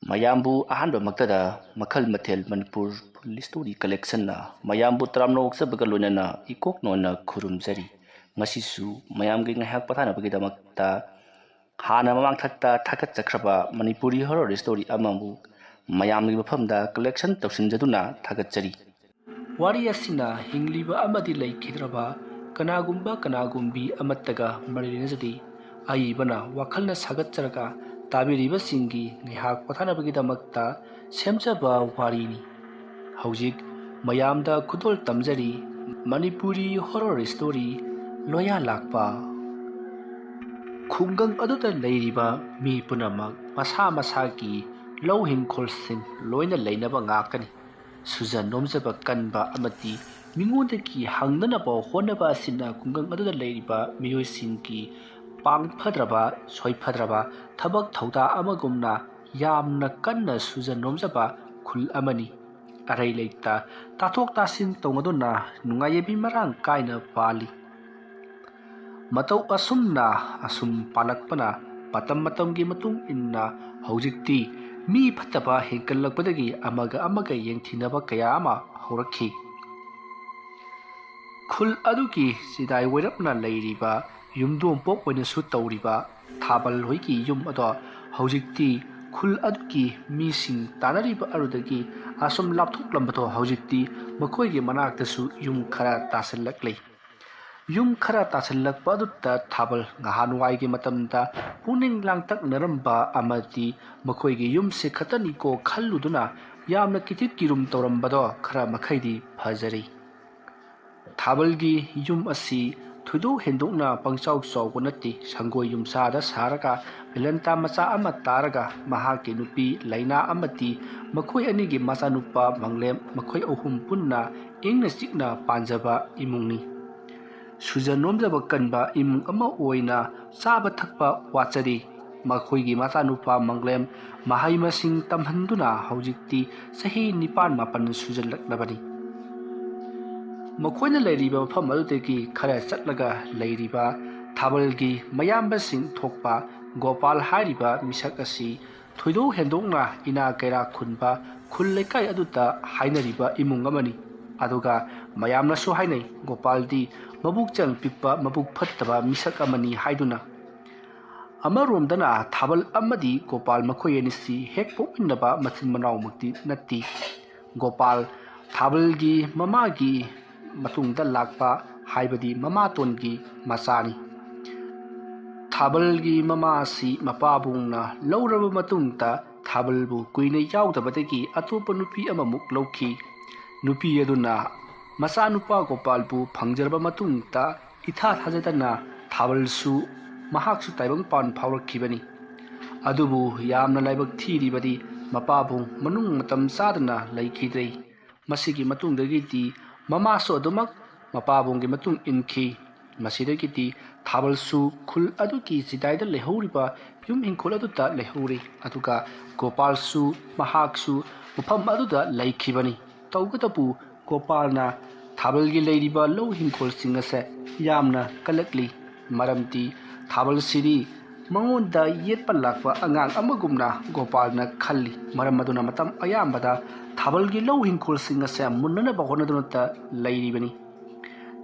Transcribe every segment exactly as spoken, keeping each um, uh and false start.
ꯃꯌꯥꯝꯕꯨ ꯑꯍꯥꯟꯕꯃꯛꯇꯗ ꯃꯈꯜ ꯃꯊꯦꯜ ꯃꯅꯤꯄꯨꯔ ꯐꯨꯜ ꯁ꯭ꯇꯣꯔꯤ ꯀꯂꯦꯛꯁꯟꯅ ꯃꯌꯥꯝꯕꯨ ꯇꯔꯥꯝꯅ ꯑꯣꯛꯆꯕꯒ ꯂꯣꯏꯅꯅ ꯏꯀꯣꯛ ꯅꯣꯟꯅ ꯈꯨꯔꯨꯝꯖꯔꯤ꯫ ꯉꯁꯤꯁꯨ ꯃꯌꯥꯝꯒꯤ ꯉꯥꯏꯍꯥꯛ ꯄꯣꯊꯥꯅꯕꯒꯤꯗꯃꯛꯇ ꯍꯥꯟꯅ ꯃꯃꯥꯡꯊꯛꯇ ꯊꯥꯒꯠꯆꯈ꯭ꯔꯕ ꯃꯅꯤꯄꯨꯔꯤ ꯍꯣꯔꯔ ꯁ꯭ꯇꯣꯔꯤ ꯑꯃꯕꯨ ꯃꯌꯥꯝꯒꯤ ꯃꯐꯝꯗ ꯀꯂꯦꯛꯁꯟ ꯇꯧꯁꯤꯟꯖꯗꯨꯅ ꯊꯥꯒꯠꯆꯔꯤ꯫ ꯋꯥꯔꯤ ꯑꯁꯤꯅ ꯍꯤꯡꯂꯤꯕ ꯑꯃꯗꯤ ꯂꯩꯈꯤꯗ꯭ꯔꯕ ꯀꯅꯥꯒꯨꯝꯕ ꯀꯅꯥꯒꯨꯝꯕꯤ ꯑꯃꯠꯇꯒ ꯃꯔꯤ ꯂꯩꯅꯖꯗꯦ꯫ ꯑꯏꯕꯅ ꯋꯥꯈꯜꯅ ꯁꯥꯒꯠꯆꯔꯒ ꯇꯥꯕꯤꯔꯤꯕꯁꯤꯡꯒꯤ ꯉꯥꯏꯍꯥꯛ ꯄꯣꯊꯥꯅꯕꯒꯤꯗꯃꯛꯇ ꯁꯦꯝꯖꯕ ꯋꯥꯔꯤꯅꯤ꯫ ꯍꯧꯖꯤꯛ ꯃꯌꯥꯝꯗ ꯈꯨꯗꯣꯜ ꯇꯝꯖꯔꯤ ꯃꯅꯤꯄꯨꯔꯤ ꯍꯣꯔꯔ ꯁ꯭ꯇꯣꯔꯤ ꯂꯣꯌꯥ ꯂꯥꯛꯄ꯫ ꯈꯨꯡꯒꯪ ꯑꯗꯨꯗ ꯂꯩꯔꯤꯕ ꯃꯤ ꯄꯨꯝꯅꯃꯛ ꯃꯁꯥ ꯃꯁꯥꯒꯤ ꯂꯧ ꯍꯤꯡꯈꯣꯜꯁꯤꯡ ꯂꯣꯏꯅ ꯂꯩꯅꯕ ꯉꯥꯛꯀꯅꯤ꯫ ꯁꯨꯖ ꯅꯣꯝꯖꯕ ꯀꯟꯕ ꯑꯃꯗꯤ ꯃꯤꯉꯣꯟꯗꯒꯤ ꯍꯪꯗꯅꯕ ꯍꯣꯠꯅꯕ ꯑꯁꯤꯅ ꯈꯨꯡꯒꯪ ꯑꯗꯨꯗ ꯂꯩꯔꯤꯕ ꯃꯤꯑꯣꯏꯁꯤꯡꯒꯤ ꯄꯥꯡꯐꯗ꯭ꯔꯕ, ꯁꯣꯏꯐꯗ꯭ꯔꯕ ꯊꯕꯛ ꯊꯧꯗꯥ ꯑꯃꯒꯨꯝꯅ ꯌꯥꯝꯅ ꯀꯟꯅ ꯁꯨꯖ ꯅꯣꯝꯖꯕ ꯈꯨꯜ ꯑꯃꯅꯤ꯫ ꯑꯔꯩ ꯂꯩꯇ ꯇꯥꯊꯣꯛ ꯇꯥꯁꯤꯟ ꯇꯧꯅꯗꯨꯅ ꯅꯨꯡꯉꯥꯏ ꯌꯥꯏꯕꯤ ꯃꯔꯥꯡ ꯀꯥꯏꯅ ꯄꯥꯜꯂꯤ꯫ ꯃꯇꯧ ꯑꯁꯨꯝꯅ ꯑꯁꯨꯝ ꯄꯥꯜꯂꯛꯄꯅ ꯃꯇꯝ ꯃꯇꯝꯒꯤ ꯃꯇꯨꯡ ꯏꯟꯅ ꯍꯧꯖꯤꯛꯇꯤ ꯃꯤ ꯐꯠꯇꯕ ꯍꯦꯟꯒꯠꯂꯛꯄꯗꯒꯤ ꯑꯃꯒ ꯑꯃꯒ ꯌꯦꯡꯊꯤꯅꯕ ꯀꯌꯥ ꯑꯃ ꯍꯧꯔꯛꯈꯤ꯫ ꯈꯨꯜ ꯑꯗꯨꯒꯤ ꯆꯤꯗꯥꯏ ꯑꯣꯏꯔꯞꯅ ꯂꯩꯔꯤꯕ ꯌꯨꯝꯗꯣꯡꯄꯣꯛ ꯑꯣꯏꯅꯁꯨ ꯇꯧꯔꯤꯕ ꯊꯥꯕꯜ ꯍꯣꯏꯒꯤ ꯌꯨꯝ ꯑꯗꯣ ꯍꯧꯖꯤꯛꯇꯤ ꯈꯨꯜ ꯑꯗꯨꯒꯤ ꯃꯤꯁꯤꯡ ꯇꯥꯅꯔꯤꯕ ꯑꯗꯨꯗꯒꯤ ꯑꯁꯨꯝ ꯂꯥꯞꯊꯣꯛꯂꯝꯕꯗꯣ ꯍꯧꯖꯤꯛꯇꯤ ꯃꯈꯣꯏꯒꯤ ꯃꯅꯥꯛꯇꯁꯨ ꯌꯨꯝ ꯈꯔ ꯇꯥꯁꯤꯜꯂꯛꯂꯤ꯫ ꯌꯨꯝ ꯈꯔ ꯇꯥꯁꯤꯜꯂꯛꯄ ꯑꯗꯨꯗ ꯊꯥꯕꯜ ꯉꯍꯥꯟꯋꯥꯏꯒꯤ ꯃꯇꯝꯗ ꯄꯨꯛꯅꯤꯡ ꯂꯥꯡꯇꯛꯅꯔꯝꯕ ꯑꯃꯗꯤ ꯃꯈꯣꯏꯒꯤ ꯌꯨꯝꯁꯦ ꯈꯛꯇꯅꯤꯀꯣ ꯈꯜꯂꯨꯗꯨꯅ ꯌꯥꯝꯅ ꯀꯤꯊꯤꯠ ꯀꯤꯔꯨꯝ ꯇꯧꯔꯝꯕꯗꯣ ꯈꯔ ꯃꯈꯩꯗꯤ ꯐꯖꯔꯤ꯫ ꯊꯥꯕꯜꯒꯤ ꯌꯨꯝ ꯑꯁꯤ ꯊꯣꯏꯗꯣꯛ ꯍꯦꯟꯗꯣꯛꯅ ꯄꯪꯆꯥꯎ ꯆꯥꯎꯕ ꯅꯠꯇꯦ꯫ ꯁꯪꯒꯣꯏ ꯌꯨꯝꯁꯥꯗ ꯁꯥꯔꯒ ꯚꯦꯂꯟꯇꯥ ꯃꯆꯥ ꯑꯃ ꯇꯥꯔꯒ ꯃꯍꯥꯛꯀꯤ ꯅꯨꯄꯤ ꯂꯩꯅꯥ ꯑꯃꯗꯤ ꯃꯈꯣꯏ ꯑꯅꯤꯒꯤ ꯃꯆꯥꯅꯨꯄꯥ ꯃꯪꯂꯦꯝ, ꯃꯈꯣꯏ ꯑꯍꯨꯝ ꯄꯨꯟꯅ ꯏꯪꯅ ꯆꯤꯛꯅ ꯄꯥꯟꯖꯕ ꯏꯃꯨꯡꯅꯤ꯫ ꯁꯨꯖ ꯅꯣꯝꯖꯕ ꯀꯟꯕ ꯏꯃꯨꯡ ꯑꯃ ꯑꯣꯏꯅ ꯆꯥꯕ ꯊꯛꯄ ꯋꯥꯠꯆꯗꯦ꯫ ꯃꯈꯣꯏꯒꯤ ꯃꯆꯥꯅꯨꯄꯥ ꯃꯪꯂꯦꯝ ꯃꯍꯩ ꯃꯁꯤꯡ ꯇꯝꯍꯟꯗꯨꯅ ꯍꯧꯖꯤꯛꯇꯤ ꯆꯍꯤ ꯅꯤꯄꯥꯟ ꯃꯥꯄꯟ ꯁꯨꯖꯜꯂꯛꯂꯕꯅꯤ꯫ ꯃꯈꯣꯏꯅ ꯂꯩꯔꯤꯕ ꯃꯐꯝ ꯑꯗꯨꯗꯒꯤ ꯈꯔ ꯆꯠꯂꯒ ꯂꯩꯔꯤꯕ ꯊꯥꯕꯜꯒꯤ ꯃꯌꯥꯝꯕꯁꯤꯡ ꯊꯣꯛꯄ ꯒꯣꯄꯥꯜ ꯍꯥꯏꯔꯤꯕ ꯃꯤꯁꯛ ꯑꯁꯤ ꯊꯣꯏꯗꯣꯛ ꯍꯦꯟꯗꯣꯛꯅ ꯏꯅꯥ ꯀꯩꯔꯥꯛ ꯈꯨꯟꯕ ꯈꯨꯜ ꯂꯩꯀꯥꯏ ꯑꯗꯨꯗ ꯍꯥꯏꯅꯔꯤꯕ ꯏꯃꯨꯡ ꯑꯃꯅꯤ꯫ ꯑꯗꯨꯒ ꯃꯌꯥꯝꯅꯁꯨ ꯍꯥꯏꯅꯩ, ꯒꯣꯄꯥꯜꯗꯤ ꯃꯕꯨꯛꯆꯦꯜ ꯄꯤꯛꯄ, ꯃꯕꯨꯛ ꯐꯠꯇꯕ ꯃꯤꯁꯛ ꯑꯃꯅꯤ ꯍꯥꯏꯗꯨꯅ꯫ ꯑꯃꯔꯣꯝꯗꯅ ꯊꯥꯕꯜ ꯑꯃꯗꯤ ꯒꯣꯄꯥꯜ ꯃꯈꯣꯏ ꯑꯅꯤꯁꯤ ꯍꯦꯛ ꯄꯣꯛꯃꯤꯟꯅꯕ ꯃꯆꯤꯟ ꯃꯅꯥꯎꯃꯛꯇꯤ ꯅꯠꯇꯦ꯫ ꯒꯣꯄꯥꯜ ꯊꯥꯕꯜꯒꯤ ꯃꯃꯥꯒꯤ ꯃꯇꯨꯡꯗ ꯂꯥꯛꯄ, ꯍꯥꯏꯕꯗꯤ ꯃꯃꯥꯇꯣꯟꯒꯤ ꯃꯆꯥꯅꯤ꯫ ꯊꯥꯕꯜꯒꯤ ꯃꯃꯥ ꯑꯁꯤ ꯃꯄꯥꯕꯨꯡꯅ ꯂꯧꯔꯕ ꯃꯇꯨꯡꯗ ꯊꯥꯕꯜꯕꯨ ꯀꯨꯏꯅ ꯌꯥꯎꯗꯕꯗꯒꯤ ꯑꯇꯣꯞꯄ ꯅꯨꯄꯤ ꯑꯃꯃꯨꯛ ꯂꯧꯈꯤ꯫ ꯅꯨꯄꯤ ꯑꯗꯨꯅ ꯃꯆꯥꯅꯨꯄꯥ ꯒꯣꯄꯥꯜꯕꯨ ꯐꯪꯖꯔꯕ ꯃꯇꯨꯡꯗ ꯏꯊꯥ ꯊꯥꯖꯗꯅ ꯊꯥꯕꯜꯁꯨ ꯃꯍꯥꯛꯁꯨ ꯇꯥꯏꯕꯪ ꯄꯥꯟ ꯐꯥꯎꯔꯛꯈꯤꯕꯅꯤ꯫ ꯑꯗꯨꯕꯨ ꯌꯥꯝꯅ ꯂꯥꯏꯕꯛ ꯊꯤꯔꯤꯕꯗꯤ ꯃꯄꯥꯕꯨꯡ ꯃꯅꯨꯡ ꯃꯇꯝ ꯆꯥꯗꯅ ꯂꯩꯈꯤꯗ꯭ꯔꯦ꯫ ꯃꯁꯤꯒꯤ ꯃꯇꯨꯡꯗꯒꯤꯗꯤ ꯃꯃꯥꯁꯨ ꯑꯗꯨꯃꯛ ꯃꯄꯥꯕꯨꯡꯒꯤ ꯃꯇꯨꯡ ꯏꯟꯈꯤ꯫ ꯃꯁꯤꯗꯒꯤꯗꯤ ꯊꯥꯕꯜꯁꯨ ꯈꯨꯜ ꯑꯗꯨꯒꯤ ꯆꯤꯗꯥꯏꯗ ꯂꯩꯍꯧꯔꯤꯕ ꯌꯨꯝ ꯏꯪꯈꯣꯜ ꯑꯗꯨꯗ ꯂꯩꯍꯧꯔꯤ꯫ ꯑꯗꯨꯒ ꯒꯣꯄꯥꯜꯁꯨ ꯃꯍꯥꯛꯁꯨ ꯃꯐꯝ ꯑꯗꯨꯗ ꯂꯩꯈꯤꯕꯅꯤ꯫ ꯇꯧꯕꯇꯕꯨ ꯒꯣꯄꯥꯜꯅ ꯊꯥꯕꯜꯒꯤ ꯂꯩꯔꯤꯕ ꯂꯧ ꯏꯪꯈꯣꯜꯁꯤꯡ ꯑꯁꯦ ꯌꯥꯝꯅ ꯀꯜꯂꯛꯂꯤ꯫ ꯃꯔꯝꯗꯤ ꯊꯥꯕꯜꯁꯤꯗꯤ ꯃꯉꯣꯟꯗ ꯌꯦꯠꯄ ꯂꯥꯛꯄ ꯑꯉꯥꯡ ꯑꯃꯒꯨꯝꯅ ꯒꯣꯄꯥꯜꯅ ꯈꯜꯂꯤ꯫ ꯃꯔꯝ ꯑꯗꯨꯅ ꯃꯇꯝ ꯑꯌꯥꯝꯕꯗ ꯊꯥꯕꯜꯒꯤ ꯂꯧ ꯏꯪꯈꯣꯜꯁꯤꯡ ꯑꯁꯦ ꯃꯨꯟꯅꯅꯕ ꯍꯣꯠꯅꯗꯨꯅꯇ ꯂꯩꯔꯤꯕꯅꯤ꯫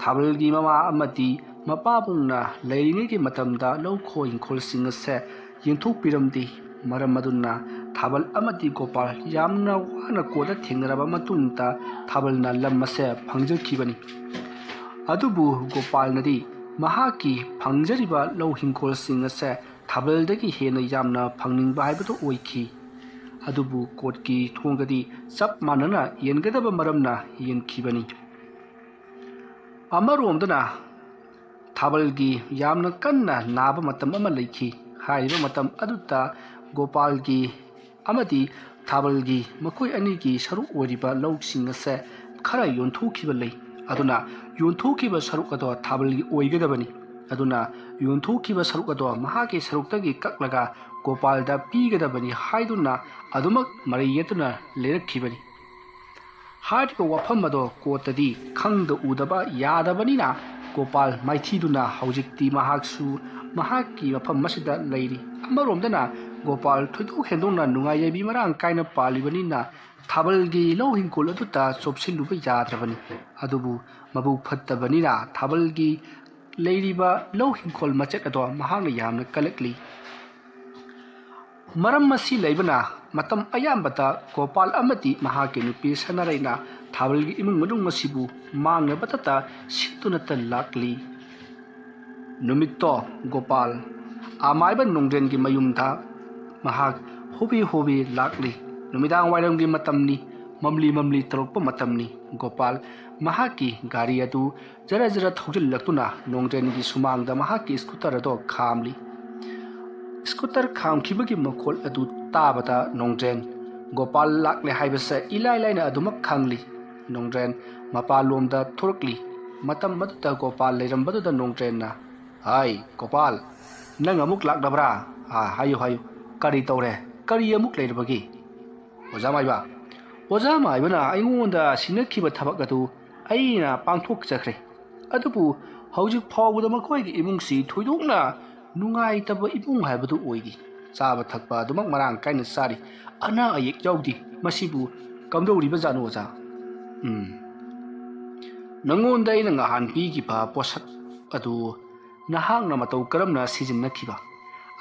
ꯊꯥꯕꯜꯒꯤ ꯃꯃꯥ ꯑꯃꯗꯤ ꯃꯄꯥꯕꯨꯡꯅ ꯂꯩꯔꯤꯉꯩꯒꯤ ꯃꯇꯝꯗ ꯂꯧꯈꯣ ꯏꯪꯈꯣꯜꯁꯤꯡ ꯑꯁꯦ ꯌꯦꯡꯊꯣꯛꯄꯤꯔꯝꯗꯦ꯫ ꯃꯔꯝ ꯑꯗꯨꯅ ꯊꯥꯕꯜ ꯑꯃꯗꯤ ꯒꯣꯄꯥꯜ ꯌꯥꯝꯅ ꯋꯥꯅ ꯀꯣꯟꯅ ꯊꯦꯡꯅꯔꯕ ꯃꯇꯨꯡꯗ ꯊꯥꯕꯜꯅ ꯂꯝ ꯑꯁꯦ ꯐꯪꯖꯈꯤꯕꯅꯤ꯫ ꯑꯗꯨꯕꯨ ꯒꯣꯄꯥꯜꯅꯗꯤ ꯃꯍꯥꯛꯀꯤ ꯐꯪꯖꯔꯤꯕ ꯂꯧ ꯏꯪꯈꯣꯜꯁꯤꯡ ꯑꯁꯦ ꯊꯥꯕꯜꯗꯒꯤ ꯍꯦꯟꯅ ꯌꯥꯝꯅ ꯐꯪꯅꯤꯡꯕ ꯍꯥꯏꯕꯗꯨ ꯑꯣꯏꯈꯤ꯫ ꯑꯗꯨꯕꯨ ꯀꯣꯔꯠꯀꯤ ꯊꯣꯡꯗꯗꯤ ꯆꯞ ꯃꯥꯟꯅꯅ ꯌꯦꯟꯒꯗꯕ ꯃꯔꯝꯅ ꯌꯦꯟꯈꯤꯕꯅꯤ꯫ ꯑꯃꯔꯣꯝꯗꯅ ꯊꯥꯕꯜꯒꯤ ꯌꯥꯝꯅ ꯀꯟꯅ ꯅꯥꯕ ꯃꯇꯝ ꯑꯃ ꯂꯩꯈꯤ꯫ ꯍꯥꯏꯔꯤꯕ ꯃꯇꯝ ꯑꯗꯨꯗ ꯒꯣꯄꯥꯜꯒꯤ ꯑꯃꯗꯤ ꯊꯥꯕꯜꯒꯤ ꯃꯈꯣꯏ ꯑꯅꯤꯒꯤ ꯁꯔꯨꯛ ꯑꯣꯏꯔꯤꯕ ꯂꯧꯁꯤꯡ ꯑꯁꯦ ꯈꯔ ꯌꯣꯟꯊꯣꯛꯈꯤꯕ ꯂꯩ꯫ ꯑꯗꯨꯅ ꯌꯣꯟꯊꯣꯛꯈꯤꯕ ꯁꯔꯨꯛ ꯑꯗꯣ ꯊꯥꯕꯜꯒꯤ ꯑꯣꯏꯒꯗꯕꯅꯤ꯫ ꯑꯗꯨꯅ ꯌꯣꯟꯊꯣꯛꯈꯤꯕ ꯁꯔꯨꯛ ꯑꯗꯣ ꯃꯍꯥꯛꯀꯤ ꯁꯔꯨꯛꯇꯒꯤ ꯀꯛꯂꯒ ꯒꯣꯄꯥꯜꯗ ꯄꯤꯒꯗꯕꯅꯤ ꯍꯥꯏꯗꯨꯅ ꯑꯗꯨꯃꯛ ꯃꯔꯩ ꯌꯦꯠꯇꯨꯅ ꯂꯩꯔꯛꯈꯤꯕꯅꯤ꯫ ꯍꯥꯏꯔꯤꯕ ꯋꯥꯐꯝ ꯑꯗꯣ ꯀꯣꯔꯠꯇꯗꯤ ꯈꯪꯗ ꯎꯗꯕ ꯌꯥꯗꯕꯅꯤꯅ ꯒꯣꯄꯥꯜ ꯃꯥꯏꯊꯤꯗꯨꯅ ꯍꯧꯖꯤꯛꯇꯤ ꯃꯍꯥꯛꯁꯨ ꯃꯍꯥꯛꯀꯤ ꯃꯐꯝ ꯑꯁꯤꯗ ꯂꯩꯔꯤ꯫ ꯑꯃꯔꯣꯝꯗꯅ ꯒꯣꯄꯥꯜ ꯊꯣꯏꯗꯣꯛ ꯍꯦꯟꯗꯣꯛꯅ ꯅꯨꯡꯉꯥꯏ ꯌꯥꯏꯕꯤ ꯃꯔꯥꯡ ꯀꯥꯏꯅ ꯄꯥꯜꯂꯤꯕꯅꯤꯅ ꯊꯥꯕꯜꯒꯤ ꯂꯧ ꯍꯤꯡꯈꯣꯜ ꯑꯗꯨꯗ ꯆꯣꯞꯁꯤꯜꯂꯨꯕ ꯌꯥꯗ꯭ꯔꯕꯅꯤ꯫ ꯑꯗꯨꯕꯨ ꯃꯕꯨꯛ ꯐꯠꯇꯕꯅꯤꯅ ꯊꯥꯕꯜꯒꯤ ꯂꯩꯔꯤꯕ ꯂꯧ ꯍꯤꯡꯈꯣꯜ ꯃꯆꯦꯠ ꯑꯗꯣ ꯃꯍꯥꯛꯅ ꯌꯥꯝꯅ ꯀꯜꯂꯛꯂꯤ꯫ ꯃꯔꯝ ꯑꯁꯤ ꯂꯩꯕꯅ ꯃꯇꯝ ꯑꯌꯥꯝꯕꯗ ꯒꯣꯄꯥꯜ ꯑꯃꯗꯤ ꯃꯍꯥꯛꯀꯤ ꯅꯨꯄꯤ ꯁꯅꯥꯔꯩꯅ ꯊꯥꯕꯜꯒꯤ ꯏꯃꯨꯡ ꯃꯅꯨꯡ ꯑꯁꯤꯕꯨ ꯃꯥꯡꯅꯕꯇꯇ ꯁꯤꯟꯗꯨꯅꯇ ꯂꯥꯛꯂꯤ꯫ ꯅꯨꯃꯤꯠꯇꯣ ꯒꯣꯄꯥꯜ ꯑꯃꯥꯏꯕ ꯅꯣꯡꯗ꯭ꯔꯦꯟꯒꯤ ꯃꯌꯨꯝꯗ ꯃꯍꯥꯛ ꯍꯣꯕꯤ ꯍꯣꯕꯤ ꯂꯥꯛꯂꯤ꯫ ꯅꯨꯃꯤꯗꯥꯡ ꯋꯥꯏꯔꯝꯒꯤ ꯃꯇꯝꯅꯤ, ꯃꯝꯂꯤ ꯃꯝꯂꯤ ꯇꯧꯔꯛꯄ ꯃꯇꯝꯅꯤ꯫ ꯒꯣꯄꯥꯜ ꯃꯍꯥꯛꯀꯤ ꯒꯥꯔꯤ ꯑꯗꯨ ꯖꯔ ꯖꯔ ꯊꯧꯖꯤꯜꯂꯛꯇꯨꯅ ꯅꯣꯡꯗ꯭ꯔꯦꯟꯒꯤ ꯁꯨꯃꯥꯡꯗ ꯃꯍꯥꯛꯀꯤ ꯁ꯭ꯀꯨꯇꯔ ꯑꯗꯣ ꯈꯥꯝꯂꯤ꯫ ꯁ꯭ꯀꯨꯇꯔ ꯈꯥꯝꯈꯤꯕꯒꯤ ꯃꯈꯣꯜ ꯑꯗꯨ ꯇꯥꯕꯗ ꯅꯣꯡꯗ꯭ꯔꯦꯟ ꯒꯣꯄꯥꯜ ꯂꯥꯛꯂꯦ ꯍꯥꯏꯕꯁꯦ ꯏꯂꯥꯏ ꯂꯥꯏꯅ ꯑꯗꯨꯃꯛ ꯈꯪꯂꯤ꯫ ꯅꯣꯡꯗ꯭ꯔꯦꯟ ꯃꯄꯥꯟꯂꯣꯝꯗ ꯊꯣꯔꯛꯂꯤ꯫ ꯃꯇꯝ ꯑꯗꯨꯗ ꯒꯣꯄꯥꯜ ꯂꯩꯔꯝꯕꯗꯨꯗ ꯅꯣꯡꯗ꯭ꯔꯦꯟꯅ, "ꯍꯥꯏ ꯒꯣꯄꯥꯜ, ꯅꯪ ꯑꯃꯨꯛ ꯂꯥꯛꯂꯕ꯭ꯔꯥ? ꯑꯥ, ꯍꯥꯏꯌꯨ ꯍꯥꯏꯌꯨ, ꯀꯔꯤ ꯇꯧꯔꯦ? ꯀꯔꯤ ꯑꯃꯨꯛ ꯂꯩꯔꯕꯒꯦ?" "ꯑꯣꯖꯥ ꯃꯥꯏꯕ, ꯑꯣꯖꯥ ꯃꯥꯏꯕꯅ ꯑꯩꯉꯣꯟꯗ ꯁꯤꯟꯅꯈꯤꯕ ꯊꯕꯛ ꯑꯗꯨ ꯑꯩꯅ ꯄꯥꯡꯊꯣꯛꯆꯈ꯭ꯔꯦ꯫ ꯑꯗꯨꯕꯨ ꯍꯧꯖꯤꯛ ꯐꯥꯎꯕꯗ ꯃꯈꯣꯏꯒꯤ ꯏꯃꯨꯡꯁꯤ ꯊꯣꯏꯗꯣꯛꯅ ꯅꯨꯡꯉꯥꯏꯇꯕ ꯏꯃꯨꯡ ꯍꯥꯏꯕꯗꯨ ꯑꯣꯏꯔꯤ꯫ ꯆꯥꯕ ꯊꯛꯄ ꯑꯗꯨꯃꯛ ꯃꯔꯥꯡ ꯀꯥꯏꯅ ꯆꯥꯔꯤ꯫ ꯑꯅꯥ ꯑꯌꯦꯛ ꯌꯥꯎꯗꯦ꯫ ꯃꯁꯤꯕꯨ ꯀꯝꯗꯧꯔꯤꯕꯖꯥꯠꯅꯣ ꯑꯣꯖꯥ?" "ꯎꯝ, ꯅꯉꯣꯟꯗ ꯑꯩꯅ ꯉꯍꯥꯟ ꯄꯤꯈꯤꯕ ꯄꯣꯠꯁꯛ ꯑꯗꯨ ꯅꯍꯥꯛꯅ ꯃꯇꯧ ꯀꯔꯝꯅ ꯁꯤꯖꯤꯟꯅꯈꯤꯕ?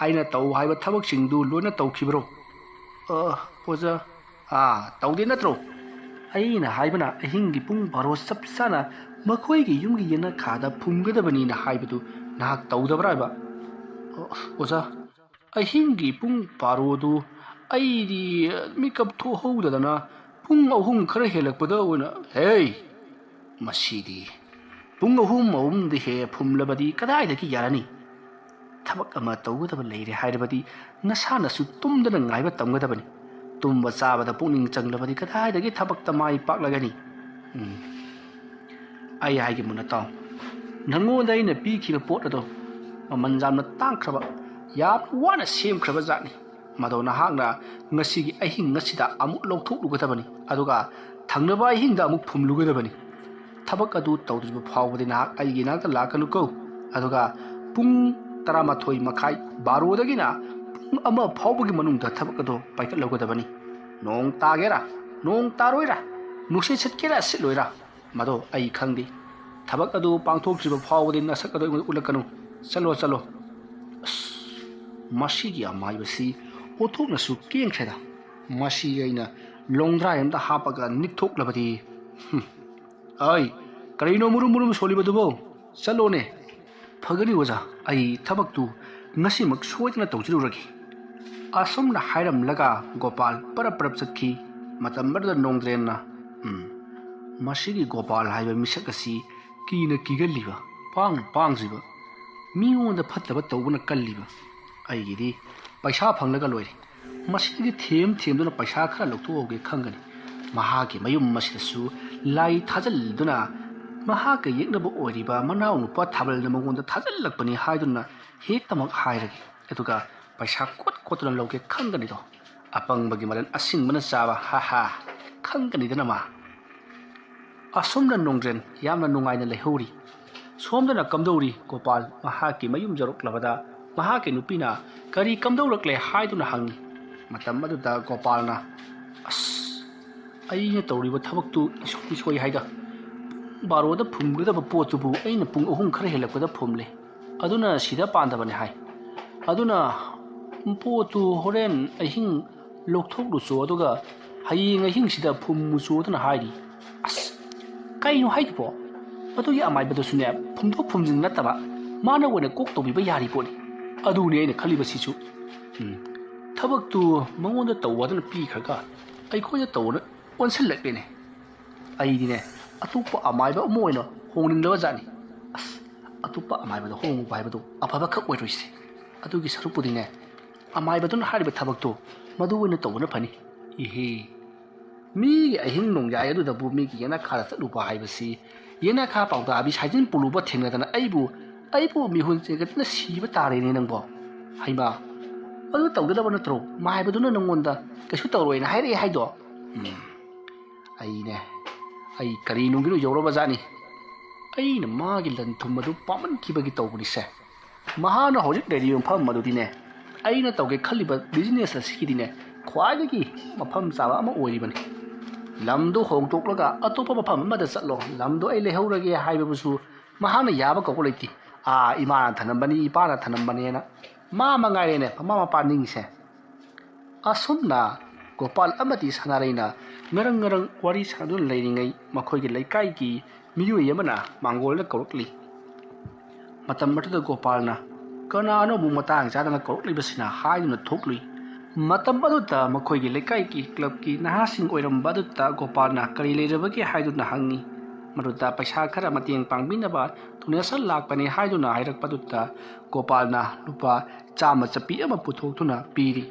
ꯑꯩꯅ ꯇꯧ ꯍꯥꯏꯕ ꯊꯕꯛꯁꯤꯡꯗꯨ ꯂꯣꯏꯅ ꯇꯧꯈꯤꯕ꯭ꯔꯣ?" "ꯑ, ꯑꯣꯖꯥ, ꯑꯥ, ꯇꯧꯗꯦ ꯅꯠꯇ꯭ꯔꯣ? ꯑꯩꯅ ꯍꯥꯏꯕꯅ ꯑꯍꯤꯡꯒꯤ ꯄꯨꯡ ꯕꯥꯔꯣ ꯆꯞ ꯆꯥꯅ ꯃꯈꯣꯏꯒꯤ ꯌꯨꯝꯒꯤ ꯌꯦꯅꯈꯥꯗ ꯐꯨꯝꯒꯗꯕꯅꯤꯅ ꯍꯥꯏꯕꯗꯨ ꯅꯍꯥꯛ ꯇꯧꯗꯕ꯭ꯔꯥ ꯍꯥꯏꯕ?" "ꯑ, ꯑꯣꯖꯥ, ꯑꯍꯤꯡꯒꯤ ꯄꯨꯡ ꯕꯥꯔꯣꯗꯨ ꯑꯩꯗꯤ ꯃꯤꯀꯞ ꯊꯣꯛꯍꯧꯗꯗꯅ ꯄꯨꯡ ꯑꯍꯨꯝ ꯈꯔ ꯍꯦꯜꯂꯛꯄꯗ ꯑꯣꯏꯅ," "ꯍꯦ! ꯃꯁꯤꯗꯤ ꯄꯨꯡ ꯑꯍꯨꯝ ꯑꯍꯨꯝꯗꯤ ꯍꯦ ꯐꯨꯝꯂꯕꯗꯤ ꯀꯗꯥꯏꯗꯒꯤ ꯌꯥꯔꯅꯤ? ꯊꯕꯛ ꯑꯃ ꯇꯧꯒꯗꯕ ꯂꯩꯔꯦ ꯍꯥꯏꯔꯕꯗꯤ ꯅꯁꯥꯅꯁꯨ ꯇꯨꯝꯗꯅ ꯉꯥꯏꯕ ꯇꯝꯒꯗꯕꯅꯤ꯫ ꯇꯨꯝꯕ ꯆꯥꯕꯗ ꯄꯨꯛꯅꯤꯡ ꯆꯪꯂꯕꯗꯤ ꯀꯗꯥꯏꯗꯒꯤ ꯊꯕꯛꯇ ꯃꯥꯏ ꯄꯥꯛꯂꯒꯅꯤ?" "ꯎꯝ, ꯑꯩ ꯍꯥꯏꯒꯦ ꯃꯨꯟꯅ ꯇꯥꯎ꯫ ꯅꯉꯣꯟꯗ ꯑꯩꯅ ꯄꯤꯈꯤꯕ ꯄꯣꯠ ꯑꯗꯣ ꯃꯃꯜ ꯌꯥꯝꯅ ꯇꯥꯡꯈ꯭ꯔꯕ, ꯌꯥꯝꯅ ꯋꯥꯅ ꯁꯦꯝꯈ꯭ꯔꯕ ꯖꯥꯠꯅꯤ꯫ ꯃꯗꯣ ꯅꯍꯥꯛꯅ ꯉꯁꯤꯒꯤ ꯑꯍꯤꯡ ꯑꯁꯤꯗ ꯑꯃꯨꯛ ꯂꯧꯊꯣꯛꯂꯨꯒꯗꯕꯅꯤ꯫ ꯑꯗꯨꯒ ꯊꯪꯅꯕ ꯑꯍꯤꯡꯗ ꯑꯃꯨꯛ ꯐꯨꯝꯂꯨꯒꯗꯕꯅꯤ꯫ ꯊꯕꯛ ꯑꯗꯨ ꯇꯧꯗ꯭ꯔꯤꯕ ꯐꯥꯎꯕꯗꯤ ꯅꯍꯥꯛ ꯑꯩꯒꯤ ꯏꯅꯥꯛꯇ ꯂꯥꯛꯀꯅꯨꯀꯣ꯫ ꯑꯗꯨꯒ ꯄꯨꯡ ꯇꯔꯥꯃꯥꯊꯣꯏ ꯃꯈꯥꯏ, ꯕꯥꯔꯣꯗꯒꯤꯅ ꯄꯨꯡ ꯄꯨꯡ ꯑꯃ ꯐꯥꯎꯕꯒꯤ ꯃꯅꯨꯡꯗ ꯊꯕꯛ ꯑꯗꯨ ꯄꯥꯏꯈꯠꯍꯧꯒꯗꯕꯅꯤ꯫ ꯅꯣꯡ ꯇꯥꯒꯦꯔꯥ, ꯅꯣꯡ ꯇꯥꯔꯣꯏꯔꯥ, ꯅꯨꯡꯁꯤꯠ ꯁꯤꯠꯀꯦꯔꯥ ꯁꯤꯠꯂꯣꯏꯔꯥ, ꯃꯗꯣ ꯑꯩ ꯈꯪꯗꯦ꯫ ꯊꯕꯛ ꯑꯗꯨ ꯄꯥꯡꯊꯣꯛꯇ꯭ꯔꯤꯕ ꯐꯥꯎꯕꯗꯤ ꯅꯁꯛ ꯑꯗꯨ ꯑꯩꯉꯣꯟꯗ ꯎꯠꯂꯛꯀꯅꯨ꯫ ꯆꯠꯂꯣ, ꯆꯠꯂꯣ꯫ ꯑꯁ, ꯃꯁꯤꯒꯤ ꯑꯃꯥꯏꯕꯁꯤ ꯑꯣꯟꯊꯣꯛꯅꯁꯨ ꯀꯦꯟꯈ꯭ꯔꯦꯗ꯫ ꯃꯁꯤ ꯑꯩꯅ ꯂꯣꯡꯗ꯭ꯔꯥꯏ ꯑꯝꯗ ꯍꯥꯞꯄꯒ ꯅꯤꯛꯊꯣꯛꯂꯕꯗꯤ꯫ ꯍꯨꯝ꯫ ꯑꯩ, ꯀꯔꯤꯅꯣ ꯃꯨꯔꯨꯝ ꯃꯨꯔꯨꯝ ꯁꯣꯜꯂꯤꯕꯗꯨꯕꯣ? ꯆꯠꯂꯣꯅꯦ꯫ ꯐꯒꯅꯤ ꯑꯣꯖꯥ, ꯑꯩ ꯊꯕꯛꯇꯨ ꯉꯁꯤꯃꯛ ꯁꯣꯏꯗꯅ ꯇꯧꯖꯔꯨꯔꯒꯦ꯫ ꯑꯁꯨꯝꯅ ꯍꯥꯏꯔꯝꯂꯒ ꯒꯣꯄꯥꯜ ꯄꯔꯞ ꯄꯔꯞ ꯆꯠꯈꯤ꯫ ꯃꯇꯝ ꯑꯗꯨꯗ ꯅꯣꯡꯗ꯭ꯔꯦꯟꯅ, "ꯎꯝ, ꯃꯁꯤꯒꯤ ꯒꯣꯄꯥꯜ ꯍꯥꯏꯕ ꯃꯤꯁꯛ ꯑꯁꯤ ꯀꯤꯅ ꯀꯤꯒꯜꯂꯤꯕ, ꯄꯥꯡꯅ ꯄꯥꯡꯗ꯭ꯔꯤꯕ, ꯃꯤꯉꯣꯟꯗ ꯐꯠꯇꯕ ꯇꯧꯕꯅ ꯀꯜꯂꯤꯕ꯫ ꯑꯩꯒꯤꯗꯤ ꯄꯩꯁꯥ ꯐꯪꯂꯒ ꯂꯣꯏꯔꯦ꯫ ꯃꯁꯤꯗꯒꯤ ꯊꯦꯝ ꯊꯦꯝꯗꯨꯅ ꯄꯩꯁꯥ ꯈꯔ ꯂꯧꯊꯣꯛꯍꯧꯒꯦ ꯈꯪꯒꯅꯤ꯫ ꯃꯍꯥꯛꯀꯤ ꯃꯌꯨꯝ ꯑꯁꯤꯗꯁꯨ ꯂꯥꯏ ꯊꯥꯖꯤꯜꯗꯨꯅ ꯃꯍꯥꯛꯀ ꯌꯦꯛꯅꯕ ꯑꯣꯏꯔꯤꯕ ꯃꯅꯥꯎꯅꯨꯄꯥ ꯊꯥꯕꯜꯅ ꯃꯉꯣꯟꯗ ꯊꯥꯖꯤꯜꯂꯛꯄꯅꯤ ꯍꯥꯏꯗꯨꯅ ꯍꯦꯛꯇꯃꯛ ꯍꯥꯏꯔꯒꯦ꯫ ꯑꯗꯨꯒ ꯄꯩꯁꯥ ꯀꯣꯠ ꯀꯣꯠꯇꯨꯅ ꯂꯧꯒꯦ ꯈꯪꯒꯅꯤꯗꯣ꯫ ꯑꯄꯪꯕꯒꯤ ꯃꯔꯟ ꯑꯁꯤꯡꯕꯅ ꯆꯥꯕ, ꯍꯥ ꯍꯥ, ꯈꯪꯒꯅꯤꯗꯅ ꯃꯥ꯫" ꯑꯁꯨꯝꯅ ꯅꯣꯡꯗ꯭ꯔꯦꯟ ꯌꯥꯝꯅ ꯅꯨꯡꯉꯥꯏꯅ ꯂꯩꯍꯧꯔꯤ꯫ ꯁꯣꯝꯗꯅ ꯀꯝꯗꯧꯔꯤ ꯒꯣꯄꯥꯜ ꯃꯍꯥꯛꯀꯤ ꯃꯌꯨꯝ ꯌꯧꯔꯛꯂꯕꯗ ꯃꯍꯥꯛꯀꯤ ꯅꯨꯄꯤꯅ ꯀꯔꯤ ꯀꯝꯗꯧꯔꯛꯂꯦ ꯍꯥꯏꯗꯨꯅ ꯍꯪꯉꯤ꯫ ꯃꯇꯝ ꯑꯗꯨꯗ ꯒꯣꯄꯥꯜꯅ, "ꯑꯁ, ꯑꯩꯅ ꯇꯧꯔꯤꯕ ꯊꯕꯛꯇꯨ ꯏꯁꯣꯏ ꯏꯁꯣꯏ ꯍꯥꯏꯗ꯫ ꯄꯨꯡ ꯕꯥꯔꯣꯗ ꯐꯨꯝꯒꯗꯕ ꯄꯣꯠꯇꯨꯕꯨ ꯑꯩꯅ ꯄꯨꯡ ꯑꯍꯨꯝ ꯈꯔ ꯍꯦꯜꯂꯛꯄꯗ ꯐꯨꯝꯂꯦ꯫ ꯑꯗꯨꯅ ꯁꯤꯗ ꯄꯥꯟꯗꯕꯅꯤ ꯍꯥꯏ꯫ ꯑꯗꯨꯅ ꯄꯣꯠꯇꯨ ꯍꯣꯔꯦꯟ ꯑꯍꯤꯡ ꯂꯧꯊꯣꯛꯂꯨꯆꯣ, ꯑꯗꯨꯒ ꯍꯌꯦꯡ ꯑꯍꯤꯡꯁꯤꯗ ꯐꯨꯝꯃꯨꯆꯣ" ꯑꯗꯨꯅ ꯍꯥꯏꯔꯤ꯫ ꯑꯁ, ꯀꯩꯅꯣ ꯍꯥꯏꯗꯨꯕꯣ? ꯑꯗꯨꯒꯤ ꯑꯃꯥꯏꯕꯗꯨꯁꯨꯅꯦ, ꯐꯨꯝꯗꯣꯛ ꯐꯨꯝꯖꯤꯟ ꯅꯠꯇꯕ, ꯃꯥꯅ ꯑꯣꯏꯅ ꯀꯣꯛ ꯇꯧꯕꯤꯕ ꯌꯥꯔꯤ ꯄꯣꯠꯅꯤ꯫ ꯑꯗꯨꯅꯤ ꯑꯩꯅ ꯈꯜꯂꯤꯕꯁꯤꯁꯨ꯫ ꯎꯝ, ꯊꯕꯛꯇꯨ ꯃꯉꯣꯟꯗ ꯇꯧ ꯍꯥꯏꯗꯨꯅ ꯄꯤꯈ꯭ꯔꯒ ꯑꯩꯈꯣꯏꯗ ꯇꯧꯅ ꯑꯣꯟꯁꯤꯜꯂꯛꯂꯦꯅꯦ꯫ ꯑꯩꯗꯤꯅꯦ, ꯑꯇꯣꯞꯄ ꯑꯃꯥꯏꯕ ꯑꯃ ꯑꯣꯏꯅ ꯍꯣꯡꯅꯤꯡꯂꯕ ꯖꯥꯠꯅꯤ꯫ ꯑꯁ, ꯑꯇꯣꯞꯄ ꯑꯃꯥꯏꯕꯗ ꯍꯣꯡꯉꯨꯕ ꯍꯥꯏꯕꯗꯨ ꯑꯐꯕ ꯈꯛ ꯑꯣꯏꯔꯣꯏꯁꯦ꯫ ꯑꯗꯨꯒꯤ ꯁꯔꯨꯛꯄꯨꯗꯤꯅꯦ, ꯑꯃꯥꯏꯕꯗꯨꯅ ꯍꯥꯏꯔꯤꯕ ꯊꯕꯛꯇꯣ ꯃꯗꯨ ꯑꯣꯏꯅ ꯇꯧꯕꯅ ꯐꯅꯤ꯫ ꯏꯍꯦ, ꯃꯤꯒꯤ ꯑꯍꯤꯡ ꯅꯣꯡꯌꯥꯏ ꯑꯗꯨꯗꯕꯨ ꯃꯤꯒꯤ ꯌꯦꯅꯈꯥꯗ ꯆꯠꯂꯨꯕ ꯍꯥꯏꯕꯁꯤ, ꯌꯦꯅꯈꯥ ꯄꯥꯎꯇꯥꯕꯤ ꯁꯥꯏꯖꯤꯟ ꯄꯨꯂꯨꯕ ꯊꯦꯡꯅꯗꯅ ꯑꯩꯕꯨ, ꯑꯩꯕꯨ ꯃꯤꯍꯨꯟ ꯆꯦꯟꯒꯠꯇꯅ ꯁꯤꯕ ꯇꯥꯔꯦꯅꯦ ꯅꯪꯕꯣ꯫ ꯍꯩꯃꯥ, ꯑꯗꯨ ꯇꯧꯒꯗꯕ ꯅꯠꯇ꯭ꯔꯣ? ꯃꯥꯏꯕꯗꯨꯅ ꯅꯪꯉꯣꯟꯗ ꯀꯩꯁꯨ ꯇꯧꯔꯣꯏꯅ ꯍꯥꯏꯔꯛꯑꯦ ꯍꯥꯏꯗꯣ? ꯎꯝ, ꯑꯩꯅꯦ, ꯑꯩ ꯀꯔꯤ ꯅꯨꯡꯒꯤꯅꯣ ꯌꯧꯔꯕ ꯖꯥꯠꯅꯤ꯫ ꯑꯩꯅ ꯃꯥꯒꯤ ꯂꯟ ꯊꯨꯝ ꯑꯗꯨ ꯄꯥꯝꯃꯟꯈꯤꯕꯒꯤ ꯇꯧꯕꯅꯤꯁꯦ꯫ ꯃꯍꯥꯛꯅ ꯍꯧꯖꯤꯛ ꯂꯩꯔꯤꯕ ꯃꯐꯝ ꯑꯗꯨꯗꯤꯅꯦ, ꯑꯩꯅ ꯇꯧꯒꯦ ꯈꯜꯂꯤꯕ ꯕꯤꯖꯤꯅꯦꯁ ꯑꯁꯤꯒꯤꯗꯤꯅꯦ, ꯈ꯭ꯋꯥꯏꯗꯒꯤ ꯃꯐꯝ ꯆꯥꯕ ꯑꯃ ꯑꯣꯏꯔꯤꯕꯅꯤ꯫ ꯂꯝꯗꯣ ꯍꯣꯡꯗꯣꯛꯂꯒ ꯑꯇꯣꯞꯄ ꯃꯐꯝ ꯑꯃꯗ ꯆꯠꯂꯣ, ꯂꯝꯗꯣ ꯑꯩ ꯂꯩꯍꯧꯔꯒꯦ ꯍꯥꯏꯕꯕꯨꯁꯨ ꯃꯍꯥꯛꯅ ꯌꯥꯕ ꯀꯧꯕ ꯂꯩꯇꯦ꯫ ꯑꯥ, ꯏꯃꯥꯅ ꯊꯅꯝꯕꯅꯤ, ꯏꯄꯥꯅ ꯊꯅꯝꯕꯅꯦꯅ ꯃꯥ ꯃꯉꯥꯏꯔꯦꯅꯦ ꯃꯃꯥ ꯃꯄꯥ ꯅꯤꯡꯉꯤꯁꯦ꯫ ꯑꯁꯨꯝꯅ ꯒꯣꯄꯥꯜ ꯑꯃꯗꯤ ꯁꯅꯥꯔꯩꯅ ꯉꯔꯪ ꯉꯔꯪ ꯋꯥꯔꯤ ꯁꯥꯗꯨꯅ ꯂꯩꯔꯤꯉꯩ, ꯃꯈꯣꯏꯒꯤ ꯂꯩꯀꯥꯏꯒꯤ ꯃꯤꯑꯣꯏ ꯑꯃꯅ ꯃꯥꯡꯒꯣꯜꯗ ꯀꯧꯔꯛꯂꯤ꯫ ꯃꯇꯝ ꯑꯗꯨꯗ ꯒꯣꯄꯥꯜꯅ, "ꯀꯅꯥꯅꯣ ꯑꯃꯨꯛ ꯃꯇꯥꯡ ꯆꯥꯗꯅ ꯀꯧꯔꯛꯂꯤꯕꯁꯤꯅ?" ꯍꯥꯏꯗꯨꯅ ꯊꯣꯛꯂꯨꯏ꯫ ꯃꯇꯝ ꯑꯗꯨꯗ ꯃꯈꯣꯏꯒꯤ ꯂꯩꯀꯥꯏꯒꯤ ꯀ꯭ꯂꯕꯀꯤ ꯅꯍꯥꯁꯤꯡ ꯑꯣꯏꯔꯝꯕ ꯑꯗꯨꯗ ꯒꯣꯄꯥꯜꯅ ꯀꯔꯤ ꯂꯩꯔꯕꯒꯦ ꯍꯥꯏꯗꯨꯅ ꯍꯪꯉꯤ꯫ ꯃꯗꯨꯗ ꯄꯩꯁꯥ ꯈꯔ ꯃꯇꯦꯡ ꯄꯥꯡꯕꯤꯅꯕ ꯗꯣꯅꯦꯁꯟ ꯂꯥꯛꯄꯅꯤ ꯍꯥꯏꯗꯨꯅ ꯍꯥꯏꯔꯛꯄꯗꯨꯗ ꯒꯣꯄꯥꯜꯅ ꯂꯨꯄꯥ ꯆꯥꯝꯃ ꯆꯞꯄꯤ ꯑꯃ ꯄꯨꯊꯣꯛꯇꯨꯅ ꯄꯤꯔꯤ꯫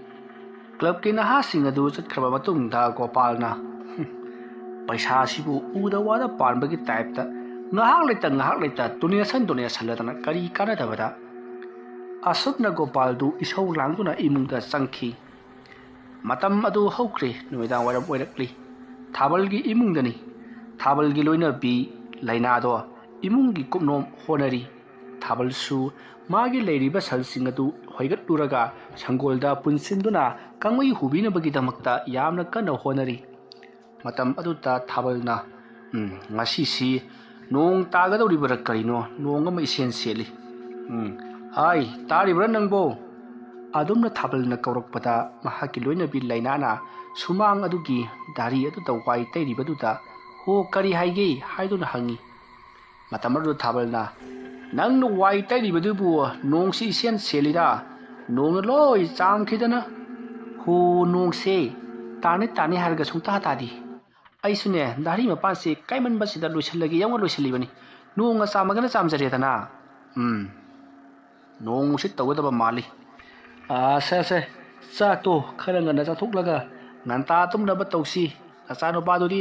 ꯀ꯭ꯂꯕꯀꯤ ꯅꯍꯥꯁꯤꯡ ꯑꯗꯨ ꯆꯠꯈ꯭ꯔꯕ ꯃꯇꯨꯡꯗ ꯒꯣꯄꯥꯜꯅ, "ꯄꯩꯁꯥꯁꯤꯕꯨ ꯎꯗ ꯋꯥꯗ ꯄꯥꯟꯕꯒꯤ ꯇꯥꯏꯞꯇ ꯉꯥꯏꯍꯥꯛ ꯂꯩꯇ ꯉꯥꯏꯍꯥꯛ ꯂꯩꯇ ꯗꯣꯅꯦꯁꯟ ꯗꯣꯅꯦꯁꯟ ꯍꯜꯂꯗꯅ ꯀꯔꯤ ꯀꯥꯟꯅꯗꯕꯗ?" ꯑꯁꯨꯝꯅ ꯒꯣꯄꯥꯜꯗꯨ ꯏꯁꯧ ꯂꯥꯡꯗꯨꯅ ꯏꯃꯨꯡꯗ ꯆꯪꯈꯤ꯫ ꯃꯇꯝ ꯑꯗꯨ ꯍꯧꯈ꯭ꯔꯦ, ꯅꯨꯃꯤꯗꯥꯡ ꯋꯥꯏꯔꯝ ꯑꯣꯏꯔꯛꯂꯤ꯫ ꯊꯥꯕꯜꯒꯤ ꯏꯃꯨꯡꯗꯅꯤ꯫ ꯊꯥꯕꯜꯒꯤ ꯂꯣꯏꯅꯕꯤ ꯂꯩꯅꯥꯗꯣ ꯏꯃꯨꯡꯒꯤ ꯀꯨꯞꯅꯣꯝ ꯍꯣꯠꯅꯔꯤ꯫ ꯊꯥꯕꯜꯁꯨ ꯃꯥꯒꯤ ꯂꯩꯔꯤꯕ ꯁꯜꯁꯤꯡ ꯑꯗꯨ ꯍꯣꯏꯒꯠꯂꯨꯔꯒ ꯁꯪꯒꯣꯜꯗ ꯄꯨꯟꯁꯤꯟꯗꯨꯅ ꯀꯥꯡꯃꯩ ꯍꯨꯕꯤꯅꯕꯒꯤꯗꯃꯛꯇ ꯌꯥꯝꯅ ꯀꯟꯅ ꯍꯣꯠꯅꯔꯤ꯫ ꯃꯇꯝ ꯑꯗꯨꯗ ꯊꯥꯕꯜꯅ, "ꯎꯝ, ꯉꯁꯤꯁꯤ ꯅꯣꯡ ꯇꯥꯒꯗꯧꯔꯤꯕꯔꯥ ꯀꯔꯤꯅꯣ? ꯅꯣꯡ ꯑꯃ ꯏꯁꯦꯟ ꯁꯦꯠꯂꯤ꯫ ꯎꯝ, ꯍꯥꯏ, ꯇꯥꯔꯤꯕ꯭ꯔꯥ ꯅꯪꯕꯣ?" ꯑꯗꯨꯝꯅ ꯊꯥꯕꯜꯅ ꯀꯧꯔꯛꯄꯗ ꯃꯍꯥꯛꯀꯤ ꯂꯣꯏꯅꯕꯤ ꯂꯩꯅꯥꯅ ꯁꯨꯃꯥꯡ ꯑꯗꯨꯒꯤ ꯗꯥꯔꯤ ꯑꯗꯨꯗ ꯋꯥꯏ ꯇꯩꯔꯤꯕꯗꯨꯗ, "ꯍꯣ, ꯀꯔꯤ ꯍꯥꯏꯒꯦ?" ꯍꯥꯏꯗꯨꯅ ꯍꯪꯉꯤ꯫ ꯃꯇꯝ ꯑꯗꯨꯗ ꯊꯥꯕꯜꯅ, "ꯅꯪꯅ ꯋꯥꯏ ꯇꯩꯔꯤꯕꯗꯨꯕꯨ ꯅꯣꯡꯁꯤ ꯏꯁꯦꯟ ꯁꯦꯜꯂꯤꯔꯥ? ꯅꯣꯡꯅ ꯂꯣꯏ ꯆꯥꯝꯈꯤꯗꯅ꯫ ꯍꯣ, ꯅꯣꯡꯁꯦ ꯇꯥꯅꯤ ꯇꯥꯅꯤ ꯍꯥꯏꯔꯒ ꯁꯨꯡꯇꯥ ꯇꯥꯗꯦ꯫ ꯑꯩꯁꯨꯅꯦ, ꯗꯥꯔꯤ ꯃꯄꯥꯟꯁꯦ ꯀꯥꯏꯃꯟꯕꯁꯤꯗ ꯂꯣꯏꯁꯤꯜꯂꯒꯦ ꯌꯥꯎꯅ ꯂꯣꯏꯁꯤꯜꯂꯤꯕꯅꯤ꯫ ꯅꯣꯡꯅ ꯆꯥꯝꯃꯒꯅ ꯆꯥꯝꯖꯔꯦꯗꯅ꯫ ꯎꯝ, ꯅꯣꯡ ꯅꯨꯡꯁꯤꯠ ꯇꯧꯒꯗꯕ ꯃꯥꯜꯂꯤ꯫ ꯑꯁꯦ, ꯑꯁꯦ, ꯆꯥꯛꯇꯣ ꯈꯔ ꯉꯟꯅ ꯆꯥꯊꯣꯛꯂꯒ ꯉꯟꯇꯥ ꯇꯨꯝꯅꯕ ꯇꯧꯁꯤ꯫ ꯅꯆꯥꯅꯨꯄꯥꯗꯨꯗꯤ?"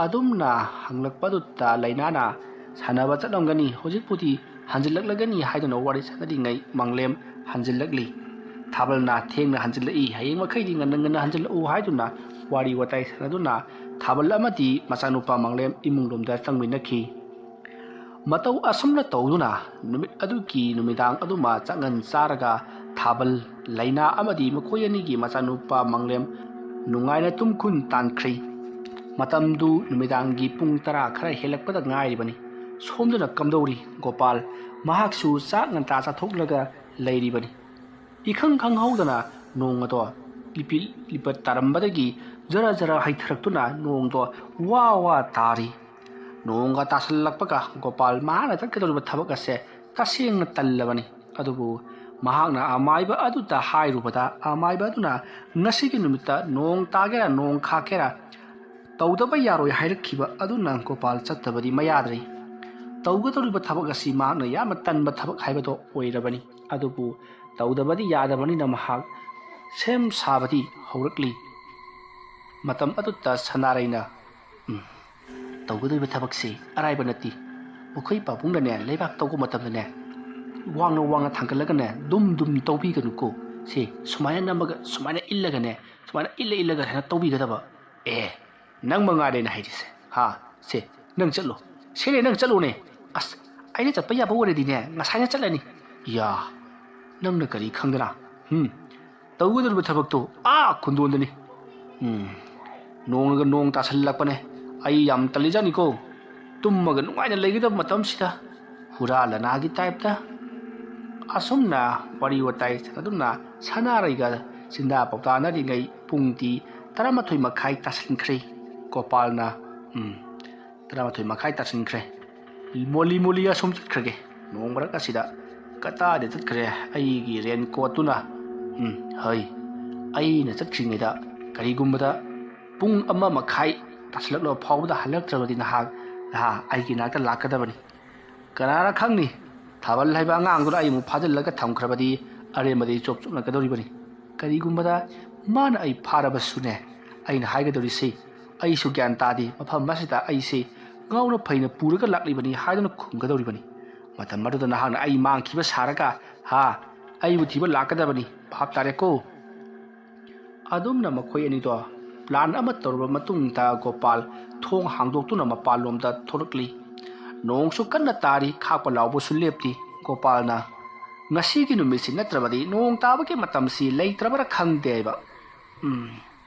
ꯑꯗꯨꯝꯅ ꯍꯪꯂꯛꯄꯗꯨꯗ ꯂꯩꯅꯥꯅ, "ꯁꯥꯟꯅꯕ ꯆꯠꯂꯝꯒꯅꯤ, ꯍꯧꯖꯤꯛꯄꯨꯗꯤ ꯍꯟꯖꯤꯜꯂꯛꯂꯒꯅꯤ" ꯍꯥꯏꯗꯨꯅ ꯋꯥꯔꯤ ꯁꯥꯟꯅꯔꯤꯉꯩ ꯃꯪꯂꯦꯝ ꯍꯟꯖꯤꯜꯂꯛꯂꯤ꯫ ꯊꯥꯕꯜꯅ, "ꯊꯦꯡꯅ ꯍꯟꯖꯤꯜꯂꯛꯏ, ꯍꯌꯦꯡ ꯃꯈꯩꯗꯤ ꯉꯟꯅ ꯉꯟꯅ ꯍꯟꯖꯤꯜꯂꯛꯎ" ꯍꯥꯏꯗꯨꯅ ꯋꯥꯔꯤ ꯋꯥꯇꯥꯏ ꯁꯥꯟꯅꯗꯨꯅ ꯊꯥꯕꯜ ꯑꯃꯗꯤ ꯃꯆꯥꯅꯨꯄꯥ ꯃꯪꯂꯦꯝ ꯏꯃꯨꯡꯂꯣꯝꯗ ꯆꯪꯃꯤꯟꯅꯈꯤ꯫ ꯃꯇꯧ ꯑꯁꯨꯝꯅ ꯇꯧꯗꯨꯅ ꯅꯨꯃꯤꯠ ꯑꯗꯨꯒꯤ ꯅꯨꯃꯤꯗꯥꯡ ꯑꯗꯨꯃ ꯆꯥꯛꯉꯟ ꯆꯥꯔꯒ ꯊꯥꯕꯜ, ꯂꯩꯅꯥ ꯑꯃꯗꯤ ꯃꯈꯣꯏ ꯑꯅꯤꯒꯤ ꯃꯆꯥꯅꯨꯄꯥ ꯃꯪꯂꯦꯝ ꯅꯨꯡꯉꯥꯏꯅ ꯇꯨꯝꯈꯨꯟ ꯇꯥꯟꯈ꯭ꯔꯦ꯫ ꯃꯇꯝꯗꯨ ꯅꯨꯃꯤꯗꯥꯡꯒꯤ ꯄꯨꯡ ꯇꯔꯥ ꯈꯔ ꯍꯦꯜꯂꯛꯄꯗ ꯉꯥꯏꯔꯤꯕꯅꯤ꯫ ꯁꯣꯝꯗꯅ ꯀꯝꯗꯧꯔꯤ ꯒꯣꯄꯥꯜ? ꯃꯍꯥꯛꯁꯨ ꯆꯥꯛ ꯉꯟꯇꯥ ꯆꯥꯊꯣꯛꯂꯒ ꯂꯩꯔꯤꯕꯅꯤ꯫ ꯏꯈꯪ ꯈꯪꯍꯧꯗꯅ ꯅꯣꯡ ꯑꯗꯣ ꯂꯤꯄꯤꯠ ꯂꯤꯄꯠ ꯇꯥꯔꯝꯕꯗꯒꯤ ꯖꯔ ꯖꯔ ꯍꯩꯊꯔꯛꯇꯨꯅ ꯅꯣꯡꯗꯣ ꯋꯥ ꯋꯥ ꯇꯥꯔꯤ꯫ ꯅꯣꯡꯒ ꯇꯥꯁꯜꯂꯛꯄꯒ ꯒꯣꯄꯥꯜ ꯃꯍꯥꯛꯅ ꯆꯠꯀꯗꯧꯔꯤꯕ ꯊꯕꯛ ꯑꯁꯦ ꯇꯁꯦꯡꯅ ꯇꯜꯂꯕꯅꯤ꯫ ꯑꯗꯨꯕꯨ ꯃꯍꯥꯛꯅ ꯑꯃꯥꯏꯕ ꯑꯗꯨꯗ ꯍꯥꯏꯔꯨꯕꯗ, ꯑꯃꯥꯏꯕ ꯑꯗꯨꯅ ꯉꯁꯤꯒꯤ ꯅꯨꯃꯤꯠꯇ ꯅꯣꯡ ꯇꯥꯒꯦꯔꯥ ꯅꯣꯡ ꯈꯥꯛꯀꯦꯔꯥ ꯇꯧꯗꯕ ꯌꯥꯔꯣꯏ ꯍꯥꯏꯔꯛꯈꯤꯕ ꯑꯗꯨꯅ ꯒꯣꯄꯥꯜ ꯆꯠꯇꯕꯗꯤ ꯃꯌꯥꯗ꯭ꯔꯦ꯫ ꯇꯧꯒꯗꯧꯔꯤꯕ ꯊꯕꯛ ꯑꯁꯤ ꯃꯍꯥꯛꯅ ꯌꯥꯝꯅ ꯇꯟꯕ ꯊꯕꯛ ꯍꯥꯏꯕꯗꯣ ꯑꯣꯏꯔꯕꯅꯤ꯫ ꯑꯗꯨꯕꯨ ꯇꯧꯗꯕꯗꯤ ꯌꯥꯗꯕꯅꯤꯅ ꯃꯍꯥꯛ ꯁꯦꯝ ꯁꯥꯕꯗꯤ ꯍꯧꯔꯛꯂꯤ꯫ ꯃꯇꯝ ꯑꯗꯨꯗ ꯁꯅꯥꯔꯩꯅ, "ꯎꯝ, ꯇꯧꯒꯗꯧꯔꯤꯕ ꯊꯕꯛꯁꯤ ꯑꯔꯥꯏꯕ ꯅꯠꯇꯦ꯫ ꯃꯈꯣꯏ ꯄꯥꯕꯨꯡꯅꯅꯦ, ꯂꯩꯕꯥꯛ ꯇꯧꯕ ꯃꯇꯝꯗꯅꯦ, ꯋꯥꯡꯅ ꯋꯥꯡꯅ ꯊꯥꯡꯒꯠꯂꯒꯅꯦ, ꯗꯨꯝ ꯗꯨꯝ ꯇꯧꯕꯤꯒꯅꯨꯀꯣ꯫ ꯁꯤ ꯁꯨꯃꯥꯏꯅ ꯅꯝꯃꯒ, ꯁꯨꯃꯥꯏꯅ ꯏꯜꯂꯒꯅꯦ, ꯁꯨꯃꯥꯏꯅ ꯏꯜꯂ ꯏꯜꯂꯒ ꯁꯨꯃꯥꯏꯅ ꯇꯧꯕꯤꯒꯗꯕ꯫ ꯑꯦ, ꯅꯪ ꯃꯉꯥꯏꯔꯦꯅ ꯍꯥꯏꯔꯤꯁꯦ꯫ ꯍꯥ, ꯁꯦ, ꯅꯪ ꯆꯠꯂꯣ꯫ ꯁꯦꯅꯦ, ꯅꯪ ꯆꯠꯂꯣꯅꯦ꯫ ꯑꯁ, ꯑꯩꯅ ꯆꯠꯄ ꯌꯥꯕ ꯑꯣꯏꯔꯗꯤꯅꯦ, ꯉꯁꯥꯏꯅ ꯆꯠꯂꯅꯤ꯫ ꯌꯥ, ꯅꯪꯅ ꯀꯔꯤ ꯈꯪꯗꯅ? ꯍꯨꯝ, ꯇꯧꯒꯗꯧꯔꯤꯕ ꯊꯕꯛꯇꯣ ꯑꯥ ꯈꯨꯟꯗꯣꯟꯗꯅꯤ꯫ ꯎꯝ, ꯅꯣꯡꯒ ꯅꯣꯡ ꯇꯥꯁꯜꯂꯛꯄꯅꯦ꯫ ꯑꯩ ꯌꯥꯝ ꯇꯜꯂꯤꯖꯥꯠꯅꯤꯀꯣ꯫ ꯇꯨꯝꯃꯒ ꯅꯨꯡꯉꯥꯏꯅ ꯂꯩꯒꯗꯕ ꯃꯇꯝꯁꯤꯗ ꯍꯨꯔꯥ ꯂꯅꯥꯒꯤ ꯇꯥꯏꯞꯇ꯫ ꯑꯁꯨꯝꯅ ꯋꯥꯔꯤ ꯋꯥꯇꯥꯏ ꯁꯥꯟꯅꯗꯨꯅ ꯁꯅꯥꯔꯩꯒ ꯆꯤꯟꯗꯥ ꯄꯥꯎꯇꯥꯅꯔꯤꯉꯩ ꯄꯨꯡꯗꯤ ꯇꯔꯥꯃꯥꯊꯣꯏ ꯃꯈꯥꯏ ꯇꯥꯁꯤꯟꯈ꯭ꯔꯦ꯫ ꯒꯣꯄꯥꯜꯅ, ꯎꯝ, ꯇꯔꯥꯃꯥꯊꯣꯏ ꯃꯈꯥꯏ ꯇꯥꯁꯤꯟꯈ꯭ꯔꯦ꯫ ꯃꯣꯂꯤ ꯃꯣꯂꯤ ꯑꯁꯨꯝ ꯆꯠꯈ꯭ꯔꯒꯦ꯫ ꯅꯣꯡ ꯃꯔꯛ ꯑꯁꯤꯗ ꯀꯗꯥꯏꯗ ꯆꯠꯈ꯭ꯔꯦ ꯑꯩꯒꯤ ꯔꯦꯟ ꯀꯣꯠꯇꯨꯅ? ꯎꯝ, ꯍꯩ, ꯑꯩꯅ ꯆꯠꯈ꯭ꯔꯤꯉꯩꯗ ꯀꯔꯤꯒꯨꯝꯕꯗ ꯄꯨꯡ ꯑꯃ ꯃꯈꯥꯏ ꯇꯥꯁꯤꯜꯂꯛꯂꯕ ꯐꯥꯎꯕꯗ ꯍꯜꯂꯛꯇ꯭ꯔꯕꯗꯤ ꯅꯍꯥꯛ, ꯅꯍꯥ, ꯑꯩꯒꯤ ꯅꯥꯛꯇ ꯂꯥꯛꯀꯗꯕꯅꯤ꯫ ꯀꯅꯥꯅ ꯈꯪꯅꯤ, ꯊꯥꯕꯜ ꯍꯥꯏꯕ ꯑꯉꯥꯡꯗꯨꯅ ꯑꯩ ꯑꯃꯨꯛ ꯐꯥꯖꯤꯜꯂꯒ ꯊꯝꯈ꯭ꯔꯕꯗꯤ ꯑꯔꯦꯝꯕꯗ ꯑꯩ ꯆꯣꯞ ꯆꯣꯞꯅꯒꯗꯧꯔꯤꯕꯅꯤ꯫ ꯀꯔꯤꯒꯨꯝꯕꯗ ꯃꯥꯅ ꯑꯩ ꯐꯥꯔꯕꯁꯨꯅꯦ, ꯑꯩꯅ ꯍꯥꯏꯒꯗꯧꯔꯤꯁꯤ, ꯑꯩꯁꯨ ꯒ꯭ꯌꯥꯟ ꯇꯥꯗꯦ, ꯃꯐꯝ ꯑꯁꯤꯗ ꯑꯩꯁꯤ ꯉꯥꯎꯅ ꯐꯩꯅ ꯄꯨꯔꯒ ꯂꯥꯛꯂꯤꯕꯅꯤ ꯍꯥꯏꯗꯨꯅ ꯈꯨꯝꯒꯗꯧꯔꯤꯕꯅꯤ꯫ ꯃꯇꯝ ꯑꯗꯨꯗ ꯅꯍꯥꯛꯅ ꯑꯩ ꯃꯥꯡꯈꯤꯕ ꯁꯥꯔꯒ, ꯍꯥ, ꯑꯩꯕꯨ ꯊꯤꯕ ꯂꯥꯛꯀꯗꯕꯅꯤ꯫ ꯚꯥꯞ ꯇꯥꯔꯦꯀꯣ?" ꯑꯗꯨꯝꯅ ꯃꯈꯣꯏ ꯑꯅꯤꯗꯣ ꯄ꯭ꯂꯥꯟ ꯑꯃ ꯇꯧꯔꯕ ꯃꯇꯨꯡꯗ ꯒꯣꯄꯥꯜ ꯊꯣꯡ ꯍꯥꯡꯗꯣꯛꯇꯨꯅ ꯃꯄꯥꯟꯂꯣꯝꯗ ꯊꯣꯛꯂꯛꯂꯤ꯫ ꯅꯣꯡꯁꯨ ꯀꯟꯅ ꯇꯥꯔꯤ, ꯈꯥꯛꯄ ꯂꯥꯎꯕꯁꯨ ꯂꯦꯞꯇꯦ꯫ ꯒꯣꯄꯥꯜꯅ, ꯉꯁꯤꯒꯤ ꯅꯨꯃꯤꯠꯁꯤ ꯅꯠꯇ꯭ꯔꯕꯗꯤ ꯅꯣꯡ ꯇꯥꯕꯒꯤ ꯃꯇꯝꯁꯤ ꯂꯩꯇ꯭ꯔꯕꯔꯥ ꯈꯪꯗꯦ ꯍꯥꯏꯕ꯫ ꯎꯝ,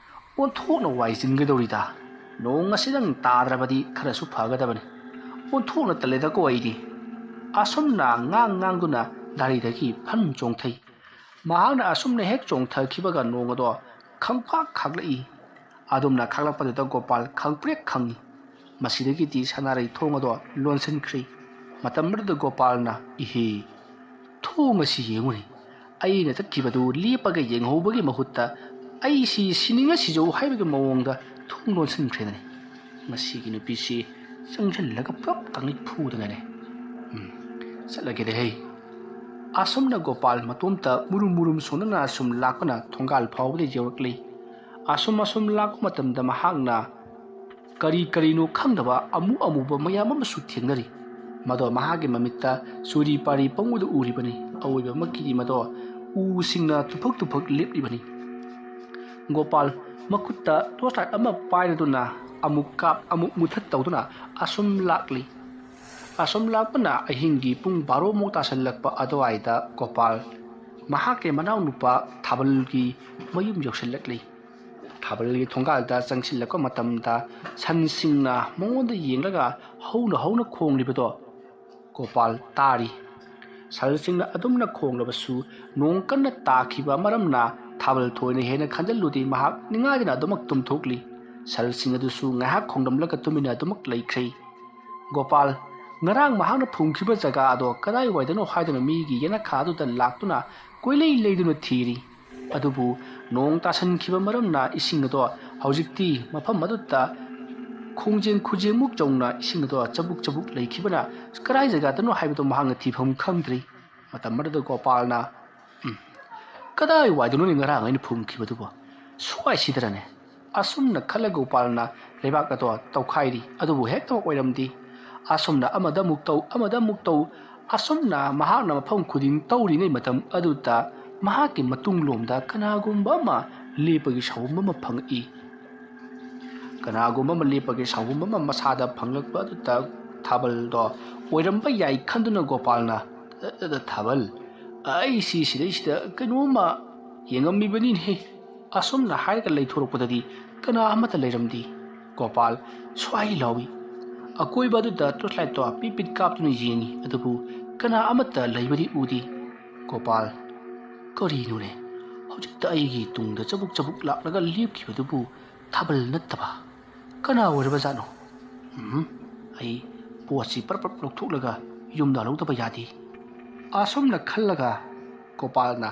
ꯑꯣꯟꯊꯣꯛꯅ ꯋꯥꯏꯁꯤꯟꯒꯗꯧꯔꯤꯗ꯫ ꯅꯣꯡ ꯉꯁꯤꯗꯪ ꯇꯥꯗ꯭ꯔꯕꯗꯤ ꯈꯔꯁꯨ ꯐꯒꯗꯕꯅꯤ꯫ ꯑꯣꯟꯊꯣꯛꯅ ꯇꯜꯂꯦꯗꯀꯣ ꯑꯩꯗꯤ꯫ ꯑꯁꯨꯝꯅ ꯉꯥꯡ ꯉꯥꯡꯗꯨꯅ ꯗꯥꯔꯤꯗꯒꯤ ꯐꯟ ꯆꯣꯡꯊꯩ꯫ ꯃꯍꯥꯛꯅ ꯑꯁꯨꯝꯅ ꯍꯦꯛ ꯆꯣꯡꯊꯈꯤꯕꯒ ꯅꯣꯡ ꯑꯗꯣ ꯈꯪꯄꯥꯛ ꯈꯥꯛꯂꯛꯏ꯫ ꯑꯗꯨꯝꯅ ꯈꯥꯛꯂꯛꯄꯗꯨꯗ ꯒꯣꯄꯥꯜ ꯈꯪꯄ꯭ꯔꯦꯛ ꯈꯪꯏ꯫ ꯃꯁꯤꯗꯒꯤꯗꯤ ꯁꯅꯥꯔꯩ ꯊꯣꯡ ꯑꯗꯣ ꯂꯣꯟꯁꯤꯟꯈ꯭ꯔꯤ꯫ ꯃꯇꯝ ꯑꯗꯨꯗ ꯒꯣꯄꯥꯜꯅ, "ꯏꯍꯦ, ꯊꯣꯡ ꯑꯁꯤ ꯌꯦꯡꯉꯨꯅꯦ꯫ ꯑꯩꯅ ꯆꯠꯈꯤꯕꯗꯨ ꯂꯦꯞꯄꯒ ꯌꯦꯡꯍꯧꯕꯒꯤ ꯃꯍꯨꯠꯇ ꯑꯩꯁꯤ ꯁꯤꯅꯤꯡꯉ ꯁꯤꯖꯧ ꯍꯥꯏꯕꯒꯤ ꯃꯑꯣꯡꯗ ꯊꯣꯡ ꯂꯣꯟꯁꯤꯟꯈ꯭ꯔꯦꯗꯅꯤ꯫ ꯃꯁꯤꯒꯤ ꯅꯨꯄꯤꯁꯤ ꯆꯪꯁꯤꯜꯂꯒ ꯄꯨꯂꯞ ꯀꯥꯡꯂꯤꯞ ꯐꯨꯗꯅꯅꯦ꯫ ꯎꯝ, ꯆꯠꯂꯒꯦꯗ ꯍꯦ꯫" ꯑꯁꯨꯝꯅ ꯒꯣꯄꯥꯜ ꯃꯇꯣꯝꯇ ꯃꯨꯔꯨꯝ ꯃꯨꯔꯨꯝ ꯁꯣꯟꯗꯅ ꯁꯨꯝ ꯂꯥꯛꯄꯅ ꯊꯣꯡꯒꯥꯜ ꯐꯥꯎꯕꯗ ꯌꯧꯔꯛꯂꯤ꯫ ꯑꯁꯨꯝ ꯑꯁꯨꯝ ꯂꯥꯛꯄ ꯃꯇꯝꯗ ꯃꯍꯥꯛꯅ ꯀꯔꯤ ꯀꯔꯤꯅꯣ ꯈꯪꯗꯕ ꯑꯃꯨ ꯑꯃꯨꯕ ꯃꯌꯥꯝ ꯑꯃꯁꯨ ꯊꯦꯡꯅꯔꯤ꯫ ꯃꯗꯣ ꯃꯍꯥꯛꯀꯤ ꯃꯃꯤꯠꯇ ꯆꯨꯔꯤ ꯄꯥꯔꯤ ꯄꯪꯎꯗ ꯎꯔꯤꯕꯅꯤ꯫ ꯑꯑꯣꯏꯕꯃꯛꯀꯤꯗꯤ ꯃꯗꯣ ꯎꯁꯤꯡꯅ ꯇꯨꯐꯛ ꯇꯨꯐꯛ ꯂꯦꯞꯂꯤꯕꯅꯤ꯫ ꯒꯣꯄꯥꯜ ꯃꯈꯨꯠꯇ ꯇꯣꯔꯆ ꯂꯥꯏꯠ ꯑꯃ ꯄꯥꯏꯔꯗꯨꯅ ꯑꯃꯨꯛ ꯀꯥꯞ ꯑꯃꯨꯛ ꯃꯨꯊꯠ ꯇꯧꯗꯨꯅ ꯑꯁꯨꯝ ꯂꯥꯛꯂꯤ꯫ ꯑꯁꯨꯝ ꯂꯥꯛꯄꯅ ꯑꯍꯤꯡꯒꯤ ꯄꯨꯡ ꯕꯥꯔꯣꯃꯨꯛ ꯇꯥꯁꯤꯜꯂꯛꯄ ꯑꯗꯨꯋꯥꯏꯗ ꯒꯣꯄꯥꯜ ꯃꯍꯥꯛꯀꯤ ꯃꯅꯥꯎꯅꯨꯄꯥ ꯊꯥꯕꯜꯒꯤ ꯃꯌꯨꯝ ꯌꯧꯁꯤꯜꯂꯛꯂꯤ꯫ ꯊꯥꯕꯜꯒꯤ ꯊꯣꯡꯒꯥꯜꯗ ꯆꯪꯁꯤꯜꯂꯛꯄ ꯃꯇꯝꯗ ꯁꯟꯁꯤꯡꯅ ꯃꯉꯣꯟꯗ ꯌꯦꯡꯂꯒ ꯍꯧꯅ ꯍꯧꯅ ꯈꯣꯡꯂꯤꯕꯗꯣ ꯒꯣꯄꯥꯜ ꯇꯥꯔꯤ꯫ ꯁꯟꯁꯤꯡꯅ ꯑꯗꯨꯝꯅ ꯈꯣꯡꯂꯕꯁꯨ ꯅꯣꯡ ꯀꯟꯅ ꯇꯥꯈꯤꯕ ꯃꯔꯝꯅ ꯊꯥꯕꯜ ꯊꯣꯏꯅ ꯍꯦꯟꯅ ꯈꯟꯖꯤꯜꯂꯨꯗꯦ꯫ ꯃꯍꯥꯛ ꯅꯤꯡꯉꯥꯏꯗꯅ ꯑꯗꯨꯃꯛ ꯇꯨꯝꯊꯣꯛꯂꯤ꯫ ꯁꯟꯁꯤꯡ ꯑꯗꯨꯁꯨ ꯉꯥꯏꯍꯥꯛ ꯈꯣꯡꯂꯝꯂꯒ ꯇꯨꯃꯤꯟꯅ ꯑꯗꯨꯃꯛ ꯂꯩꯈ꯭ꯔꯦ꯫ ꯒꯣꯄꯥꯜ ꯉꯔꯥꯡ ꯃꯍꯥꯛꯅ ꯐꯨꯝꯈꯤꯕ ꯖꯒꯥ ꯑꯗꯣ ꯀꯗꯥꯏꯋꯥꯏꯗꯅꯣ ꯍꯥꯏꯗꯨꯅ ꯃꯤꯒꯤ ꯌꯦꯅꯈꯥ ꯑꯗꯨꯗ ꯂꯥꯛꯇꯨꯅ ꯀꯣꯏꯂꯩ ꯂꯩꯗꯨꯅ ꯊꯤꯔꯤ꯫ ꯑꯗꯨꯕꯨ ꯅꯣꯡ ꯇꯥꯁꯟꯈꯤꯕ ꯃꯔꯝꯅ ꯏꯁꯤꯡ ꯑꯗꯣ ꯍꯧꯖꯤꯛꯇꯤ ꯃꯐꯝ ꯑꯗꯨꯗ ꯈꯣꯡꯖꯦꯡ ꯈꯨꯖꯦꯡꯃꯨꯛ ꯆꯥꯎꯅ ꯏꯁꯤꯡ ꯑꯗꯣ ꯆꯕꯨꯛ ꯆꯕꯨꯛ ꯂꯩꯈꯤꯕꯅ ꯀꯗꯥꯏ ꯖꯒꯥꯗꯅꯣ ꯍꯥꯏꯕꯗꯣ ꯃꯍꯥꯛꯅ ꯊꯤꯐꯝ ꯈꯪꯗ꯭ꯔꯤ꯫ ꯃꯇꯝ ꯑꯗꯨꯗ ꯒꯣꯄꯥꯜꯅ, "ꯎꯝ, ꯀꯗꯥꯏ ꯋꯥꯏꯗꯅꯣꯅꯦ ꯉꯔꯥꯡ ꯑꯩꯅ ꯐꯨꯝꯈꯤꯕꯗꯨꯕꯣ? ꯁ꯭ꯋꯥꯏꯁꯤꯗꯔꯅꯦ?" ꯑꯁꯨꯝꯅ ꯈꯜꯂꯒ ꯒꯣꯄꯥꯜꯅ ꯂꯩꯕꯥꯛ ꯑꯗꯣ ꯇꯧꯈꯥꯏꯔꯤ꯫ ꯑꯗꯨꯕꯨ ꯍꯦꯛꯇꯃꯛ ꯑꯣꯏꯔꯝꯗꯦ꯫ ꯑꯁꯨꯝꯅ ꯑꯃꯗ ꯑꯃꯨꯛ ꯇꯧ, ꯑꯃꯗ ꯑꯃꯨꯛ ꯇꯧ꯫ ꯑꯁꯨꯝꯅ ꯃꯍꯥꯛꯅ ꯃꯐꯝ ꯈꯨꯗꯤꯡ ꯇꯧꯔꯤꯉꯩ ꯃꯇꯝ ꯑꯗꯨꯗ ꯃꯍꯥꯛꯀꯤ ꯃꯇꯨꯡꯂꯣꯝꯗ ꯀꯅꯥꯒꯨꯝꯕ ꯑꯃ ꯂꯦꯞꯄꯒꯤ ꯁꯥꯎꯒꯨꯝꯕ ꯑꯃ ꯐꯪꯉꯛꯏ꯫ ꯀꯅꯥꯒꯨꯝꯕ ꯑꯃ ꯂꯦꯞꯄꯒꯤ ꯁꯥꯎꯒꯨꯝꯕ ꯑꯃ ꯃꯁꯥꯗ ꯐꯪꯂꯛꯄ ꯑꯗꯨꯗ ꯊꯥꯕꯜꯗꯣ ꯑꯣꯏꯔꯝꯕ ꯌꯥꯏ ꯈꯟꯗꯨꯅ ꯒꯣꯄꯥꯜꯅ, "ꯑ, ꯑ, ꯊꯥꯕꯜ, ꯑꯩ ꯁꯤ ꯁꯤꯗꯩꯁꯤꯗ ꯀꯩꯅꯣꯝꯃ ꯌꯦꯡꯉꯝꯃꯤꯕꯅꯤꯅꯦ꯫ ꯑꯁꯨꯝꯅ ꯍꯥꯏꯔꯒ ꯂꯩꯊꯣꯔꯛꯄꯗꯗꯤ ꯀꯅꯥ ꯑꯃꯠꯇ ꯂꯩꯔꯝꯗꯦ꯫ ꯒꯣꯄꯥꯜ ꯁ꯭ꯋꯥꯏ ꯂꯥꯎꯏ꯫ ꯑꯀꯣꯏꯕ ꯑꯗꯨꯗ ꯇꯣꯔꯆ ꯂꯥꯏꯠꯇꯣ ꯄꯤꯠ ꯄꯤꯠ ꯀꯥꯞꯇꯨꯅ ꯌꯦꯡꯉꯤ, ꯑꯗꯨꯕꯨ ꯀꯅꯥ ꯑꯃꯠꯇ ꯂꯩꯕꯗꯤ ꯎꯗꯦ꯫ ꯒꯣꯄꯥꯜ, ꯀꯔꯤꯅꯣꯅꯦ, ꯍꯧꯖꯤꯛꯇ ꯑꯩꯒꯤ ꯇꯨꯡꯗ ꯆꯕꯨꯛ ꯆꯕꯨꯛ ꯂꯥꯛꯂꯒ ꯂꯦꯞꯈꯤꯕꯗꯨꯕꯨ ꯊꯥꯕꯜ ꯅꯠꯇꯕ ꯀꯅꯥ ꯑꯣꯏꯔꯕꯖꯥꯠꯅꯣ? ꯎꯝ, ꯑꯩ ꯄꯣꯠꯁꯤ ꯄꯔꯞ ꯄꯔꯞ ꯂꯧꯊꯣꯛꯂꯒ ꯌꯨꯝꯗ ꯂꯧꯗꯕ ꯌꯥꯗꯦ꯫ ꯑꯁꯨꯝꯅ ꯈꯜꯂꯒ ꯒꯣꯄꯥꯜꯅ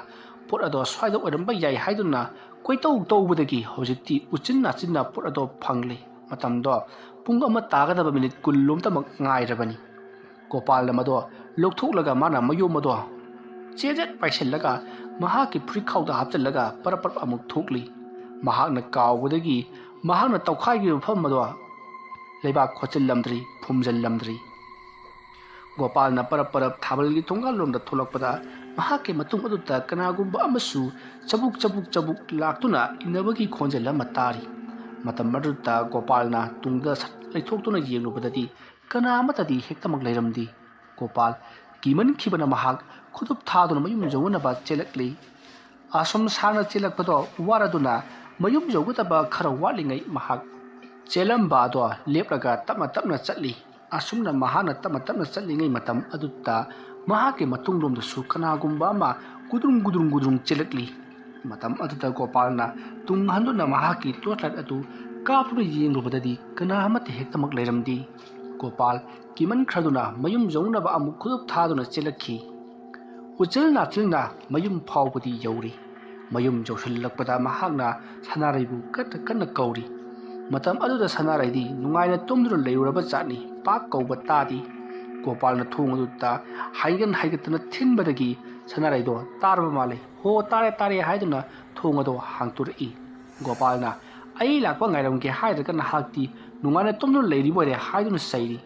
ꯄꯣꯠ ꯑꯗꯣ ꯁ꯭ꯋꯥꯏꯗ ꯑꯣꯏꯔꯝꯕ ꯌꯥꯏ ꯍꯥꯏꯗꯨꯅ ꯀꯣꯏꯇꯧ ꯇꯧꯕꯗꯒꯤ ꯍꯧꯖꯤꯛꯇꯤ ꯎꯆꯤꯟ ꯅꯥꯆꯤꯟꯅ ꯄꯣꯠ ꯑꯗꯣ ꯐꯪꯂꯦ꯫ ꯃꯇꯝꯗꯣ ꯄꯨꯡ ꯑꯃ ꯇꯥꯒꯗꯕ ꯃꯤꯅꯤꯠ ꯀꯨꯟ ꯂꯣꯝꯇꯃꯛ ꯉꯥꯏꯔꯕꯅꯤ꯫ ꯒꯣꯄꯥꯜꯅ ꯃꯗꯣ ꯂꯧꯊꯣꯛꯂꯒ ꯃꯥꯅ ꯃꯌꯣꯝ ꯑꯗꯣ ꯆꯦꯖꯠ ꯄꯥꯏꯁꯤꯜꯂꯒ ꯃꯍꯥꯛꯀꯤ ꯐꯨꯔꯤꯠꯈꯥꯎꯗ ꯍꯥꯞꯆꯤꯜꯂꯒ ꯄꯔꯞ ꯄꯔꯞ ꯑꯃꯨꯛ ꯊꯣꯛꯂꯤ꯫ ꯃꯍꯥꯛꯅ ꯀꯥꯎꯕꯗꯒꯤ ꯃꯍꯥꯛꯅ ꯇꯧꯈꯥꯏꯈꯤꯕ ꯃꯐꯝ ꯑꯗꯣ ꯂꯩꯕꯥꯛ ꯈꯣꯠꯆꯤꯜꯂꯝꯗ꯭ꯔꯤ, ꯐꯨꯝꯖꯤꯜꯂꯝꯗ꯭ꯔꯤ꯫ ꯒꯣꯄꯥꯜꯅ ꯄꯔꯞ ꯄꯔꯞ ꯊꯥꯕꯜꯒꯤ ꯊꯣꯡꯒꯥꯜꯂꯣꯝꯗ ꯊꯣꯛꯂꯛꯄꯗ ꯃꯍꯥꯛꯀꯤ ꯃꯇꯨꯡ ꯑꯗꯨꯗ ꯀꯅꯥꯒꯨꯝꯕ ꯑꯃꯁꯨ ꯆꯕꯨꯛ ꯆꯕꯨꯛ ꯆꯕꯨꯛ ꯂꯥꯛꯇꯨꯅ ꯏꯟꯅꯕꯒꯤ ꯈꯣꯟꯖꯦꯜ ꯑꯃ ꯇꯥꯔꯤ꯫ ꯃꯇꯝ ꯑꯗꯨꯗ ꯒꯣꯄꯥꯜꯅ ꯇꯨꯡꯗ ꯁꯠ ꯂꯩꯊꯣꯛꯇꯨꯅ ꯌꯦꯡꯂꯨꯕꯗꯗꯤ ꯀꯅꯥ ꯑꯃꯠꯇꯗꯤ ꯍꯦꯛꯇꯃꯛ ꯂꯩꯔꯝꯗꯦ꯫ ꯒꯣꯄꯥꯜ ꯀꯤꯃꯟꯈꯤꯕꯅ ꯃꯍꯥꯛ ꯈꯨꯗꯨꯞ ꯊꯥꯗꯨꯅ ꯃꯌꯨꯝ ꯌꯧꯅꯅꯕ ꯆꯦꯜꯂꯛꯂꯤ꯫ ꯑꯁꯨꯝ ꯁꯥꯡꯅ ꯆꯦꯜꯂꯛꯄꯗꯣ ꯋꯥꯔꯗꯨꯅ ꯃꯌꯨꯝ ꯌꯧꯒꯗꯕ ꯈꯔ ꯋꯥꯠꯂꯤꯉꯩ ꯃꯍꯥꯛ ꯆꯦꯜꯂꯝꯕ ꯑꯗꯣ ꯂꯦꯞꯂꯒ ꯇꯞꯅ ꯇꯞꯅ ꯆꯠꯂꯤ꯫ ꯑꯁꯨꯝꯅ ꯃꯍꯥꯛꯅ ꯇꯞꯅ ꯇꯞꯅ ꯆꯠꯂꯤꯉꯩ ꯃꯇꯝ ꯑꯗꯨꯗ ꯃꯍꯥꯛꯀꯤ ꯃꯇꯨꯡꯂꯣꯝꯗꯁꯨ ꯀꯅꯥꯒꯨꯝꯕ ꯑꯃ ꯒꯨꯗ꯭ꯔꯨꯡ ꯒꯨꯗ꯭ꯔꯨꯡ ꯒꯨꯗ꯭ꯔꯨꯡ ꯆꯦꯜꯂꯛꯂꯤ꯫ ꯃꯇꯝ ꯑꯗꯨꯗ ꯒꯣꯄꯥꯜꯅ ꯇꯨꯡ ꯍꯟꯗꯨꯅ ꯃꯍꯥꯛꯀꯤ ꯇꯣꯔꯆ ꯂꯥꯏꯠ ꯑꯗꯨ ꯀꯥꯞꯇꯨꯅ ꯌꯦꯡꯂꯨꯕꯗꯗꯤ ꯀꯅꯥ ꯑꯃꯠꯇ ꯍꯦꯛꯇꯃꯛ ꯂꯩꯔꯝꯗꯦ꯫ ꯒꯣꯄꯥꯜ ꯀꯤꯃꯟꯈ꯭ꯔꯗꯨꯅ ꯃꯌꯨꯝ ꯌꯧꯅꯕ ꯑꯃꯨꯛ ꯈꯨꯗꯨꯞ ꯊꯥꯗꯨꯅ ꯆꯦꯜꯂꯛꯈꯤ꯫ ꯎꯆꯤꯜ ꯅꯥꯆꯤꯜꯅ ꯃꯌꯨꯝ ꯐꯥꯎꯕꯗꯤ ꯌꯧꯔꯤ꯫ ꯃꯌꯨꯝ ꯌꯧꯁꯤꯜꯂꯛꯄꯗ ꯃꯍꯥꯛꯅ ꯁꯅꯥꯔꯩꯕꯨ ꯀꯟꯅ ꯀꯟꯅ ꯀꯧꯔꯤ꯫ ꯃꯇꯝ ꯑꯗꯨꯗ ꯁꯅꯥꯔꯩꯗꯤ ꯅꯨꯡꯉꯥꯏꯅ ꯇꯨꯝꯗꯨꯅ ꯂꯩꯔꯨꯔꯕ ꯖꯥꯠꯅꯤ꯫ ꯄꯥꯛ ꯀꯧꯕ ꯇꯥꯗꯦ꯫ ꯒꯣꯄꯥꯜꯅ ꯊꯣꯡ ꯑꯗꯨꯗ ꯍꯥꯏꯒꯟ ꯍꯥꯏꯒꯠꯇꯅ ꯊꯤꯟꯕꯗꯒꯤ ꯁꯅꯥꯔꯩꯗꯣ ꯇꯥꯔꯕ ꯃꯥꯜꯂꯦ꯫ "ꯍꯣ, ꯇꯥꯔꯦ, ꯇꯥꯔꯦ" ꯍꯥꯏꯗꯨꯅ ꯊꯣꯡ ꯑꯗꯣ ꯍꯥꯡꯇꯣꯔꯛꯏ꯫ ꯒꯣꯄꯥꯜꯅ, "ꯑꯩ ꯂꯥꯛꯄ ꯉꯥꯏꯔꯝꯒꯦ ꯍꯥꯏꯔꯒ ꯅꯍꯥꯛꯇꯤ ꯅꯨꯡꯉꯥꯏꯅ ꯇꯨꯝꯗꯨꯅ ꯂꯩꯔꯤꯕ ꯑꯣꯏꯔꯦ" ꯍꯥꯏꯗꯨꯅ ꯆꯩꯔꯤ꯫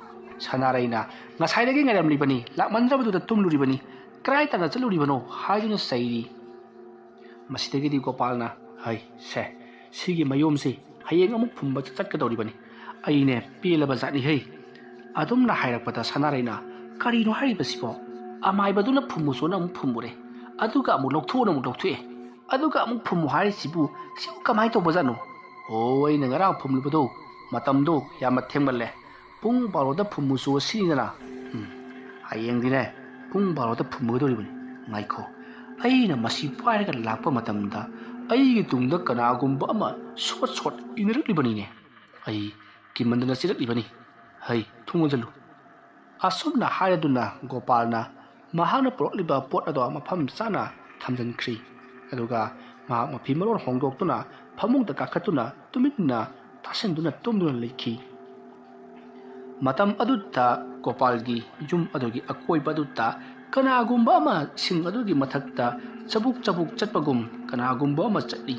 ꯁꯅꯥꯔꯩꯅ, "ꯉꯁꯥꯏꯗꯒꯤ ꯉꯥꯏꯔꯝꯂꯤꯕꯅꯤ, ꯂꯥꯛꯃꯟꯗ꯭ꯔꯕꯗꯨꯗ ꯇꯨꯝꯂꯨꯔꯤꯕꯅꯤ, ꯀꯗꯥꯏ ꯇꯥꯟꯅ ꯆꯠꯂꯨꯔꯤꯕꯅꯣ?" ꯍꯥꯏꯗꯨꯅ ꯆꯩꯔꯤ꯫ ꯃꯁꯤꯗꯒꯤꯗꯤ ꯒꯣꯄꯥꯜꯅ, "ꯍꯩ, ꯁꯦ, ꯁꯤꯒꯤ ꯃꯌꯣꯝꯁꯤ ꯍꯌꯦꯡ ꯑꯃꯨꯛ ꯐꯨꯝꯕ ꯆꯠꯀꯗꯧꯔꯤꯕꯅꯤ꯫ ꯑꯩꯅꯦ ꯄꯦꯜꯂꯕ ꯖꯥꯠꯅꯤꯍꯩ"꯫ ꯑꯗꯨꯝꯅ ꯍꯥꯏꯔꯛꯄꯗ ꯁꯅꯥꯔꯩꯅ, "ꯀꯔꯤꯅꯣ ꯍꯥꯏꯔꯤꯕꯁꯤꯕꯣ? ꯑꯃꯥꯏꯕꯗꯨꯅ ꯐꯨꯝꯃꯨꯁꯣꯅ ꯑꯃꯨꯛ ꯐꯨꯝꯃꯨꯔꯦ꯫ ꯑꯗꯨꯒ ꯑꯃꯨꯛ ꯂꯧꯊꯣꯛꯑꯣꯅ ꯑꯃꯨꯛ ꯂꯧꯊꯣꯛꯑꯦ꯫ ꯑꯗꯨꯒ ꯑꯃꯨꯛ ꯐꯨꯝꯃꯨ ꯍꯥꯏꯔꯤꯁꯤꯕꯨ ꯁꯤꯕꯨ ꯀꯃꯥꯏꯅ ꯇꯧꯕꯖꯥꯠꯅꯣ? ꯑꯣ, ꯑꯩꯅ ꯉꯔꯥꯡ ꯐꯨꯝꯂꯨꯕꯗꯣ ꯃꯇꯝꯗꯣ ꯌꯥꯝꯅ ꯊꯦꯡꯃꯜꯂꯦ꯫ ꯄꯨꯡ ꯕꯥꯔꯣꯗ ꯐꯨꯝꯃꯨꯁꯨ ꯁꯤꯅꯤꯗꯅ꯫ ꯎꯝ, ꯍꯌꯦꯡꯗꯤꯅꯦ ꯄꯨꯡ ꯕꯥꯔꯣꯗ ꯐꯨꯝꯃꯨꯒꯗꯧꯔꯤꯕꯅꯤ꯫ ꯉꯥꯏꯈꯣ, ꯑꯩꯅ ꯃꯁꯤ ꯄꯥꯏꯔꯒ ꯂꯥꯛꯄ ꯃꯇꯝꯗ ꯑꯩꯒꯤ ꯇꯨꯡꯗ ꯀꯅꯥꯒꯨꯝꯕ ꯑꯃ ꯁꯣꯠ ꯁꯣꯠ ꯏꯟꯅꯔꯛꯂꯤꯕꯅꯤꯅꯦ꯫ ꯑꯩ ꯀꯤꯃꯟꯗꯅ ꯆꯦꯜꯂꯛꯂꯤꯕꯅꯤ꯫ ꯍꯩ, ꯊꯣꯡ ꯂꯣꯟꯁꯤꯜꯂꯨ꯫ ꯑꯁꯨꯝꯅ ꯍꯥꯏꯔꯗꯨꯅ ꯒꯣꯄꯥꯜꯅ ꯃꯍꯥꯛꯅ ꯄꯨꯔꯛꯂꯤꯕ ꯄꯣꯠ ꯑꯗꯣ ꯃꯐꯝ ꯆꯥꯅ ꯊꯝꯖꯤꯟꯈ꯭ꯔꯤ꯫ ꯑꯗꯨꯒ ꯃꯍꯥꯛ ꯃꯐꯤ ꯃꯔꯣꯜ ꯍꯣꯡꯗꯣꯛꯇꯨꯅ ꯐꯃꯨꯡꯗ ꯀꯥꯈꯠꯇꯨꯅ ꯇꯨꯃꯤꯟꯅ ꯇꯥꯁꯤꯟꯗꯨꯅ ꯇꯨꯝꯗꯨꯅ ꯂꯩꯈꯤ꯫ ꯃꯇꯝ ꯑꯗꯨꯗ ꯒꯣꯄꯥꯜꯒꯤ ꯌꯨꯝ ꯑꯗꯨꯒꯤ ꯑꯀꯣꯏꯕ ꯑꯗꯨꯗ ꯀꯅꯥꯒꯨꯝꯕ ꯑꯃ ꯁꯤꯡ ꯑꯗꯨꯒꯤ ꯃꯊꯛꯇ ꯆꯕꯨꯛ ꯆꯕꯨꯛ ꯆꯠꯄꯒꯨꯝ ꯀꯅꯥꯒꯨꯝꯕ ꯑꯃ ꯆꯠꯂꯤ꯫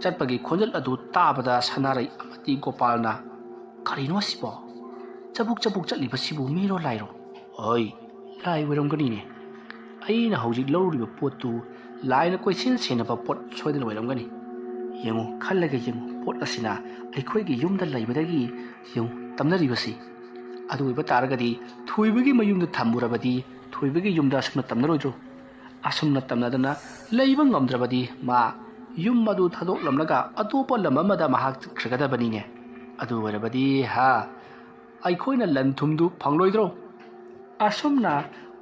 ꯆꯠꯄꯒꯤ ꯈꯣꯟꯖꯦꯜ ꯑꯗꯨ ꯇꯥꯕꯗ ꯁꯅꯥꯔꯩ ꯑꯃꯗꯤ ꯒꯣꯄꯥꯜꯅ, "ꯀꯔꯤꯅꯣ ꯑꯁꯤꯕꯣ? ꯆꯕꯨꯛ ꯆꯕꯨꯛ ꯆꯠꯂꯤꯕꯁꯤꯕꯨ ꯃꯤꯔꯣ ꯂꯥꯏꯔꯣ?" "ꯍꯣꯏ, ꯂꯥꯏ ꯑꯣꯏꯔꯝꯒꯅꯤꯅꯦ꯫ ꯑꯩꯅ ꯍꯧꯖꯤꯛ ꯂꯧꯔꯤꯕ ꯄꯣꯠꯇꯨ ꯂꯥꯏꯅ ꯀꯣꯏꯁꯦꯟ ꯁꯦꯟꯅꯕ ꯄꯣꯠ ꯁꯣꯏꯗꯅ ꯑꯣꯏꯔꯝꯒꯅꯤ꯫ ꯌꯦꯡꯉꯨ, ꯈꯜꯂꯒ ꯌꯦꯡꯉꯨ, ꯄꯣꯠ ꯑꯁꯤꯅ ꯑꯩꯈꯣꯏꯒꯤ ꯌꯨꯝꯗ ꯂꯩꯕꯗꯒꯤ ꯌꯦꯡꯉꯨ ꯇꯝꯅꯔꯤꯕꯁꯤ꯫ ꯑꯗꯨ ꯑꯣꯏꯕ ꯇꯥꯔꯒꯗꯤ ꯊꯣꯏꯕꯒꯤ ꯃꯌꯨꯝꯗ ꯊꯝꯃꯨꯔꯕꯗꯤ ꯊꯣꯏꯕꯒꯤ ꯌꯨꯝꯗ ꯑꯁꯨꯝꯅ ꯇꯝꯅꯔꯣꯏꯗ꯭ꯔꯣ? ꯑꯁꯨꯝꯅ ꯇꯝꯅꯗꯅ ꯂꯩꯕ ꯉꯝꯗ꯭ꯔꯕꯗꯤ ꯃꯥ ꯌꯨꯝ ꯑꯗꯨ ꯊꯥꯗꯣꯛꯂꯝꯂꯒ ꯑꯇꯣꯞꯄ ꯂꯝ ꯑꯃꯗ ꯃꯍꯥꯛ ꯆꯠꯈ꯭ꯔꯒꯗꯕꯅꯤꯅꯦ꯫ ꯑꯗꯨ ꯑꯣꯏꯔꯕꯗꯤ ꯍꯥ, ꯑꯩꯈꯣꯏꯅ ꯂꯟ ꯊꯨꯝꯗꯨ ꯐꯪꯂꯣꯏꯗ꯭ꯔꯣ?" ꯑꯁꯨꯝꯅ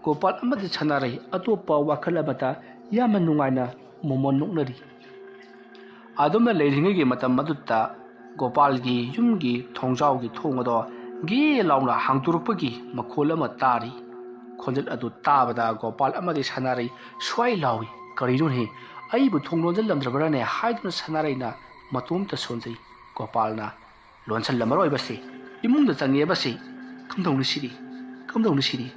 ꯒꯣꯄꯥꯜ ꯑꯃꯗꯤ ꯁꯅꯥꯔꯩ ꯑꯇꯣꯞꯄ ꯋꯥꯈꯜ ꯑꯃꯗ ꯌꯥꯝꯅ ꯅꯨꯡꯉꯥꯏꯅ ꯃꯣꯃꯣꯟ ꯅꯣꯛꯅꯔꯤ꯫ ꯑꯗꯨꯝꯅ ꯂꯩꯔꯤꯉꯩꯒꯤ ꯃꯇꯝ ꯑꯗꯨꯗ ꯒꯣꯄꯥꯜꯒꯤ ꯌꯨꯝꯒꯤ ꯊꯣꯡꯖꯥꯎꯒꯤ ꯊꯣꯡ ꯑꯗꯣ ꯒꯦ ꯂꯥꯎꯅ ꯍꯥꯡꯗꯣꯔꯛꯄꯒꯤ ꯃꯈꯣꯜ ꯑꯃ ꯇꯥꯔꯤ꯫ ꯈꯣꯟꯖꯦꯜ ꯑꯗꯨ ꯇꯥꯕꯗ ꯒꯣꯄꯥꯜ ꯑꯃꯗꯤ ꯁꯅꯥꯔꯩ ꯁ꯭ꯋꯥꯏ ꯂꯥꯎꯏ, "ꯀꯔꯤꯅꯣꯅꯦ? ꯑꯩꯕꯨ ꯊꯣꯡ ꯂꯣꯟꯖꯜꯂꯝꯗ꯭ꯔꯕ꯭ꯔꯥꯅꯦ?" ꯍꯥꯏꯗꯨꯅ ꯁꯅꯥꯔꯩꯅ ꯃꯇꯣꯝꯇ ꯁꯣꯟꯖꯩ꯫ ꯒꯣꯄꯥꯜꯅ, "ꯂꯣꯟꯁꯜꯂꯝꯃꯔꯣꯏꯕꯁꯦ, ꯏꯃꯨꯡꯗ ꯆꯪꯉꯦꯕꯁꯦ꯫ ꯀꯝꯗꯧꯅꯤ ꯁꯤꯗꯤ? ꯀꯝꯗꯧꯅꯤ ꯁꯤꯗꯤ?"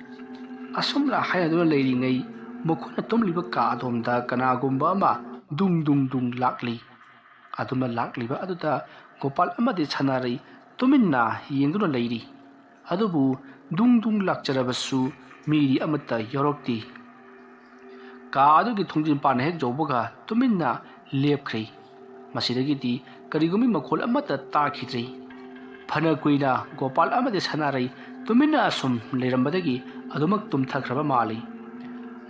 ꯑꯁꯨꯝꯅ ꯍꯥꯏꯅꯗꯨꯅ ꯂꯩꯔꯤꯉꯩ ꯃꯈꯣꯏꯅ ꯇꯨꯝꯂꯤꯕ ꯀꯥ ꯑꯗꯣꯝꯗ ꯀꯅꯥꯒꯨꯝꯕ ꯑꯃ ꯗꯨꯡ ꯗꯨꯡ ꯗꯨꯡ ꯂꯥꯛꯂꯤ꯫ ꯑꯗꯨꯝꯅ ꯂꯥꯛꯂꯤꯕ ꯑꯗꯨꯗ ꯒꯣꯄꯥꯜ ꯑꯃꯗꯤ ꯁꯅꯥꯔꯩ ꯇꯨꯃꯤꯟꯅ ꯌꯦꯡꯗꯨꯅ ꯂꯩꯔꯤ꯫ ꯑꯗꯨꯕꯨ ꯗꯨꯡ ꯗꯨꯡ ꯂꯥꯛꯆꯔꯕꯁꯨ ꯃꯤꯗꯤ ꯑꯃꯠꯇ ꯌꯥꯎꯔꯛꯇꯦ꯫ ꯀꯥ ꯑꯗꯨꯒꯤ ꯊꯣꯡꯖꯤꯟ ꯄꯥꯟ ꯍꯦꯛ ꯌꯧꯕꯒ ꯇꯨꯃꯤꯟꯅ ꯂꯦꯞꯈ꯭ꯔꯦ꯫ ꯃꯁꯤꯗꯒꯤꯗꯤ ꯀꯔꯤꯒꯨꯝꯕ ꯃꯈꯣꯜ ꯑꯃꯠꯇ ꯇꯥꯈꯤꯗ꯭ꯔꯦ꯫ ꯐꯅ ꯀꯨꯏꯅ ꯒꯣꯄꯥꯜ ꯑꯃꯗꯤ ꯁꯅꯥꯔꯩ ꯇꯨꯃꯤꯟꯅ ꯑꯁꯨꯝ ꯂꯩꯔꯝꯕꯗꯒꯤ ꯑꯗꯨꯃꯛ ꯇꯨꯝꯊꯈ꯭ꯔꯕ ꯃꯥꯜꯂꯤ꯫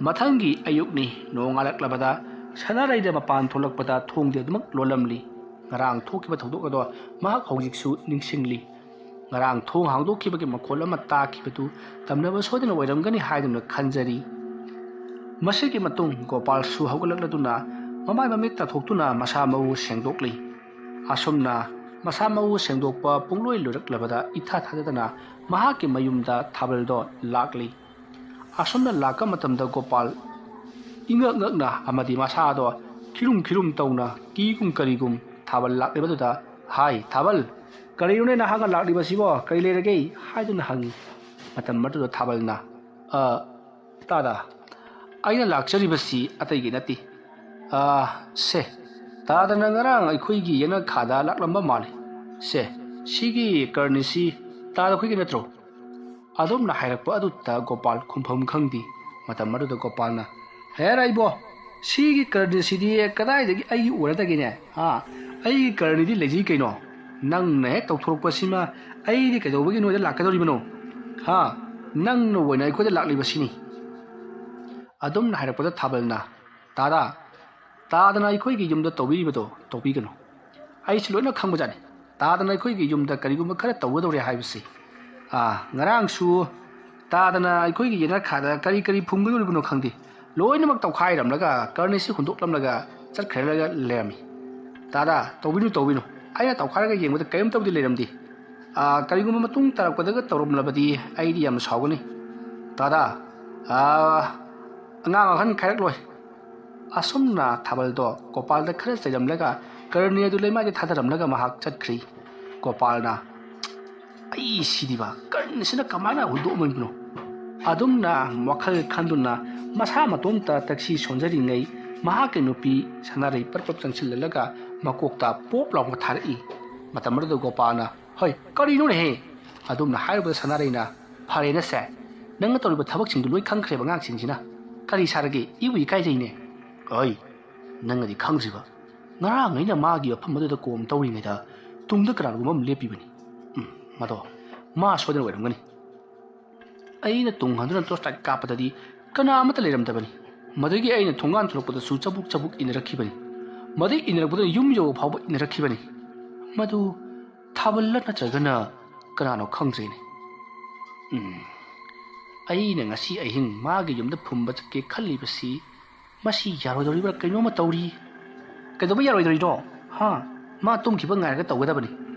ꯃꯊꯪꯒꯤ ꯑꯌꯨꯛꯅꯤ꯫ ꯅꯣꯡꯉꯥꯜꯂꯛꯂꯕꯗ ꯁꯅꯥꯔꯩꯗ ꯃꯄꯥꯟ ꯊꯣꯛꯂꯛꯄꯗ ꯊꯣꯡꯗꯤ ꯑꯗꯨꯃꯛ ꯂꯣꯜꯂꯝꯂꯤ꯫ ꯉꯔꯥꯡ ꯊꯣꯛꯈꯤꯕ ꯊꯧꯗꯣꯛ ꯑꯗꯣ ꯃꯍꯥꯛ ꯍꯧꯖꯤꯛꯁꯨ ꯅꯤꯡꯁꯤꯡꯂꯤ꯫ ꯉꯔꯥꯡ ꯊꯣꯡ ꯍꯥꯡꯗꯣꯛꯈꯤꯕꯒꯤ ꯃꯈꯣꯜ ꯑꯃ ꯇꯥꯈꯤꯕꯗꯨ ꯇꯝꯅꯕ ꯁꯣꯏꯗꯅ ꯑꯣꯏꯔꯝꯒꯅꯤ ꯍꯥꯏꯗꯨꯅ ꯈꯟꯖꯔꯤ꯫ ꯃꯁꯤꯒꯤ ꯃꯇꯨꯡ ꯒꯣꯄꯥꯜꯁꯨ ꯍꯧꯒꯠꯂꯛꯂꯗꯨꯅ ꯃꯃꯥꯏ ꯃꯃꯤꯠ ꯇꯥꯊꯣꯛꯇꯨꯅ ꯃꯁꯥ ꯃꯎ ꯁꯦꯡꯗꯣꯛꯂꯤ꯫ ꯑꯁꯨꯝꯅ ꯃꯁꯥ ꯃꯎ ꯁꯦꯡꯗꯣꯛꯄ ꯄꯨꯡꯂꯣꯏ ꯂꯣꯏꯔꯛꯂꯕꯗ ꯏꯊꯥ ꯊꯥꯖꯗꯅ ꯃꯍꯥꯛꯀꯤ ꯃꯌꯨꯝꯗ ꯊꯥꯕꯜꯗꯣ ꯂꯥꯛꯂꯤ꯫ ꯑꯁꯨꯝꯅ ꯂꯥꯛꯄ ꯃꯇꯝꯗ ꯒꯣꯄꯥꯜ ꯏꯉꯛ ꯉꯛꯅ ꯑꯃꯗꯤ ꯃꯁꯥꯗꯣ ꯈꯤꯔꯨꯝ ꯈꯤꯔꯨꯝ ꯇꯧꯅ ꯀꯤꯒꯨꯝ ꯀꯔꯤꯒꯨꯝ ꯊꯥꯕꯜ ꯂꯥꯛꯂꯤꯕꯗꯨꯗ, "ꯍꯥꯏ ꯊꯥꯕꯜ, ꯀꯔꯤꯅꯣꯅꯦ ꯅꯍꯥꯛꯅ ꯂꯥꯛꯂꯤꯕꯁꯤꯕꯣ? ꯀꯔꯤ ꯂꯩꯔꯒꯦ?" ꯍꯥꯏꯗꯨꯅ ꯍꯪꯉꯤ꯫ ꯃꯇꯝ ꯑꯗꯨꯗ ꯊꯥꯕꯜꯅ, "ꯑ, ꯇꯥꯗ, ꯑꯩꯅ ꯂꯥꯛꯆꯔꯤꯕꯁꯤ ꯑꯇꯩꯒꯤ ꯅꯠꯇꯦ꯫ ꯑ, ꯁꯦ, ꯇꯥꯗꯅ ꯉꯔꯥꯡ ꯑꯩꯈꯣꯏꯒꯤ ꯌꯦꯅꯈꯥꯗ ꯂꯥꯛꯂꯝꯕ ꯃꯥꯜꯂꯤ꯫ ꯁꯦ, ꯁꯤꯒꯤ ꯀꯔꯅꯤꯁꯤ ꯇꯥꯗ ꯑꯩꯈꯣꯏꯒꯤ ꯅꯠꯇ꯭ꯔꯣ?" ꯑꯗꯣꯝꯅ ꯍꯥꯏꯔꯛꯄ ꯑꯗꯨꯗ ꯒꯣꯄꯥꯜ ꯈꯨꯝꯐꯝ ꯈꯪꯗꯦ꯫ ꯃꯇꯝ ꯑꯗꯨꯗ ꯒꯣꯄꯥꯜꯅ, "ꯍꯦꯔꯥ ꯏꯕꯣ, ꯁꯤꯒꯤ ꯀꯔꯅꯤꯁꯤꯗꯤ ꯀꯗꯥꯏꯗꯒꯤ ꯑꯩꯒꯤ ꯑꯣꯏꯔꯗꯒꯦꯅꯦ? ꯍꯥ? ꯑꯩꯒꯤ ꯀꯔꯅꯤꯗꯤ ꯂꯩꯖꯩ ꯀꯩꯅꯣ꯫ ꯅꯪꯅ ꯍꯦꯛ ꯇꯧꯊꯣꯔꯛꯄꯁꯤꯃ ꯑꯩꯗꯤ ꯀꯩꯗꯧꯕꯒꯤ ꯅꯣꯏꯗ ꯂꯥꯛꯀꯗꯧꯔꯤꯕꯅꯣ? ꯍꯥ? ꯅꯪꯅ ꯑꯣꯏꯅ ꯑꯩꯈꯣꯏꯗ ꯂꯥꯛꯂꯤꯕꯁꯤꯅꯤ꯫" ꯑꯗꯣꯝꯅ ꯍꯥꯏꯔꯛꯄꯗ ꯊꯥꯕꯜꯅ, "ꯇꯥꯗ, ꯇꯥꯗꯅ ꯑꯩꯈꯣꯏꯒꯤ ꯌꯨꯝꯗ ꯇꯧꯕꯤꯔꯤꯕꯗꯣ ꯇꯧꯕꯤꯒꯅꯨ꯫ ꯑꯩꯁꯨ ꯂꯣꯏꯅ ꯈꯪꯕꯖꯥꯠꯅꯤ꯫ ꯇꯥꯗꯅ ꯑꯩꯈꯣꯏꯒꯤ ꯌꯨꯝꯗ ꯀꯔꯤꯒꯨꯝꯕ ꯈꯔ ꯇꯧꯒꯗꯧꯔꯦ ꯍꯥꯏꯕꯁꯤ꯫ ꯑꯥ, ꯉꯔꯥꯡꯁꯨ ꯇꯥꯗꯅ ꯑꯩꯈꯣꯏꯒꯤ ꯌꯦꯅꯈꯥꯗ ꯀꯔꯤ ꯀꯔꯤ ꯐꯨꯝꯒꯗꯧꯔꯤꯕꯅꯣ ꯈꯪꯗꯦ꯫ ꯂꯣꯏꯅꯃꯛ ꯇꯧꯈꯥꯏꯔꯝꯂꯒ ꯀꯔꯅꯤꯁꯤ ꯍꯨꯟꯗꯣꯛꯂꯝꯂꯒ ꯆꯠꯈ꯭ꯔꯒ ꯂꯩꯔꯝꯃꯤ꯫ ꯇꯥꯗ, ꯇꯧꯕꯤꯅꯨ, ꯇꯧꯕꯤꯅꯨ꯫ ꯑꯩꯅ ꯇꯧꯈꯥꯏꯔꯒ ꯌꯦꯡꯕꯗ ꯀꯔꯤꯝꯇꯕꯨꯗꯤ ꯂꯩꯔꯝꯗꯦ꯫ ꯑꯥ, ꯀꯔꯤꯒꯨꯝꯕ ꯃꯇꯨꯡ ꯇꯥꯔꯛꯄꯗꯒ ꯇꯧꯔꯝꯂꯕꯗꯤ ꯑꯩꯗꯤ ꯌꯥꯝ ꯁꯥꯎꯒꯅꯤ꯫ ꯇꯥꯗ, ꯑꯥ, ꯑꯉꯥꯡ ꯑꯍꯟ ꯈꯥꯏꯔꯛꯂꯣꯏ꯫" ꯑꯁꯨꯝꯅ ꯊꯥꯕꯜꯗꯣ ꯒꯣꯄꯥꯜꯗ ꯈꯔ ꯆꯩꯔꯝꯂꯒ ꯀꯔꯅꯤ ꯑꯗꯨ ꯂꯩꯃꯥꯏꯗ ꯊꯥꯗꯔꯝꯂꯒ ꯃꯍꯥꯛ ꯆꯠꯈ꯭ꯔꯤ꯫ ꯒꯣꯄꯥꯜꯅ, "ꯑꯩ ꯁꯤꯗꯤꯕ, ꯀꯔꯅꯤꯁꯤꯅ ꯀꯃꯥꯏꯅ ꯍꯨꯟꯗꯣꯛꯑꯝꯃꯤꯕꯅꯣ?" ꯑꯗꯨꯝꯅ ꯋꯥꯈꯜ ꯈꯟꯗꯨꯅ ꯃꯁꯥ ꯃꯇꯣꯝꯇ ꯇꯛꯁꯤ ꯁꯣꯟꯖꯔꯤꯉꯩ ꯃꯍꯥꯛꯀꯤ ꯅꯨꯄꯤ ꯁꯅꯥꯔꯩ ꯄꯔꯞ ꯄꯔꯞ ꯆꯪꯁꯤꯜꯂꯛꯂꯒ ꯃꯀꯣꯛꯇ ꯄꯣꯞ ꯂꯥꯎꯅ ꯊꯥꯔꯛꯏ꯫ ꯃꯇꯝ ꯑꯗꯨꯗ ꯒꯣꯄꯥꯜꯅ, "ꯍꯣꯏ, ꯀꯔꯤꯅꯣꯅꯦꯍꯦ?" ꯑꯗꯨꯝꯅ ꯍꯥꯏꯔꯨꯕꯗ ꯁꯅꯥꯔꯩꯅ, "ꯐꯔꯦꯅꯁꯦ, ꯅꯪꯅ ꯇꯧꯔꯤꯕ ꯊꯕꯛꯁꯤꯡꯗꯨ ꯂꯣꯏ ꯈꯪꯈ꯭ꯔꯦꯕ ꯑꯉꯥꯡꯁꯤꯡꯁꯤꯅ꯫ ꯀꯔꯤ ꯁꯥꯔꯒꯦ? ꯏꯕꯨ ꯏꯀꯥꯏꯖꯩꯅꯦ꯫" "ꯍꯣꯏ, ꯅꯪꯅꯗꯤ ꯈꯪꯗ꯭ꯔꯤꯕ꯫ ꯉꯔꯥꯡ ꯑꯩꯅ ꯃꯥꯒꯤ ꯃꯐꯝ ꯑꯗꯨꯗ ꯀꯣꯝ ꯇꯧꯔꯤꯉꯩꯗ ꯇꯨꯡꯗ ꯀꯅꯥꯒꯨꯝꯕ ꯑꯃ ꯂꯦꯞꯄꯤꯕꯅꯤ꯫ ꯎꯝ, ꯃꯗꯣ ꯃꯥ ꯁꯣꯏꯗꯅ ꯑꯣꯏꯔꯝꯒꯅꯤ꯫" ꯑꯩꯅ ꯇꯨꯡ ꯍꯟꯗꯨꯅ torch light ꯀꯥꯞꯄꯗꯗꯤ ꯀꯅꯥ ꯑꯃꯠꯇ ꯂꯩꯔꯝꯗꯕꯅꯤ꯫ ꯃꯗꯨꯗꯒꯤ ꯑꯩꯅ ꯊꯣꯡꯒꯥꯟ ꯊꯣꯛꯂꯛꯄꯗꯁꯨ ꯆꯕꯨꯛ ꯆꯕꯨꯛ ꯏꯟꯅꯔꯛꯈꯤꯕꯅꯤ꯫ ꯃꯗꯨ ꯏꯟꯅꯔꯛꯄꯗ ꯌꯨꯝ ꯌꯧꯕ ꯐꯥꯎꯕ ꯏꯟꯅꯔꯛꯈꯤꯕꯅꯤ꯫ ꯃꯗꯨ ꯊꯥꯕꯜꯂ ꯅꯠꯇ꯭ꯔꯒꯅ ꯀꯅꯥꯅꯣ ꯈꯪꯗ꯭ꯔꯦꯅꯦ꯫ ꯎꯝ, ꯑꯩꯅ ꯉꯁꯤ ꯑꯍꯤꯡ ꯃꯥꯒꯤ ꯌꯨꯝꯗ ꯐꯨꯝꯕ ꯆꯠꯀꯦ ꯈꯜꯂꯤꯕꯁꯤ ꯃꯁꯤ ꯌꯥꯔꯣꯏꯗꯧꯔꯤꯕ꯭ꯔꯥ? ꯀꯩꯅꯣꯝꯃ ꯇꯧꯔꯤ꯫ ꯀꯩꯗꯧꯕ ꯌꯥꯔꯣꯏꯗꯧꯔꯤꯅꯣ? ꯍꯥ? ꯃꯥ ꯇꯨꯝꯈꯤꯕ ꯉꯥꯏꯔꯒ ꯇꯧꯒꯗꯕꯅꯤ꯫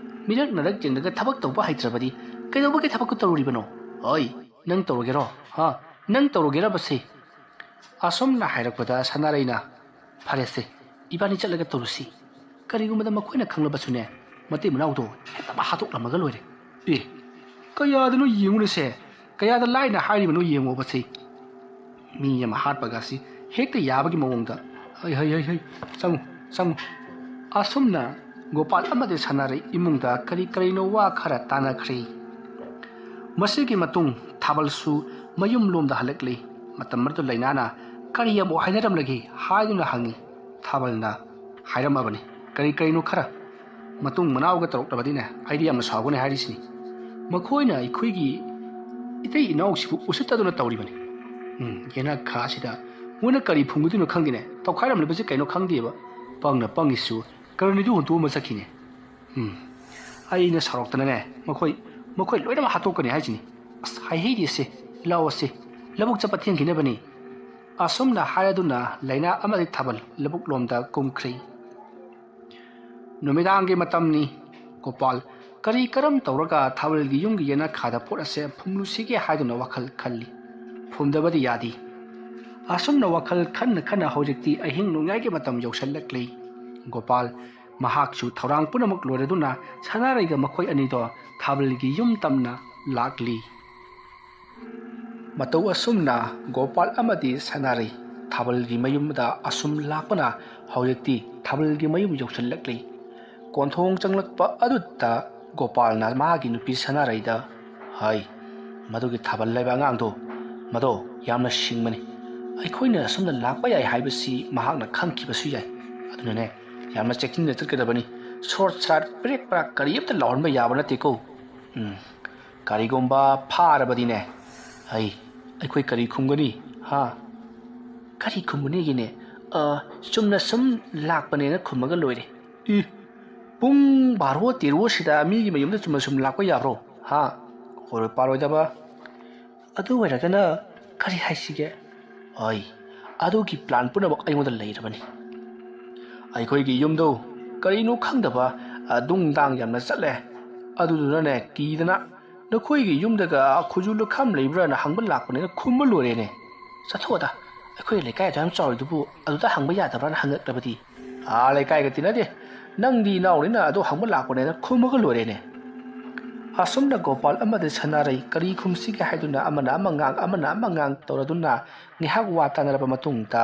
ꯃꯤꯔꯛ ꯅꯔꯛ ꯌꯦꯡꯂꯒ ꯊꯕꯛ ꯇꯧꯕ ꯍꯩꯇ꯭ꯔꯕꯗꯤ ꯀꯩꯗꯧꯕꯒꯤ ꯊꯕꯛꯇꯨ ꯇꯧꯔꯨꯔꯤꯕꯅꯣ? ꯍꯣꯏ, ꯅꯪ ꯇꯧꯔꯒꯦꯔꯣ? ꯍꯥ? ꯅꯪ ꯇꯧꯔꯒꯦꯔꯕꯁꯦ? ꯑꯁꯨꯝꯅ ꯍꯥꯏꯔꯛꯄꯗ ꯁꯅꯥꯔꯩꯅ, "ꯐꯔꯦꯁꯦ, ꯏꯕꯥꯅꯤ ꯆꯠꯂꯒ ꯇꯧꯔꯨꯁꯤ꯫ ꯀꯔꯤꯒꯨꯝꯕꯗ ꯃꯈꯣꯏꯅ ꯈꯪꯂꯕꯁꯨꯅꯦ, ꯃꯇꯩ ꯃꯅꯥꯎꯗꯣ ꯍꯦꯛꯇ ꯍꯥꯠꯇꯣꯛꯂꯝꯃꯒ ꯂꯣꯏꯔꯦ꯫ ꯑꯦ, ꯀꯌꯥꯗꯅꯣ ꯌꯦꯡꯉꯨꯅꯦꯁꯦ, ꯀꯌꯥꯗ ꯂꯥꯏꯅ ꯍꯥꯏꯔꯤꯕꯅꯣ ꯌꯦꯡꯉꯣꯕꯁꯦ꯫ ꯃꯤ ꯑꯃ ꯍꯥꯠꯄꯒꯁꯤ ꯍꯦꯛꯇ ꯌꯥꯕꯒꯤ ꯃꯑꯣꯡꯗ꯫ ꯍꯩ, ꯍꯩ, ꯍꯩ, ꯍꯩ, ꯆꯪꯉꯨ, ꯆꯪꯉꯨ꯫" ꯑꯁꯨꯝꯅ ꯒꯣꯄꯥꯜ ꯑꯃꯗꯤ ꯁꯅꯥꯔꯩ ꯏꯃꯨꯡꯗ ꯀꯔꯤ ꯀꯔꯤꯅꯣ ꯋꯥ ꯈꯔ ꯇꯥꯅꯈ꯭ꯔꯦ꯫ ꯃꯁꯤꯒꯤ ꯃꯇꯨꯡ ꯊꯥꯕꯜꯁꯨ ꯃꯌꯨꯝ ꯂꯣꯝꯗ ꯍꯜꯂꯛꯂꯤ꯫ ꯃꯇꯝ ꯑꯗꯨꯗ ꯂꯩꯅꯥꯅ, "ꯀꯔꯤ ꯑꯃꯨꯛ ꯍꯥꯏꯅꯔꯝꯂꯒꯦ?" ꯍꯥꯏꯗꯨꯅ ꯍꯪꯉꯤ꯫ ꯊꯥꯕꯜꯅ ꯍꯥꯏꯔꯝꯃꯕꯅꯤ, "ꯀꯔꯤ ꯀꯔꯤꯅꯣ ꯈꯔ ꯃꯇꯨꯡ ꯃꯅꯥꯎꯒ ꯇꯧꯔꯛꯂꯕꯗꯤꯅꯦ, ꯑꯩꯗꯤ ꯌꯥꯝꯅ ꯁꯥꯎꯒꯅꯤ ꯍꯥꯏꯔꯤꯁꯤꯅꯤ꯫ ꯃꯈꯣꯏꯅ ꯑꯩꯈꯣꯏꯒꯤ ꯏꯇꯩ ꯏꯅꯥꯎꯁꯤꯕꯨ ꯎꯁꯤꯠꯇꯗꯨꯅ ꯇꯧꯔꯤꯕꯅꯤ꯫ ꯎꯝ, ꯌꯦꯅꯈꯥꯁꯤꯗ ꯃꯣꯏꯅ ꯀꯔꯤ ꯐꯨꯝꯒꯗꯣꯏꯅꯣ ꯈꯪꯗꯦꯅꯦ, ꯇꯧꯈꯥꯏꯔꯝꯂꯤꯕꯁꯤ ꯀꯩꯅꯣ ꯈꯪꯗꯦꯕ, ꯄꯪꯅ ꯄꯪꯉꯤꯁꯨ ꯀꯔꯅꯤꯗꯨ ꯍꯨꯟꯇꯣꯛꯑꯝꯃ ꯆꯠꯈꯤꯅꯦ꯫ ꯎꯝ, ꯑꯩꯅ ꯁꯥꯎꯔꯛꯇꯅꯅꯦ, ꯃꯈꯣꯏ, ꯃꯈꯣꯏ ꯂꯣꯏꯅꯃꯛ ꯍꯥꯠꯇꯣꯛꯀꯅꯤ ꯍꯥꯏꯁꯤꯅꯤ꯫ ꯑꯁ, ꯍꯥꯏꯍꯩꯗꯦꯁꯦ, ꯂꯥꯛꯑꯣꯁꯦ, ꯂꯧꯕꯨꯛ ꯆꯠꯄ ꯊꯦꯡꯈꯤꯅꯕꯅꯤ꯫" ꯑꯁꯨꯝꯅ ꯍꯥꯏꯔꯗꯨꯅ ꯂꯩꯅꯥ ꯑꯃꯗꯤ ꯊꯥꯕꯜ ꯂꯧꯕꯨꯛ ꯂꯣꯝꯗ ꯀꯨꯝꯈ꯭ꯔꯦ꯫ ꯅꯨꯃꯤꯗꯥꯡꯒꯤ ꯃꯇꯝꯅꯤ꯫ ꯒꯣꯄꯥꯜ ꯀꯔꯤ ꯀꯔꯝ ꯇꯧꯔꯒ ꯊꯥꯕꯜꯒꯤ ꯌꯨꯝꯒꯤ ꯌꯦꯅꯈꯥꯗ ꯄꯣꯠ ꯑꯁꯦ ꯐꯨꯝꯂꯨꯁꯤꯒꯦ ꯍꯥꯏꯗꯨꯅ ꯋꯥꯈꯜ ꯈꯜꯂꯤ꯫ ꯐꯨꯝꯗꯕꯗꯤ ꯌꯥꯗꯦ꯫ ꯑꯁꯨꯝꯅ ꯋꯥꯈꯜ ꯈꯟꯅ ꯈꯟꯅ ꯍꯧꯖꯤꯛꯇꯤ ꯑꯍꯤꯡ ꯅꯣꯡꯌꯥꯏꯒꯤ ꯃꯇꯝ ꯌꯧꯁꯜꯂꯛꯂꯤ꯫ ꯒꯣꯄꯥꯜ ꯃꯍꯥꯛꯁꯨ ꯊꯧꯔꯥꯡ ꯄꯨꯝꯅꯃꯛ ꯂꯣꯏꯔꯗꯨꯅ ꯁꯅꯥꯔꯩꯒ ꯃꯈꯣꯏ ꯑꯅꯤꯗꯣ ꯊꯥꯕꯜꯒꯤ ꯌꯨꯝ ꯇꯝꯅ ꯂꯥꯛꯂꯤ꯫ ꯃꯇꯧ ꯑꯁꯨꯝꯅ ꯒꯣꯄꯥꯜ ꯑꯃꯗꯤ ꯁꯅꯥꯔꯩ ꯊꯥꯕꯜꯒꯤ ꯃꯌꯨꯝꯗ ꯑꯁꯨꯝ ꯂꯥꯛꯄꯅ ꯍꯧꯖꯤꯛꯇꯤ ꯊꯥꯕꯜꯒꯤ ꯃꯌꯨꯝ ꯌꯧꯁꯤꯜꯂꯛꯂꯤ꯫ ꯀꯣꯟꯊꯣꯡ ꯆꯪꯂꯛꯄ ꯑꯗꯨꯗ ꯒꯣꯄꯥꯜꯅ ꯃꯥꯒꯤ ꯅꯨꯄꯤ ꯁꯅꯥꯔꯩꯗ ꯍꯥꯏ, "ꯃꯗꯨꯒꯤ ꯊꯥꯕꯜ ꯂꯩꯕ ꯑꯉꯥꯡꯗꯣ, ꯃꯗꯣ ꯌꯥꯝꯅ ꯁꯤꯡꯕꯅꯤ꯫ ꯑꯩꯈꯣꯏꯅ ꯑꯁꯨꯝꯅ ꯂꯥꯛꯄ ꯌꯥꯏ ꯍꯥꯏꯕꯁꯤ ꯃꯍꯥꯛꯅ ꯈꯪꯈꯤꯕꯁꯨ ꯌꯥꯏ꯫ ꯑꯗꯨꯅꯅꯦ, ꯌꯥꯝꯅ ꯆꯦꯛꯁꯤꯟꯅ ꯆꯠꯀꯗꯕꯅꯤ꯫ ꯁꯣꯔꯠ ꯁꯥꯔꯠ ꯄ꯭ꯔꯦꯛ ꯄ꯭ꯔꯥꯛ ꯀꯔꯤ ꯑꯝꯇ ꯂꯥꯎꯍꯟꯕ ꯌꯥꯕ ꯅꯠꯇꯦꯀꯣ꯫ ꯎꯝ, ꯀꯔꯤꯒꯨꯝꯕ ꯐꯥꯔꯕꯗꯤꯅꯦ, ꯑꯩ, ꯑꯩꯈꯣꯏ ꯀꯔꯤ ꯈꯨꯝꯒꯅꯤ?" ꯑꯥ, ꯀꯔꯤ ꯈꯨꯝꯃꯨꯅꯦꯒꯤꯅꯦ? ꯑ, ꯆꯨꯝꯅ ꯁꯨꯝ ꯂꯥꯛꯄꯅꯦꯅ ꯈꯨꯝꯃꯒ ꯂꯣꯏꯔꯦ꯫ ꯏ, ꯄꯨꯡ ꯕꯥꯔꯣ ꯇꯦꯔꯣꯁꯤꯗ ꯃꯤꯒꯤ ꯃꯌꯨꯝꯗ ꯆꯨꯝꯅ ꯁꯨꯝ ꯂꯥꯛꯄ ꯌꯥꯕ꯭ꯔꯣ? ꯍꯥ? ꯑꯣꯏꯔꯣꯏ ꯄꯥꯔꯣꯏꯗꯕ꯫ ꯑꯗꯨ ꯑꯣꯏꯔꯒꯅ ꯀꯔꯤ ꯍꯥꯏꯁꯤꯒꯦ? ꯑꯩ, ꯑꯗꯨꯒꯤ ꯄ꯭ꯂꯥꯟ ꯄꯨꯝꯅꯃꯛ ꯑꯩꯉꯣꯟꯗ ꯂꯩꯔꯕꯅꯤ꯫ ꯑꯩꯈꯣꯏꯒꯤ ꯌꯨꯝꯗꯣ ꯀꯔꯤꯅꯣ ꯈꯪꯗꯕ, ꯑ, ꯗꯨꯡ ꯗꯥꯡ ꯌꯥꯝꯅ ꯆꯠꯂꯦ꯫ ꯑꯗꯨꯗꯨꯅꯅꯦ, ꯀꯤꯗꯅ ꯅꯈꯣꯏꯒꯤ ꯌꯨꯝꯗꯒ ꯈꯨꯖꯨ ꯂꯨꯈꯥꯝ ꯂꯩꯕ꯭ꯔꯥꯅ ꯍꯪꯕ ꯂꯥꯛꯄꯅꯦꯅ ꯈꯨꯝꯕ ꯂꯣꯏꯔꯦꯅꯦ꯫ ꯆꯠꯊꯣꯛꯑꯗ, ꯑꯩꯈꯣꯏ ꯂꯩꯀꯥꯏ ꯑꯗꯨ ꯌꯥꯝ ꯆꯥꯎꯔꯤꯗꯨꯕꯨ ꯑꯗꯨꯗ ꯍꯪꯕ ꯌꯥꯗꯕ꯭ꯔꯥꯅ ꯍꯪꯉꯛꯂꯕꯗꯤ? ꯑꯥ, ꯂꯩꯀꯥꯏꯒ ꯇꯤꯟꯅꯗꯦ, ꯅꯪꯗꯤ ꯏꯅꯥꯎꯅꯤꯅ ꯑꯗꯨ ꯍꯪꯕ ꯂꯥꯛꯄꯅꯦꯅ ꯈꯨꯝꯃꯒ ꯂꯣꯏꯔꯦꯅꯦ꯫ ꯑꯁꯨꯝꯅ ꯒꯣꯄꯥꯜ ꯑꯃꯗꯤ ꯁꯅꯥꯔꯩ ꯀꯔꯤ ꯈꯨꯝꯁꯤꯒꯦ ꯍꯥꯏꯗꯨꯅ ꯑꯃꯅ ꯑꯃ ꯉꯥꯡ, ꯑꯃꯅ ꯑꯃ ꯉꯥꯡ ꯇꯧꯔꯗꯨꯅ ꯉꯥꯏꯍꯥꯛ ꯋꯥ ꯇꯥꯅꯔꯕ ꯃꯇꯨꯡꯗ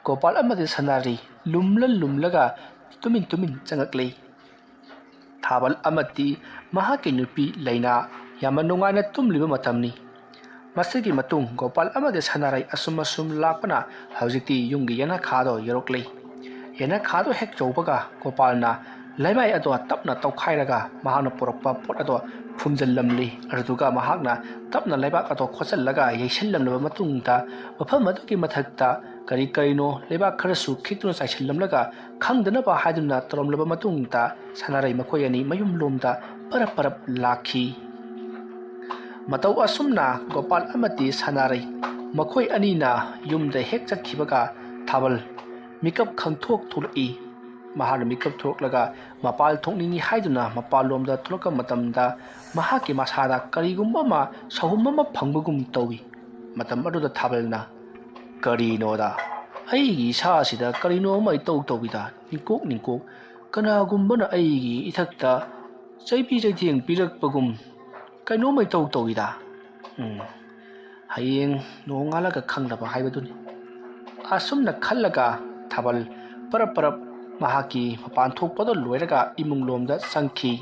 ꯒꯣꯄꯥꯜ ꯑꯃꯗꯤ ꯁꯅꯥꯔꯩ ꯂꯨꯝꯂ ꯂꯨꯝꯂꯒ ꯇꯨꯃꯤꯟ ꯇꯨꯃꯤꯟ ꯆꯪꯉꯛꯂꯦ꯫ ꯊꯥꯕꯜ ꯑꯃꯗꯤ ꯃꯍꯥꯛꯀꯤ ꯅꯨꯄꯤ ꯂꯩꯅꯥ ꯌꯥꯝꯅ ꯅꯨꯡꯉꯥꯏꯅ ꯇꯨꯝꯂꯤꯕ ꯃꯇꯝꯅꯤ꯫ ꯃꯁꯤꯒꯤ ꯃꯇꯨꯡ ꯒꯣꯄꯥꯜ ꯑꯃꯗꯤ ꯁꯅꯥꯔꯩ ꯑꯁꯨꯝ ꯑꯁꯨꯝ ꯂꯥꯛꯄꯅ ꯍꯧꯖꯤꯛꯇꯤ ꯌꯨꯝꯒꯤ ꯌꯦꯅꯈꯥꯗꯣ ꯌꯧꯔꯛꯂꯦ꯫ ꯌꯦꯅꯈꯥꯗꯣ ꯍꯦꯛ ꯌꯧꯕꯒ ꯒꯣꯄꯥꯜꯅ ꯂꯩꯃꯥꯏ ꯑꯗꯣ ꯇꯞꯅ ꯇꯧꯈꯥꯏꯔꯒ ꯃꯍꯥꯛꯅ ꯄꯨꯔꯛꯄ ꯄꯣꯠ ꯑꯗꯣ ꯐꯨꯝꯖꯤꯜꯂꯝꯂꯤ꯫ ꯑꯗꯨꯗꯨꯒ ꯃꯍꯥꯛꯅ ꯇꯞꯅ ꯂꯩꯕꯥꯛ ꯑꯗꯣ ꯈꯣꯠꯆꯜꯂꯒ ꯌꯩꯁꯜꯂꯝꯂꯕ ꯃꯇꯨꯡꯗ ꯃꯐꯝ ꯑꯗꯨꯒꯤ ꯃꯊꯛꯇ ꯀꯔꯤ ꯀꯔꯤꯅꯣ ꯂꯩꯕꯥꯛ ꯈꯔꯁꯨ ꯈꯤꯛꯇꯨꯅ ꯆꯥꯏꯁꯤꯜꯂꯝꯂꯒ ꯈꯪꯗꯅꯕ ꯍꯥꯏꯗꯨꯅ ꯇꯧꯔꯝꯂꯕ ꯃꯇꯨꯡꯗ ꯁꯅꯥꯔꯩ ꯃꯈꯣꯏ ꯑꯅꯤ ꯃꯌꯨꯝ ꯂꯣꯝꯗ ꯄꯔꯞ ꯄꯔꯞ ꯂꯥꯛꯈꯤ꯫ ꯃꯇꯧ ꯑꯁꯨꯝꯅ ꯒꯣꯄꯥꯜ ꯑꯃꯗꯤ ꯁꯅꯥꯔꯩ ꯃꯈꯣꯏ ꯑꯅꯤꯅ ꯌꯨꯝꯗ ꯍꯦꯛ ꯆꯠꯈꯤꯕꯒ ꯊꯥꯕꯜ ꯃꯤꯀꯞ ꯈꯪꯊꯣꯛ ꯊꯣꯛꯂꯛꯏ꯫ ꯃꯍꯥꯛꯅ ꯃꯤꯀꯞ ꯊꯣꯛꯂꯒ ꯃꯄꯥꯜ ꯊꯣꯛꯅꯤꯡꯏ ꯍꯥꯏꯗꯨꯅ ꯃꯄꯥꯜꯂꯣꯝꯗ ꯊꯣꯛꯂꯛꯄ ꯃꯇꯝꯗ ꯃꯍꯥꯛꯀꯤ ꯃꯁꯥꯗ ꯀꯔꯤꯒꯨꯝꯕ ꯑꯃ ꯁꯥꯍꯨꯝ ꯑꯃ ꯐꯪꯕꯒꯨꯝ ꯇꯧꯏ꯫ ꯃꯇꯝ ꯑꯗꯨꯗ ꯊꯥꯕꯜꯅ, "ꯀꯔꯤꯅꯣꯗ? ꯑꯩꯒꯤ ꯏꯁꯥꯁꯤꯗ ꯀꯔꯤꯅꯣ ꯑꯃ ꯏꯇꯧ ꯇꯧꯏꯗ, ꯅꯤꯡꯀꯣꯛ ꯅꯤꯡꯀꯣꯛ꯫ ꯀꯅꯥꯒꯨꯝꯕꯅ ꯑꯩꯒꯤ ꯏꯊꯛꯇ ꯆꯩꯕꯤ ꯆꯩꯊꯦꯡ ꯄꯤꯔꯛꯄꯒꯨꯝ ꯀꯩꯅꯣꯝꯃ ꯏꯇꯧ ꯇꯧꯏꯗ꯫ ꯎꯝ, ꯍꯌꯦꯡ ꯅꯣꯡꯉꯥꯜꯂꯒ ꯈꯪꯂꯕ ꯍꯥꯏꯕꯗꯨꯅꯤ"꯫ ꯑꯁꯨꯝꯅ ꯈꯜꯂꯒ ꯊꯥꯕꯜ ꯄꯔꯞ ꯄꯔꯞ ꯃꯍꯥꯛꯀꯤ ꯃꯄꯥꯟ ꯊꯣꯛꯄꯗꯨ ꯂꯣꯏꯔꯒ ꯏꯃꯨꯡ ꯂꯣꯝꯗ ꯆꯪꯈꯤ꯫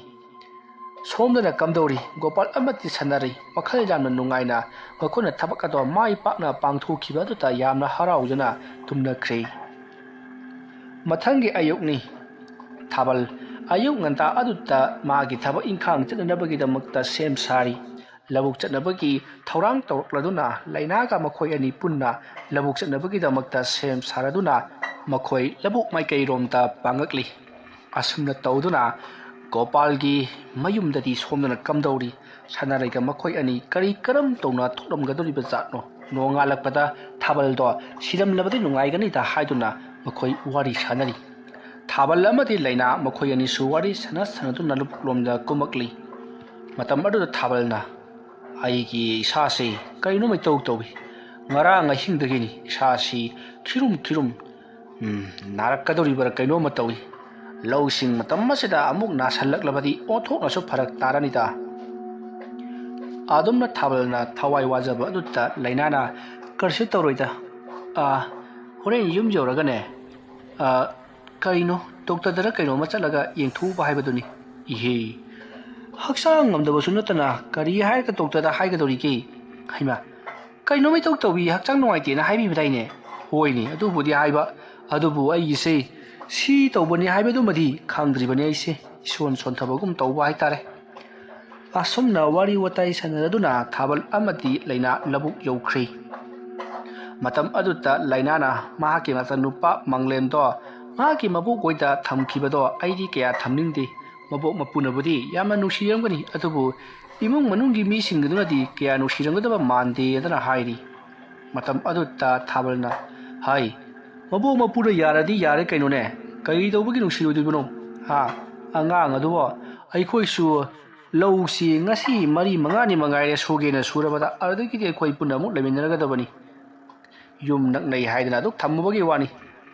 ꯁꯣꯝꯗꯅ ꯀꯝꯗꯧꯔꯤ? ꯒꯣꯄꯥꯜ ꯑꯃꯗꯤ ꯁꯥꯟꯅꯔꯤ꯫ ꯋꯥꯈꯜ ꯌꯥꯝꯅ ꯅꯨꯡꯉꯥꯏꯅ ꯃꯈꯣꯏꯅ ꯊꯕꯛ ꯑꯗꯣ ꯃꯥꯏ ꯄꯥꯛꯅ ꯄꯥꯡꯊꯣꯛꯈꯤꯕ ꯑꯗꯨꯗ ꯌꯥꯝꯅ ꯍꯔꯥꯎꯖꯅ ꯇꯨꯝꯅꯈ꯭ꯔꯦ꯫ ꯃꯊꯪꯒꯤ ꯑꯌꯨꯛꯅꯤ꯫ ꯊꯥꯕꯜ ꯑꯌꯨꯛ ꯉꯟꯇꯥ ꯑꯗꯨꯗ ꯃꯥꯒꯤ ꯊꯕꯛ ꯏꯪꯈꯥꯡ ꯆꯠꯅꯅꯕꯒꯤꯗꯃꯛꯇ ꯁꯦꯝ ꯁꯥꯔꯤ꯫ ꯂꯧꯕꯨꯛ ꯆꯠꯅꯕꯒꯤ ꯊꯧꯔꯥꯡ ꯇꯧꯔꯛꯂꯗꯨꯅ ꯂꯩꯅꯥꯒ ꯃꯈꯣꯏ ꯑꯅꯤ ꯄꯨꯟꯅ ꯂꯧꯕꯨꯛ ꯆꯠꯅꯕꯒꯤꯗꯃꯛꯇ ꯁꯦꯝ ꯁꯥꯔꯗꯨꯅ ꯃꯈꯣꯏ ꯂꯧꯕꯨꯛ ꯃꯥꯏꯀꯩꯔꯣꯝꯗ ꯄꯥꯡꯉꯛꯂꯤ꯫ ꯑꯁꯨꯝꯅ ꯇꯧꯗꯨꯅ ꯒꯣꯄꯥꯜꯒꯤ ꯃꯌꯨꯝꯗꯗꯤ ꯁꯣꯝꯗꯅ ꯀꯝꯗꯧꯔꯤ? ꯁꯅꯥꯔꯩꯒ ꯃꯈꯣꯏ ꯑꯅꯤ ꯀꯔꯤ ꯀꯔꯝ ꯇꯧꯅ ꯊꯣꯛꯂꯝꯒꯗꯧꯔꯤꯕ ꯖꯥꯠꯅꯣ? ꯅꯣꯡꯉꯥꯜꯂꯛꯄꯗ ꯊꯥꯕꯜꯗꯣ ꯁꯤꯔꯝꯂꯕꯗꯤ ꯅꯨꯡꯉꯥꯏꯒꯅꯤꯗ ꯍꯥꯏꯗꯨꯅ ꯃꯈꯣꯏ ꯋꯥꯔꯤ ꯁꯥꯟꯅꯔꯤ꯫ ꯊꯥꯕꯜ ꯑꯃꯗꯤ ꯂꯩꯅꯥ ꯃꯈꯣꯏ ꯑꯅꯤꯁꯨ ꯋꯥꯔꯤ ꯁꯥꯟꯅ ꯁꯥꯟꯅꯗꯨꯅ ꯂꯧꯕꯨꯛꯂꯣꯝꯗ ꯀꯨꯝꯃꯛꯂꯤ꯫ ꯃꯇꯝ ꯑꯗꯨꯗ ꯊꯥꯕꯜꯅ, "ꯑꯩꯒꯤ ꯏꯁꯥꯁꯤ ꯀꯔꯤꯅꯣ ꯃꯩꯇꯧ ꯇꯧꯏ꯫ ꯉꯔꯥꯡ ꯑꯍꯤꯡꯗꯒꯤꯅꯤ ꯏꯁꯥꯁꯤ ꯈꯤꯔꯨꯝ ꯈꯤꯔꯨꯝ, ꯎꯝ, ꯅꯥꯔꯛꯀꯗꯧꯔꯤꯕ꯭ꯔꯥ ꯀꯩꯅꯣꯝꯃ ꯇꯧꯏ꯫ ꯂꯧꯁꯤꯡ ꯃꯇꯝ ꯑꯁꯤꯗ ꯑꯃꯨꯛ ꯅꯥꯁꯜꯂꯛꯂꯕꯗꯤ ꯑꯣꯟꯊꯣꯛꯅꯁꯨ ꯐꯔꯛ ꯇꯥꯔꯅꯤꯗ꯫" ꯑꯗꯨꯝꯅ ꯊꯥꯕꯜꯅ ꯊꯋꯥꯏ ꯋꯥꯖꯕ ꯑꯗꯨꯗ ꯂꯩꯅꯥꯅ, "ꯀꯔꯤꯁꯨ ꯇꯧꯔꯣꯏꯗ꯫ ꯑꯥ, ꯍꯣꯔꯦꯟ ꯌꯨꯝ ꯌꯧꯔꯒꯅꯦ, ꯑꯥ, ꯀꯔꯤꯅꯣ, ꯗꯣꯛꯇꯔꯗꯔ ꯀꯩꯅꯣꯝꯃ ꯆꯠꯂꯒ ꯌꯦꯡꯊꯣꯛꯎꯕ ꯍꯥꯏꯕꯗꯨꯅꯤ꯫" "ꯏꯍꯦ, ꯍꯛꯆꯥꯡ ꯉꯝꯗꯕꯁꯨ ꯅꯠꯇꯅ ꯀꯔꯤ ꯍꯥꯏꯔꯒ ꯗꯣꯛꯇꯔꯗ ꯍꯥꯏꯒꯗꯧꯔꯤꯒꯦ?" "ꯍꯩꯃꯥ, ꯀꯩꯅꯣ ꯃꯩꯇꯧ ꯇꯧꯏ, ꯍꯛꯆꯥꯡ ꯅꯨꯡꯉꯥꯏꯇꯦꯅ ꯍꯥꯏꯕꯤꯕꯗꯥꯏꯅꯦ?" "ꯍꯣꯏꯅꯦ, ꯑꯗꯨꯕꯨꯗꯤ ꯍꯥꯏꯕ, ꯑꯗꯨꯕꯨ ꯑꯩꯒꯤꯁꯦ ꯁꯤ ꯇꯧꯕꯅꯤ ꯍꯥꯏꯕꯗꯨꯃꯗꯤ ꯈꯪꯗ꯭ꯔꯤꯕꯅꯤ ꯑꯩꯁꯦ, ꯏꯁꯣꯟ ꯁꯣꯟꯊꯕꯒꯨꯝ ꯇꯧꯕ ꯍꯥꯏꯇꯥꯔꯦ꯫" ꯑꯁꯨꯝꯅ ꯋꯥꯔꯤ ꯋꯥꯇꯥꯏ ꯁꯥꯟꯅꯔꯗꯨꯅ ꯊꯥꯕꯜ ꯑꯃꯗꯤ ꯂꯩꯅꯥ ꯂꯧꯕꯨꯛ ꯌꯧꯈ꯭ꯔꯦ꯫ ꯃꯇꯝ ꯑꯗꯨꯗ ꯂꯩꯅꯥꯅ ꯃꯍꯥꯛꯀꯤ ꯃꯆꯥꯅꯨꯄꯥ ꯃꯪꯂꯦꯝꯗꯣ ꯃꯍꯥꯛꯀꯤ ꯃꯕꯣꯛ ꯍꯣꯏꯗ ꯊꯝꯈꯤꯕꯗꯣ ꯑꯩꯗꯤ ꯀꯌꯥ ꯊꯝꯅꯤꯡꯗꯦ꯫ ꯃꯕꯣꯛ ꯃꯄꯨꯅꯕꯨꯗꯤ ꯌꯥꯝꯅ ꯅꯨꯡꯁꯤꯔꯝꯒꯅꯤ, ꯑꯗꯨꯕꯨ ꯏꯃꯨꯡ ꯃꯅꯨꯡꯒꯤ ꯃꯤꯁꯤꯡ ꯑꯗꯨꯅꯗꯤ ꯀꯌꯥ ꯅꯨꯡꯁꯤꯔꯝꯒꯗꯕ ꯃꯥꯟꯗꯦ ꯑꯗꯨꯅ ꯍꯥꯏꯔꯤ꯫ ꯃꯇꯝ ꯑꯗꯨꯗ ꯊꯥꯕꯜꯅ, "ꯍꯥꯏ, ꯃꯕꯣꯛ ꯃꯄꯨꯅ ꯌꯥꯔꯗꯤ ꯌꯥꯔꯦ ꯀꯩꯅꯣꯅꯦ, ꯀꯔꯤ ꯇꯧꯕꯒꯤ ꯅꯨꯡꯁꯤꯔꯣꯏꯗꯣꯏꯕꯅꯣ? ꯍꯥ? ꯑꯉꯥꯡ ꯑꯗꯨꯕꯣ, ꯑꯩꯈꯣꯏꯁꯨ ꯂꯧꯁꯤ ꯉꯁꯤ ꯃꯔꯤ ꯃꯉꯥꯅꯤ ꯃꯉꯥꯏꯔꯦ ꯁꯨꯒꯦꯅ ꯁꯨꯔꯕꯗ, ꯑꯗꯨꯗꯒꯤꯗꯤ ꯑꯩꯈꯣꯏ ꯄꯨꯟꯅ ꯑꯃꯨꯛ ꯂꯩꯃꯤꯟꯅꯔꯒꯗꯕꯅꯤ꯫ ꯌꯨꯝ ꯅꯛꯅꯩ ꯍꯥꯏꯗꯅ ꯑꯗꯨꯛ ꯊꯝꯃꯨꯕꯒꯤ ꯋꯥꯅꯤ꯫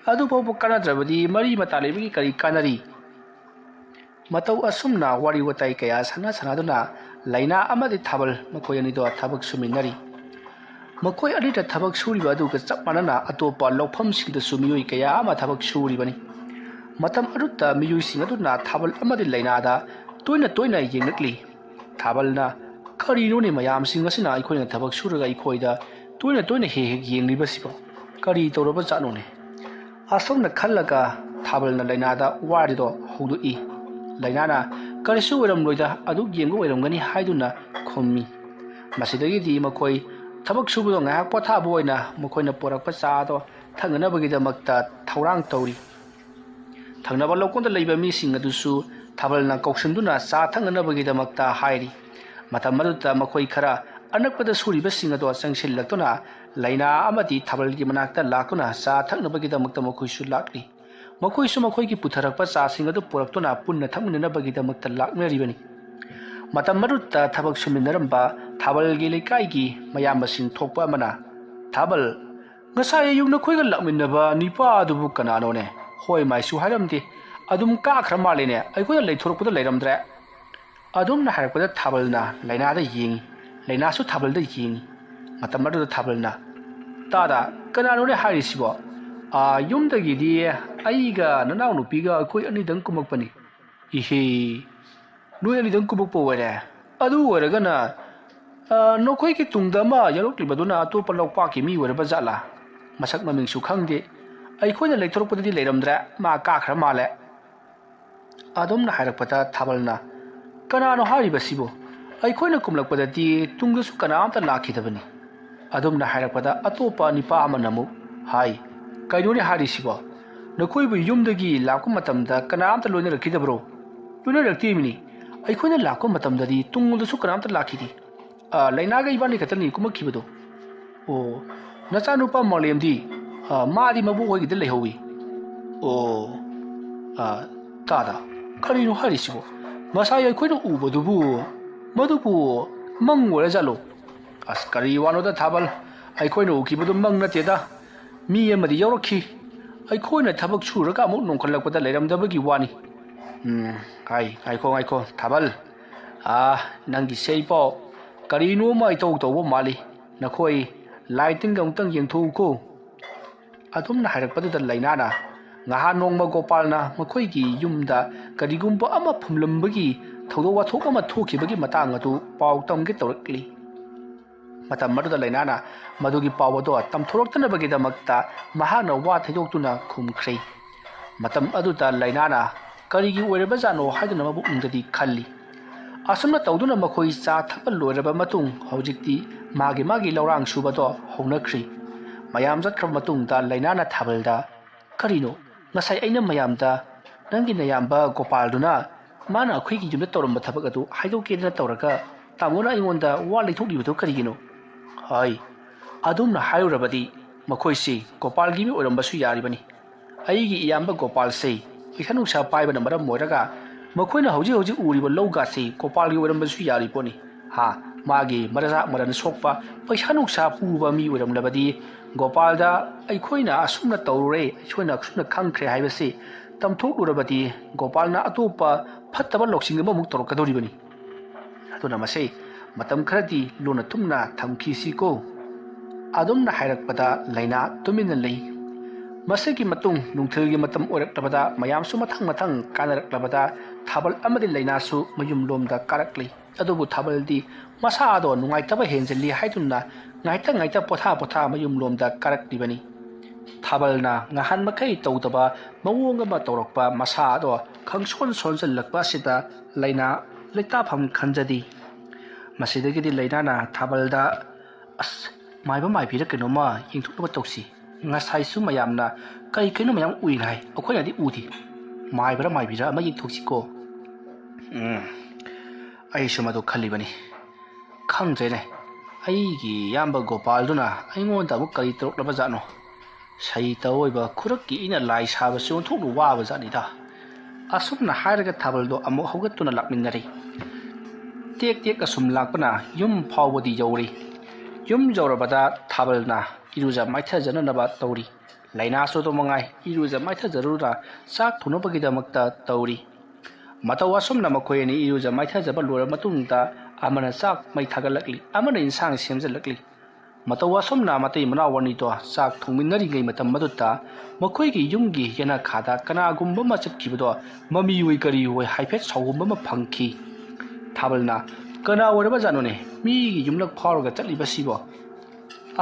ꯑꯗꯨꯐꯥꯎꯕ ꯀꯥꯟꯅꯗ꯭ꯔꯕꯗꯤ ꯃꯔꯤ ꯃꯇꯥ ꯂꯩꯕꯒꯤ ꯀꯔꯤ ꯀꯥꯟꯅꯔꯤ?" ꯃꯇꯧ ꯑꯁꯨꯝꯅ ꯋꯥꯔꯤ ꯋꯥꯇꯥꯏ ꯀꯌꯥ ꯁꯥꯟꯅ ꯁꯥꯟꯅꯗꯨꯅ ꯂꯩꯅꯥ ꯑꯃꯗꯤ ꯊꯥꯕꯜ ꯃꯈꯣꯏ ꯑꯅꯤꯗꯣ ꯊꯕꯛ ꯁꯨꯃꯤꯟꯅꯔꯤ꯫ ꯃꯈꯣꯏ ꯑꯅꯤꯅ ꯊꯕꯛ ꯁꯨꯔꯤꯕ ꯑꯗꯨꯒ ꯆꯞ ꯃꯥꯟꯅꯅ ꯑꯇꯣꯞꯄ ꯂꯧꯐꯝꯁꯤꯡꯗꯁꯨ ꯃꯤꯑꯣꯏ ꯀꯌꯥ ꯑꯃ ꯊꯕꯛ ꯁꯨꯔꯤꯕꯅꯤ꯫ ꯃꯇꯝ ꯑꯗꯨꯗ ꯃꯤꯑꯣꯏꯁꯤꯡ ꯑꯗꯨꯅ ꯊꯥꯕꯜ ꯑꯃꯗꯤ ꯂꯩꯅꯥꯗ ꯇꯣꯏꯅ ꯇꯣꯏꯅ ꯌꯦꯡꯂꯛꯂꯤ꯫ ꯊꯥꯕꯜꯅ, "ꯀꯔꯤꯅꯣꯅꯦ ꯃꯌꯥꯝꯁꯤꯡ ꯑꯁꯤꯅ ꯑꯩꯈꯣꯏꯅ ꯊꯕꯛ ꯁꯨꯔꯒ ꯑꯩꯈꯣꯏꯗ ꯇꯣꯏꯅ ꯇꯣꯏꯅ ꯍꯦꯛ ꯍꯦꯛ ꯌꯦꯡꯂꯤꯕꯁꯤꯕꯣ? ꯀꯔꯤ ꯇꯧꯔꯕ ꯖꯥꯠꯅꯣꯅꯦ?" ꯑꯁꯨꯝꯅ ꯈꯜꯂꯒ ꯊꯥꯕꯜꯅ ꯂꯩꯅꯥꯗ ꯋꯥꯔꯤꯗꯣ ꯍꯧꯗꯣꯛꯏ꯫ ꯂꯩꯅꯥꯅ, "ꯀꯔꯤꯁꯨ ꯑꯣꯏꯔꯝꯂꯣꯏꯗ, ꯑꯗꯨꯛ ꯌꯦꯡꯕ ꯑꯣꯏꯔꯝꯒꯅꯤ" ꯍꯥꯏꯗꯨꯅ ꯈꯨꯝꯃꯤ꯫ ꯃꯁꯤꯗꯒꯤꯗꯤ ꯃꯈꯣꯏ ꯊꯕꯛ ꯁꯨꯕꯗꯣ ꯉꯥꯏꯍꯥꯛ ꯄꯣꯊꯥꯕ ꯑꯣꯏꯅ ꯃꯈꯣꯏꯅ ꯄꯨꯔꯛꯄ ꯆꯥ ꯑꯗꯣ ꯊꯛꯅꯅꯕꯒꯤꯗꯃꯛꯇ ꯊꯧꯔꯥꯡ ꯇꯧꯔꯤ꯫ ꯊꯪꯅꯕ ꯂꯧꯀꯣꯟꯗ ꯂꯩꯕ ꯃꯤꯁꯤꯡ ꯑꯗꯨꯁꯨ ꯊꯥꯕꯜꯅ ꯀꯧꯁꯤꯟꯗꯨꯅ ꯆꯥ ꯊꯛꯅꯅꯕꯒꯤꯗꯃꯛꯇ ꯍꯥꯏꯔꯤ꯫ ꯃꯇꯝ ꯑꯗꯨꯗ ꯃꯈꯣꯏ ꯈꯔ ꯑꯅꯛꯄꯗ ꯁꯨꯔꯤꯕꯁꯤꯡ ꯑꯗꯣ ꯆꯪꯁꯤꯜꯂꯛꯇꯨꯅ ꯂꯩꯅꯥ ꯑꯃꯗꯤ ꯊꯥꯕꯜꯒꯤ ꯃꯅꯥꯛꯇ ꯂꯥꯛꯇꯨꯅ ꯆꯥ ꯊꯛꯅꯕꯒꯤꯗꯃꯛꯇ ꯃꯈꯣꯏꯁꯨ ꯂꯥꯛꯂꯤ꯫ ꯃꯈꯣꯏꯁꯨ ꯃꯈꯣꯏꯒꯤ ꯄꯨꯊꯔꯛꯄ ꯆꯥꯁꯤꯡ ꯑꯗꯨ ꯄꯨꯔꯛꯇꯨꯅ ꯄꯨꯟꯅ ꯊꯛꯃꯤꯟꯅꯅꯕꯒꯤꯗꯃꯛꯇ ꯂꯥꯛꯅꯔꯤꯕꯅꯤ꯫ ꯃꯇꯝ ꯑꯗꯨꯗ ꯊꯕꯛ ꯁꯨꯃꯤꯟꯅꯔꯝꯕ ꯊꯥꯕꯜꯒꯤ ꯂꯩꯀꯥꯏꯒꯤ ꯃꯌꯥꯝꯕꯁꯤꯡ ꯊꯣꯛꯄ ꯑꯃꯅ, "ꯊꯥꯕꯜ, ꯉꯁꯥꯏ ꯑꯌꯨꯛ ꯅꯈꯣꯏꯒ ꯂꯥꯛꯃꯤꯟꯅꯕ ꯅꯤꯄꯥ ꯑꯗꯨꯕꯨ ꯀꯅꯥꯅꯣꯅꯦ? ꯍꯣꯏ ꯃꯥꯏꯁꯨ ꯍꯥꯏꯔꯝꯗꯦ, ꯑꯗꯨꯝ ꯀꯥꯈ꯭ꯔ ꯃꯥꯜꯂꯦꯅꯦ, ꯑꯩꯈꯣꯏꯅ ꯂꯩꯊꯣꯔꯛꯄꯗ ꯂꯩꯔꯝꯗ꯭ꯔꯦ"꯫ ꯑꯗꯨꯝꯅ ꯍꯥꯏꯔꯛꯄꯗ ꯊꯥꯕꯜꯅ ꯂꯩꯅꯥꯗ ꯌꯦꯡꯉꯤ, ꯂꯩꯅꯥꯁꯨ ꯊꯥꯕꯜꯗ ꯌꯦꯡꯉꯤ꯫ ꯃꯇꯝ ꯑꯗꯨꯗ ꯊꯥꯕꯜꯅ, "ꯇꯥꯗ, ꯀꯅꯥꯅꯣꯅꯦ ꯍꯥꯏꯔꯤꯁꯤꯕꯣ? ꯑꯥ, ꯌꯨꯝꯗꯒꯤꯗꯤ ꯑꯩꯒ ꯅꯅꯥꯎꯅꯨꯄꯤꯒ ꯑꯩꯈꯣꯏ ꯑꯅꯤꯗꯪ ꯀꯨꯝꯃꯛꯄꯅꯤ"꯫ "ꯏꯍꯦ, ꯅꯣꯏ ꯑꯅꯤꯗꯪ ꯀꯨꯝꯃꯛꯄ ꯑꯣꯏꯔꯦ? ꯑꯗꯨ ꯑꯣꯏꯔꯒꯅ, ꯑ, ꯅꯈꯣꯏꯒꯤ ꯇꯨꯡꯗ ꯑꯃ ꯌꯥꯎꯔꯛꯂꯤꯕꯗꯨꯅ ꯑꯇꯣꯞꯄ ꯂꯧꯄꯥꯛꯀꯤ ꯃꯤ ꯑꯣꯏꯔꯕ ꯖꯥꯠꯂꯥ? ꯃꯁꯛ ꯃꯃꯤꯡꯁꯨ ꯈꯪꯗꯦ꯫ ꯑꯩꯈꯣꯏꯅ ꯂꯩꯊꯣꯔꯛꯄꯗꯗꯤ ꯂꯩꯔꯝꯗ꯭ꯔꯦ, ꯃꯥ ꯀꯥꯈ꯭ꯔ ꯃꯥꯜꯂꯦ"꯫ ꯑꯗꯨꯝꯅ ꯍꯥꯏꯔꯛꯄꯗ ꯊꯥꯕꯜꯅ, "ꯀꯅꯥꯅꯣ ꯍꯥꯏꯔꯤꯕꯁꯤꯕꯨ? ꯑꯩꯈꯣꯏꯅ ꯀꯨꯝꯂꯛꯄꯗꯗꯤ ꯇꯨꯡꯗꯁꯨ ꯀꯅꯥꯝꯇ ꯂꯥꯛꯈꯤꯗꯕꯅꯤ"꯫ ꯑꯗꯨꯝꯅ ꯍꯥꯏꯔꯛꯄꯗ ꯑꯇꯣꯞꯄ ꯅꯤꯄꯥ ꯑꯃꯅ ꯑꯃꯨꯛ ꯍꯥꯏ, "ꯀꯩꯅꯣꯅꯦ ꯍꯥꯏꯔꯤꯁꯤꯕꯣ? ꯅꯈꯣꯏꯕꯨ ꯌꯨꯝꯗꯒꯤ ꯂꯥꯛꯄ ꯃꯇꯝꯗ ꯀꯅꯥꯝꯇ ꯂꯣꯏꯅꯔꯛꯈꯤꯗꯕ꯭ꯔꯣ?" "ꯂꯣꯏꯅꯔꯛꯇꯦꯃꯤꯅꯤ꯫ ꯑꯩꯈꯣꯏꯅ ꯂꯥꯛꯄ ꯃꯇꯝꯗꯗꯤ ꯇꯨꯡꯂꯣꯝꯗꯁꯨ ꯀꯅꯥꯝꯇ ꯂꯥꯛꯈꯤꯗꯦ꯫ ꯑ, ꯂꯩꯅꯥꯒ ꯏꯕꯥꯅꯤ ꯈꯛꯇꯅꯤ ꯀꯨꯝꯃꯛꯈꯤꯕꯗꯣ"꯫ "ꯑꯣ, ꯅꯆꯥꯅꯨꯄꯥ ꯃꯥꯂꯦꯝꯗꯤ?" "ꯑ, ꯃꯥꯗꯤ ꯃꯕꯣꯛ ꯍꯣꯏꯒꯤꯗ ꯂꯩꯍꯧꯋꯤ"꯫ "ꯑꯣ, ꯑ, ꯇꯥꯗ, ꯀꯔꯤꯅꯣ ꯍꯥꯏꯔꯤꯁꯤꯕꯣ? ꯉꯁꯥꯏ ꯑꯩꯈꯣꯏꯅ ꯎꯕꯗꯨꯕꯨ, ꯃꯗꯨꯕꯨ ꯃꯪ ꯑꯣꯏꯔꯖꯥꯠꯂꯣ?" "ꯑꯁ, ꯀꯔꯤ ꯋꯥꯅꯣꯗ ꯊꯥꯕꯜ, ꯑꯩꯈꯣꯏꯅ ꯎꯈꯤꯕꯗꯨ ꯃꯪ ꯅꯠꯇꯦꯗ꯫ ꯃꯤ ꯑꯃꯗꯤ ꯌꯥꯎꯔꯛꯈꯤ꯫ ꯑꯩꯈꯣꯏꯅ ꯊꯕꯛ ꯁꯨꯔꯒ ꯑꯃꯨꯛ ꯅꯣꯡꯈꯠꯂꯛꯄꯗ ꯂꯩꯔꯝꯗꯕꯒꯤ ꯋꯥꯅꯤ"꯫ "ꯎꯝ, ꯍꯥꯏ, ꯉꯥꯏꯈꯣ, ꯉꯥꯏꯈꯣ, ꯊꯥꯕꯜ꯫ ꯑꯥ, ꯅꯪꯒꯤꯁꯦ ꯏꯄꯥꯎ ꯀꯔꯤꯅꯣ ꯑꯃ ꯏꯇꯧ ꯇꯧꯕ ꯃꯥꯜꯂꯤ꯫ ꯅꯈꯣꯏ ꯂꯥꯏ ꯇꯤꯟꯒ ꯑꯃꯨꯛꯇꯪ ꯌꯦꯡꯊꯣꯛꯎꯀꯣ"꯫ ꯑꯗꯨꯝꯅ ꯍꯥꯏꯔꯛꯄꯗꯨꯗ ꯂꯩꯅꯥꯅ, ꯉꯍꯥꯟ ꯅꯣꯡꯃ ꯒꯣꯄꯥꯜꯅ ꯃꯈꯣꯏꯒꯤ ꯌꯨꯝꯗ ꯀꯔꯤꯒꯨꯝꯕ ꯑꯃ ꯐꯨꯝꯂꯝꯕꯒꯤ ꯊꯧꯗꯣꯛ ꯋꯥꯊꯣꯛ ꯑꯃ ꯊꯣꯛꯈꯤꯕꯒꯤ ꯃꯇꯥꯡ ꯑꯗꯨ ꯄꯥꯎ ꯇꯝꯒꯦ ꯇꯧꯔꯛꯂꯤ꯫ ꯃꯇꯝ ꯑꯗꯨꯗ ꯂꯩꯅꯥꯅ ꯃꯗꯨꯒꯤ ꯄꯥꯎ ꯑꯗꯣ ꯇꯝꯊꯣꯔꯛꯇꯅꯕꯒꯤꯗꯃꯛꯇ ꯃꯍꯥꯛꯅ ꯋꯥ ꯊꯩꯗꯣꯛꯇꯨꯅ ꯈꯨꯝꯈ꯭ꯔꯦ꯫ ꯃꯇꯝ ꯑꯗꯨꯗ ꯂꯩꯅꯥꯅ ꯀꯔꯤꯒꯤ ꯑꯣꯏꯔꯕꯖꯥꯠꯅꯣ ꯍꯥꯏꯗꯨꯅ ꯃꯕꯨꯛꯅꯤꯡꯗꯗꯤ ꯈꯜꯂꯤ꯫ ꯑꯁꯨꯝꯅ ꯇꯧꯗꯨꯅ ꯃꯈꯣꯏ ꯆꯥ ꯊꯛꯄ ꯂꯣꯏꯔꯕ ꯃꯇꯨꯡ ꯍꯧꯖꯤꯛꯇꯤ ꯃꯥꯒꯤ ꯃꯥꯒꯤ ꯂꯧꯔꯥꯡ ꯁꯨꯕꯗꯣ ꯍꯧꯅꯈ꯭ꯔꯤ꯫ ꯃꯌꯥꯝ ꯆꯠꯈ꯭ꯔꯕ ꯃꯇꯨꯡꯗ ꯂꯩꯅꯥꯅ ꯊꯥꯕꯜꯗ, "ꯀꯔꯤꯅꯣ, ꯉꯁꯥꯏ ꯑꯩꯅ ꯃꯌꯥꯝꯗ ꯅꯪꯒꯤ ꯅꯌꯥꯝꯕ ꯒꯣꯄꯥꯜꯗꯨꯅ ꯃꯥꯅ ꯑꯩꯈꯣꯏꯒꯤ ꯌꯨꯝꯗ ꯇꯧꯔꯝꯕ ꯊꯕꯛ ꯑꯗꯨ ꯍꯥꯏꯗꯣꯛꯀꯦꯗꯅ ꯇꯧꯔꯒ ꯇꯥꯃꯣꯅ ꯑꯩꯉꯣꯟꯗ ꯋꯥ ꯂꯩꯊꯣꯛꯂꯤꯕꯗꯨ ꯀꯔꯤꯒꯤꯅꯣ?" ꯍꯥꯏ꯫ ꯑꯗꯨꯝꯅ ꯍꯥꯏꯔꯨꯔꯕꯗꯤ ꯃꯈꯣꯏꯁꯤ ꯒꯣꯄꯥꯜꯒꯤ ꯃꯤ ꯑꯣꯏꯔꯝꯕꯁꯨ ꯌꯥꯔꯤꯕꯅꯤ꯫ ꯑꯩꯒꯤ ꯏꯌꯥꯝꯕ ꯒꯣꯄꯥꯜꯁꯦ ꯄꯩꯁꯥ ꯅꯨꯡꯁꯥ ꯄꯥꯏꯕꯅ ꯃꯔꯝ ꯑꯣꯏꯔꯒ ꯃꯈꯣꯏꯅ ꯍꯧꯖꯤꯛ ꯍꯧꯖꯤꯛ ꯎꯔꯤꯕ ꯂꯧꯒꯥꯁꯤ ꯒꯣꯄꯥꯜꯒꯤ ꯑꯣꯏꯔꯝꯕꯁꯨ ꯌꯥꯔꯤ ꯄꯣꯠꯅꯤ꯫ ꯍꯥ, ꯃꯥꯒꯤ ꯃꯔꯖꯥ ꯃꯔꯟ ꯁꯣꯛꯄ ꯄꯩꯁꯥ ꯅꯨꯡꯁꯥ ꯄꯨꯕ ꯃꯤ ꯑꯣꯏꯔꯝꯂꯕꯗꯤ ꯒꯣꯄꯥꯜꯗ ꯑꯩꯈꯣꯏꯅ ꯑꯁꯨꯝꯅ ꯇꯧꯔꯨꯔꯦ, ꯑꯩꯈꯣꯏꯅ ꯑꯁꯨꯝꯅ ꯈꯪꯈ꯭ꯔꯦ ꯍꯥꯏꯕꯁꯤ ꯇꯝꯊꯣꯛꯂꯨꯔꯕꯗꯤ ꯒꯣꯄꯥꯜꯅ ꯑꯇꯣꯞꯄ ꯐꯠꯇꯕ ꯂꯧꯁꯤꯡ ꯑꯃꯃꯨꯛ ꯇꯧꯔꯛꯀꯗꯧꯔꯤꯕꯅꯤ꯫ ꯑꯗꯨꯅ ꯃꯁꯦ ꯃꯇꯝ ꯈꯔꯗꯤ ꯂꯨꯅ ꯊꯨꯝꯅ ꯊꯝꯈꯤꯁꯤꯀꯣ꯫ ꯑꯗꯨꯝꯅ ꯍꯥꯏꯔꯛꯄꯗ ꯂꯩꯅꯥ ꯇꯨꯃꯤꯟꯅ ꯂꯩ꯫ ꯃꯁꯤꯒꯤ ꯃꯇꯨꯡ ꯅꯨꯡꯊꯤꯜꯒꯤ ꯃꯇꯝ ꯑꯣꯏꯔꯛꯂꯕꯗ ꯃꯌꯥꯝꯁꯨ ꯃꯊꯪ ꯃꯊꯪ ꯀꯥꯅꯔꯛꯂꯕꯗ ꯊꯥꯕꯜ ꯑꯃꯗꯤ ꯂꯩꯅꯥꯁꯨ ꯃꯌꯨꯝꯂꯣꯝꯗ ꯀꯥꯔꯛꯂꯤ꯫ ꯑꯗꯨꯕꯨ ꯊꯥꯕꯜꯗꯤ ꯃꯁꯥꯗꯣ ꯅꯨꯡꯉꯥꯏꯇꯕ ꯍꯦꯟꯖꯤꯜꯂꯤ ꯍꯥꯏꯗꯨꯅ ꯉꯥꯏꯇ ꯉꯥꯏꯇ ꯄꯣꯊꯥ ꯄꯣꯊꯥ ꯃꯌꯨꯝꯂꯣꯝꯗ ꯀꯥꯔꯛꯂꯤꯕꯅꯤ꯫ ꯊꯥꯕꯜꯅ ꯉꯍꯥꯟ ꯃꯈꯩ ꯇꯧꯗꯕ ꯃꯑꯣꯡ ꯑꯃ ꯇꯧꯔꯛꯄ ꯃꯁꯥ ꯑꯗꯣ ꯈꯪꯁꯣꯟ ꯁꯣꯟꯖꯜꯂꯛꯄ ꯑꯁꯤꯗ ꯂꯩꯅꯥ ꯂꯩꯇꯥꯐꯝ ꯈꯟꯖꯗꯦ꯫ ꯃꯁꯤꯗꯒꯤꯗꯤ ꯂꯩꯅꯥꯅ ꯊꯥꯕꯜꯗ, "ꯑꯁ, ꯃꯥꯏꯕ ꯃꯥꯏꯕꯤꯔ ꯀꯩꯅꯣꯝꯃ ꯌꯦꯡꯊꯣꯛꯅꯕ ꯇꯧꯁꯤ꯫ ꯉꯁꯥꯏꯁꯨ ꯃꯌꯥꯝꯅ ꯀꯩ ꯀꯩꯅꯣ ꯃꯌꯥꯝ ꯎꯏꯅ ꯍꯥꯏ, ꯑꯩꯈꯣꯏꯅꯗꯤ ꯎꯗꯦ꯫ ꯃꯥꯏꯕꯔ ꯃꯥꯏꯕꯤꯔ ꯑꯃ ꯌꯦꯡꯊꯣꯛꯁꯤꯀꯣ꯫ ꯎꯝ, ꯑꯩꯁꯨ ꯃꯗꯨ ꯈꯜꯂꯤꯕꯅꯤ꯫ ꯈꯪꯗ꯭ꯔꯦꯅꯦ, ꯑꯩꯒꯤ ꯏꯌꯥꯝꯕ ꯒꯣꯄꯥꯜꯗꯨꯅ ꯑꯩꯉꯣꯟꯗ ꯑꯃꯨꯛ ꯀꯔꯤ ꯇꯧꯔꯛꯂꯕ ꯖꯥꯠꯅꯣ? ꯁꯩꯇ ꯑꯣꯏꯕ ꯈꯨꯔꯛꯀꯤ ꯏꯅ ꯂꯥꯏ ꯁꯥꯕꯁꯤ ꯑꯣꯟꯊꯣꯛꯅ ꯋꯥꯕ ꯖꯥꯠꯅꯤꯗ꯫" ꯑꯁꯨꯝꯅ ꯍꯥꯏꯔꯒ ꯊꯥꯕꯜꯗꯣ ꯑꯃꯨꯛ ꯍꯧꯒꯠꯇꯨꯅ ꯂꯥꯛꯃꯤꯟꯅꯔꯦ꯫ ꯇꯦꯛ ꯇꯦꯛ ꯑꯁꯨꯝ ꯂꯥꯛꯄꯅ ꯌꯨꯝ ꯐꯥꯎꯕꯗꯤ ꯌꯧꯔꯦ꯫ ꯌꯨꯝ ꯌꯧꯔꯕꯗ ꯊꯥꯕꯜꯅ ꯏꯔꯨꯖ ꯃꯥꯏꯊꯖꯅꯅꯕ ꯇꯧꯔꯤ꯫ ꯂꯩꯅꯥꯁꯨ ꯑꯗꯨ ꯃꯉꯥꯏ, ꯏꯔꯨꯖ ꯃꯥꯏꯊꯖꯔꯨꯅ ꯆꯥꯛ ꯊꯣꯡꯅꯕꯒꯤꯗꯃꯛꯇ ꯇꯧꯔꯤ꯫ ꯃꯇꯧ ꯑꯁꯨꯝꯅ ꯃꯈꯣꯏ ꯑꯅꯤ ꯏꯔꯨꯖ ꯃꯥꯏꯊꯖꯕ ꯂꯣꯏꯔꯕ ꯃꯇꯨꯡꯗ ꯑꯃꯅ ꯆꯥꯛ ꯃꯩ ꯊꯥꯒꯠꯂꯛꯂꯤ, ꯑꯃꯅ ꯏꯟꯁꯥꯡ ꯁꯦꯝꯖꯤꯜꯂꯛꯂꯤ꯫ ꯃꯇꯧ ꯑꯁꯨꯝꯅ ꯃꯇꯩ ꯃꯅꯥꯎ ꯑꯅꯤꯗꯣ ꯆꯥꯛ ꯊꯣꯡꯃꯤꯟꯅꯔꯤꯉꯩ ꯃꯇꯝ ꯑꯗꯨꯗ ꯃꯈꯣꯏꯒꯤ ꯌꯨꯝꯒꯤ ꯌꯦꯅꯈꯥꯗ ꯀꯅꯥꯒꯨꯝꯕ ꯑꯃ ꯆꯠꯈꯤꯕꯗꯣ ꯃꯃꯤ ꯑꯣꯏ ꯀꯔꯤ ꯑꯣꯏ ꯍꯥꯏꯐꯦꯠ ꯁꯥꯎꯒꯨꯝꯕ ꯑꯃ ꯐꯪꯈꯤ꯫ ꯊꯥꯕꯜꯅ, "ꯀꯅꯥ ꯑꯣꯏꯔꯕ ꯖꯥꯠꯅꯣꯅꯦ ꯃꯤꯒꯤ ꯌꯨꯝꯂꯛ ꯐꯥꯎꯔꯒ ꯆꯠꯂꯤꯕꯁꯤꯕꯣ?"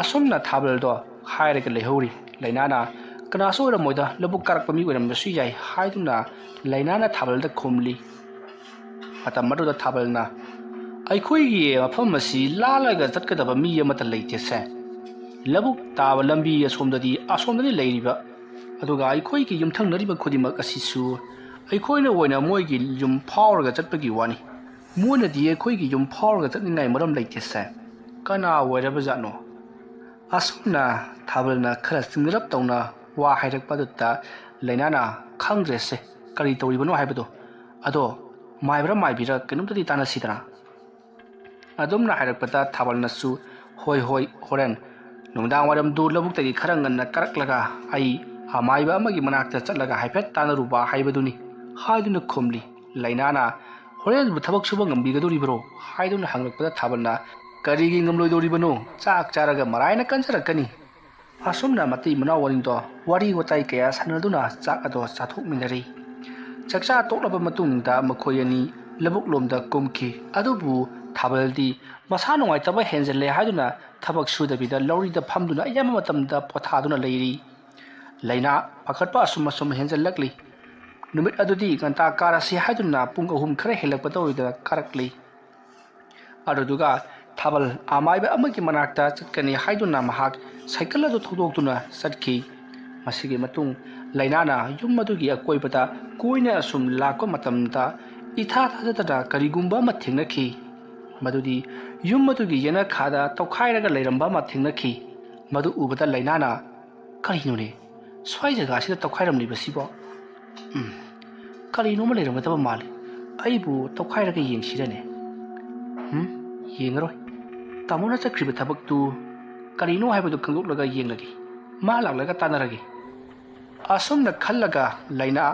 ꯑꯁꯨꯝꯅ ꯊꯥꯕꯜꯗꯣ ꯍꯥꯏꯔꯒ ꯂꯩꯍꯧꯔꯤ꯫ ꯂꯩꯅꯥꯅ, "ꯀꯅꯥꯁꯨ ꯑꯣꯏꯔꯝꯃꯣꯏꯗ, ꯂꯧꯕꯨꯛ ꯀꯥꯔꯛꯄ ꯃꯤ ꯑꯣꯏꯔꯝꯕꯁꯨ ꯌꯥꯏ" ꯍꯥꯏꯗꯨꯅ ꯂꯩꯅꯥꯅ ꯊꯥꯕꯜꯗ ꯈꯨꯝꯂꯤ꯫ ꯃꯇꯝ ꯑꯗꯨꯗ ꯊꯥꯕꯜꯅ, "ꯑꯩꯈꯣꯏꯒꯤ ꯃꯐꯝ ꯑꯁꯤ ꯂꯥꯜꯂꯒ ꯆꯠꯀꯗꯕ ꯃꯤ ꯑꯃꯠꯇ ꯂꯩꯇꯦꯁꯦ꯫ ꯂꯧꯕꯨꯛ ꯇꯥꯕ ꯂꯝꯕꯤ ꯑꯁꯣꯝꯗꯗꯤ, ꯑꯁꯣꯝꯗꯗꯤ ꯂꯩꯔꯤꯕ, ꯑꯗꯨꯒ ꯑꯩꯈꯣꯏꯒꯤ ꯌꯨꯝꯊꯪꯅꯔꯤꯕ ꯈꯨꯗꯤꯡꯃꯛ ꯑꯁꯤꯁꯨ ꯑꯩꯈꯣꯏꯅ ꯑꯣꯏꯅ ꯃꯣꯏꯒꯤ ꯌꯨꯝ ꯐꯥꯎꯔꯒ ꯆꯠꯄꯒꯤ ꯋꯥꯅꯤ꯫ ꯃꯣꯏꯅꯗꯤ ꯑꯩꯈꯣꯏꯒꯤ ꯌꯨꯝ ꯐꯥꯎꯔꯒ ꯆꯠꯅꯤꯡꯉꯥꯏ ꯃꯔꯝ ꯂꯩꯇꯦꯁꯦ꯫ ꯀꯅꯥ ꯑꯣꯏꯔꯕꯖꯥꯠꯅꯣ?" ꯑꯁꯨꯝꯅ ꯊꯥꯕꯜꯅ ꯈꯔ ꯆꯤꯡꯅꯔꯞ ꯇꯧꯅ ꯋꯥ ꯍꯥꯏꯔꯛꯄ ꯑꯗꯨꯗ ꯂꯩꯅꯥꯅ, "ꯈꯪꯗ꯭ꯔꯦꯁꯦ, ꯀꯔꯤ ꯇꯧꯔꯤꯕꯅꯣ ꯍꯥꯏꯕꯗꯣ꯫ ꯑꯗꯣ ꯃꯥꯏꯕ꯭ꯔꯥ ꯃꯥꯏꯕꯤꯔꯥ ꯀꯩꯅꯣꯝꯇꯗꯤ ꯇꯥꯟꯅꯁꯤꯗꯅ?" ꯑꯗꯨꯝꯅ ꯍꯥꯏꯔꯛꯄꯗ ꯊꯥꯕꯜꯅꯁꯨ, "ꯍꯣꯏ, ꯍꯣꯏ, ꯍꯣꯔꯦꯟ ꯅꯨꯡꯗꯥꯡ ꯋꯥꯏꯔꯝꯗꯨ ꯂꯧꯕꯨꯛꯇꯒꯤ ꯈꯔ ꯉꯟꯅ ꯀꯥꯔꯛꯂꯒ ꯑꯩ ꯑꯃꯥꯏꯕ ꯑꯃꯒꯤ ꯃꯅꯥꯛꯇ ꯆꯠꯂꯒ ꯍꯥꯏꯐꯦꯠ ꯇꯥꯟꯅꯔꯨꯕ ꯍꯥꯏꯕꯗꯨꯅꯤ" ꯍꯥꯏꯗꯨꯅ ꯈꯨꯝꯂꯤ꯫ ꯂꯩꯅꯥꯅ, "ꯍꯣꯔꯦꯟꯕꯨ ꯊꯕꯛ ꯁꯨꯕ ꯉꯝꯕꯤꯒꯗꯧꯔꯤꯕ꯭ꯔꯣ?" ꯍꯥꯏꯗꯨꯅ ꯍꯪꯂꯛꯄꯗ ꯊꯥꯕꯜꯅ, "ꯀꯔꯤꯒꯤ ꯉꯝꯂꯣꯏꯗꯧꯔꯤꯕꯅꯣ? ꯆꯥꯛ ꯆꯥꯔꯒ ꯃꯔꯥꯏꯅ ꯀꯟꯖꯔꯛꯀꯅꯤ"꯫ ꯑꯁꯨꯝꯅ ꯃꯇꯩ ꯃꯅꯥꯎ ꯑꯅꯤꯗꯣ ꯋꯥꯔꯤ ꯋꯥꯇꯥꯏ ꯀꯌꯥ ꯁꯥꯟꯅꯗꯨꯅ ꯆꯥꯛ ꯑꯗꯣ ꯆꯥꯊꯣꯛꯃꯤꯟꯅꯔꯤ꯫ ꯆꯥꯛꯆꯥ ꯇꯣꯛꯂꯕ ꯃꯇꯨꯡꯗ ꯃꯈꯣꯏ ꯑꯅꯤ ꯂꯧꯕꯨꯛꯂꯣꯝꯗ ꯀꯨꯝꯈꯤ꯫ ꯑꯗꯨꯕꯨ ꯊꯥꯕꯜꯗꯤ ꯃꯁꯥ ꯅꯨꯡꯉꯥꯏꯇꯕ ꯍꯦꯟꯖꯜꯂꯦ ꯍꯥꯏꯗꯨꯅ ꯊꯕꯛ ꯁꯨꯗꯕꯤꯗ ꯂꯧꯔꯤꯗ ꯐꯝꯗꯨꯅ ꯑꯌꯥꯝꯕ ꯃꯇꯝꯗ ꯄꯣꯊꯥꯗꯨꯅ ꯂꯩꯔꯤ꯫ ꯂꯩꯅꯥ ꯄꯥꯈꯠꯄ ꯑꯁꯨꯝ ꯑꯁꯨꯝ ꯍꯦꯟꯖꯜꯂꯛꯂꯤ꯫ ꯅꯨꯃꯤꯠ ꯑꯗꯨꯗꯤ ꯉꯟꯇꯥ ꯀꯥꯔꯁꯤ ꯍꯥꯏꯗꯨꯅ ꯄꯨꯡ ꯑꯍꯨꯝ ꯈꯔ ꯍꯦꯜꯂꯛꯄꯗ ꯑꯣꯏꯗꯅ ꯀꯥꯔꯛꯂꯤ꯫ ꯑꯗꯨꯗꯨꯒ ꯊꯥꯕꯜ ꯑꯃꯥꯏꯕ ꯑꯃꯒꯤ ꯃꯅꯥꯛꯇ ꯆꯠꯀꯅꯤ ꯍꯥꯏꯗꯨꯅ ꯃꯍꯥꯛ ꯁꯥꯏꯀꯜ ꯑꯗꯨ ꯊꯧꯗꯣꯛꯇꯨꯅ ꯆꯠꯈꯤ꯫ ꯃꯁꯤꯒꯤ ꯃꯇꯨꯡ ꯂꯩꯅꯥꯅ ꯌꯨꯝ ꯑꯗꯨꯒꯤ ꯑꯀꯣꯏꯕꯗ ꯀꯣꯏꯅ ꯑꯁꯨꯝ ꯂꯥꯛꯄ ꯃꯇꯝꯗ ꯏꯊꯥ ꯊꯥꯖꯗꯅ ꯀꯔꯤꯒꯨꯝꯕ ꯑꯃ ꯊꯦꯡꯅꯈꯤ꯫ ꯃꯗꯨꯗꯤ ꯌꯨꯝ ꯑꯗꯨꯒꯤ ꯌꯦꯅꯈꯥꯗ ꯇꯧꯈꯥꯏꯔꯒ ꯂꯩꯔꯝꯕ ꯑꯃ ꯊꯦꯡꯅꯈꯤ꯫ ꯃꯗꯨ ꯎꯕꯗ ꯂꯩꯅꯥꯅ, "ꯀꯔꯤꯅꯣꯅꯦ? ꯁ꯭ꯋꯥꯏ ꯖꯒꯥꯁꯤꯗ ꯇꯧꯈꯥꯏꯔꯝꯂꯤꯕꯁꯤꯕꯣ? ꯎꯝ, ꯀꯔꯤꯅꯣꯃ ꯂꯩꯔꯝꯒꯗꯕ ꯃꯥꯜꯂꯤ꯫ ꯑꯩꯕꯨ ꯇꯧꯈꯥꯏꯔꯒ ꯌꯦꯡꯁꯤꯔꯅꯦ? ꯎꯝ, ꯌꯦꯡꯉꯔꯣꯏ꯫ ꯇꯥꯃꯣꯅ ꯆꯠꯈ꯭ꯔꯤꯕ ꯊꯕꯛꯇꯨ ꯀꯔꯤꯅꯣ ꯍꯥꯏꯕꯗꯨ ꯈꯪꯗꯣꯛꯂꯒ ꯌꯦꯡꯂꯒꯦ꯫ ꯃꯥ ꯂꯥꯛꯂꯒ ꯇꯥꯟꯅꯔꯒꯦ"꯫ ꯑꯁꯨꯝꯅ ꯈꯜꯂꯒ ꯂꯩꯅꯥ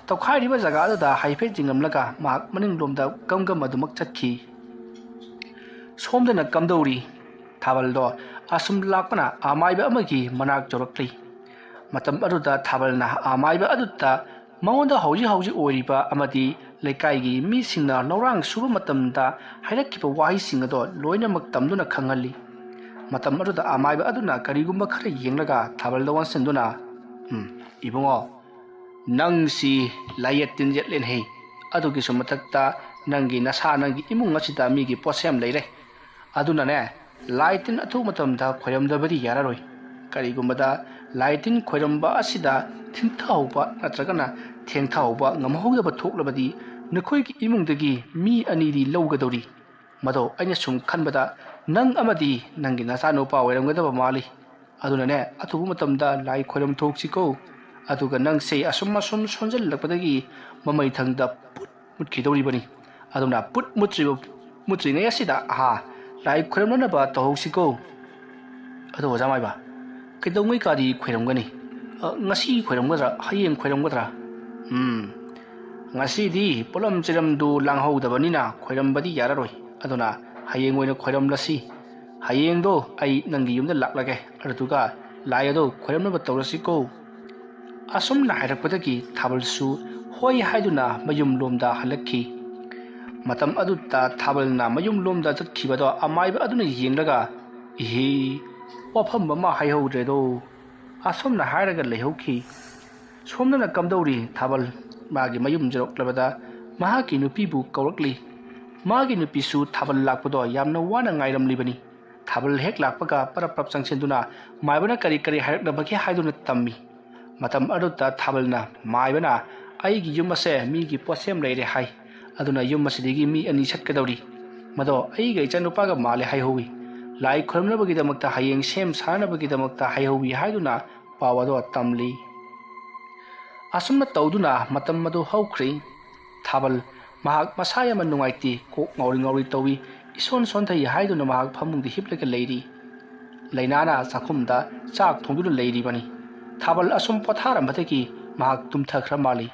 ꯇꯧꯈꯥꯏꯔꯤꯕ ꯖꯒꯥꯗꯨꯗ ꯍꯥꯏꯐꯦꯠ ꯌꯦꯡꯂꯝꯂꯒ ꯃꯍꯥꯛ ꯃꯅꯤꯡꯂꯣꯝꯗ ꯒꯝ ꯒꯝ ꯑꯗꯨꯃꯛ ꯆꯠꯈꯤ꯫ ꯁꯣꯝꯗꯅ ꯀꯝꯗꯧꯔꯤ? ꯊꯥꯕꯜꯗꯣ ꯑꯁꯨꯝ ꯂꯥꯛꯄꯅ ꯑꯃꯥꯏꯕ ꯑꯃꯒꯤ ꯃꯅꯥꯛ ꯌꯧꯔꯛꯂꯤ꯫ ꯃꯇꯝ ꯑꯗꯨꯗ ꯊꯥꯕꯜꯅ ꯑꯃꯥꯏꯕ ꯑꯗꯨꯗ ꯃꯉꯣꯟꯗ ꯍꯧꯖꯤꯛ ꯍꯧꯖꯤꯛ ꯑꯣꯏꯔꯤꯕ ꯑꯃꯗꯤ ꯂꯩꯀꯥꯏꯒꯤ ꯃꯤꯁꯤꯡꯅ ꯂꯧꯔꯥꯡ ꯁꯨꯕ ꯃꯇꯝꯗ ꯍꯥꯏꯔꯛꯈꯤꯕ ꯋꯥꯍꯩꯁꯤꯡ ꯑꯗꯣ ꯂꯣꯏꯅꯃꯛ ꯇꯝꯗꯨꯅ ꯈꯪꯍꯜꯂꯤ꯫ ꯃꯇꯝ ꯑꯗꯨꯗ ꯑꯃꯥꯏꯕ ꯑꯗꯨꯅ ꯀꯔꯤꯒꯨꯝꯕ ꯈꯔ ꯌꯦꯡꯂꯒ ꯊꯥꯕꯜꯗ ꯑꯣꯟꯁꯤꯟꯗꯨꯅ, "ꯎꯝ, ꯏꯕꯨꯡꯉꯣ, ꯅꯪꯁꯤ ꯂꯥꯏꯌꯦꯠ ꯇꯤꯟ ꯌꯦꯠꯂꯦꯅꯦꯍꯦ꯫ ꯑꯗꯨꯒꯤꯁꯨ ꯃꯊꯛꯇ ꯅꯪꯒꯤ ꯅꯁꯥ, ꯅꯪꯒꯤ ꯏꯃꯨꯡ ꯑꯁꯤꯗ ꯃꯤꯒꯤ ꯄꯣꯠꯁꯦꯝ ꯂꯩꯔꯦ꯫ ꯑꯗꯨꯅꯅꯦ, ꯂꯥꯏ ꯇꯤꯟ ꯑꯊꯨꯕ ꯃꯇꯝꯗ ꯈꯣꯏꯔꯝꯗꯕꯗꯤ ꯌꯥꯔꯔꯣꯏ꯫ ꯀꯔꯤꯒꯨꯝꯕꯗ ꯂꯥꯏ ꯇꯤꯟ ꯈꯣꯏꯔꯝꯕ ꯑꯁꯤꯗ ꯊꯤꯡꯊꯍꯧꯕ ꯅꯠꯇ꯭ꯔꯒꯅ ꯊꯦꯡꯊꯍꯧꯕ ꯉꯝꯍꯧꯗꯕ ꯊꯣꯛꯂꯕꯗꯤ, ꯅꯈꯣꯏꯒꯤ ꯏꯃꯨꯡꯗꯒꯤ ꯃꯤ ꯑꯅꯤꯗꯤ ꯂꯧꯒꯗꯧꯔꯤ꯫ ꯃꯗꯣ ꯑꯩꯅ ꯁꯨꯝ ꯈꯟꯕꯗ, ꯅꯪ ꯑꯃꯗꯤ ꯅꯪꯒꯤ ꯅꯆꯥꯅꯨꯄꯥ ꯑꯣꯏꯔꯝꯒꯗꯕ ꯃꯥꯜꯂꯤ꯫ ꯑꯗꯨꯅꯅꯦ, ꯑꯊꯨꯕ ꯃꯇꯝꯗ ꯂꯥꯏ ꯈꯣꯏꯔꯝ ꯊꯣꯛꯁꯤꯀꯣ꯫ ꯑꯗꯨꯒ ꯅꯪꯁꯦ ꯑꯁꯨꯝ ꯑꯁꯨꯝ ꯁꯣꯟꯖꯜꯂꯛꯄꯗꯒꯤ ꯃꯃꯩꯊꯪꯗ ꯄꯨꯠ ꯃꯨꯠꯈꯤꯗꯧꯔꯤꯕꯅꯤ꯫ ꯑꯗꯨꯅ ꯄꯨꯠ ꯃꯨꯠꯇ꯭ꯔꯤꯕ, ꯃꯨꯠꯇ꯭ꯔꯤꯉꯩ ꯑꯁꯤꯗ, ꯑꯍꯥ, ꯂꯥꯏ ꯈꯣꯏꯔꯝꯅꯅꯕ ꯇꯧꯍꯧꯁꯤꯀꯣ꯫ ꯑꯗꯣ ꯑꯣꯖꯥ ꯃꯥꯏꯕ, ꯀꯩꯗꯧꯉꯩꯀꯥꯗꯤ ꯈꯣꯏꯔꯝꯒꯅꯤ? ꯑ, ꯉꯁꯤ ꯈꯣꯏꯔꯝꯒꯗ꯭ꯔꯥ? ꯍꯌꯦꯡ ꯈꯣꯏꯔꯝꯒꯗ꯭ꯔꯥ? ꯎꯝ, ꯉꯁꯤꯗꯤ ꯄꯣꯠꯂꯝ ꯆꯩꯔꯝꯗꯨ ꯂꯥꯡꯍꯧꯗꯕꯅꯤꯅ ꯈꯣꯏꯔꯝꯕꯗꯤ ꯌꯥꯔꯔꯣꯏ꯫ ꯑꯗꯨꯅ ꯍꯌꯦꯡ ꯑꯣꯏꯅ ꯈꯣꯏꯔꯝꯂꯁꯤ꯫ ꯍꯌꯦꯡꯗꯣ ꯑꯩ ꯅꯪꯒꯤ ꯌꯨꯝꯗ ꯂꯥꯛꯂꯒꯦ, ꯑꯗꯨꯗꯨꯒ ꯂꯥꯏ ꯑꯗꯨ ꯈꯣꯏꯔꯝꯅꯕ ꯇꯧꯔꯁꯤꯀꯣ꯫ ꯑꯁꯨꯝꯅ ꯍꯥꯏꯔꯛꯄꯗꯒꯤ ꯊꯥꯕꯜꯁꯨ ꯍꯣꯏ ꯍꯥꯏꯗꯨꯅ ꯃꯌꯨꯝꯂꯣꯝꯗ ꯍꯜꯂꯛꯈꯤ꯫ ꯃꯇꯝ ꯑꯗꯨꯗ ꯊꯥꯕꯜꯅ ꯃꯌꯨꯝꯂꯣꯝꯗ ꯆꯠꯈꯤꯕꯗꯣ ꯑꯃꯥꯏꯕ ꯑꯗꯨꯅ ꯌꯦꯡꯂꯒ, "ꯏꯍꯤ, ꯋꯥꯐꯝ ꯑꯃ ꯍꯥꯏꯍꯧꯗ꯭ꯔꯦꯗꯣ"꯫ ꯑꯁꯨꯝꯅ ꯍꯥꯏꯔꯒ ꯂꯩꯍꯧꯈꯤ꯫ ꯁꯣꯝꯗꯅ ꯀꯝꯗꯧꯔꯤ? ꯊꯥꯕꯜ ꯃꯥꯒꯤ ꯃꯌꯨꯝ ꯌꯧꯔꯛꯂꯕꯗ ꯃꯍꯥꯛꯀꯤ ꯅꯨꯄꯤꯕꯨ ꯀꯧꯔꯛꯂꯤ꯫ ꯃꯥꯒꯤ ꯅꯨꯄꯤꯁꯨ ꯊꯥꯕꯜ ꯂꯥꯛꯄꯗꯣ ꯌꯥꯝꯅ ꯋꯥꯅ ꯉꯥꯏꯔꯝꯂꯤꯕꯅꯤ꯫ ꯊꯥꯕꯜ ꯍꯦꯛ ꯂꯥꯛꯄꯒ ꯄꯔꯞ ꯄꯔꯞ ꯆꯪꯁꯤꯟꯗꯨꯅ ꯃꯥꯏꯕꯅ ꯀꯔꯤ ꯀꯔꯤ ꯍꯥꯏꯔꯛꯂꯕꯒꯦ ꯍꯥꯏꯗꯨꯅ ꯇꯝꯃꯤ꯫ ꯃꯇꯝ ꯑꯗꯨꯗ ꯊꯥꯕꯜꯅ ꯃꯥꯏꯕꯅ, "ꯑꯩꯒꯤ ꯌꯨꯝ ꯑꯁꯦ ꯃꯤꯒꯤ ꯄꯣꯠꯁꯦꯝ ꯂꯩꯔꯦ ꯍꯥꯏ, ꯑꯗꯨꯅ ꯌꯨꯝ ꯑꯁꯤꯗꯒꯤ ꯃꯤ ꯑꯅꯤ ꯆꯠꯀꯗꯧꯔꯤ꯫ ꯃꯗꯣ ꯑꯩꯒ ꯏꯆꯥꯅꯨꯄꯥꯒ ꯃꯥꯜꯂꯦ ꯍꯥꯏꯍꯧꯋꯤ꯫ ꯂꯥꯏ ꯈꯨꯔꯨꯝꯅꯕꯒꯤꯗꯃꯛꯇ ꯍꯌꯦꯡ ꯁꯦꯝ ꯁꯥꯅꯕꯒꯤꯗꯃꯛꯇ ꯍꯥꯏꯍꯧꯋꯤ" ꯍꯥꯏꯗꯨꯅ ꯄꯥꯎ ꯑꯗꯣ ꯇꯝꯂꯤ꯫ ꯑꯁꯨꯝꯅ ꯇꯧꯗꯨꯅ ꯃꯇꯝ ꯑꯗꯨ ꯍꯧꯈ꯭ꯔꯦ꯫ ꯊꯥꯕꯜ ꯃꯍꯥꯛ ꯃꯁꯥ ꯌꯥꯝꯅ ꯅꯨꯡꯉꯥꯏꯇꯦ, ꯀꯣꯛ ꯉꯥꯎꯔꯤ ꯉꯥꯎꯔꯤ ꯇꯧꯏ, ꯏꯁꯣꯟ ꯁꯣꯟꯊꯩ ꯍꯥꯏꯗꯨꯅ ꯃꯍꯥꯛ ꯐꯃꯨꯡꯗ ꯍꯤꯞꯂꯒ ꯂꯩꯔꯤ꯫ ꯂꯩꯅꯥꯅ ꯆꯥꯛꯈꯨꯝꯗ ꯆꯥꯛ ꯊꯣꯡꯗꯨꯅ ꯂꯩꯔꯤꯕꯅꯤ꯫ ꯊꯥꯕꯜ ꯑꯁꯨꯝ ꯄꯣꯊꯥꯔꯝꯕꯗꯒꯤ ꯃꯍꯥꯛ ꯇꯨꯝꯊꯈ꯭ꯔ ꯃꯥꯜꯂꯤ꯫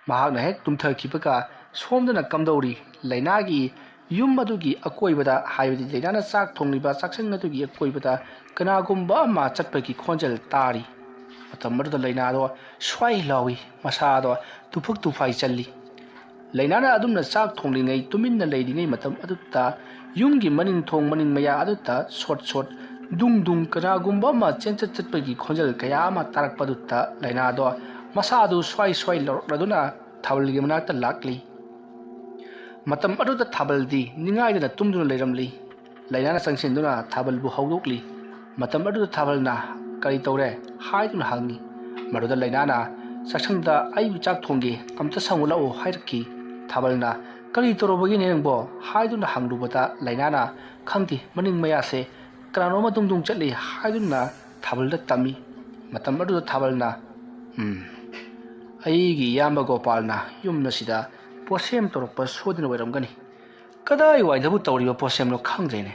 ꯃꯍꯥꯛꯅ ꯍꯦꯛ ꯇꯨꯝꯊꯈꯤꯕꯒ ꯁꯣꯝꯗꯅ ꯀꯝꯗꯧꯔꯤ? ꯂꯩꯅꯥꯒꯤ ꯌꯨꯝ ꯑꯗꯨꯒꯤ ꯑꯀꯣꯏꯕꯗ, ꯍꯥꯏꯕꯗꯤ ꯂꯩꯅꯥꯅ ꯆꯥꯛ ꯊꯣꯡꯂꯤꯕ ꯆꯥꯛꯁꯪ ꯑꯗꯨꯒꯤ ꯑꯀꯣꯏꯕꯗ ꯀꯅꯥꯒꯨꯝꯕ ꯑꯃ ꯆꯠꯄꯒꯤ ꯈꯣꯟꯖꯦꯜ ꯇꯥꯔꯤ꯫ ꯃꯇꯝ ꯑꯗꯨꯗ ꯂꯩꯅꯥꯗꯣ ꯁ꯭ꯋꯥꯏ ꯂꯥꯎꯏ, ꯃꯁꯥꯗꯣ ꯇꯨꯐꯛ ꯇꯨꯐꯥꯏ ꯆꯜꯂꯤ꯫ ꯂꯩꯅꯥꯅ ꯑꯗꯨꯝꯅ ꯆꯥꯛ ꯊꯣꯡꯂꯤꯉꯩ, ꯇꯨꯃꯤꯟꯅ ꯂꯩꯔꯤꯉꯩ ꯃꯇꯝ ꯑꯗꯨꯗ ꯌꯨꯝꯒꯤ ꯃꯅꯤꯡ ꯊꯣꯡ ꯃꯅꯤꯡ ꯃꯌꯥ ꯑꯗꯨꯗ ꯁꯣꯠ ꯁꯣꯠ, ꯗꯨꯡ ꯗꯨꯡ ꯀꯅꯥꯒꯨꯝꯕ ꯑꯃ ꯆꯦꯟꯆꯠ ꯆꯠꯄꯒꯤ ꯈꯣꯟꯖꯦꯜ ꯀꯌꯥ ꯑꯃ ꯇꯥꯔꯛꯄ ꯑꯗꯨꯗ ꯂꯩꯅꯥꯗꯣ ꯃꯁꯥꯗꯨ ꯁ꯭ꯋꯥꯏ ꯁ꯭ꯋꯥꯏ ꯂꯧꯔꯛꯂꯗꯨꯅ ꯊꯥꯕꯜꯒꯤ ꯃꯅꯥꯛꯇ ꯂꯥꯛꯂꯤ꯫ ꯃꯇꯝ ꯑꯗꯨꯗ ꯊꯥꯕꯜꯗꯤ ꯅꯤꯡꯉꯥꯏꯗꯅ ꯇꯨꯝꯗꯨꯅ ꯂꯩꯔꯝꯂꯤ꯫ ꯂꯩꯅꯥꯅ ꯆꯪꯁꯤꯟꯗꯨꯅ ꯊꯥꯕꯜꯕꯨ ꯍꯧꯗꯣꯛꯂꯤ꯫ ꯃꯇꯝ ꯑꯗꯨꯗ ꯊꯥꯕꯜꯅ "ꯀꯔꯤ ꯇꯧꯔꯦ?" ꯍꯥꯏꯗꯨꯅ ꯍꯪꯉꯤ꯫ ꯃꯗꯨꯗ ꯂꯩꯅꯥꯅ ꯆꯥꯛꯁꯪꯗ "ꯑꯩꯕꯨ ꯆꯥꯛ ꯊꯣꯡꯒꯦ, ꯑꯝꯇ ꯁꯪꯉꯨ ꯂꯥꯛꯑꯣ" ꯍꯥꯏꯔꯛꯈꯤ꯫ ꯊꯥꯕꯜꯅ "ꯀꯔꯤ ꯇꯧꯔꯕꯒꯤꯅꯦ ꯅꯪꯕꯣ?" ꯍꯥꯏꯗꯨꯅ ꯍꯪꯂꯨꯕꯗ ꯂꯩꯅꯥꯅ "ꯈꯪꯗꯦ, ꯃꯅꯤꯡ ꯃꯌꯥꯁꯦ ꯀꯅꯥꯅꯣꯝꯃ ꯗꯨꯡ ꯗꯨꯡ ꯆꯠꯂꯤ" ꯍꯥꯏꯗꯨꯅ ꯊꯥꯕꯜꯗ ꯇꯝꯃꯤ꯫ ꯃꯇꯝ ꯑꯗꯨꯗ ꯊꯥꯕꯜꯅ "ꯎꯝ, ꯑꯩꯒꯤ ꯏꯌꯥꯝꯕ ꯒꯣꯄꯥꯜꯅ ꯌꯨꯝ ꯑꯁꯤꯗ ꯄꯣꯠꯁꯦꯝ ꯇꯧꯔꯛꯄ ꯁꯣꯏꯗꯅ ꯑꯣꯏꯔꯝꯒꯅꯤ꯫ ꯀꯗꯥꯏꯋꯥꯏꯗꯕꯨ ꯇꯧꯔꯤꯕ ꯄꯣꯠꯁꯦꯝꯅꯣ ꯈꯪꯗ꯭ꯔꯦꯅꯦ꯫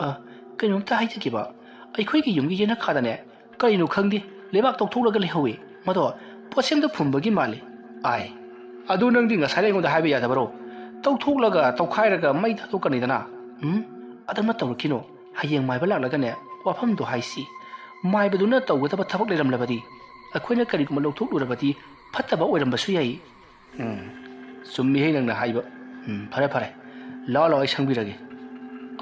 ꯑ, ꯀꯩꯅꯣꯝꯇ ꯍꯥꯏꯖꯒꯦꯕ, ꯑꯩꯈꯣꯏꯒꯤ ꯌꯨꯝꯒꯤ ꯌꯦꯅꯈꯥꯗꯅꯦ, ꯀꯔꯤꯅꯣ ꯈꯪꯗꯦ, ꯂꯩꯕꯥꯛ ꯇꯧꯊꯣꯛꯂꯒ ꯂꯩꯍꯧꯋꯤ꯫ ꯃꯗꯣ ꯄꯣꯠꯁꯦꯝꯗ ꯐꯨꯝꯕꯒꯤ ꯃꯥꯜꯂꯤ꯫ ꯑꯥꯏ, ꯑꯗꯨ ꯅꯪꯗꯤ ꯉꯁꯥꯏ ꯑꯩꯉꯣꯟꯗ ꯍꯥꯏꯕ ꯌꯥꯗꯕꯔꯣ? ꯇꯧꯊꯣꯛꯂꯒ ꯇꯧꯈꯥꯏꯔꯒ ꯃꯩ ꯊꯥꯗꯣꯛꯀꯅꯤꯗꯅ꯫ ꯎꯝ, ꯑꯗꯨꯃ ꯇꯧꯔꯛꯈꯤꯅꯣ꯫ ꯍꯌꯦꯡ ꯃꯥꯏꯕ ꯂꯥꯛꯂꯒꯅꯦ, ꯋꯥꯐꯝꯗꯣ ꯍꯥꯏꯁꯤ꯫ ꯃꯥꯏꯕꯗꯨꯅ ꯇꯧꯒꯗꯕ ꯊꯕꯛ ꯂꯩꯔꯝꯂꯕꯗꯤ, ꯑꯩꯈꯣꯏꯅ ꯀꯔꯤꯒꯨꯝꯕ ꯂꯧꯊꯣꯛꯂꯨꯔꯕꯗꯤ ꯐꯠꯇꯕ ꯑꯣꯏꯔꯝꯕꯁꯨ ꯌꯥꯏ꯫ ꯎꯝ, ꯆꯨꯝꯃꯤꯍꯦ ꯅꯪꯅ ꯍꯥꯏꯕ꯫ ꯎꯝ, ꯐꯔꯦ, ꯐꯔꯦ꯫ ꯂꯥꯛꯑꯣ, ꯂꯥꯛꯑꯣ, ꯑꯩ ꯁꯪꯕꯤꯔꯒꯦ꯫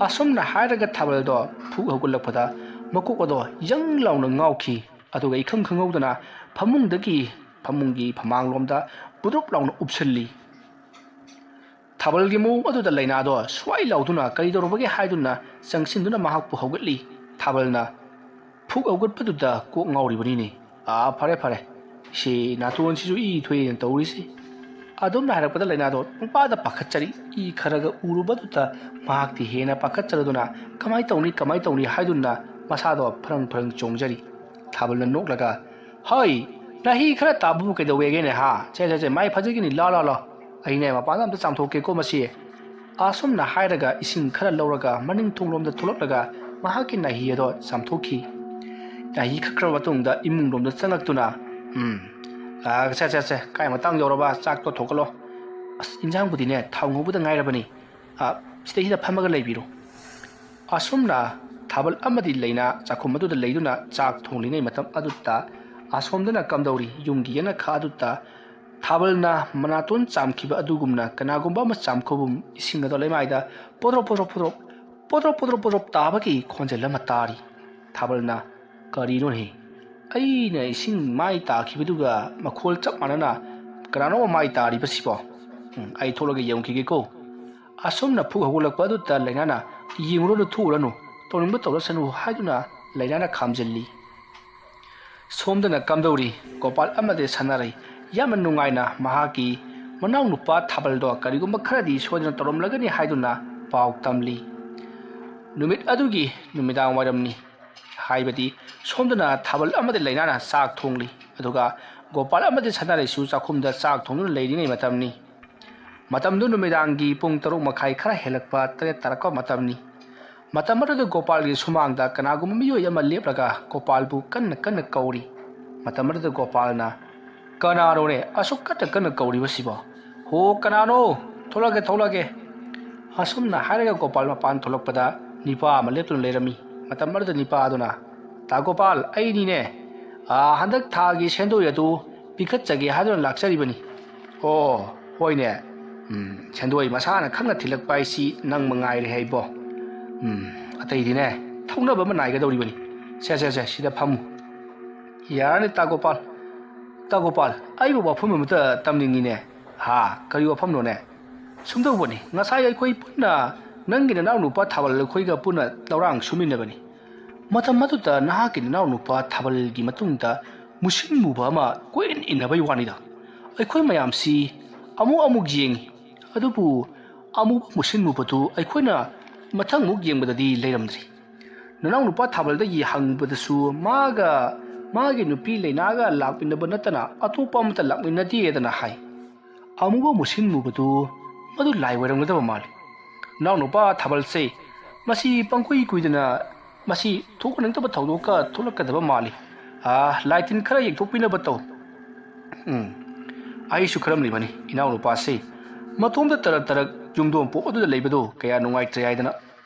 ꯑꯁꯨꯝꯅ ꯍꯥꯏꯔꯒ ꯊꯥꯕꯜꯗꯣ ꯐꯨꯛ ꯍꯧꯒꯠꯂꯛꯄꯗ ꯃꯀꯣꯛ ꯑꯗꯣ ꯌꯪ ꯂꯥꯎꯅ ꯉꯥꯎꯈꯤ꯫ ꯑꯗꯨꯒ ꯏꯈꯪ ꯈꯪꯍꯧꯗꯅ ꯐꯃꯨꯡꯗꯒꯤ, ꯐꯃꯨꯡꯒꯤ ꯐꯃꯥꯡꯂꯣꯝꯗ ꯕꯨꯗ꯭ꯔꯨꯞ ꯂꯥꯎꯅ ꯎꯞꯁꯤꯜꯂꯤ꯫ ꯊꯥꯕꯜꯒꯤ ꯃꯑꯣꯡ ꯑꯗꯨꯗ ꯂꯩꯅꯥꯗꯣ ꯁ꯭ꯋꯥꯏ ꯂꯥꯎꯗꯨꯅ ꯀꯔꯤ ꯇꯧꯔꯕꯒꯦ ꯍꯥꯏꯗꯨꯅ ꯆꯪꯁꯤꯟꯗꯨꯅ ꯃꯍꯥꯛꯄꯨ ꯍꯧꯒꯠꯂꯤ꯫ ꯊꯥꯕꯜꯅ ꯐꯨꯛ ꯍꯧꯒꯠꯄꯗꯨꯗ ꯀꯣꯛ ꯉꯥꯎꯔꯤꯕꯅꯤꯅꯦ꯫ "ꯑꯥ, ꯐꯔꯦ, ꯐꯔꯦ꯫ ꯁꯤ ꯅꯥꯇꯣꯟꯁꯤꯁꯨ ꯏ ꯊꯣꯛꯑꯦꯅ ꯇꯧꯔꯤꯁꯤ꯫" ꯑꯗꯨꯝꯅ ꯍꯥꯏꯔꯛꯄꯗ ꯂꯩꯅꯥꯗꯣ ꯄꯨꯡꯄꯥꯗ ꯄꯥꯈꯠꯆꯔꯤ꯫ ꯏ ꯈꯔꯒ ꯎꯔꯨꯕꯗꯨꯗ ꯃꯍꯥꯛꯇꯤ ꯍꯦꯟꯅ ꯄꯥꯈꯠꯆꯔꯗꯨꯅ "ꯀꯃꯥꯏ ꯇꯧꯅꯤ, ꯀꯃꯥꯏ ꯇꯧꯅꯤ?" ꯍꯥꯏꯗꯨꯅ ꯃꯁꯥꯗꯣ ꯐꯔꯪ ꯐꯔꯪ ꯆꯣꯡꯖꯔꯤ꯫ ꯊꯥꯕꯜꯅ ꯅꯣꯛꯂꯒ, "ꯍꯣꯏ, ꯅꯥꯍꯤ ꯈꯔ ꯇꯥꯕꯕꯨ ꯀꯩꯗꯧꯋꯦꯒꯦꯅꯦ ꯍꯥ? ꯁꯦ, ꯁꯦ, ꯁꯦ, ꯃꯥꯏ ꯐꯖꯒꯤꯅꯤ, ꯂꯥ, ꯂꯥ, ꯂꯥ꯫ ꯑꯩꯅꯦ ꯃꯄꯥꯟꯗ ꯑꯝꯇ ꯆꯥꯝꯊꯣꯛꯀꯦꯀꯣ ꯃꯁꯤ꯫" ꯑꯁꯨꯝꯅ ꯍꯥꯏꯔꯒ ꯏꯁꯤꯡ ꯈꯔ ꯂꯧꯔꯒ ꯃꯅꯤꯡ ꯊꯣꯡꯂꯣꯝꯗ ꯊꯣꯛꯂꯛꯂꯒ ꯃꯍꯥꯛꯀꯤ ꯅꯥꯍꯤ ꯑꯗꯣ ꯆꯥꯝꯊꯣꯛꯈꯤ꯫ ꯅꯥꯍꯤ ꯈꯛꯈ꯭ꯔꯕ ꯃꯇꯨꯡꯗ ꯏꯃꯨꯡꯂꯣꯝꯗ ꯆꯪꯉꯛꯇꯨꯅ, "ꯎꯝ, ꯑ, ꯁꯦ, ꯁꯦ, ꯁꯦ, ꯀꯥꯏ ꯃꯇꯥꯡ ꯌꯧꯔꯕ? ꯆꯥꯛꯇꯣ ꯊꯣꯡꯒꯠꯂꯣ꯫ ꯑꯁ, ꯏꯟꯖꯥꯡꯕꯨꯗꯤꯅꯦ ꯊꯥꯎ ꯉꯧꯕꯗ ꯉꯥꯏꯔꯕꯅꯤ꯫ ꯑ, ꯁꯤꯗꯩꯁꯤꯗ ꯐꯝꯃꯒ ꯂꯩꯕꯤꯔꯣ꯫" ꯑꯁꯨꯝꯅ ꯊꯥꯕꯜ ꯑꯃꯗꯤ ꯂꯩꯅꯥ ꯆꯥꯛꯈꯨꯝ ꯑꯗꯨꯗ ꯂꯩꯗꯨꯅ ꯆꯥꯛ ꯊꯣꯡꯂꯤꯉꯩ ꯃꯇꯝ ꯑꯗꯨꯗ ꯑꯁꯣꯝꯗꯅ ꯀꯝꯗꯧꯔꯤ? ꯌꯨꯝꯒꯤ ꯌꯦꯅꯈꯥ ꯑꯗꯨꯗ ꯊꯥꯕꯜꯅ ꯃꯅꯥꯇꯣꯟ ꯆꯥꯝꯈꯤꯕ ꯑꯗꯨꯒꯨꯝꯅ ꯀꯅꯥꯒꯨꯝꯕ ꯑꯃ ꯆꯥꯝꯈꯨꯕꯨꯝ ꯏꯁꯤꯡ ꯑꯗꯣ ꯂꯩꯃꯥꯏꯗ ꯄꯣꯗ꯭ꯔꯣꯞ, ꯄꯣꯗ꯭ꯔꯣꯞ, ꯄꯣꯗ꯭ꯔꯣꯞ, ꯄꯣꯗ꯭ꯔꯣꯞ, ꯄꯣꯗ꯭ꯔꯣꯞ, ꯄꯣꯗ꯭ꯔꯣꯞ ꯇꯥꯕꯒꯤ ꯈꯣꯟꯖꯦꯜ ꯑꯃ ꯇꯥꯔꯤ꯫ ꯊꯥꯕꯜꯅ, "ꯀꯔꯤꯅꯣꯅꯦ? ꯑꯩꯅ ꯏꯁꯤꯡ ꯃꯥꯏ ꯇꯥꯈꯤꯕꯗꯨꯒ ꯃꯈꯣꯜ ꯆꯞ ꯃꯥꯟꯅꯅ ꯀꯅꯥꯅꯣ ꯃꯥꯏ ꯇꯥꯔꯤꯕꯁꯤꯕꯣ?" "ꯎꯝ, ꯑꯩ ꯊꯣꯛꯂꯒ ꯌꯦꯡꯈꯤꯒꯦꯀꯣ"꯫ ꯑꯁꯨꯝꯅ ꯐꯨ ꯍꯧꯒꯠꯂꯛꯄ ꯑꯗꯨꯗ ꯂꯩꯅꯥꯅ "ꯌꯦꯡꯉꯨꯔꯅꯨ, ꯊꯣꯛꯎꯔꯅꯨ, ꯇꯧꯅꯤꯡꯕ ꯇꯧꯔꯁꯅꯨ" ꯍꯥꯏꯗꯨꯅ ꯂꯩꯅꯥꯅ ꯈꯥꯝꯖꯤꯜꯂꯤ꯫ ꯁꯣꯝꯗꯅ ꯀꯝꯗꯧꯔꯤ? ꯒꯣꯄꯥꯜ ꯑꯃꯗꯤ ꯁꯅꯥꯔꯩ ꯌꯥꯝꯅ ꯅꯨꯡꯉꯥꯏꯅ ꯃꯍꯥꯛꯀꯤ ꯃꯅꯥꯎꯅꯨꯄꯥ ꯊꯥꯕꯜꯗꯣ ꯀꯔꯤꯒꯨꯝꯕ ꯈꯔꯗꯤ ꯁꯣꯏꯗꯅ ꯇꯧꯔꯝꯂꯒꯅꯤ ꯍꯥꯏꯗꯨꯅ ꯄꯥꯎ ꯇꯝꯂꯤ꯫ ꯅꯨꯃꯤꯠ ꯑꯗꯨꯒꯤ ꯅꯨꯃꯤꯗꯥꯡ ꯋꯥꯏꯔꯝꯅꯤ꯫ ꯍꯥꯏꯕꯗꯤ ꯁꯣꯝꯗꯅ ꯊꯥꯕꯜ ꯑꯃꯗꯤ ꯂꯩꯅꯥꯅ ꯆꯥꯛ ꯊꯣꯡꯂꯤ, ꯑꯗꯨꯒ ꯒꯣꯄꯥꯜ ꯑꯃꯗꯤ ꯁꯅꯥꯔꯩꯁꯨ ꯆꯥꯛꯈꯨꯝꯗ ꯆꯥꯛ ꯊꯣꯡꯗꯨꯅ ꯂꯩꯔꯤꯉꯩ ꯃꯇꯝꯅꯤ꯫ ꯃꯇꯝꯗꯨ ꯅꯨꯃꯤꯗꯥꯡꯒꯤ ꯄꯨꯡ ꯇꯔꯨꯛ ꯃꯈꯥꯏ ꯈꯔ ꯍꯦꯜꯂꯛꯄ, ꯇꯔꯦꯠ ꯇꯥꯔꯛꯄ ꯃꯇꯝꯅꯤ꯫ ꯃꯇꯝ ꯑꯗꯨꯗ ꯒꯣꯄꯥꯜꯒꯤ ꯁꯨꯃꯥꯡꯗ ꯀꯅꯥꯒꯨꯝꯕ ꯃꯤꯑꯣꯏ ꯑꯃ ꯂꯦꯞꯂꯒ ꯒꯣꯄꯥꯜꯕꯨ ꯀꯟꯅ ꯀꯟꯅ ꯀꯧꯔꯤ꯫ ꯃꯇꯝ ꯑꯗꯨꯗ ꯒꯣꯄꯥꯜꯅ, "ꯀꯅꯥꯅꯣꯅꯦ ꯑꯁꯨꯛ ꯀꯟꯅ ꯀꯟꯅ ꯀꯧꯔꯤꯕꯁꯤꯕꯣ? ꯍꯣ, ꯀꯅꯥꯅꯣ? ꯊꯣꯛꯂꯛꯑꯒꯦ, ꯊꯣꯛꯂꯛꯑꯒꯦ"꯫ ꯑꯁꯨꯝꯅ ꯍꯥꯏꯔꯒ ꯒꯣꯄꯥꯜ ꯃꯄꯥꯟ ꯊꯣꯛꯂꯛꯄꯗ ꯅꯤꯄꯥ ꯑꯃ ꯂꯦꯞꯇꯨꯅ ꯂꯩꯔꯝꯃꯤ꯫ ꯃꯇꯝ ꯑꯗꯨꯗ ꯅꯤꯄꯥ ꯑꯗꯨꯅ, "ꯇꯥ ꯒꯣꯄꯥꯜ, ꯑꯩꯅꯤꯅꯦ꯫ ꯑꯥ, ꯍꯟꯗꯛ ꯊꯥꯒꯤ ꯁꯦꯟꯗꯣꯏ ꯑꯗꯨ ꯄꯤꯈꯠꯆꯒꯦ ꯍꯥꯏꯗꯨꯅ ꯂꯥꯛꯆꯔꯤꯕꯅꯤ"꯫ "ꯑꯣ, ꯍꯣꯏꯅꯦ꯫ ꯎꯝ, ꯁꯦꯟꯗꯣꯏ ꯃꯁꯥꯅ ꯈꯪꯅ ꯊꯤꯜꯂꯛꯄ ꯍꯥꯏꯁꯤ ꯅꯪ ꯃꯉꯥꯏꯔꯦ ꯍꯥꯏꯕꯣ꯫ ꯎꯝ, ꯑꯇꯩꯗꯤꯅꯦ, ꯊꯧꯅꯕ ꯑꯃ ꯅꯥꯏꯒꯗꯧꯔꯤꯕꯅꯤ꯫ ꯁꯦ, ꯁꯦ, ꯁꯦ, ꯁꯤꯗ ꯐꯝꯃꯨ"꯫ "ꯌꯥꯔꯅꯤ ꯇꯥ ꯒꯣꯄꯥꯜ꯫ ꯇꯥ ꯒꯣꯄꯥꯜ, ꯑꯩꯕꯨ ꯋꯥꯐꯝ ꯑꯃꯇ ꯇꯝꯅꯤꯡꯉꯤꯅꯦ"꯫ "ꯍꯥ, ꯀꯔꯤ ꯋꯥꯐꯝꯅꯣꯅꯦ?" "ꯁꯨꯝ ꯇꯧꯕꯅꯤ, ꯉꯁꯥꯏ ꯑꯩꯈꯣꯏ ꯄꯨꯟꯅ ꯅꯪꯒꯤ ꯅꯅꯥꯎ ꯅꯨꯄꯥ ꯊꯥꯕꯜ ꯑꯩꯈꯣꯏꯒ ꯄꯨꯟꯅ ꯂꯧꯔꯥꯡ ꯁꯨꯃꯤꯟꯅꯕꯅꯤ꯫ ꯃꯇꯝ ꯑꯗꯨꯗ ꯅꯍꯥꯛꯀꯤ ꯅꯅꯥꯎ ꯅꯨꯄꯥ ꯊꯥꯕꯜꯒꯤ ꯃꯇꯨꯡꯗ ꯃꯨꯁꯤꯟ ꯃꯨꯕ ꯑꯃ ꯀꯣꯏꯏꯟ ꯏꯟꯅꯕꯩ ꯋꯥꯅꯤꯗ꯫ ꯑꯩꯈꯣꯏ ꯃꯌꯥꯝꯁꯤ ꯑꯃꯨꯛ ꯑꯃꯨꯛ ꯌꯦꯡꯉꯤ, ꯑꯗꯨꯕꯨ ꯑꯃꯨꯕ ꯃꯨꯁꯤꯟ ꯃꯨꯕꯗꯨ ꯑꯩꯈꯣꯏꯅ ꯃꯊꯪꯃꯨꯛ ꯌꯦꯡꯕꯗꯗꯤ ꯂꯩꯔꯝꯗ꯭ꯔꯤ꯫ ꯅꯅꯥꯎ ꯅꯨꯄꯥ ꯊꯥꯕꯜꯗꯒꯤ ꯍꯪꯕꯗꯁꯨ ꯃꯥꯒ ꯃꯥꯒꯤ ꯅꯨꯄꯤ ꯂꯩꯅꯥꯒ ꯂꯥꯛꯃꯤꯟꯅꯕ ꯅꯠꯇꯅ ꯑꯇꯣꯞꯄ ꯑꯃꯠꯇ ꯂꯥꯛꯃꯤꯟꯅꯗꯦꯗꯅ ꯍꯥꯏ꯫ ꯑꯃꯨꯕ ꯃꯨꯁꯤꯟ ꯃꯨꯕꯗꯨ ꯃꯗꯨ ꯂꯥꯏ ꯑꯣꯏꯔꯝꯒꯗꯕ ꯃꯥꯜꯂꯤ꯫ ꯅꯅꯥꯎ ꯅꯨꯄꯥ ꯊꯥꯕꯜꯁꯦ ꯃꯁꯤ ꯄꯪꯀꯨꯏ ꯀꯨꯏꯗꯅ ꯃꯁꯤ ꯊꯣꯛꯍꯟꯅꯤꯡꯗꯕ ꯊꯧꯗꯣꯛꯀ ꯊꯣꯛꯂꯛꯀꯗꯕ ꯃꯥꯜꯂꯤ꯫ ꯑꯥ, ꯂꯥꯏ ꯇꯤꯟ ꯈꯔ ꯌꯦꯡꯊꯣꯛꯄꯤꯅꯕ ꯇꯧ"꯫ ꯎꯝ, ꯑꯩꯁꯨ ꯈꯜꯂꯝꯂꯤꯕꯅꯤ, ꯏꯅꯥꯎꯅꯨꯄꯥꯁꯤ ꯃꯇꯣꯝꯇ ꯇꯔꯛ ꯇꯔꯛ ꯌꯨꯝꯗꯣꯡ ꯄꯣꯛ ꯑꯗꯨꯗ ꯂꯩꯕꯗꯨ ꯀꯌꯥ ꯅꯨꯡꯉꯥꯏꯇ꯭ꯔꯦ ꯍꯥꯏꯗꯅ꯫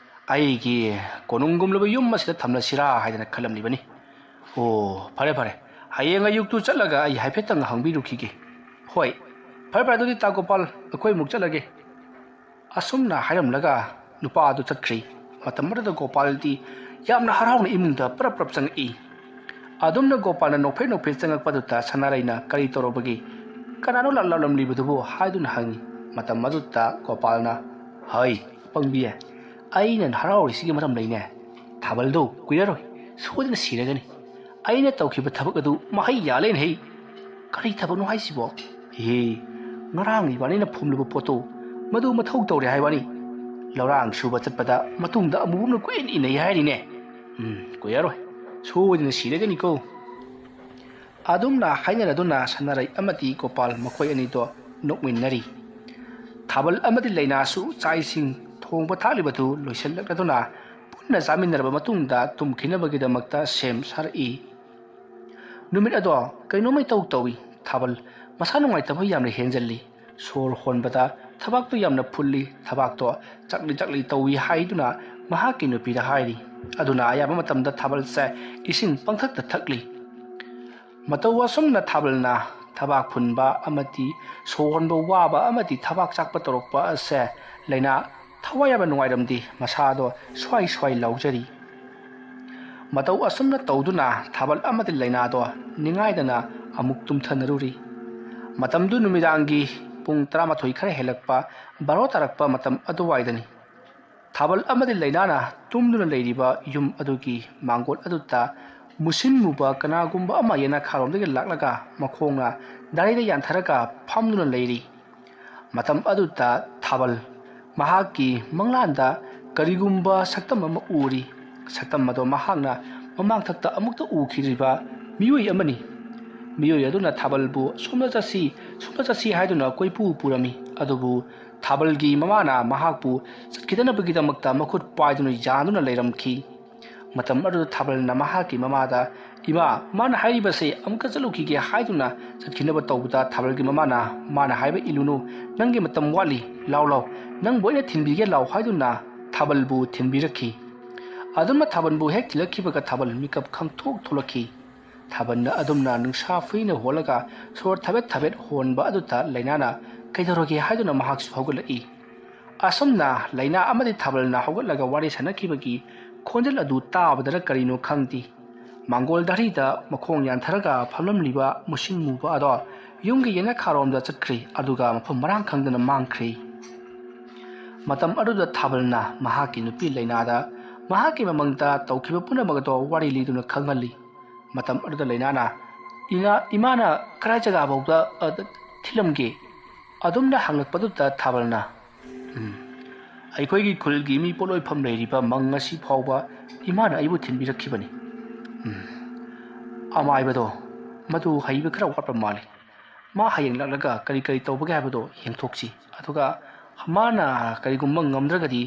ꯑꯩꯒꯤ ꯀꯣꯅꯨꯡꯒꯨꯝꯂꯕ ꯌꯨꯝ ꯑꯁꯤꯗ ꯊꯝꯂꯁꯤꯔꯥ ꯍꯥꯏꯗꯅ ꯈꯜꯂꯝꯂꯤꯕꯅꯤ꯫ ꯑꯣ, ꯐꯔꯦ ꯐꯔꯦ, ꯍꯌꯦꯡ ꯑꯌꯨꯛꯇꯨ ꯆꯠꯂꯒ ꯑꯩ ꯍꯥꯏꯐꯦꯠꯇꯪ ꯍꯪꯕꯤꯔꯨꯈꯤꯒꯦ꯫ ꯍꯣꯏ, ꯐꯔꯦ ꯐꯔꯦ, ꯑꯗꯨꯗꯤ ꯇꯥ ꯒꯣꯄꯥꯜ, ꯑꯩꯈꯣꯏ ꯑꯃꯨꯛ ꯆꯠꯂꯒꯦ꯫ ꯑꯁꯨꯝꯅ ꯍꯥꯏꯔꯝꯂꯒ ꯅꯨꯄꯥ ꯑꯗꯨ ꯆꯠꯈ꯭ꯔꯤ꯫ ꯃꯇꯝ ꯑꯗꯨꯗ ꯒꯣꯄꯥꯜꯗꯤ ꯌꯥꯝꯅ ꯍꯔꯥꯎꯅ ꯏꯃꯨꯡꯗ ꯄꯔꯞ ꯄꯔꯞ ꯆꯪꯉꯛꯏ꯫ ꯑꯗꯨꯝꯅ ꯒꯣꯄꯥꯜꯅ ꯅꯣꯛꯐꯦꯠ ꯅꯣꯛꯐꯦꯠ ꯆꯪꯉꯛꯄꯗꯨꯗ ꯁꯅꯥꯔꯩꯅ, "ꯀꯔꯤ ꯇꯧꯔꯕꯒꯦ? ꯀꯅꯥꯅꯣ ꯂꯥꯛ-, ꯂꯥꯛꯂꯝꯂꯤꯕꯗꯨꯕꯨ?" ꯍꯥꯏꯗꯨꯅ ꯍꯪꯉꯤ꯫ ꯃꯇꯝ ꯑꯗꯨꯗ ꯒꯣꯄꯥꯜꯅ, "ꯍꯩ, ꯄꯪꯕꯤ, ꯑꯩꯅ ꯍꯔꯥꯎꯔꯤꯁꯤꯒꯤ ꯃꯔꯝ ꯂꯩꯅꯦ꯫ ꯊꯥꯕꯜꯗꯣ ꯀꯨꯏꯔꯔꯣꯏ, ꯁꯣꯏꯗꯅ ꯁꯤꯔꯒꯅꯤ꯫ ꯑꯩꯅ ꯇꯧꯈꯤꯕ ꯊꯕꯛ ꯑꯗꯨ ꯃꯍꯩ ꯌꯥꯜꯂꯦꯅꯦ ꯍꯩ!" "ꯀꯔꯤ ꯊꯕꯛꯅꯣ ꯍꯥꯏꯁꯤꯕꯣ?" "ꯏꯍꯦ, ꯉꯔꯥꯡ ꯏꯕꯥꯅꯤꯅ ꯐꯨꯝꯂꯨꯕ ꯄꯣꯠꯇꯣ, ꯃꯗꯨ ꯃꯊꯧ ꯇꯧꯔꯦ ꯍꯥꯏꯕꯅꯤ꯫ ꯂꯧꯔꯥꯡ ꯁꯨꯕ ꯆꯠꯄꯗ ꯃꯇꯨꯡꯗ ꯑꯃꯨꯕꯝꯅ ꯀꯣꯏꯏꯟ ꯏꯟꯅꯩ ꯍꯥꯏꯔꯤꯅꯦ꯫ ꯎꯝ, ꯀꯨꯏꯔꯔꯣꯏ, ꯁꯣꯏꯗꯅ ꯁꯤꯔꯒꯅꯤꯀꯣ!" ꯑꯗꯨꯝꯅ ꯍꯥꯏꯅꯔꯗꯨꯅ ꯁꯅꯥꯔꯩ ꯑꯃꯗꯤ ꯒꯣꯄꯥꯜ ꯃꯈꯣꯏ ꯑꯅꯤꯗꯣ ꯅꯣꯛꯃꯤꯟꯅꯔꯤ꯫ ꯊꯥꯕꯜ ꯑꯃꯗꯤ ꯂꯩꯅꯥꯁꯨ ꯆꯥꯛ ꯏꯁꯤꯡ ꯊꯣꯡꯕ ꯊꯥꯛꯂꯤꯕꯗꯨ ꯂꯣꯏꯁꯤꯜꯂꯛꯂꯗꯨꯅ ꯄꯨꯟꯅ ꯆꯥꯃꯤꯟꯅꯔꯕ ꯃꯇꯨꯡꯗ ꯇꯨꯝꯈꯤꯅꯕꯒꯤꯗꯃꯛꯇ ꯁꯦꯝ ꯁꯥꯔꯛꯏ꯫ ꯅꯨꯃꯤꯠ ꯑꯗꯣ ꯀꯩꯅꯣꯝꯃ ꯏꯇꯧ ꯇꯧꯏ꯫ ꯊꯥꯕꯜ ꯃꯁꯥ ꯅꯨꯡꯉꯥꯏꯇꯕ ꯌꯥꯝꯅ ꯍꯦꯟꯖꯜꯂꯤ꯫ ꯁꯣꯔ ꯍꯣꯟꯕꯗ ꯊꯕꯥꯛꯇꯨ ꯌꯥꯝꯅ ꯐꯨꯜꯂꯤ, ꯊꯕꯥꯛꯇꯣ ꯆꯛꯂꯤ ꯆꯛꯂꯤ ꯇꯧꯏ ꯍꯥꯏꯗꯨꯅ ꯃꯍꯥꯛꯀꯤ ꯅꯨꯄꯤꯗ ꯍꯥꯏꯔꯤ꯫ ꯑꯗꯨꯅ ꯑꯌꯥꯝꯕ ꯃꯇꯝꯗ ꯊꯥꯕꯜꯁꯦ ꯏꯁꯤꯡ ꯄꯪꯊꯛꯇ ꯊꯛꯂꯤ꯫ ꯃꯇꯧ ꯑꯁꯨꯝꯅ ꯊꯥꯕꯜꯅ ꯊꯕꯥꯛ ꯐꯨꯟꯕ ꯑꯃꯗꯤ ꯁꯣꯔ ꯍꯣꯟꯕ ꯋꯥꯕ ꯑꯃꯗꯤ ꯊꯕꯥꯛ ꯆꯥꯛꯄ ꯇꯧꯔꯛꯄ ꯑꯁꯦ ꯂꯩꯅꯥ ꯊꯋꯥꯏ ꯌꯥꯝꯅ ꯅꯨꯡꯉꯥꯏꯔꯝꯗꯦ꯫ ꯃꯁꯥꯗꯣ ꯁ꯭ꯋꯥꯏ ꯁ꯭ꯋꯥꯏ ꯂꯥꯎꯖꯔꯤ꯫ ꯃꯇꯧ ꯑꯁꯨꯝꯅ ꯇꯧꯗꯨꯅ ꯊꯥꯕꯜ ꯑꯃꯗꯤ ꯂꯩꯅꯥꯗꯣ ꯅꯤꯡꯉꯥꯏꯗꯅ ꯑꯃꯨꯛ ꯇꯨꯝꯊꯅꯔꯨꯔꯤ꯫ ꯃꯇꯝꯗꯨ ꯅꯨꯃꯤꯗꯥꯡꯒꯤ ꯄꯨꯡ ꯇꯔꯥꯃꯥꯊꯣꯏ ꯈꯔ ꯍꯦꯜꯂꯛꯄ, ꯕꯥꯔꯣ ꯇꯥꯔꯛꯄ ꯃꯇꯝ ꯑꯗꯨꯋꯥꯏꯗꯅꯤ꯫ ꯊꯥꯕꯜ ꯑꯃꯗꯤ ꯂꯩꯅꯥꯅ ꯇꯨꯝꯗꯨꯅ ꯂꯩꯔꯤꯕ ꯌꯨꯝ ꯑꯗꯨꯒꯤ ꯃꯥꯡꯒꯣꯜ ꯑꯗꯨꯗ ꯃꯨꯁꯤꯟ ꯃꯨꯕ ꯀꯅꯥꯒꯨꯝꯕ ꯑꯃ ꯌꯦꯅꯈꯥꯔꯣꯝꯗꯒꯤ ꯂꯥꯛꯂꯒ ꯃꯈꯣꯡꯅ ꯗꯥꯔꯤꯗ ꯌꯥꯟꯊꯔꯒ ꯐꯝꯗꯨꯅ ꯂꯩꯔꯤ꯫ ꯃꯇꯝ ꯑꯗꯨꯗ ꯊꯥꯕꯜ ꯃꯍꯥꯛꯀꯤ ꯃꯪꯂꯥꯟꯗ ꯀꯔꯤꯒꯨꯝꯕ ꯁꯛꯇꯝ ꯑꯃ ꯎꯔꯤ꯫ ꯁꯛꯇꯝ ꯑꯗꯣ ꯃꯍꯥꯛꯅ ꯃꯃꯥꯡꯊꯛꯇ ꯑꯃꯨꯛꯇ ꯎꯈꯤꯗ꯭ꯔꯤꯕ ꯃꯤꯑꯣꯏ ꯑꯃꯅꯤ꯫ ꯃꯤꯑꯣꯏ ꯑꯗꯨꯅ ꯊꯥꯕꯜꯕꯨ "ꯁꯣꯝꯗ ꯆꯠꯁꯤ, ꯁꯣꯝꯗ ꯆꯠꯁꯤ" ꯍꯥꯏꯗꯨꯅ ꯀꯣꯏꯄꯨ ꯄꯨꯔꯝꯃꯤ꯫ ꯑꯗꯨꯕꯨ ꯊꯥꯕꯜꯒꯤ ꯃꯃꯥꯅ ꯃꯍꯥꯛꯄꯨ ꯆꯠꯈꯤꯗꯅꯕꯒꯤꯗꯃꯛꯇ ꯃꯈꯨꯠ ꯄꯥꯏꯗꯨꯅ ꯌꯥꯟꯗꯨꯅ ꯂꯩꯔꯝꯈꯤ꯫ ꯃꯇꯝ ꯑꯗꯨꯗ ꯊꯥꯕꯜꯅ ꯃꯍꯥꯛꯀꯤ ꯃꯃꯥꯗ, "ꯏꯃꯥ, ꯃꯥꯅ ꯍꯥꯏꯔꯤꯕꯁꯦ ꯑꯃꯨꯛꯇ ꯆꯠꯂꯨꯈꯤꯒꯦ" ꯍꯥꯏꯗꯨꯅ ꯆꯠꯈꯤꯅꯕ ꯇꯧꯕꯗ, ꯊꯥꯕꯜꯒꯤ ꯃꯃꯥꯅ, "ꯃꯥꯅ ꯍꯥꯏꯕ ꯏꯜꯂꯨꯅꯨ, ꯅꯪꯒꯤ ꯃꯇꯝ ꯋꯥꯠꯂꯤ, ꯂꯥꯎ ꯂꯥꯎ, ꯅꯪꯕꯨ ꯑꯩꯅ ꯊꯤꯟꯕꯤꯒꯦ ꯂꯥꯎ" ꯍꯥꯏꯗꯨꯅ ꯊꯥꯕꯜꯕꯨ ꯊꯤꯟꯕꯤꯔꯛꯈꯤ꯫ ꯑꯗꯨꯝꯅ ꯊꯥꯕꯜꯕꯨ ꯍꯦꯛ ꯊꯤꯜꯂꯛꯈꯤꯕꯒ ꯊꯥꯕꯜ ꯃꯤꯀꯞ ꯈꯪꯊꯣꯛ ꯊꯣꯛꯂꯛꯈꯤ꯫ ꯊꯥꯕꯜꯅ ꯑꯗꯨꯝꯅ ꯅꯨꯡꯁꯥ ꯐꯨꯏꯅ ꯍꯣꯜꯂꯒ ꯁꯣꯔ ꯊꯕꯦꯠ ꯊꯕꯦꯠ ꯍꯣꯟꯕ ꯑꯗꯨꯗ ꯂꯩꯅꯥꯅ "ꯀꯩꯗꯧꯔꯒꯦ?" ꯍꯥꯏꯗꯨꯅ ꯃꯍꯥꯛꯁꯨ ꯍꯧꯒꯠꯂꯛꯏ꯫ ꯑꯁꯨꯝꯅ ꯂꯩꯅꯥ ꯑꯃꯗꯤ ꯊꯥꯕꯜꯅ ꯍꯧꯒꯠꯂꯒ ꯋꯥꯔꯤ ꯁꯥꯟꯅꯈꯤꯕꯒꯤ ꯈꯣꯟꯖꯦꯜ ꯑꯗꯨ ꯇꯥꯕꯗꯔ ꯀꯔꯤꯅꯣ ꯈꯪꯗꯦ, ꯃꯥꯡꯒꯣꯜ ꯗꯥꯔꯤꯗ ꯃꯈꯣꯡ ꯌꯥꯟꯊꯔꯒ ꯐꯝꯂꯝꯂꯤꯕ ꯃꯨꯁꯤꯟ ꯃꯨꯕ ꯑꯗꯣ ꯌꯨꯝꯒꯤ ꯌꯦꯅꯈꯥꯔꯣꯝꯗ ꯆꯠꯈ꯭ꯔꯦ, ꯑꯗꯨꯒ ꯃꯐꯝ ꯃꯔꯥꯡ ꯈꯪꯗꯅ ꯃꯥꯡꯈ꯭ꯔꯦ꯫ ꯃꯇꯝ ꯑꯗꯨꯗ ꯊꯥꯕꯜꯅ ꯃꯍꯥꯛꯀꯤ ꯅꯨꯄꯤ ꯂꯩꯅꯥꯗ ꯃꯍꯥꯛꯀꯤ ꯃꯃꯥꯡꯗ ꯇꯧꯈꯤꯕ ꯄꯨꯝꯅꯃꯛ ꯑꯗꯣ ꯋꯥꯔꯤ ꯂꯤꯗꯨꯅ ꯈꯪꯍꯜꯂꯤ꯫ ꯃꯇꯝ ꯑꯗꯨꯗ ꯂꯩꯅꯥꯅ, "ꯏꯅꯥ-, ꯏꯃꯥꯅ ꯀꯗꯥꯏ ꯖꯒꯥ ꯐꯥꯎꯗ, ꯑ, ꯊꯤꯜꯂꯝꯒꯦ?" ꯑꯗꯨꯝꯅ ꯍꯪꯂꯛꯄꯗꯨꯗ ꯊꯥꯕꯜꯅ, "ꯎꯝ, ꯑꯩꯈꯣꯏꯒꯤ ꯈꯨꯜꯒꯤ ꯃꯤ ꯄꯣꯠꯂꯣꯏꯐꯝ ꯂꯩꯔꯤꯕ ꯃꯪ ꯑꯁꯤ ꯐꯥꯎꯕ ꯏꯃꯥꯅ ꯑꯩꯕꯨ ꯊꯤꯟꯕꯤꯔꯛꯈꯤꯕꯅꯤ꯫ ꯎꯝ, ꯑꯃꯥꯏꯕꯗꯣ, ꯃꯗꯨ ꯍꯩꯕ ꯈꯔ ꯋꯥꯠꯄ ꯃꯥꯜꯂꯤ꯫ ꯃꯥ ꯍꯌꯦꯡ ꯂꯥꯛꯂꯒ ꯀꯔꯤ ꯀꯔꯤ ꯇꯧꯕꯒꯦ ꯍꯥꯏꯕꯗꯣ ꯌꯦꯡꯊꯣꯛꯁꯤ꯫ ꯑꯗꯨꯒ ꯃꯥꯅ ꯀꯔꯤꯒꯨꯝꯕ ꯉꯝꯗ꯭ꯔꯒꯗꯤ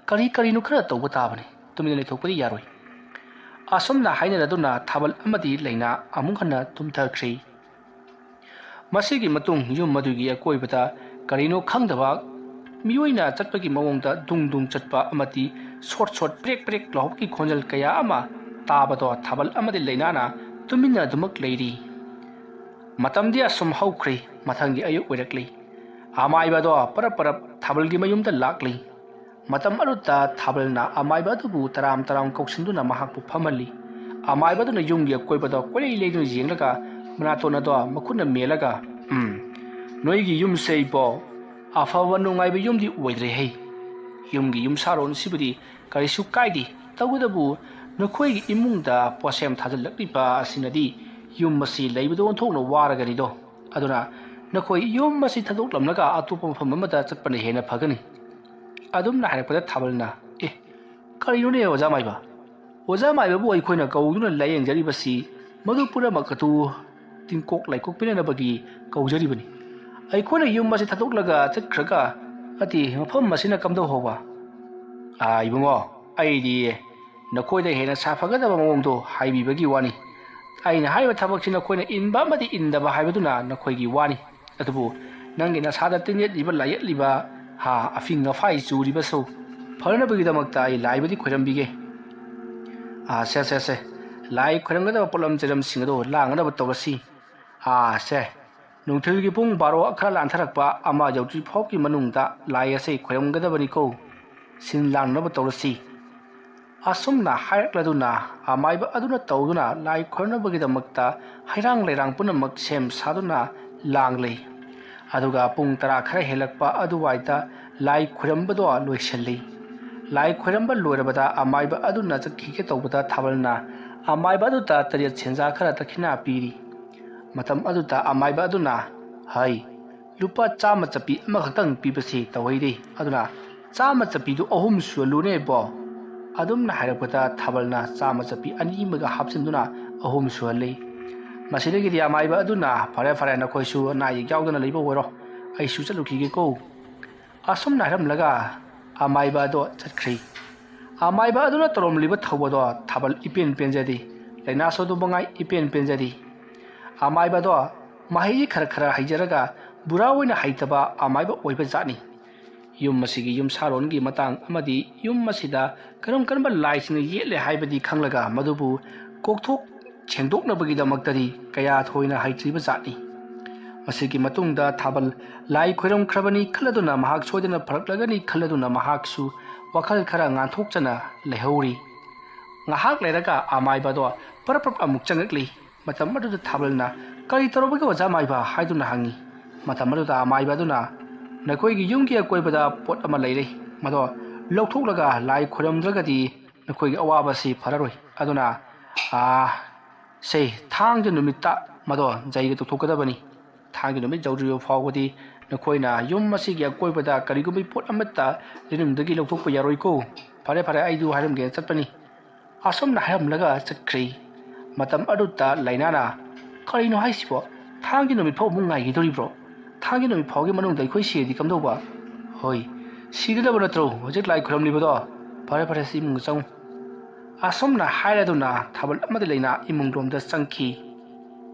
ꯀꯔꯤ ꯀꯔꯤꯅꯣ ꯈꯔ ꯇꯧꯕ ꯇꯥꯕꯅꯤ꯫ ꯇꯨꯃꯤꯟꯅ ꯂꯩꯊꯣꯛꯄꯗꯤ ꯌꯥꯔꯣꯏ꯫" ꯑꯁꯨꯝꯅ ꯍꯥꯏꯅꯔꯗꯨꯅ ꯊꯥꯕꯜ ꯑꯃꯗꯤ ꯂꯩꯅꯥ ꯑꯃꯨꯛ ꯍꯟꯅ ꯇꯨꯝꯊꯈ꯭ꯔꯦ꯫ ꯃꯁꯤꯒꯤ ꯃꯇꯨꯡ ꯌꯨꯝ ꯑꯗꯨꯒꯤ ꯑꯀꯣꯏꯕꯗ ꯀꯔꯤꯅꯣ ꯈꯪꯗꯕ ꯃꯤꯑꯣꯏꯅ ꯆꯠꯄꯒꯤ ꯃꯑꯣꯡꯗ ꯗꯨꯡ ꯗꯨꯡ ꯆꯠꯄ ꯑꯃꯗꯤ ꯁꯣꯠ ꯁꯣꯠ ꯄ꯭ꯔꯦꯛ ꯄ꯭ꯔꯦꯛ ꯂꯥꯎꯕꯒꯤ ꯈꯣꯟꯖꯦꯜ ꯀꯌꯥ ꯑꯃ ꯇꯥꯕꯗꯣ ꯊꯥꯕꯜ ꯑꯃꯗꯤ ꯂꯩꯅꯥꯅ ꯇꯨꯃꯤꯟꯅ ꯑꯗꯨꯃꯛ ꯂꯩꯔꯤ꯫ ꯃꯇꯝꯗꯤ ꯑꯁꯨꯝ ꯍꯧꯈ꯭ꯔꯦ꯫ ꯃꯊꯪꯒꯤ ꯑꯌꯨꯛ ꯑꯣꯏꯔꯛꯂꯤ꯫ ꯑꯃꯥꯏꯕ ꯑꯗꯣ ꯄꯔꯞ ꯄꯔꯞ ꯊꯥꯕꯜꯒꯤ ꯃꯌꯨꯝꯗ ꯂꯥꯛꯂꯤ꯫ ꯃꯇꯝ ꯑꯗꯨꯗ ꯊꯥꯕꯜꯅ ꯑꯃꯥꯏꯕ ꯑꯗꯨꯕꯨ ꯇꯔꯥꯝ ꯇꯔꯥꯝ ꯀꯧꯁꯤꯟꯗꯨꯅ ꯃꯍꯥꯛꯄꯨ ꯐꯝꯍꯜꯂꯤ꯫ ꯑꯃꯥꯏꯕ ꯑꯗꯨꯅ ꯌꯨꯝꯒꯤ ꯑꯀꯣꯏꯕꯗ ꯀꯣꯏꯂꯩ ꯂꯩꯗꯨꯅ ꯌꯦꯡꯂꯒ ꯃꯅꯥꯇꯣꯟ ꯑꯗꯣ ꯃꯈꯨꯠꯅ ꯃꯦꯜꯂꯒ, "ꯎꯝ, ꯅꯣꯏꯒꯤ ꯌꯨꯝꯁꯦ ꯏꯕꯣ, ꯑꯐꯕ ꯅꯨꯡꯉꯥꯏꯕ ꯌꯨꯝꯗꯤ ꯑꯣꯏꯗ꯭ꯔꯦꯍꯦ꯫ ꯌꯨꯝꯒꯤ ꯌꯨꯝꯁꯥꯔꯣꯟꯁꯤꯕꯨꯗꯤ ꯀꯔꯤꯁꯨ ꯀꯥꯏꯗꯦ, ꯇꯧꯕꯇꯕꯨ ꯅꯈꯣꯏꯒꯤ ꯏꯃꯨꯡꯗ ꯄꯣꯠꯁꯦꯝ ꯊꯥꯖꯤꯜꯂꯛꯂꯤꯕ ꯑꯁꯤꯅꯗꯤ ꯌꯨꯝ ꯑꯁꯤ ꯂꯩꯕꯗ ꯑꯣꯟꯊꯣꯛꯅ ꯋꯥꯔꯒꯅꯤꯗꯣ꯫ ꯑꯗꯨꯅ ꯅꯈꯣꯏ ꯌꯨꯝ ꯑꯁꯤ ꯊꯥꯗꯣꯛꯂꯝꯂꯒ ꯑꯇꯣꯞꯄ ꯃꯐꯝ ꯑꯃꯗ ꯆꯠꯄꯅ ꯍꯦꯟꯅ ꯐꯒꯅꯤ꯫" ꯑꯗꯨꯝꯅ ꯍꯥꯏꯔꯛꯄꯗ ꯊꯥꯕꯜꯅ, "ꯑꯦ, ꯀꯔꯤꯅꯣꯅꯦ ꯑꯣꯖꯥ ꯃꯥꯏꯕ? ꯑꯣꯖꯥ ꯃꯥꯏꯕꯕꯨ ꯑꯩꯈꯣꯏꯅ ꯀꯧꯗꯨꯅ ꯂꯥꯌꯦꯡꯖꯔꯤꯕꯁꯤ ꯃꯗꯨ ꯄꯨꯝꯅꯃꯛ ꯑꯗꯨ ꯇꯤꯡꯀꯣꯛ ꯂꯥꯏꯀꯣꯛ ꯄꯤꯅꯅꯕꯒꯤ ꯀꯧꯖꯔꯤꯕꯅꯤ꯫ ꯑꯩꯈꯣꯏꯅ ꯌꯨꯝ ꯑꯁꯤ ꯊꯥꯗꯣꯛꯂꯒ ꯆꯠꯈ꯭ꯔꯒ, ꯅꯠꯇꯦ, ꯃꯐꯝ ꯑꯁꯤꯅ ꯀꯝꯗꯧ ꯍꯧꯕ?" "ꯑꯥ, ꯏꯕꯨꯡꯉꯣ, ꯑꯩꯗꯤ ꯅꯈꯣꯏꯗ ꯍꯦꯟꯅ ꯁꯥꯐꯒꯗꯕ ꯃꯑꯣꯡꯗꯣ ꯍꯥꯏꯕꯤꯕꯒꯤ ꯋꯥꯅꯤ꯫ ꯑꯩꯅ ꯍꯥꯏꯔꯤꯕ ꯊꯕꯛꯁꯤ ꯅꯈꯣꯏꯅ ꯏꯟꯕ ꯑꯃꯗꯤ ꯏꯟꯗꯕ ꯍꯥꯏꯕꯗꯨꯅ ꯅꯈꯣꯏꯒꯤ ꯋꯥꯅꯤ꯫ ꯑꯗꯨꯕꯨ ꯅꯪꯒꯤ ꯅꯁꯥꯗ ꯇꯤꯟꯌꯦꯠꯂꯤꯕ, ꯂꯥꯏꯌꯦꯠꯂꯤꯕ, ꯍꯥ, ꯑꯐꯤꯡ ꯑꯐꯥꯏ ꯆꯨꯔꯤꯕꯁꯨ ꯐꯅꯕꯒꯤꯗꯃꯛꯇ ꯑꯩ ꯂꯥꯏꯕꯨꯗꯤ ꯈꯣꯏꯔꯝꯕꯤꯒꯦ꯫ ꯑꯥ, ꯁꯦ, ꯁꯦ, ꯁꯦ꯫ ꯂꯥꯏ ꯈꯣꯏꯔꯝꯒꯗꯕ ꯄꯣꯠꯂꯝ ꯆꯩꯔꯝꯁꯤꯡ ꯑꯗꯨ ꯂꯥꯡꯒꯗꯕ ꯇꯧꯔꯁꯤ꯫ ꯑꯥ, ꯁꯦ꯫ ꯅꯨꯡꯊꯤꯜꯒꯤ ꯄꯨꯡ ꯕꯥꯔꯣ ꯈꯔ ꯂꯥꯟꯊꯔꯛꯄ ꯑꯃ ꯌꯧꯗ꯭ꯔꯤ ꯐꯥꯎꯒꯤ ꯃꯅꯨꯡꯗ ꯂꯥꯏ ꯑꯁꯤ ꯈꯣꯏꯔꯝꯒꯗꯕꯅꯤꯀꯣ꯫ ꯁꯤꯟ ꯂꯥꯡꯅꯕ ꯇꯧꯔꯁꯤ꯫" ꯑꯁꯨꯝꯅ ꯍꯥꯏꯔꯛꯂꯗꯨꯅ ꯑꯃꯥꯏꯕ ꯑꯗꯨꯅ ꯇꯧꯗꯨꯅ ꯂꯥꯏ ꯈꯣꯏꯔꯝꯅꯕꯒꯤꯗꯃꯛꯇ ꯍꯩꯔꯥꯡ ꯂꯩꯔꯥꯡ ꯄꯨꯝꯅꯃꯛ ꯁꯦꯝ ꯁꯥꯗꯨꯅ ꯂꯥꯡꯂꯤ꯫ ꯑꯗꯨꯒ ꯄꯨꯡ ꯇꯔꯥ ꯈꯔ ꯍꯦꯜꯂꯛꯄ ꯑꯗꯨꯋꯥꯏꯗ ꯂꯥꯏ ꯈꯣꯏꯔꯝꯕꯗꯣ ꯂꯣꯏꯁꯤꯜꯂꯤ꯫ ꯂꯥꯏ ꯈꯣꯏꯔꯝꯕ ꯂꯣꯏꯔꯕꯗ ꯑꯃꯥꯏꯕ ꯑꯗꯨꯅ ꯆꯠꯈꯤꯒꯦ ꯇꯧꯕꯗ ꯊꯥꯕꯜꯅ ꯑꯃꯥꯏꯕ ꯑꯗꯨꯗ ꯇꯔꯦꯠ ꯁꯦꯟꯖꯥ ꯈꯔ ꯗꯈꯤꯅꯥ ꯄꯤꯔꯤ꯫ ꯃꯇꯝ ꯑꯗꯨꯗ ꯑꯃꯥꯏꯕ ꯑꯗꯨꯅ, "ꯍꯩ, ꯂꯨꯄꯥ ꯆꯥꯝꯃ ꯆꯠꯄꯤ ꯑꯃꯈꯛꯇꯪ ꯄꯤꯕꯁꯤ ꯇꯧꯍꯩꯗꯦ, ꯑꯗꯨꯅ ꯆꯥꯝꯃ ꯆꯠꯄꯤꯗꯨ ꯑꯍꯨꯝ ꯁꯨꯍꯜꯂꯨꯅꯦꯕꯣ"꯫ ꯑꯗꯨꯝꯅ ꯍꯥꯏꯔꯛꯄꯗ ꯊꯥꯕꯜꯅ ꯆꯥꯝꯃ ꯆꯠꯄꯤ ꯑꯅꯤ ꯑꯃꯒ ꯍꯥꯞꯆꯤꯟꯗꯨꯅ ꯑꯍꯨꯝ ꯁꯨꯍꯜꯂꯤ꯫ ꯃꯁꯤꯗꯒꯤꯗꯤ ꯑꯃꯥꯏꯕ ꯑꯗꯨꯅ, "ꯐꯔꯦ, ꯐꯔꯦ, ꯅꯈꯣꯏꯁꯨ ꯑꯅꯥ ꯑꯌꯦꯛ ꯌꯥꯎꯗꯅ ꯂꯩꯕ ꯑꯣꯏꯔꯣ, ꯑꯩꯁꯨ ꯆꯠꯂꯨꯈꯤꯒꯦꯀꯣ"꯫ ꯑꯁꯨꯝꯅ ꯍꯥꯏꯔꯝꯂꯒ ꯑꯃꯥꯏꯕ ꯑꯗꯣ ꯆꯠꯈ꯭ꯔꯤ꯫ ꯑꯃꯥꯏꯕ ꯑꯗꯨꯅ ꯇꯧꯔꯝꯂꯤꯕ ꯊꯧ ꯑꯗꯣ ꯊꯥꯕꯜ ꯏꯄꯦꯟ ꯄꯦꯟꯖꯗꯦ, ꯂꯥꯏꯅꯥꯁꯨ ꯑꯗꯨ ꯃꯉꯥꯏ ꯏꯄꯦꯟ ꯄꯦꯟꯖꯗꯦ꯫ ꯑꯃꯥꯏꯕ ꯑꯗꯣ ꯃꯍꯩ ꯈꯔ ꯈꯔ ꯍꯩꯖꯔꯒ ꯕꯨꯔꯥ ꯑꯣꯏꯅ ꯍꯩꯇꯕ ꯑꯃꯥꯏꯕ ꯑꯣꯏꯕ ꯖꯥꯠꯅꯤ꯫ ꯌꯨꯝ ꯑꯁꯤꯒꯤ ꯌꯨꯝꯁꯥꯔꯣꯟꯒꯤ ꯃꯇꯥꯡ ꯑꯃꯗꯤ ꯌꯨꯝ ꯑꯁꯤꯗ ꯀꯔꯝ ꯀꯔꯝꯕ ꯂꯥꯏꯁꯤꯡꯅ ꯌꯦꯠꯂꯦ ꯍꯥꯏꯕꯗꯤ ꯈꯪꯂꯒ ꯃꯗꯨꯕꯨ ꯀꯣꯛꯊꯣꯛ ꯁꯦꯡꯗꯣꯛꯅꯕꯒꯤꯗꯃꯛꯇꯗꯤ ꯀꯌꯥ ꯊꯣꯏꯅ ꯍꯩꯇ꯭ꯔꯤꯕ ꯖꯥꯠꯅꯤ꯫ ꯃꯁꯤꯒꯤ ꯃꯇꯨꯡꯗ ꯊꯥꯕꯜ ꯂꯥꯏ ꯈꯣꯏꯔꯝꯈ꯭ꯔꯕꯅꯤ ꯈꯜꯂꯗꯨꯅ ꯃꯍꯥꯛ ꯁꯣꯏꯗꯅ ꯐꯔꯛꯂꯒꯅꯤ ꯈꯜꯂꯗꯨꯅ ꯃꯍꯥꯛꯁꯨ ꯋꯥꯈꯜ ꯈꯔ ꯉꯥꯟꯊꯣꯛꯆꯅ ꯂꯩꯍꯧꯔꯤ꯫ ꯉꯥꯏꯍꯥꯛ ꯂꯩꯔꯒ ꯑꯃꯥꯏꯕ ꯑꯗꯣ ꯄꯔꯞ ꯄꯔꯞ ꯑꯃꯨꯛ ꯆꯪꯉꯛꯂꯤ꯫ ꯃꯇꯝ ꯑꯗꯨꯗ ꯊꯥꯕꯜꯅ, "ꯀꯔꯤ ꯇꯧꯔꯕꯒꯦ ꯑꯣꯖꯥ ꯃꯥꯏꯕ?" ꯍꯥꯏꯗꯨꯅ ꯍꯪꯉꯤ꯫ ꯃꯇꯝ ꯑꯗꯨꯗ ꯑꯃꯥꯏꯕ ꯑꯗꯨꯅ, "ꯅꯈꯣꯏꯒꯤ ꯌꯨꯝꯒꯤ ꯑꯀꯣꯏꯕꯗ ꯄꯣꯠ ꯑꯃ ꯂꯩꯔꯦ, ꯃꯗꯣ ꯂꯧꯊꯣꯛꯂꯒ ꯂꯥꯏ ꯈꯣꯏꯔꯝꯗ꯭ꯔꯒꯗꯤ ꯅꯈꯣꯏꯒꯤ ꯑꯋꯥꯕꯁꯤ ꯐꯔꯔꯣꯏ꯫ ꯑꯗꯨꯅ, ꯑꯥ, ꯁꯦ, ꯊꯥꯡꯖ ꯅꯨꯃꯤꯠꯇ ꯃꯗꯣ ꯖꯩꯒ ꯇꯧꯊꯣꯛꯀꯗꯕꯅꯤ꯫ ꯊꯥꯡꯖ ꯅꯨꯃꯤꯠ ꯌꯧꯗ꯭ꯔꯤꯕ ꯐꯥꯎꯕꯗꯤ ꯅꯈꯣꯏꯅ ꯌꯨꯝ ꯑꯁꯤꯒꯤ ꯑꯀꯣꯏꯕꯗ ꯀꯔꯤꯒꯨꯝꯕ ꯄꯣꯠ ꯑꯃꯠꯇ ꯂꯩꯅꯨꯡꯗꯒꯤ ꯂꯧꯊꯣꯛꯄ ꯌꯥꯔꯣꯏꯀꯣ꯫ ꯐꯔꯦ, ꯐꯔꯦ, ꯑꯩꯗꯨ ꯍꯥꯏꯔꯝꯒꯦꯅ ꯆꯠꯄꯅꯤ"꯫ ꯑꯁꯨꯝꯅ ꯍꯥꯏꯔꯝꯂꯒ ꯆꯠꯈ꯭ꯔꯦ꯫ ꯃꯇꯝ ꯑꯗꯨꯗ ꯂꯥꯏꯅꯥꯅ, "ꯀꯔꯤꯅꯣ ꯍꯥꯏꯁꯤꯕꯣ? ꯊꯥꯡꯖ ꯅꯨꯃꯤꯠ ꯐꯥꯎ ꯑꯃꯨꯛ ꯉꯥꯏꯈꯤꯗꯣꯔꯤꯕ꯭ꯔꯣ? ꯊꯥꯡꯖ ꯅꯨꯃꯤꯠ ꯐꯥꯎꯒꯤ ꯃꯅꯨꯡꯗ ꯑꯩꯈꯣꯏ ꯁꯤꯔꯗꯤ ꯀꯝꯗꯧꯕ?" "ꯍꯣꯏ, ꯁꯤꯒꯗꯕ ꯅꯠꯇ꯭ꯔꯣ ꯍꯧꯖꯤꯛ ꯂꯥꯏ ꯈꯨꯔꯝꯂꯤꯕꯗꯣ? ꯐꯔꯦ, ꯐꯔꯦ, ꯁꯤ ꯏꯃꯨꯡꯗ ꯆꯪꯉꯨ"꯫ ꯑꯁꯨꯝꯅ ꯍꯥꯏꯔꯗꯨꯅ ꯊꯥꯕꯜ ꯑꯃꯗꯤ ꯂꯥꯏꯅꯥ ꯏꯃꯨꯡ ꯂꯣꯝꯗ ꯆꯪꯈꯤ꯫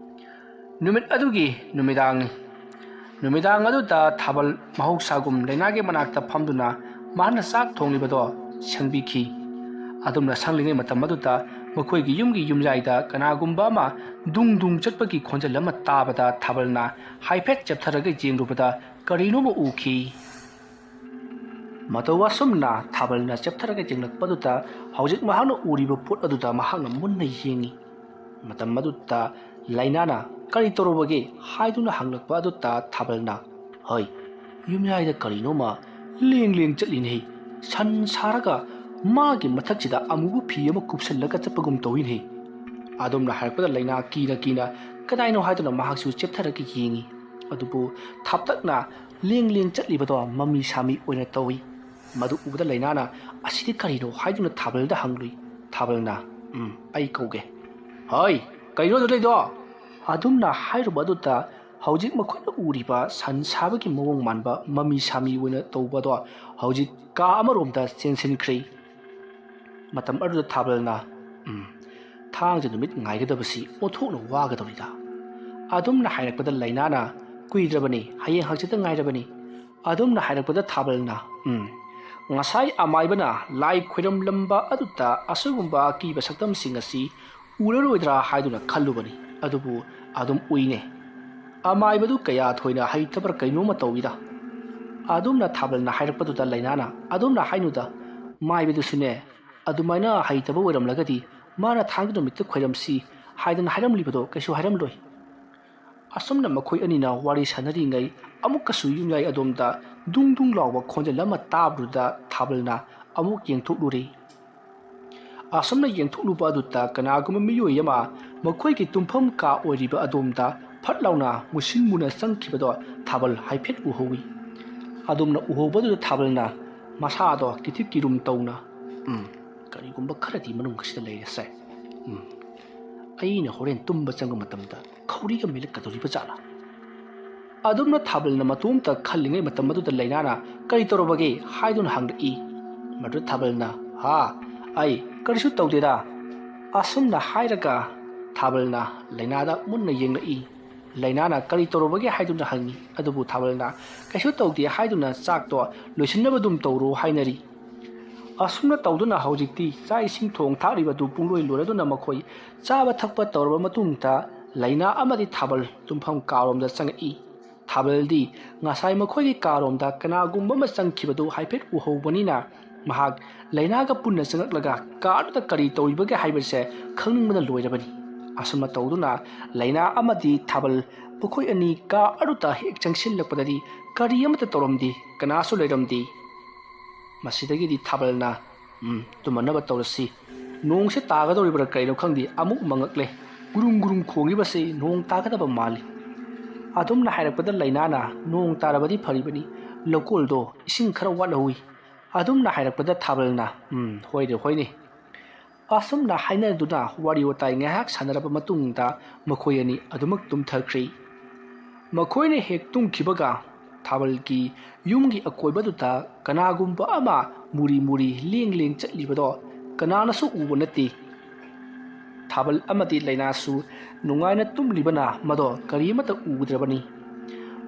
ꯅꯨꯃꯤꯠ ꯑꯗꯨꯒꯤ ꯅꯨꯃꯤꯗꯥꯡꯅꯤ꯫ ꯅꯨꯃꯤꯗꯥꯡ ꯑꯗꯨꯗ ꯊꯥꯕꯜ ꯃꯍꯧꯁꯥꯒꯨꯝ ꯂꯥꯏꯅꯥꯒꯤ ꯃꯅꯥꯛꯇ ꯐꯝꯗꯨꯅ ꯃꯍꯥꯛꯅ ꯆꯥꯛ ꯊꯣꯡꯂꯤꯕꯗꯣ ꯁꯪꯕꯤꯈꯤ꯫ ꯑꯗꯨꯝꯅ ꯁꯪꯂꯤꯉꯩ ꯃꯇꯝ ꯑꯗꯨꯗ ꯃꯈꯣꯏꯒꯤ ꯌꯨꯝꯒꯤ ꯌꯨꯝꯌꯥꯏꯗ ꯀꯅꯥꯒꯨꯝꯕ ꯑꯃ ꯗꯨꯡ ꯗꯨꯡ ꯆꯠꯄꯒꯤ ꯈꯣꯟꯖꯦꯜ ꯑꯃ ꯇꯥꯕꯗ ꯊꯥꯕꯜꯅ ꯍꯥꯏꯐꯦꯠ ꯆꯦꯞꯊꯔꯒ ꯌꯦꯡꯂꯨꯕꯗ ꯀꯔꯤꯅꯣꯃ ꯎꯈꯤ꯫ ꯃꯇꯧ ꯑꯁꯨꯝꯅ ꯊꯥꯕꯜꯅ ꯆꯦꯞꯊꯔꯒ ꯌꯦꯡꯂꯛꯄꯗꯨꯗ ꯍꯧꯖꯤꯛ ꯃꯍꯥꯛꯅ ꯎꯔꯤꯕ ꯄꯣꯠ ꯑꯗꯨꯗ ꯃꯍꯥꯛꯅ ꯃꯨꯟꯅ ꯌꯦꯡꯉꯤ꯫ ꯃꯇꯝ ꯑꯗꯨꯗ ꯂꯥꯏꯅꯥꯅ, "ꯀꯔꯤ ꯇꯧꯔꯕꯒꯦ?" ꯍꯥꯏꯗꯨꯅ ꯍꯪꯂꯛꯄ ꯑꯗꯨꯗ ꯊꯥꯕꯜꯅ, "ꯍꯣꯏ, ꯌꯨꯝꯌꯥꯏꯗ ꯀꯔꯤꯅꯣꯃ ꯂꯦꯡ ꯂꯦꯡ ꯆꯠꯂꯤꯅꯦ꯫ ꯁꯟ ꯁꯥꯔꯒ ꯃꯥꯒꯤ ꯃꯊꯛꯁꯤꯗ ꯑꯃꯨꯕ ꯐꯤ ꯑꯃ ꯀꯨꯞꯁꯜꯂꯒ ꯆꯠꯄꯒꯨꯝ ꯇꯧꯏꯅꯦ"꯫ ꯑꯗꯨꯝꯅ ꯍꯥꯏꯔꯛꯄꯗ ꯂꯩꯅꯥ ꯀꯤꯅ ꯀꯤꯅ ꯀꯗꯥꯏꯅꯣ ꯍꯥꯏꯗꯨꯅ ꯃꯍꯥꯛꯁꯨ ꯆꯦꯞꯊꯔꯒ ꯌꯦꯡꯏ꯫ ꯑꯗꯨꯕꯨ ꯊꯥꯞꯇꯛꯅ ꯂꯦꯡ ꯂꯦꯡ ꯆꯠꯂꯤꯕꯗꯣ ꯃꯃꯤ ꯁꯥꯃꯤ ꯑꯣꯏꯅ ꯇꯧꯏ꯫ ꯃꯗꯨ ꯎꯕꯗ ꯂꯩꯅꯥꯅ "ꯑꯁꯤꯗꯤ ꯀꯔꯤꯅꯣ?" ꯍꯥꯏꯗꯨꯅ ꯊꯥꯕꯜꯗ ꯍꯪꯂꯨꯏ꯫ ꯊꯥꯕꯜꯅ, "ꯎꯝ, ꯑꯩ ꯀꯧꯒꯦ꯫ ꯍꯣꯏ, ꯀꯩꯅꯣ ꯑꯗꯨ ꯂꯩꯗꯣ?" ꯑꯗꯨꯝꯅ ꯍꯥꯏꯔꯨꯕ ꯑꯗꯨꯗ ꯍꯧꯖꯤꯛ ꯃꯈꯣꯏꯅ ꯎꯔꯤꯕ ꯁꯟ ꯁꯥꯕꯒꯤ ꯃꯑꯣꯡ ꯃꯥꯟꯕ ꯃꯃꯤ ꯁꯥꯃꯤ ꯑꯣꯏꯅ ꯇꯧꯕꯗꯣ ꯍꯧꯖꯤꯛ ꯀꯥ ꯑꯃꯔꯣꯝꯗ ꯆꯦꯟꯁꯤꯟꯈ꯭ꯔꯦ꯫ ꯃꯇꯝ ꯑꯗꯨꯗ ꯊꯥꯕꯜꯅ, "ꯎꯝ, ꯊꯥꯡꯖ ꯅꯨꯃꯤꯠ ꯉꯥꯏꯒꯗꯕꯁꯤ ꯑꯣꯟꯊꯣꯛꯅ ꯋꯥꯒꯗꯧꯔꯤꯗ"꯫ ꯑꯗꯨꯝꯅ ꯍꯥꯏꯔꯛꯄꯗ ꯂꯩꯅꯥꯅ, "ꯀꯨꯏꯗ꯭ꯔꯕꯅꯤ, ꯍꯌꯦꯡ ꯍꯪꯆꯤꯠꯇ ꯉꯥꯏꯔꯕꯅꯤ"꯫ ꯑꯗꯨꯝꯅ ꯍꯥꯏꯔꯛꯄꯗ ꯊꯥꯕꯜꯅ, "ꯎꯝ, ꯉꯁꯥꯏ ꯑꯃꯥꯏꯕꯅ ꯂꯥꯏ ꯈꯣꯏꯔꯝꯂꯝꯕ ꯑꯗꯨꯗ ꯑꯁꯤꯒꯨꯝꯕ ꯑꯀꯤꯕ ꯁꯛꯇꯝꯁꯤꯡ ꯑꯁꯤ ꯎꯔꯔꯣꯏꯗ꯭ꯔꯥ ꯍꯥꯏꯗꯨꯅ ꯈꯜꯂꯨꯕꯅꯤ, ꯑꯗꯨꯕꯨ ꯑꯗꯨꯝ ꯎꯏꯅꯦ꯫ ꯑꯃꯥꯏꯕꯗꯨ ꯀꯌꯥ ꯊꯣꯏꯅ ꯍꯩꯇꯕ꯭ꯔꯥ ꯀꯩꯅꯣꯝꯃ ꯇꯧꯏꯗ"꯫ ꯑꯗꯨꯝꯅ ꯊꯥꯕꯜꯅ ꯍꯥꯏꯔꯛꯄꯗꯨꯗ ꯂꯩꯅꯥꯅ, "ꯑꯗꯨꯝꯅ ꯍꯥꯏꯅꯨꯗ, ꯃꯥꯏꯕꯗꯨꯁꯨꯅꯦ ꯑꯗꯨꯃꯥꯏꯅ ꯍꯩꯇꯕ ꯑꯣꯏꯔꯝꯂꯒꯗꯤ ꯃꯥꯅ ꯊꯥꯡꯖ ꯅꯨꯃꯤꯠꯇ ꯈꯣꯏꯔꯝꯁꯤ ꯍꯥꯏꯗꯅ ꯍꯥꯏꯔꯝꯂꯤꯕꯗꯣ ꯀꯩꯁꯨ ꯍꯥꯏꯔꯝꯂꯣꯏ"꯫ ꯑꯁꯨꯝꯅ ꯃꯈꯣꯏ ꯑꯅꯤꯅ ꯋꯥꯔꯤ ꯁꯥꯟꯅꯔꯤꯉꯩ ꯑꯃꯨꯛꯀꯁꯨ ꯌꯨꯝꯌꯥꯏ ꯑꯗꯣꯝꯗ ꯗꯨꯡ ꯗꯨꯡ ꯂꯥꯎꯕ ꯈꯣꯟꯖꯦꯜ ꯑꯃ ꯇꯥꯕꯗꯨꯗ ꯊꯥꯕꯜꯅ ꯑꯃꯨꯛ ꯌꯦꯡꯊꯣꯛꯂꯨꯔꯦ꯫ ꯑꯁꯨꯝꯅ ꯌꯦꯡꯊꯣꯛꯂꯨꯕ ꯑꯗꯨꯗ ꯀꯅꯥꯒꯨꯝꯕ ꯃꯤꯑꯣꯏ ꯑꯃ ꯃꯈꯣꯏꯒꯤ ꯇꯨꯝꯐꯝ ꯀꯥ ꯑꯣꯏꯔꯤꯕ ꯑꯗꯣꯝꯗ ꯐꯠ ꯂꯥꯎꯅ ꯃꯨꯁꯤꯟ ꯃꯨꯅ ꯆꯪꯈꯤꯕꯗꯣ ꯊꯥꯕꯜ ꯍꯥꯏꯐꯦꯠ ꯎꯍꯧꯏ꯫ ꯑꯗꯣꯝꯅ ꯎꯍꯧꯕꯗꯨꯗ ꯊꯥꯕꯜꯅ ꯃꯁꯥꯗꯣ ꯀꯤꯊꯤꯛ ꯀꯤꯔꯨꯝ ꯇꯧꯅ, "ꯎꯝ, ꯀꯔꯤꯒꯨꯝꯕ ꯈꯔꯗꯤ ꯃꯅꯨꯡ ꯑꯁꯤꯗ ꯂꯩꯔꯦꯁꯦ꯫ ꯎꯝ, ꯑꯩꯅ ꯍꯣꯔꯦꯟ ꯇꯨꯝꯕ ꯆꯪꯕ ꯃꯇꯝꯗ ꯈꯧꯔꯤꯒ ꯃꯦꯜꯂꯛꯀꯗꯧꯔꯤꯕ ꯖꯥꯠꯂꯥ?" ꯑꯗꯨꯝꯅ ꯊꯥꯕꯜꯅ ꯃꯇꯣꯝꯇ ꯈꯜꯂꯤꯉꯩ ꯃꯇꯝ ꯑꯗꯨꯗ ꯂꯩꯅꯥꯅ, "ꯀꯔꯤ ꯇꯧꯔꯕꯒꯦ?" ꯍꯥꯏꯗꯨꯅ ꯍꯪꯂꯛꯏ꯫ ꯃꯗꯨꯗ ꯊꯥꯕꯜꯅ, "ꯍꯥ, ꯑꯩ ꯀꯔꯤꯁꯨ ꯇꯧꯗꯦꯗ"꯫ ꯑꯁꯨꯝꯅ ꯍꯥꯏꯔꯒ ꯊꯥꯕꯜꯅ ꯂꯩꯅꯥꯗ ꯃꯨꯟꯅ ꯌꯦꯡꯂꯛꯏ꯫ ꯂꯩꯅꯥꯅ "ꯀꯔꯤ ꯇꯧꯔꯕꯒꯦ?" ꯍꯥꯏꯗꯨꯅ ꯍꯪꯉꯤ꯫ ꯑꯗꯨꯕꯨ ꯊꯥꯕꯜꯅ "ꯀꯩꯁꯨ ꯇꯧꯗꯦ" ꯍꯥꯏꯗꯨꯅ ꯆꯥꯛꯇꯣ ꯂꯣꯏꯁꯤꯟꯅꯕ ꯑꯗꯨꯝ ꯇꯧꯔꯣ ꯍꯥꯏꯅꯔꯤ꯫ ꯑꯁꯨꯝꯅ ꯇꯧꯗꯨꯅ ꯍꯧꯖꯤꯛꯇꯤ ꯆꯥꯛ ꯏꯁꯤꯡ ꯊꯣꯡ ꯊꯥꯛꯂꯤꯕꯗꯨ ꯄꯨꯡꯂꯣꯏ ꯂꯣꯏꯔꯗꯨꯅ ꯃꯈꯣꯏ ꯆꯥꯕ ꯊꯛꯄ ꯇꯧꯔꯕ ꯃꯇꯨꯡꯗ ꯂꯩꯅꯥ ꯑꯃꯗꯤ ꯊꯥꯕꯜ ꯇꯨꯝꯐꯝ ꯀꯥꯔꯣꯝꯗ ꯆꯪꯉꯛꯏ꯫ ꯊꯥꯕꯜꯗꯤ ꯉꯁꯥꯏ ꯃꯈꯣꯏꯒꯤ ꯀꯥꯔꯣꯝꯗ ꯀꯅꯥꯒꯨꯝꯕ ꯑꯃ ꯆꯪꯈꯤꯕꯗꯨ ꯍꯥꯏꯐꯦꯠ ꯎꯍꯧꯕꯅꯤꯅ ꯃꯍꯥꯛ ꯂꯩꯅꯥꯒ ꯄꯨꯟꯅ ꯆꯪꯂꯛꯂꯒ ꯀꯥꯔꯗꯨꯗ ꯀꯔꯤ ꯇꯧꯔꯤꯕꯒꯦ ꯍꯥꯏꯕꯁꯦ ꯈꯪꯅꯤꯡꯕꯅ ꯂꯣꯏꯔꯕꯅꯤ꯫ ꯑꯁꯨꯝꯅ ꯇꯧꯗꯨꯅ ꯂꯩꯅꯥ ꯑꯃꯗꯤ ꯊꯥꯕꯜ ꯃꯈꯣꯏ ꯑꯅꯤ ꯀꯥ ꯑꯗꯨꯗ ꯍꯦꯛ ꯆꯪꯁꯤꯜꯂꯛꯄꯗꯗꯤ ꯀꯔꯤ ꯑꯃꯠꯇ ꯇꯧꯔꯝꯗꯦ, ꯀꯅꯥꯁꯨ ꯂꯩꯔꯝꯗꯦ꯫ ꯃꯁꯤꯗꯒꯤꯗꯤ ꯊꯥꯕꯜꯅ, "ꯎꯝ, ꯇꯨꯝꯃꯅꯕ ꯇꯧꯔꯁꯤ꯫ ꯅꯣꯡꯁꯦ ꯇꯥꯒꯗꯧꯔꯤꯕ꯭ꯔꯥ ꯀꯩꯅꯣ ꯈꯪꯗꯦ, ꯑꯃꯨꯛ ꯃꯪꯉꯛꯂꯦ꯫ ꯒꯨꯔꯨꯝ ꯒꯨꯔꯨꯝ ꯈꯣꯡꯉꯤꯕꯁꯤ ꯅꯣꯡ ꯇꯥꯒꯗꯕ ꯃꯥꯜꯂꯤ"꯫ ꯑꯗꯨꯝꯅ ꯍꯥꯏꯔꯛꯄꯗ ꯂꯩꯅꯥꯅ, "ꯅꯣꯡ ꯇꯥꯔꯕꯗꯤ ꯐꯔꯤꯕꯅꯤ, ꯂꯧꯀꯣꯜꯗꯣ ꯏꯁꯤꯡ ꯈꯔ ꯋꯥꯠꯍꯧꯋꯤ"꯫ ꯑꯗꯨꯝꯅ ꯍꯥꯏꯔꯛꯄꯗ ꯊꯥꯕꯜꯅ, "ꯎꯝ, ꯍꯣꯏꯅꯦ, ꯍꯣꯏꯅꯦ"꯫ ꯑꯁꯨꯝꯅ ꯍꯥꯏꯅꯗꯨꯅ ꯋꯥꯔꯤ ꯋꯥꯇꯥꯏ ꯉꯥꯏꯍꯥꯛ ꯁꯥꯟꯅꯔꯕ ꯃꯇꯨꯡꯗ ꯃꯈꯣꯏ ꯑꯅꯤ ꯑꯗꯨꯃꯛ ꯇꯨꯝꯊꯈ꯭ꯔꯤ꯫ ꯃꯈꯣꯏꯅ ꯍꯦꯛ ꯇꯨꯝꯈꯤꯕꯒ ꯊꯥꯕꯜꯒꯤ ꯌꯨꯝꯒꯤ ꯑꯀꯣꯏꯕꯗꯨꯗ ꯀꯅꯥꯒꯨꯝꯕ ꯑꯃ ꯃꯨꯔꯤ ꯃꯨꯔꯤ ꯂꯦꯡ ꯂꯦꯡ ꯆꯠꯂꯤꯕꯗꯣ ꯀꯅꯥꯅꯁꯨ ꯎꯕ ꯅꯠꯇꯦ꯫ ꯊꯥꯕꯜ ꯑꯃꯗꯤ ꯂꯩꯅꯥꯁꯨ ꯅꯨꯡꯉꯥꯏꯅ ꯇꯨꯝꯂꯤꯕꯅ ꯃꯗꯣ ꯀꯔꯤꯃꯠꯇ ꯎꯗ꯭ꯔꯕꯅꯤ꯫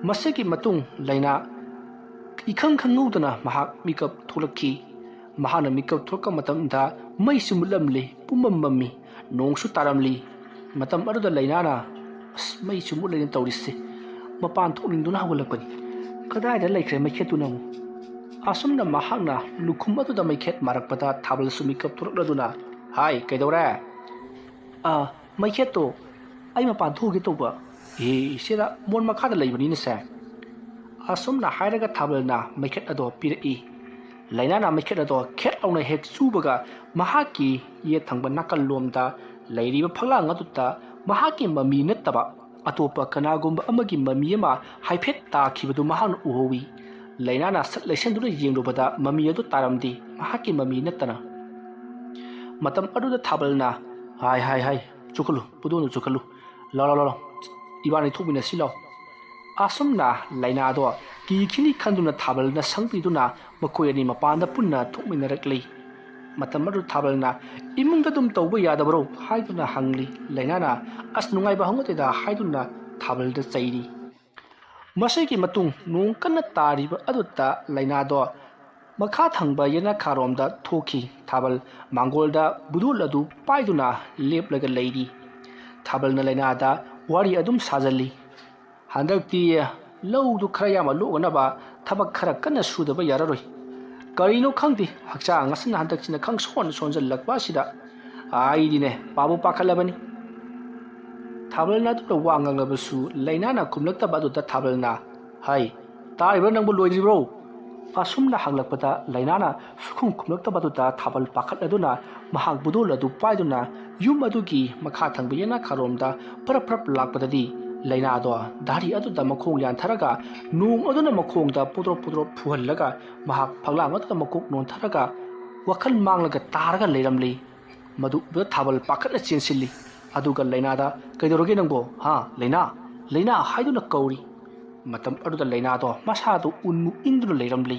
ꯃꯁꯤꯒꯤ ꯃꯇꯨꯡ ꯂꯩꯅꯥ ꯏꯈꯪ ꯈꯪꯍꯧꯗꯅ ꯃꯍꯥꯛ ꯃꯤꯀꯞ ꯊꯣꯛꯂꯛꯈꯤ꯫ ꯃꯍꯥꯛꯅ ꯃꯤꯀꯞ ꯊꯣꯛꯂꯛꯄ ꯃꯇꯝꯗ ꯃꯩꯁꯨ ꯃꯨꯠꯂꯝꯂꯤ, ꯄꯨꯝꯃꯝ ꯃꯝꯃꯤ, ꯅꯣꯡꯁꯨ ꯇꯥꯔꯝꯂꯤ꯫ ꯃꯇꯝ ꯑꯗꯨꯗ ꯂꯩꯅꯥꯅ, "ꯑꯁ, ꯃꯩꯁꯨ ꯃꯨꯠꯂꯦꯅ ꯇꯧꯔꯤꯁꯦ, ꯃꯄꯥꯟ ꯊꯣꯛꯅꯤꯡꯗꯨꯅ ꯍꯧꯒꯠꯂꯛꯄꯅꯤ꯫ ꯀꯗꯥꯏꯗ ꯂꯩꯈ꯭ꯔꯦ ꯃꯩꯈꯦꯠꯇꯨꯅ ꯑꯃꯨꯛ?" ꯑꯁꯨꯝꯅ ꯃꯍꯥꯛꯅ ꯂꯨꯈꯨꯝ ꯑꯗꯨꯗ ꯃꯩꯈꯦꯠ ꯃꯥꯔꯛꯄꯗ ꯊꯥꯕꯜꯁꯨ ꯃꯤꯀꯞ ꯊꯣꯛꯂꯛꯂꯗꯨꯅ, "ꯍꯥꯏ, ꯀꯩꯗꯧꯔꯦ?" "ꯑꯥ, ꯃꯩꯈꯦꯠꯇꯣ ꯑꯩ ꯃꯄꯥꯟ ꯊꯣꯛꯎꯒꯦ ꯇꯧꯕ"꯫ "ꯑꯦ, ꯁꯤꯗ ꯃꯣꯟ ꯃꯈꯥꯗ ꯂꯩꯕꯅꯤꯅꯁꯦ"꯫ ꯑꯁꯨꯝꯅ ꯍꯥꯏꯔꯒ ꯊꯥꯕꯜꯅ ꯃꯩꯈꯦꯠ ꯑꯗꯣ ꯄꯤꯔꯛꯏ꯫ ꯂꯩꯅꯥꯅ ꯃꯩꯈꯦꯠ ꯑꯗꯣ ꯈꯦꯠ ꯂꯥꯎꯅ ꯍꯦꯛ ꯆꯨꯕꯒ ꯃꯍꯥꯛꯀꯤ ꯌꯦꯠ ꯊꯪꯕ ꯅꯥꯀꯜꯂꯣꯝꯗ ꯂꯩꯔꯤꯕ ꯐꯛꯂꯥꯡ ꯑꯗꯨꯗ ꯃꯍꯥꯛꯀꯤ ꯃꯃꯤ ꯅꯠꯇꯕ ꯑꯇꯣꯞꯄ ꯀꯅꯥꯒꯨꯝꯕ ꯑꯃꯒꯤ ꯃꯃꯤ ꯑꯃ ꯍꯥꯏꯐꯦꯠ ꯇꯥꯈꯤꯕꯗꯨ ꯃꯍꯥꯛꯅ ꯎꯍꯧꯏ꯫ ꯂꯩꯅꯥꯅ ꯁꯠ ꯂꯩꯁꯟꯗꯨꯅ ꯌꯦꯡꯂꯨꯕꯗ ꯃꯃꯤ ꯑꯗꯨ ꯇꯥꯔꯝꯗꯦ, ꯃꯍꯥꯛꯀꯤ ꯃꯃꯤ ꯅꯠꯇꯅ꯫ ꯃꯇꯝ ꯑꯗꯨꯗ ꯊꯥꯕꯜꯅ, "ꯍꯥꯏ, ꯍꯥꯏ, ꯍꯥꯏ, ꯆꯨꯈꯠꯂꯨ, ꯄꯨꯗꯣꯟꯗꯨ ꯆꯨꯈꯠꯂꯨ꯫ ꯂꯥꯎ, ꯂꯥꯎ, ꯂꯥꯎ, ꯂꯥꯎ, ꯏꯕꯥꯅꯤ ꯊꯣꯛꯃꯤꯟꯅꯁꯤ ꯂꯥꯎ"꯫ ꯑꯁꯨꯝꯅ ꯂꯩꯅꯥꯗꯣ ꯀꯤꯈꯤꯅꯤ ꯈꯟꯗꯨꯅ ꯊꯥꯕꯜꯅ ꯁꯪꯕꯤꯗꯨꯅ ꯃꯈꯣꯏ ꯑꯅꯤ ꯃꯄꯥꯟꯗ ꯄꯨꯟꯅ ꯊꯣꯛꯃꯤꯟꯅꯔꯛꯂꯤ꯫ ꯃꯇꯝ ꯑꯗꯨ ꯊꯥꯕꯜꯅ, "ꯏꯃꯨꯡꯗ ꯑꯗꯨꯝ ꯇꯧꯕ ꯌꯥꯗꯕꯔꯣ?" ꯍꯥꯏꯗꯨꯅ ꯍꯪꯂꯤ꯫ ꯂꯩꯅꯥꯅ, "ꯑꯁ, ꯅꯨꯡꯉꯥꯏꯕ ꯍꯧꯅꯗꯦꯗ" ꯍꯥꯏꯗꯨꯅ ꯊꯥꯕꯜꯗ ꯆꯩꯔꯤ꯫ ꯃꯁꯤꯒꯤ ꯃꯇꯨꯡ ꯅꯣꯡ ꯀꯟꯅ ꯇꯥꯔꯤꯕ ꯑꯗꯨꯗ ꯂꯩꯅꯥꯗꯣ ꯃꯈꯥ ꯊꯪꯕ ꯌꯦꯅꯈꯥꯔꯣꯝꯗ ꯊꯣꯛꯈꯤ꯫ ꯊꯥꯕꯜ ꯃꯥꯡꯒꯣꯜꯗ ꯕꯨꯗꯣꯜ ꯑꯗꯨ ꯄꯥꯏꯗꯨꯅ ꯂꯦꯞꯂꯒ ꯂꯩꯔꯤ꯫ ꯊꯥꯕꯜꯅ ꯂꯩꯅꯥꯗ ꯋꯥꯔꯤ ꯑꯗꯨꯝ ꯁꯥꯖꯜꯂꯤ꯫ "ꯍꯟꯗꯛꯇꯤ ꯂꯧꯗꯨ ꯈꯔ ꯌꯥꯝꯅ ꯂꯣꯛꯅꯅꯕ ꯊꯕꯛ ꯈꯔ ꯀꯟꯅ ꯁꯨꯗꯕ ꯌꯥꯔꯔꯣꯏ꯫ ꯀꯔꯤꯅꯣ ꯈꯪꯗꯦ, ꯍꯛꯆꯥꯡ ꯑꯁꯤꯅ ꯍꯟꯗꯛꯁꯤꯅ ꯈꯪꯁꯣꯟ ꯁꯣꯟꯖꯜꯂꯛꯄ ꯑꯁꯤꯗ꯫ ꯑꯩꯗꯤꯅꯦ, ꯄꯥꯕꯨ ꯄꯥꯈꯠꯂꯕꯅꯤ"꯫ ꯊꯥꯕꯜꯅ ꯑꯗꯨꯗ ꯋꯥ ꯉꯥꯡꯂꯕꯁꯨ ꯂꯩꯅꯥꯅ ꯈꯨꯝꯂꯛꯇꯕ ꯑꯗꯨꯗ ꯊꯥꯕꯜꯅ, "ꯍꯩ, ꯇꯥꯔꯤꯕ꯭ꯔꯥ ꯅꯪꯕꯨ, ꯂꯣꯏꯗ꯭ꯔꯤꯕ꯭ꯔꯣ?" ꯑꯁꯨꯝꯅ ꯍꯪꯂꯛꯄꯗ ꯂꯩꯅꯥꯅ ꯁꯨꯈꯨꯝ ꯈꯨꯝꯂꯛꯇꯕ ꯑꯗꯨꯗ ꯊꯥꯕꯜ ꯄꯥꯈꯠꯂꯗꯨꯅ ꯃꯍꯥꯛ ꯕꯨꯗꯣꯜ ꯑꯗꯨ ꯄꯥꯏꯗꯨꯅ ꯌꯨꯝ ꯑꯗꯨꯒꯤ ꯃꯈꯥ ꯊꯪꯕ ꯌꯦꯅꯥꯈꯥꯔꯣꯝꯗ ꯄ꯭ꯔꯞ ꯄ꯭ꯔꯞ ꯂꯥꯛꯄꯗꯗꯤ ꯂꯩꯅꯥꯗꯣ ꯗꯥꯔꯤ ꯑꯗꯨꯗ ꯃꯈꯣꯡ ꯌꯥꯟꯊꯔꯒ ꯅꯣꯡ ꯑꯗꯨꯅ ꯃꯈꯣꯡꯗ ꯄꯨꯗ꯭ꯔꯣꯞ ꯄꯨꯗ꯭ꯔꯣꯞ ꯐꯨꯍꯜꯂꯒ ꯃꯍꯥꯛ ꯐꯛꯂꯥꯡ ꯑꯗꯨꯗ ꯃꯀꯣꯛ ꯅꯣꯟꯊꯔꯒ ꯋꯥꯈꯜ ꯃꯥꯡꯂꯒ ꯇꯥꯔꯒ ꯂꯩꯔꯝꯂꯤ꯫ ꯃꯗꯨ ꯎꯕꯗ ꯊꯥꯕꯜ ꯄꯥꯈꯠꯅ ꯆꯦꯟꯁꯤꯜꯂꯤ꯫ ꯑꯗꯨꯒ ꯂꯩꯅꯥꯗ, "ꯀꯩꯗꯧꯔꯒꯦ ꯅꯪꯕꯣ? ꯍꯥ, ꯂꯩꯅꯥ? ꯂꯩꯅꯥ?" ꯍꯥꯏꯗꯨꯅ ꯀꯧꯔꯤ꯫ ꯃꯇꯝ ꯑꯗꯨꯗ ꯂꯩꯅꯥꯗꯣ ꯃꯁꯥꯗꯨ ꯎꯟꯃꯨꯛ ꯏꯪꯗꯨꯅ ꯂꯩꯔꯝꯂꯤ꯫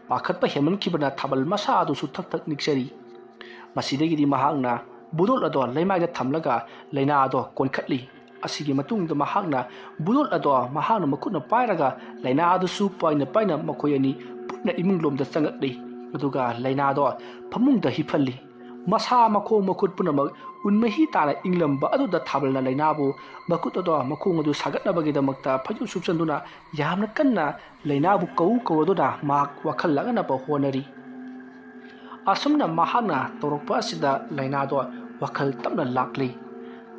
ꯄꯥꯈꯠꯄ ꯍꯦꯟꯃꯟꯈꯤꯕꯅ ꯊꯥꯕꯜ ꯃꯁꯥ ꯑꯗꯨꯁꯨ ꯊꯛ ꯊꯛ ꯅꯤꯛꯆꯔꯤ꯫ ꯃꯁꯤꯗꯒꯤꯗꯤ ꯃꯍꯥꯛꯅ ꯕꯨꯗꯣꯜ ꯑꯗꯣ ꯂꯩꯃꯥꯏꯗ ꯊꯝꯂꯒ ꯂꯩꯅꯥ ꯑꯗꯣ ꯀꯣꯟꯈꯠꯂꯤ꯫ ꯑꯁꯤꯒꯤ ꯃꯇꯨꯡꯗ ꯃꯍꯥꯛꯅ ꯕꯨꯗꯣꯜ ꯑꯗꯣ ꯃꯍꯥꯛꯅ ꯃꯈꯨꯠꯅ ꯄꯥꯏꯔꯒ ꯂꯩꯅꯥ ꯑꯗꯨꯁꯨ ꯄꯥꯏꯅ ꯄꯥꯏꯅ ꯃꯈꯣꯏ ꯑꯅꯤ ꯄꯨꯟꯅ ꯏꯃꯨꯡꯂꯣꯝꯗ ꯆꯪꯉꯛꯂꯤ꯫ ꯑꯗꯨꯒ ꯂꯩꯅꯥꯗꯣ ꯐꯃꯨꯡꯗ ꯍꯤꯞꯍꯜꯂꯤ꯫ ꯃꯁꯥ ꯃꯈꯣꯡ ꯃꯈꯨꯠ ꯄꯨꯝꯅꯃꯛ ꯎꯟ ꯃꯍꯤ ꯇꯥꯅ ꯏꯪꯂꯝꯕ ꯑꯗꯨꯗ ꯊꯥꯕꯜꯅ ꯂꯩꯅꯥꯕꯨ ꯃꯈꯨꯠ ꯑꯗꯣ ꯃꯈꯣꯡ ꯑꯗꯨ ꯁꯥꯒꯠꯅꯕꯒꯤꯗꯃꯛꯇ ꯐꯩꯖꯨꯞ ꯁꯨꯞꯆꯟꯗꯨꯅ ꯌꯥꯝꯅ ꯀꯟꯅ ꯂꯩꯅꯥꯕꯨ ꯀꯧ ꯀꯧꯔꯗꯨꯅ ꯃꯍꯥꯛ ꯋꯥꯈꯜ ꯂꯥꯡꯅꯕ ꯍꯣꯠꯅꯔꯤ꯫ ꯑꯁꯨꯝꯅ ꯃꯍꯥꯛꯅ ꯇꯧꯔꯛꯄ ꯑꯁꯤꯗ ꯂꯩꯅꯥꯗꯣ ꯋꯥꯈꯜ ꯇꯞꯅ ꯂꯥꯛꯂꯤ꯫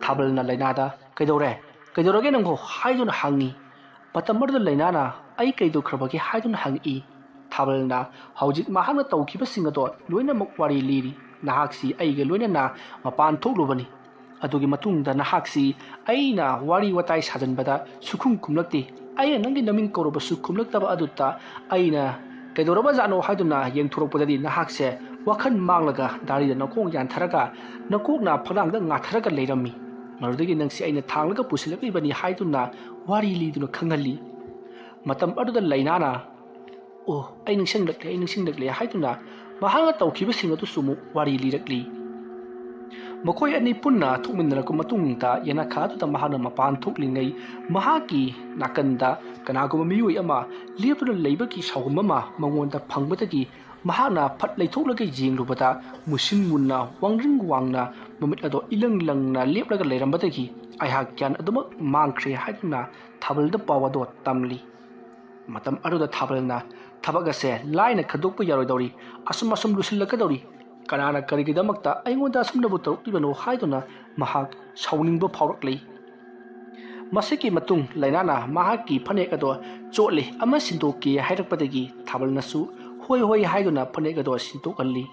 ꯊꯥꯕꯜꯅ ꯂꯩꯅꯥꯗ, "ꯀꯩꯗꯧꯔꯦ? ꯀꯩꯗꯧꯔꯒꯦ ꯅꯪꯕꯨ?" ꯍꯥꯏꯗꯨꯅ ꯍꯪꯉꯤ꯫ ꯃꯇꯝ ꯑꯗꯨꯗ ꯂꯩꯅꯥꯅ, "ꯑꯩ ꯀꯩꯗꯧꯈ꯭ꯔꯕꯒꯦ?" ꯍꯥꯏꯗꯨꯅ ꯍꯪꯉꯛꯏ꯫ ꯊꯥꯕꯜꯅ ꯍꯧꯖꯤꯛ ꯃꯍꯥꯛꯅ ꯇꯧꯈꯤꯕꯁꯤꯡ ꯑꯗꯣ ꯂꯣꯏꯅꯃꯛ ꯋꯥꯔꯤ ꯂꯤꯔꯤ꯫ "ꯅꯍꯥꯛꯁꯤ ꯑꯩꯒ ꯂꯣꯏꯅꯅ ꯃꯄꯥꯟ ꯊꯣꯛꯂꯨꯕꯅꯤ꯫ ꯑꯗꯨꯒꯤ ꯃꯇꯨꯡꯗ ꯅꯍꯥꯛꯁꯤ ꯑꯩꯅ ꯋꯥꯔꯤ ꯋꯥꯇꯥꯏ ꯁꯥꯖꯟꯕꯗ ꯁꯨꯈꯨꯝ ꯈꯨꯝꯂꯛꯇꯦ꯫ ꯑꯩꯅ ꯅꯪꯒꯤ ꯅꯃꯤꯡ ꯀꯧꯔꯕꯁꯨ ꯈꯨꯝꯂꯛꯇꯕ ꯑꯗꯨꯗ ꯑꯩꯅ ꯀꯩꯗꯧꯔꯕꯖꯥꯠꯅꯣ ꯍꯥꯏꯗꯨꯅ ꯌꯦꯡꯊꯣꯔꯛꯄꯗꯗꯤ ꯅꯍꯥꯛꯁꯦ ꯋꯥꯈꯜ ꯃꯥꯡꯂꯒ ꯗꯥꯔꯤꯗ ꯅꯈꯣꯡ ꯌꯥꯟꯊꯔꯒ ꯅꯀꯣꯛꯅ ꯐꯛꯂꯥꯡꯗ ꯉꯥꯊꯔꯒ ꯂꯩꯔꯝꯃꯤ꯫ ꯃꯗꯨꯗꯒꯤ ꯅꯪꯁꯤ ꯑꯩꯅ ꯊꯥꯡꯂꯒ ꯄꯨꯁꯤꯜꯂꯛꯂꯤꯕꯅꯤ" ꯍꯥꯏꯗꯨꯅ ꯋꯥꯔꯤ ꯂꯤꯗꯨꯅ ꯈꯪꯍꯜꯂꯤ꯫ ꯃꯇꯝ ꯑꯗꯨꯗ ꯂꯩꯅꯥꯅ, "ꯑꯣ, ꯑꯩ ꯅꯤꯡꯁꯤꯡꯂꯛꯂꯦ, ꯑꯩ ꯅꯤꯡꯁꯤꯡꯂꯛꯂꯦ" ꯍꯥꯏꯗꯨꯅ ꯃꯍꯥꯛꯅ ꯇꯧꯈꯤꯕꯁꯤꯡ ꯑꯗꯨꯁꯨ ꯑꯃꯨꯛ ꯋꯥꯔꯤ ꯂꯤꯔꯛꯂꯤ꯫ ꯃꯈꯣꯏ ꯑꯅꯤ ꯄꯨꯟꯅ ꯊꯣꯛꯃꯤꯟꯅꯔꯛꯄ ꯃꯇꯨꯡꯗ ꯌꯦꯅꯈꯥ ꯑꯗꯨꯗ ꯃꯍꯥꯛꯅ ꯃꯄꯥꯟ ꯊꯣꯛꯂꯤꯉꯩ ꯃꯍꯥꯛꯀꯤ ꯅꯥꯀꯟꯗ ꯀꯅꯥꯒꯨꯝꯕ ꯃꯤꯑꯣꯏ ꯑꯃ ꯂꯦꯞꯇꯨꯅ ꯂꯩꯕꯒꯤ ꯁꯥꯎꯒꯨꯝ ꯑꯃ ꯃꯉꯣꯟꯗ ꯐꯪꯕꯗꯒꯤ ꯃꯍꯥꯛꯅ ꯐꯠ ꯂꯩꯊꯣꯛꯂꯒ ꯌꯦꯡꯂꯨꯕꯗ ꯃꯨꯁꯤꯟ ꯃꯨꯟꯅ ꯋꯥꯡꯔꯤꯡ ꯋꯥꯡꯅ ꯃꯃꯤꯠ ꯑꯗꯣ ꯏꯂꯪ ꯂꯪꯅ ꯂꯦꯞꯂꯒ ꯂꯩꯔꯝꯕꯗꯒꯤ ꯑꯩꯍꯥꯛ ꯒ꯭ꯌꯥꯟ ꯑꯗꯨꯃꯛ ꯃꯥꯡꯈ꯭ꯔꯦ ꯍꯥꯏꯗꯨꯅ ꯊꯥꯕꯜꯗ ꯄꯥꯎ ꯑꯗꯣ ꯇꯝꯂꯤ꯫ ꯃꯇꯝ ꯑꯗꯨꯗ ꯊꯥꯕꯜꯅ, "ꯊꯕꯛ ꯑꯁꯦ ꯂꯥꯏꯅ ꯈꯟꯗꯣꯛꯄ ꯌꯥꯔꯣꯏꯗꯧꯔꯤ, ꯑꯁꯨꯝ ꯑꯁꯨꯝ ꯂꯨꯁꯤꯜꯂꯛꯀꯗꯧꯔꯤ, ꯀꯅꯥꯅ ꯀꯔꯤꯒꯤꯗꯃꯛꯇ ꯑꯩꯉꯣꯟꯗ ꯑꯁꯨꯝꯅꯕꯨ ꯇꯧꯔꯛꯂꯤꯕꯅꯣ?" ꯍꯥꯏꯗꯨꯅ ꯃꯍꯥꯛ ꯁꯥꯎꯅꯤꯡꯕ ꯐꯥꯎꯔꯛꯂꯤ꯫ ꯃꯁꯤꯒꯤ ꯃꯇꯨꯡ ꯂꯥꯏꯅꯥꯅ ꯃꯍꯥꯛꯀꯤ ꯐꯅꯦꯛ ꯑꯗꯣ ꯆꯣꯠꯂꯦ ꯑꯃ ꯁꯤꯟꯗꯣꯛꯀꯦ ꯍꯥꯏꯔꯛꯄꯗꯒꯤ ꯊꯥꯕꯜꯅꯁꯨ ꯍꯣꯏ ꯍꯣꯏ ꯍꯥꯏꯗꯨꯅ ꯐꯅꯦꯛ ꯑꯗꯣ ꯁꯤꯟꯗꯣꯛꯍꯜꯂꯤ꯫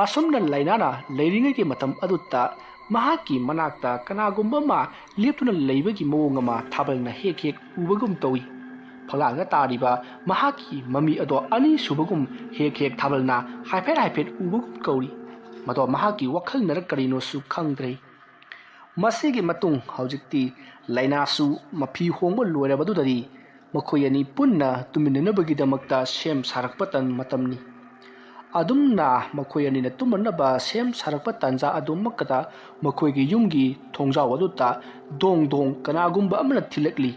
ꯑꯁꯨꯝꯅ ꯂꯥꯏꯅꯥꯅ ꯂꯩꯔꯤꯉꯩꯒꯤ ꯃꯇꯝ ꯑꯗꯨꯗ ꯃꯍꯥꯛꯀꯤ ꯃꯅꯥꯛꯇ ꯀꯅꯥꯒꯨꯝꯕ ꯑꯃ ꯂꯦꯞꯇꯨꯅ ꯂꯩꯕꯒꯤ ꯃꯑꯣꯡ ꯑꯃ ꯊꯥꯕꯜꯅ ꯍꯦꯛ ꯍꯦꯛ ꯎꯕꯒꯨꯝ ꯇꯧꯏ꯫ ꯐꯛꯂꯥꯡꯗ ꯇꯥꯔꯤꯕ ꯃꯍꯥꯛꯀꯤ ꯃꯃꯤ ꯑꯗꯣ ꯑꯅꯤꯁꯨꯕꯒꯨꯝ ꯍꯦꯛ ꯍꯦꯛ ꯊꯥꯕꯜꯅ ꯍꯥꯏꯐꯦꯠ ꯍꯥꯏꯐꯦꯠ ꯎꯕꯒꯨꯝ ꯀꯧꯔꯤ꯫ ꯃꯗꯣ ꯃꯍꯥꯛꯀꯤ ꯋꯥꯈꯜꯅꯔ ꯀꯔꯤꯅꯣꯁꯨ ꯈꯪꯗ꯭ꯔꯦ꯫ ꯃꯁꯤꯒꯤ ꯃꯇꯨꯡ ꯍꯧꯖꯤꯛꯇꯤ ꯂꯥꯏꯅꯥꯁꯨ ꯃꯐꯤ ꯍꯣꯡꯕ ꯂꯣꯏꯔꯕꯗꯨꯗꯗꯤ ꯃꯈꯣꯏ ꯑꯅꯤ ꯄꯨꯟꯅ ꯇꯨꯃꯤꯟꯅꯅꯕꯒꯤꯗꯃꯛꯇ ꯁꯦꯝ ꯁꯥꯔꯛꯄ ꯇꯟ ꯃꯇꯝꯅꯤ꯫ ꯑꯗꯨꯝꯅ ꯃꯈꯣꯏ ꯑꯅꯤꯅ ꯇꯨꯝꯃꯅꯕ ꯁꯦꯝ ꯁꯥꯔꯛꯄ ꯇꯥꯟꯖꯥ ꯑꯗꯨꯃꯛꯇꯗ ꯃꯈꯣꯏꯒꯤ ꯌꯨꯝꯒꯤ ꯊꯣꯡꯖꯥꯎ ꯑꯗꯨꯗ ꯗꯣꯡ ꯗꯣꯡ ꯀꯅꯥꯒꯨꯝꯕ ꯑꯃꯅ ꯊꯤꯜꯂꯛꯂꯤ꯫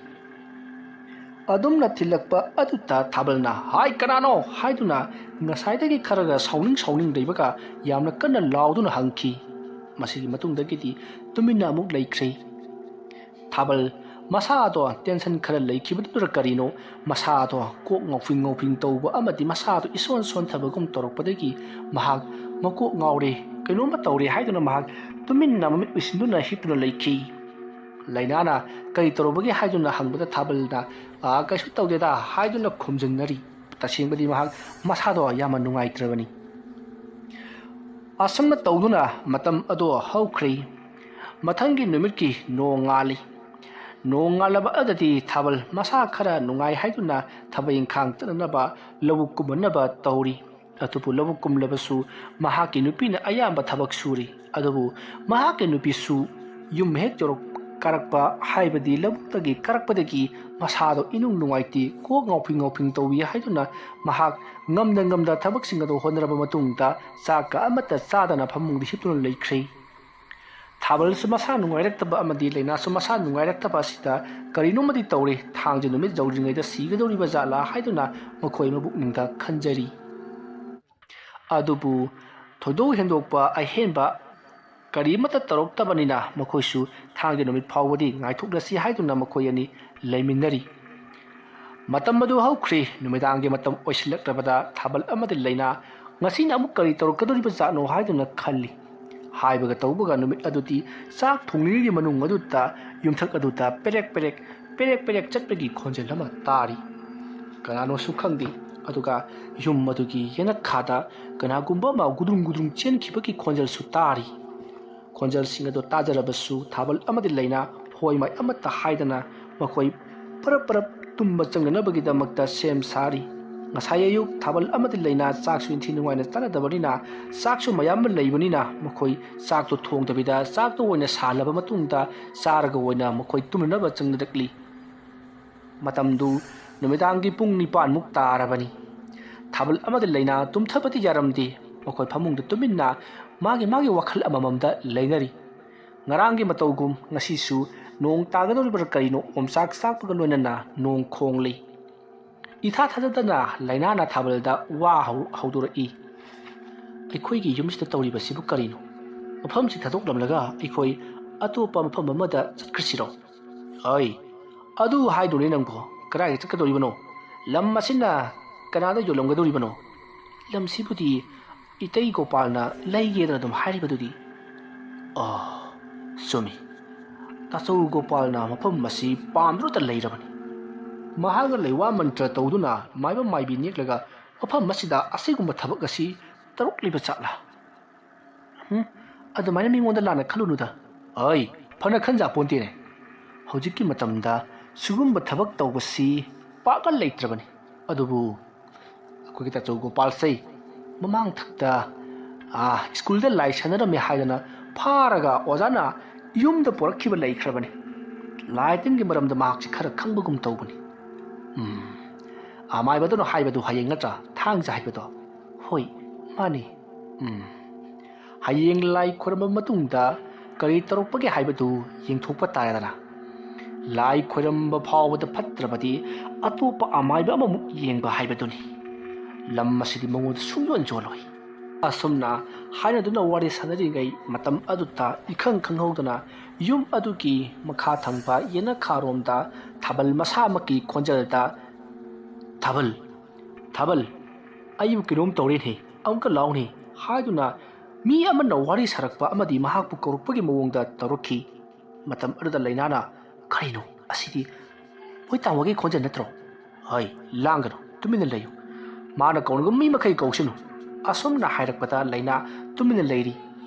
ꯑꯗꯨꯝꯅ ꯊꯤꯜꯂꯛꯄ ꯑꯗꯨꯗ ꯊꯥꯕꯜꯅ "ꯍꯥꯏ, ꯀꯅꯥꯅꯣ?" ꯍꯥꯏꯗꯨꯅ ꯉꯁꯥꯏꯗꯒꯤ ꯈꯔꯒ ꯁꯥꯎꯅꯤꯡ ꯁꯥꯎꯅꯤꯡ ꯂꯩꯕꯒ ꯌꯥꯝꯅ ꯀꯟꯅ ꯂꯥꯎꯗꯨꯅ ꯍꯪꯈꯤ꯫ ꯃꯁꯤꯒꯤ ꯃꯇꯨꯡꯗꯒꯤꯗꯤ ꯇꯨꯃꯤꯟꯅ ꯑꯃꯨꯛ ꯂꯩꯈ꯭ꯔꯦ꯫ ꯊꯥꯕꯜ ꯃꯁꯥꯗꯣ ꯇꯦꯟꯁꯟ ꯈꯔ ꯂꯩꯈꯤꯕꯗꯨꯅ ꯀꯔꯤꯅꯣ, ꯃꯁꯥꯗꯣ ꯀꯣꯛ ꯉꯥꯎꯐꯤꯡ ꯉꯥꯎꯐꯤꯡ ꯇꯧꯕ ꯑꯃꯗꯤ ꯃꯁꯥꯗꯣ ꯏꯁꯣꯟ ꯁꯣꯟꯊꯕꯒꯨꯝ ꯇꯧꯔꯛꯄꯗꯒꯤ ꯃꯍꯥꯛ ꯃꯀꯣꯛ ꯉꯥꯎꯔꯦ, ꯀꯩꯅꯣꯝꯃ ꯇꯧꯔꯦ ꯍꯥꯏꯗꯨꯅ ꯃꯍꯥꯛ ꯇꯨꯃꯤꯟꯅ ꯃꯃꯤꯠ ꯎꯏꯁꯤꯟꯗꯨꯅ ꯍꯤꯞꯇꯨꯅ ꯂꯩꯈꯤ꯫ ꯂꯥꯏꯅꯥꯅ "ꯀꯔꯤ ꯇꯧꯔꯕꯒꯦ?" ꯍꯥꯏꯗꯨꯅ ꯍꯪꯕꯗ ꯊꯥꯕꯜꯅ "ꯑꯥ, ꯀꯩꯁꯨ ꯇꯧꯗꯦꯗ" ꯍꯥꯏꯗꯨꯅ ꯈꯨꯝꯖꯤꯟꯅꯔꯤ꯫ ꯇꯁꯦꯡꯕꯗꯤ ꯃꯍꯥꯛ ꯃꯁꯥꯗꯣ ꯌꯥꯝꯅ ꯅꯨꯡꯉꯥꯏꯇ꯭ꯔꯕꯅꯤ꯫ ꯑꯁꯨꯝꯅ ꯇꯧꯗꯨꯅ ꯃꯇꯝ ꯑꯗꯣ ꯍꯧꯈ꯭ꯔꯦ꯫ ꯃꯊꯪꯒꯤ ꯅꯨꯃꯤꯠꯀꯤ ꯅꯣꯡ ꯉꯥꯜꯂꯤ꯫ ꯅꯣꯡ ꯉꯥꯜꯂꯕ ꯑꯗꯨꯗꯤ ꯊꯥꯕꯜ ꯃꯁꯥ ꯈꯔ ꯅꯨꯡꯉꯥꯏ ꯍꯥꯏꯗꯨꯅ ꯊꯕꯛ ꯏꯪꯈꯥꯡ ꯆꯠꯅꯅꯕ ꯂꯧꯕꯨꯛ ꯀꯨꯝꯃꯅꯕ ꯇꯧꯔꯤ꯫ ꯑꯗꯨꯕꯨ ꯂꯧꯕꯨꯛ ꯀꯨꯝꯂꯕꯁꯨ ꯃꯍꯥꯛꯀꯤ ꯅꯨꯄꯤꯅ ꯑꯌꯥꯝꯕ ꯊꯕꯛ ꯁꯨꯔꯤ꯫ ꯑꯗꯨꯕꯨ ꯃꯍꯥꯛꯀꯤ ꯅꯨꯄꯤꯁꯨ ꯌꯨꯝ ꯍꯦꯛ ꯌꯧꯔꯛ-, ꯀꯥꯔꯛꯄ, ꯍꯥꯏꯕꯗꯤ ꯂꯧꯕꯨꯛꯇꯒꯤ ꯀꯥꯔꯛꯄꯗꯒꯤ ꯃꯁꯥꯗꯣ ꯏꯅꯨꯡ ꯅꯨꯡꯉꯥꯏꯇꯦ, ꯀꯣꯛ ꯉꯥꯎꯐꯤꯡ ꯉꯥꯎꯐꯤꯡ ꯇꯧꯏ ꯍꯥꯏꯗꯨꯅ ꯃꯍꯥꯛ ꯉꯝꯅ ꯉꯝꯅ ꯊꯕꯛꯁꯤꯡ ꯑꯗꯨ ꯍꯣꯠꯅꯔꯕ ꯃꯇꯨꯡꯗ ꯆꯥꯛꯀ ꯑꯃꯠꯇ ꯆꯥꯗꯅ ꯐꯃꯨꯡꯗ ꯍꯤꯞꯇꯨꯅ ꯂꯩꯈ꯭ꯔꯦ꯫ ꯊꯥꯕꯜꯁꯨ ꯃꯁꯥ ꯅꯨꯡꯉꯥꯏꯔꯛꯇꯕ ꯑꯃꯗꯤ ꯂꯥꯏꯅꯥꯁꯨ ꯃꯁꯥ ꯅꯨꯡꯉꯥꯏꯔꯛꯇꯕ ꯑꯁꯤꯗ ꯀꯔꯤꯅꯣꯃꯗꯤ ꯇꯧꯔꯦ, ꯊꯥꯡꯖ ꯅꯨꯃꯤꯠ ꯌꯧꯗ꯭ꯔꯤꯉꯩꯗ ꯁꯤꯒꯗꯧꯔꯤꯕ ꯖꯥꯠꯂꯥ ꯍꯥꯏꯗꯨꯅ ꯃꯈꯣꯏ ꯃꯕꯨꯛꯅꯤꯡꯗ ꯈꯟꯖꯔꯤ꯫ ꯑꯗꯨꯕꯨ ꯊꯣꯏꯗꯣꯛ ꯍꯦꯟꯗꯣꯛꯄ ꯑꯍꯦꯟꯕ ꯀꯔꯤꯃꯠꯇ ꯇꯧꯔꯛꯇꯕꯅꯤꯅ ꯃꯈꯣꯏꯁꯨ ꯊꯥꯡꯖ ꯅꯨꯃꯤꯠ ꯐꯥꯎꯕꯗꯤ ꯉꯥꯏꯊꯣꯛꯂꯁꯤ ꯍꯥꯏꯗꯨꯅ ꯃꯈꯣꯏ ꯑꯅꯤ ꯂꯩꯃꯤꯟꯅꯔꯤ꯫ ꯃꯇꯝ ꯑꯗꯨ ꯍꯧꯈ꯭ꯔꯦ, ꯅꯨꯃꯤꯗꯥꯡꯒꯤ ꯃꯇꯝ ꯑꯣꯏꯁꯤꯜꯂꯛꯂꯕꯗ ꯊꯥꯕꯜ ꯑꯃꯗꯤ ꯂꯥꯏꯅꯥ ꯉꯁꯤꯅ ꯑꯃꯨꯛ ꯀꯔꯤ ꯇꯧꯔꯛꯀꯗꯧꯔꯤꯕ ꯖꯥꯠꯅꯣ ꯍꯥꯏꯗꯨꯅ ꯈꯜꯂꯤ꯫ ꯍꯥꯏꯕꯒ ꯇꯧꯕꯒ ꯅꯨꯃꯤꯠ ꯑꯗꯨꯗꯤ ꯆꯥꯛ ꯊꯣꯡꯂꯤꯉꯩꯒꯤ ꯃꯅꯨꯡ ꯑꯗꯨꯗ ꯌꯨꯝꯊꯛ ꯑꯗꯨꯗ ꯄꯦꯔꯦꯛ ꯄꯦꯔꯦꯛ, ꯄꯦꯔꯦꯛ ꯄꯦꯔꯦꯛ ꯆꯠꯄꯒꯤ ꯈꯣꯟꯖꯦꯜ ꯑꯃ ꯇꯥꯔꯤ꯫ ꯀꯅꯥꯅꯣꯁꯨ ꯈꯪꯗꯦ꯫ ꯑꯗꯨꯒ ꯌꯨꯝ ꯑꯗꯨꯒꯤ ꯌꯦꯅꯈꯥꯗ ꯀꯅꯥꯒꯨꯝꯕ ꯑꯃ ꯒꯨꯗ꯭ꯔꯨꯡ ꯒꯨꯗ꯭ꯔꯨꯡ ꯆꯦꯟꯈꯤꯕꯒꯤ ꯈꯣꯟꯖꯦꯜꯁꯨ ꯇꯥꯔꯤ꯫ ꯈꯣꯟꯖꯦꯜꯁꯤꯡ ꯑꯗꯨ ꯇꯥꯖꯔꯕꯁꯨ ꯊꯥꯕꯜ ꯑꯃꯗꯤ ꯂꯩꯅꯥ ꯍꯣꯏ ꯃꯥꯏ ꯑꯃꯠꯇ ꯍꯥꯏꯗꯅ ꯃꯈꯣꯏ ꯄꯔꯞ ꯄꯔꯞ ꯇꯨꯝꯕ ꯆꯪꯅꯅꯕꯒꯤꯗꯃꯛꯇ ꯁꯦꯝ ꯁꯥꯔꯤ꯫ ꯉꯁꯥꯏ ꯑꯌꯨꯛ ꯊꯥꯕꯜ ꯑꯃꯗꯤ ꯂꯩꯅꯥ ꯆꯥꯛꯁꯨ ꯏꯟꯊꯤ ꯅꯨꯡꯉꯥꯏꯅ ꯆꯥꯅꯗꯕꯅꯤꯅ, ꯆꯥꯛꯁꯨ ꯃꯌꯥꯝ ꯑꯃ ꯂꯩꯕꯅꯤꯅ, ꯃꯈꯣꯏ ꯆꯥꯛꯇꯣ ꯊꯣꯡꯗꯕꯤꯗ ꯆꯥꯛꯇꯣ ꯑꯣꯏꯅ ꯁꯥꯍꯜꯂꯕ ꯃꯇꯨꯡꯗ ꯆꯥꯔꯒ ꯑꯣꯏꯅ ꯃꯈꯣꯏ ꯇꯨꯝꯅꯅꯕ ꯆꯪꯅꯔꯛꯂꯤ꯫ ꯃꯇꯝꯗꯨ ꯅꯨꯃꯤꯗꯥꯡꯒꯤ ꯄꯨꯡ ꯅꯤꯄꯥꯟꯃꯨꯛ ꯇꯥꯔꯕꯅꯤ꯫ ꯊꯥꯕꯜ ꯑꯃꯗꯤ ꯂꯩꯅꯥ ꯇꯨꯝꯊꯕꯗꯤ ꯌꯥꯔꯝꯗꯦ꯫ ꯃꯈꯣꯏ ꯐꯃꯨꯡꯗ ꯇꯨꯃꯤꯟꯅ ꯃꯥꯒꯤ ꯃꯥꯒꯤ ꯋꯥꯈꯜ ꯑꯃꯃꯝꯗ ꯂꯩꯅꯔꯤ꯫ ꯉꯔꯥꯡꯒꯤ ꯃꯇꯧꯒꯨꯝ ꯉꯁꯤꯁꯨ ꯅꯣꯡ ꯇꯥꯒꯗꯧꯔꯤꯕ꯭ꯔꯥ ꯀꯔꯤꯅꯣ, ꯑꯣꯝꯆꯥꯛ ꯆꯥꯛꯄꯒ ꯂꯣꯏꯅꯅ ꯅꯣꯡ ꯈꯣꯡꯂꯤ꯫ ꯏꯊꯥ ꯊꯥꯖꯗꯅ ꯂꯩꯅꯥꯅ ꯊꯥꯕꯜꯗ ꯋꯥ ꯍꯧ-, ꯍꯧꯗꯣꯔꯛꯏ꯫ "ꯑꯩꯈꯣꯏꯒꯤ ꯌꯨꯝꯁꯤꯗ ꯇꯧꯔꯤꯕꯁꯤꯕꯨ ꯀꯔꯤꯅꯣ? ꯃꯐꯝꯁꯤ ꯊꯥꯗꯣꯛꯂꯝꯂꯒ ꯑꯩꯈꯣꯏ ꯑꯇꯣꯞꯄ ꯃꯐꯝ ꯑꯃꯗ ꯆꯠꯈ꯭ꯔꯁꯤꯔꯣ?" "ꯑꯩ, ꯑꯗꯨ ꯍꯥꯏꯗꯨꯅꯤ ꯅꯪꯕꯣ, ꯀꯗꯥꯏꯗ ꯆꯠꯀꯗꯧꯔꯤꯕꯅꯣ? ꯂꯝ ꯑꯁꯤꯅ ꯀꯅꯥꯗ ꯌꯣꯜꯂꯝꯒꯗꯧꯔꯤꯕꯅꯣ? ꯂꯝꯁꯤꯕꯨꯗꯤ ꯏꯇꯩ ꯒꯣꯄꯥꯜꯅ ꯂꯩꯒꯦꯗꯅ ꯑꯗꯨꯝ ꯍꯥꯏꯔꯤꯕꯗꯨꯗꯤ?" "ꯑꯣ, ꯆꯨꯝꯃꯤ꯫ ꯇꯥꯆꯧ ꯒꯣꯄꯥꯜꯅ ꯃꯐꯝ ꯑꯁꯤ ꯄꯥꯝꯗꯨꯅꯇ ꯂꯩꯔꯕꯅꯤ꯫ ꯃꯍꯥꯛꯅ ꯂꯩꯋꯥ ꯃꯟꯇ꯭ꯔ ꯇꯧꯗꯨꯅ ꯃꯥꯏꯕ ꯃꯥꯏꯕꯤ ꯅꯦꯛꯂꯒ ꯃꯐꯝ ꯑꯁꯤꯗ ꯑꯁꯤꯒꯨꯝꯕ ꯊꯕꯛ ꯑꯁꯤ ꯇꯧꯔꯛꯂꯤꯕ ꯖꯥꯠꯂꯥ? ꯎꯝ, ꯑꯗꯨꯃꯥꯏꯅ ꯃꯤꯉꯣꯟꯗ ꯂꯥꯟꯅ ꯈꯜꯂꯨꯅꯨꯗ꯫ ꯑꯩ, ꯐꯅ ꯈꯟꯖꯥ ꯄꯣꯟꯇꯦꯅꯦ꯫ ꯍꯧꯖꯤꯛꯀꯤ ꯃꯇꯝꯗ ꯁꯤꯒꯨꯝꯕ ꯊꯕꯛ ꯇꯧꯕꯁꯤ ꯄꯥꯛꯅ ꯂꯩꯇ꯭ꯔꯕꯅꯤ꯫ ꯑꯗꯨꯕꯨ ꯑꯩꯈꯣꯏꯒꯤ ꯇꯥꯆꯧ ꯒꯣꯄꯥꯜꯁꯦ ꯃꯃꯥꯡ ꯊꯛꯇ, ꯑꯥ, ꯁ꯭ꯀꯨꯜꯗ ꯂꯥꯏ ꯁꯥꯟꯅꯔꯝꯃꯦ ꯍꯥꯏꯗꯅ ꯐꯥꯔꯒ ꯑꯣꯖꯥꯅ ꯌꯨꯝꯗ ꯄꯣꯔꯛꯈꯤꯕ ꯂꯩꯈ꯭ꯔꯕꯅꯤ꯫ ꯂꯥꯏ ꯇꯤꯟꯒꯤ ꯃꯔꯝꯗ ꯃꯍꯥꯛꯁꯦ ꯈꯔ ꯈꯪꯕꯒꯨꯝ ꯇꯧꯕꯅꯤ꯫ ꯎꯝ, ꯑꯃꯥꯏꯕꯗꯨꯅ ꯍꯥꯏꯕꯗꯨ ꯍꯌꯦꯡ ꯅꯠꯇ꯭ꯔꯥ? ꯊꯥꯡꯖ ꯍꯥꯏꯕꯗꯣ?" "ꯍꯣꯏ, ꯃꯥꯅꯤ꯫ ꯎꯝ, ꯍꯌꯦꯡ ꯂꯥꯏ ꯈꯣꯏꯔꯝꯕ ꯃꯇꯨꯡꯗ ꯀꯔꯤ ꯇꯧꯔꯛꯄꯒꯦ ꯍꯥꯏꯕꯗꯨ ꯌꯦꯡꯊꯣꯛꯄ ꯇꯥꯔꯦꯗꯅ꯫ ꯂꯥꯏ ꯈꯣꯏꯔꯝꯕ ꯐꯥꯎꯕꯗ ꯐꯠꯇ꯭ꯔꯕꯗꯤ ꯑꯇꯣꯞꯄ ꯑꯃꯥꯏꯕ ꯑꯃꯃꯨꯛ ꯌꯦꯡꯕ ꯍꯥꯏꯕꯗꯨꯅꯤ꯫ ꯂꯝ ꯑꯁꯤꯗꯤ ꯃꯉꯣꯟꯗ ꯁꯨꯡꯌꯣꯟ ꯌꯣꯜꯂꯣꯏ꯫" ꯑꯁꯨꯝꯅ ꯍꯥꯏꯅꯗꯨꯅ ꯋꯥꯔꯤ ꯁꯥꯟꯅꯔꯤꯉꯩ ꯃꯇꯝ ꯑꯗꯨꯗ ꯏꯈꯪ ꯈꯪꯍꯧꯗꯅ ꯌꯨꯝ ꯑꯗꯨꯒꯤ ꯃꯈꯥ ꯊꯪꯕ ꯌꯦꯅꯈꯥꯔꯣꯝꯗ ꯊꯥꯕꯜ ꯃꯁꯥꯃꯛꯀꯤ ꯈꯣꯟꯖꯦꯜꯗ, "ꯊꯥꯕꯜ, ꯊꯥꯕꯜ, ꯑꯩꯕꯨ ꯀꯩꯅꯣꯝ ꯇꯧꯔꯦꯅꯦ, ꯑꯃꯨꯛꯀ ꯂꯥꯎꯅꯦ" ꯍꯥꯏꯗꯨꯅ ꯃꯤ ꯑꯃꯅ ꯋꯥꯔꯤ ꯁꯥꯔꯛꯄ ꯑꯃꯗꯤ ꯃꯍꯥꯛꯄꯨ ꯀꯧꯔꯛꯄꯒꯤ ꯃꯑꯣꯡꯗ ꯇꯧꯔꯛꯈꯤ꯫ ꯃꯇꯝ ꯑꯗꯨꯗ ꯂꯩꯅꯥꯅ, "ꯀꯔꯤꯅꯣ ꯑꯁꯤꯗꯤ? ꯃꯣꯏ ꯇꯥꯃꯣꯒꯤ ꯈꯣꯟꯖꯦꯜ ꯅꯠꯇ꯭ꯔꯣ? ꯍꯣꯏ, ꯂꯥꯡꯒꯅꯨ, ꯇꯨꯃꯤꯟꯅ ꯂꯩꯌꯨ꯫ ꯃꯥꯅ ꯀꯧꯅꯤꯡꯕ ꯃꯤ ꯃꯈꯩ ꯀꯧꯁꯅꯨ," ꯑꯁꯨꯝꯅ ꯍꯥꯏꯔꯛꯄꯗ ꯂꯩꯅꯥ ꯇꯨꯃꯤꯟꯅ ꯂꯩꯔꯤ꯫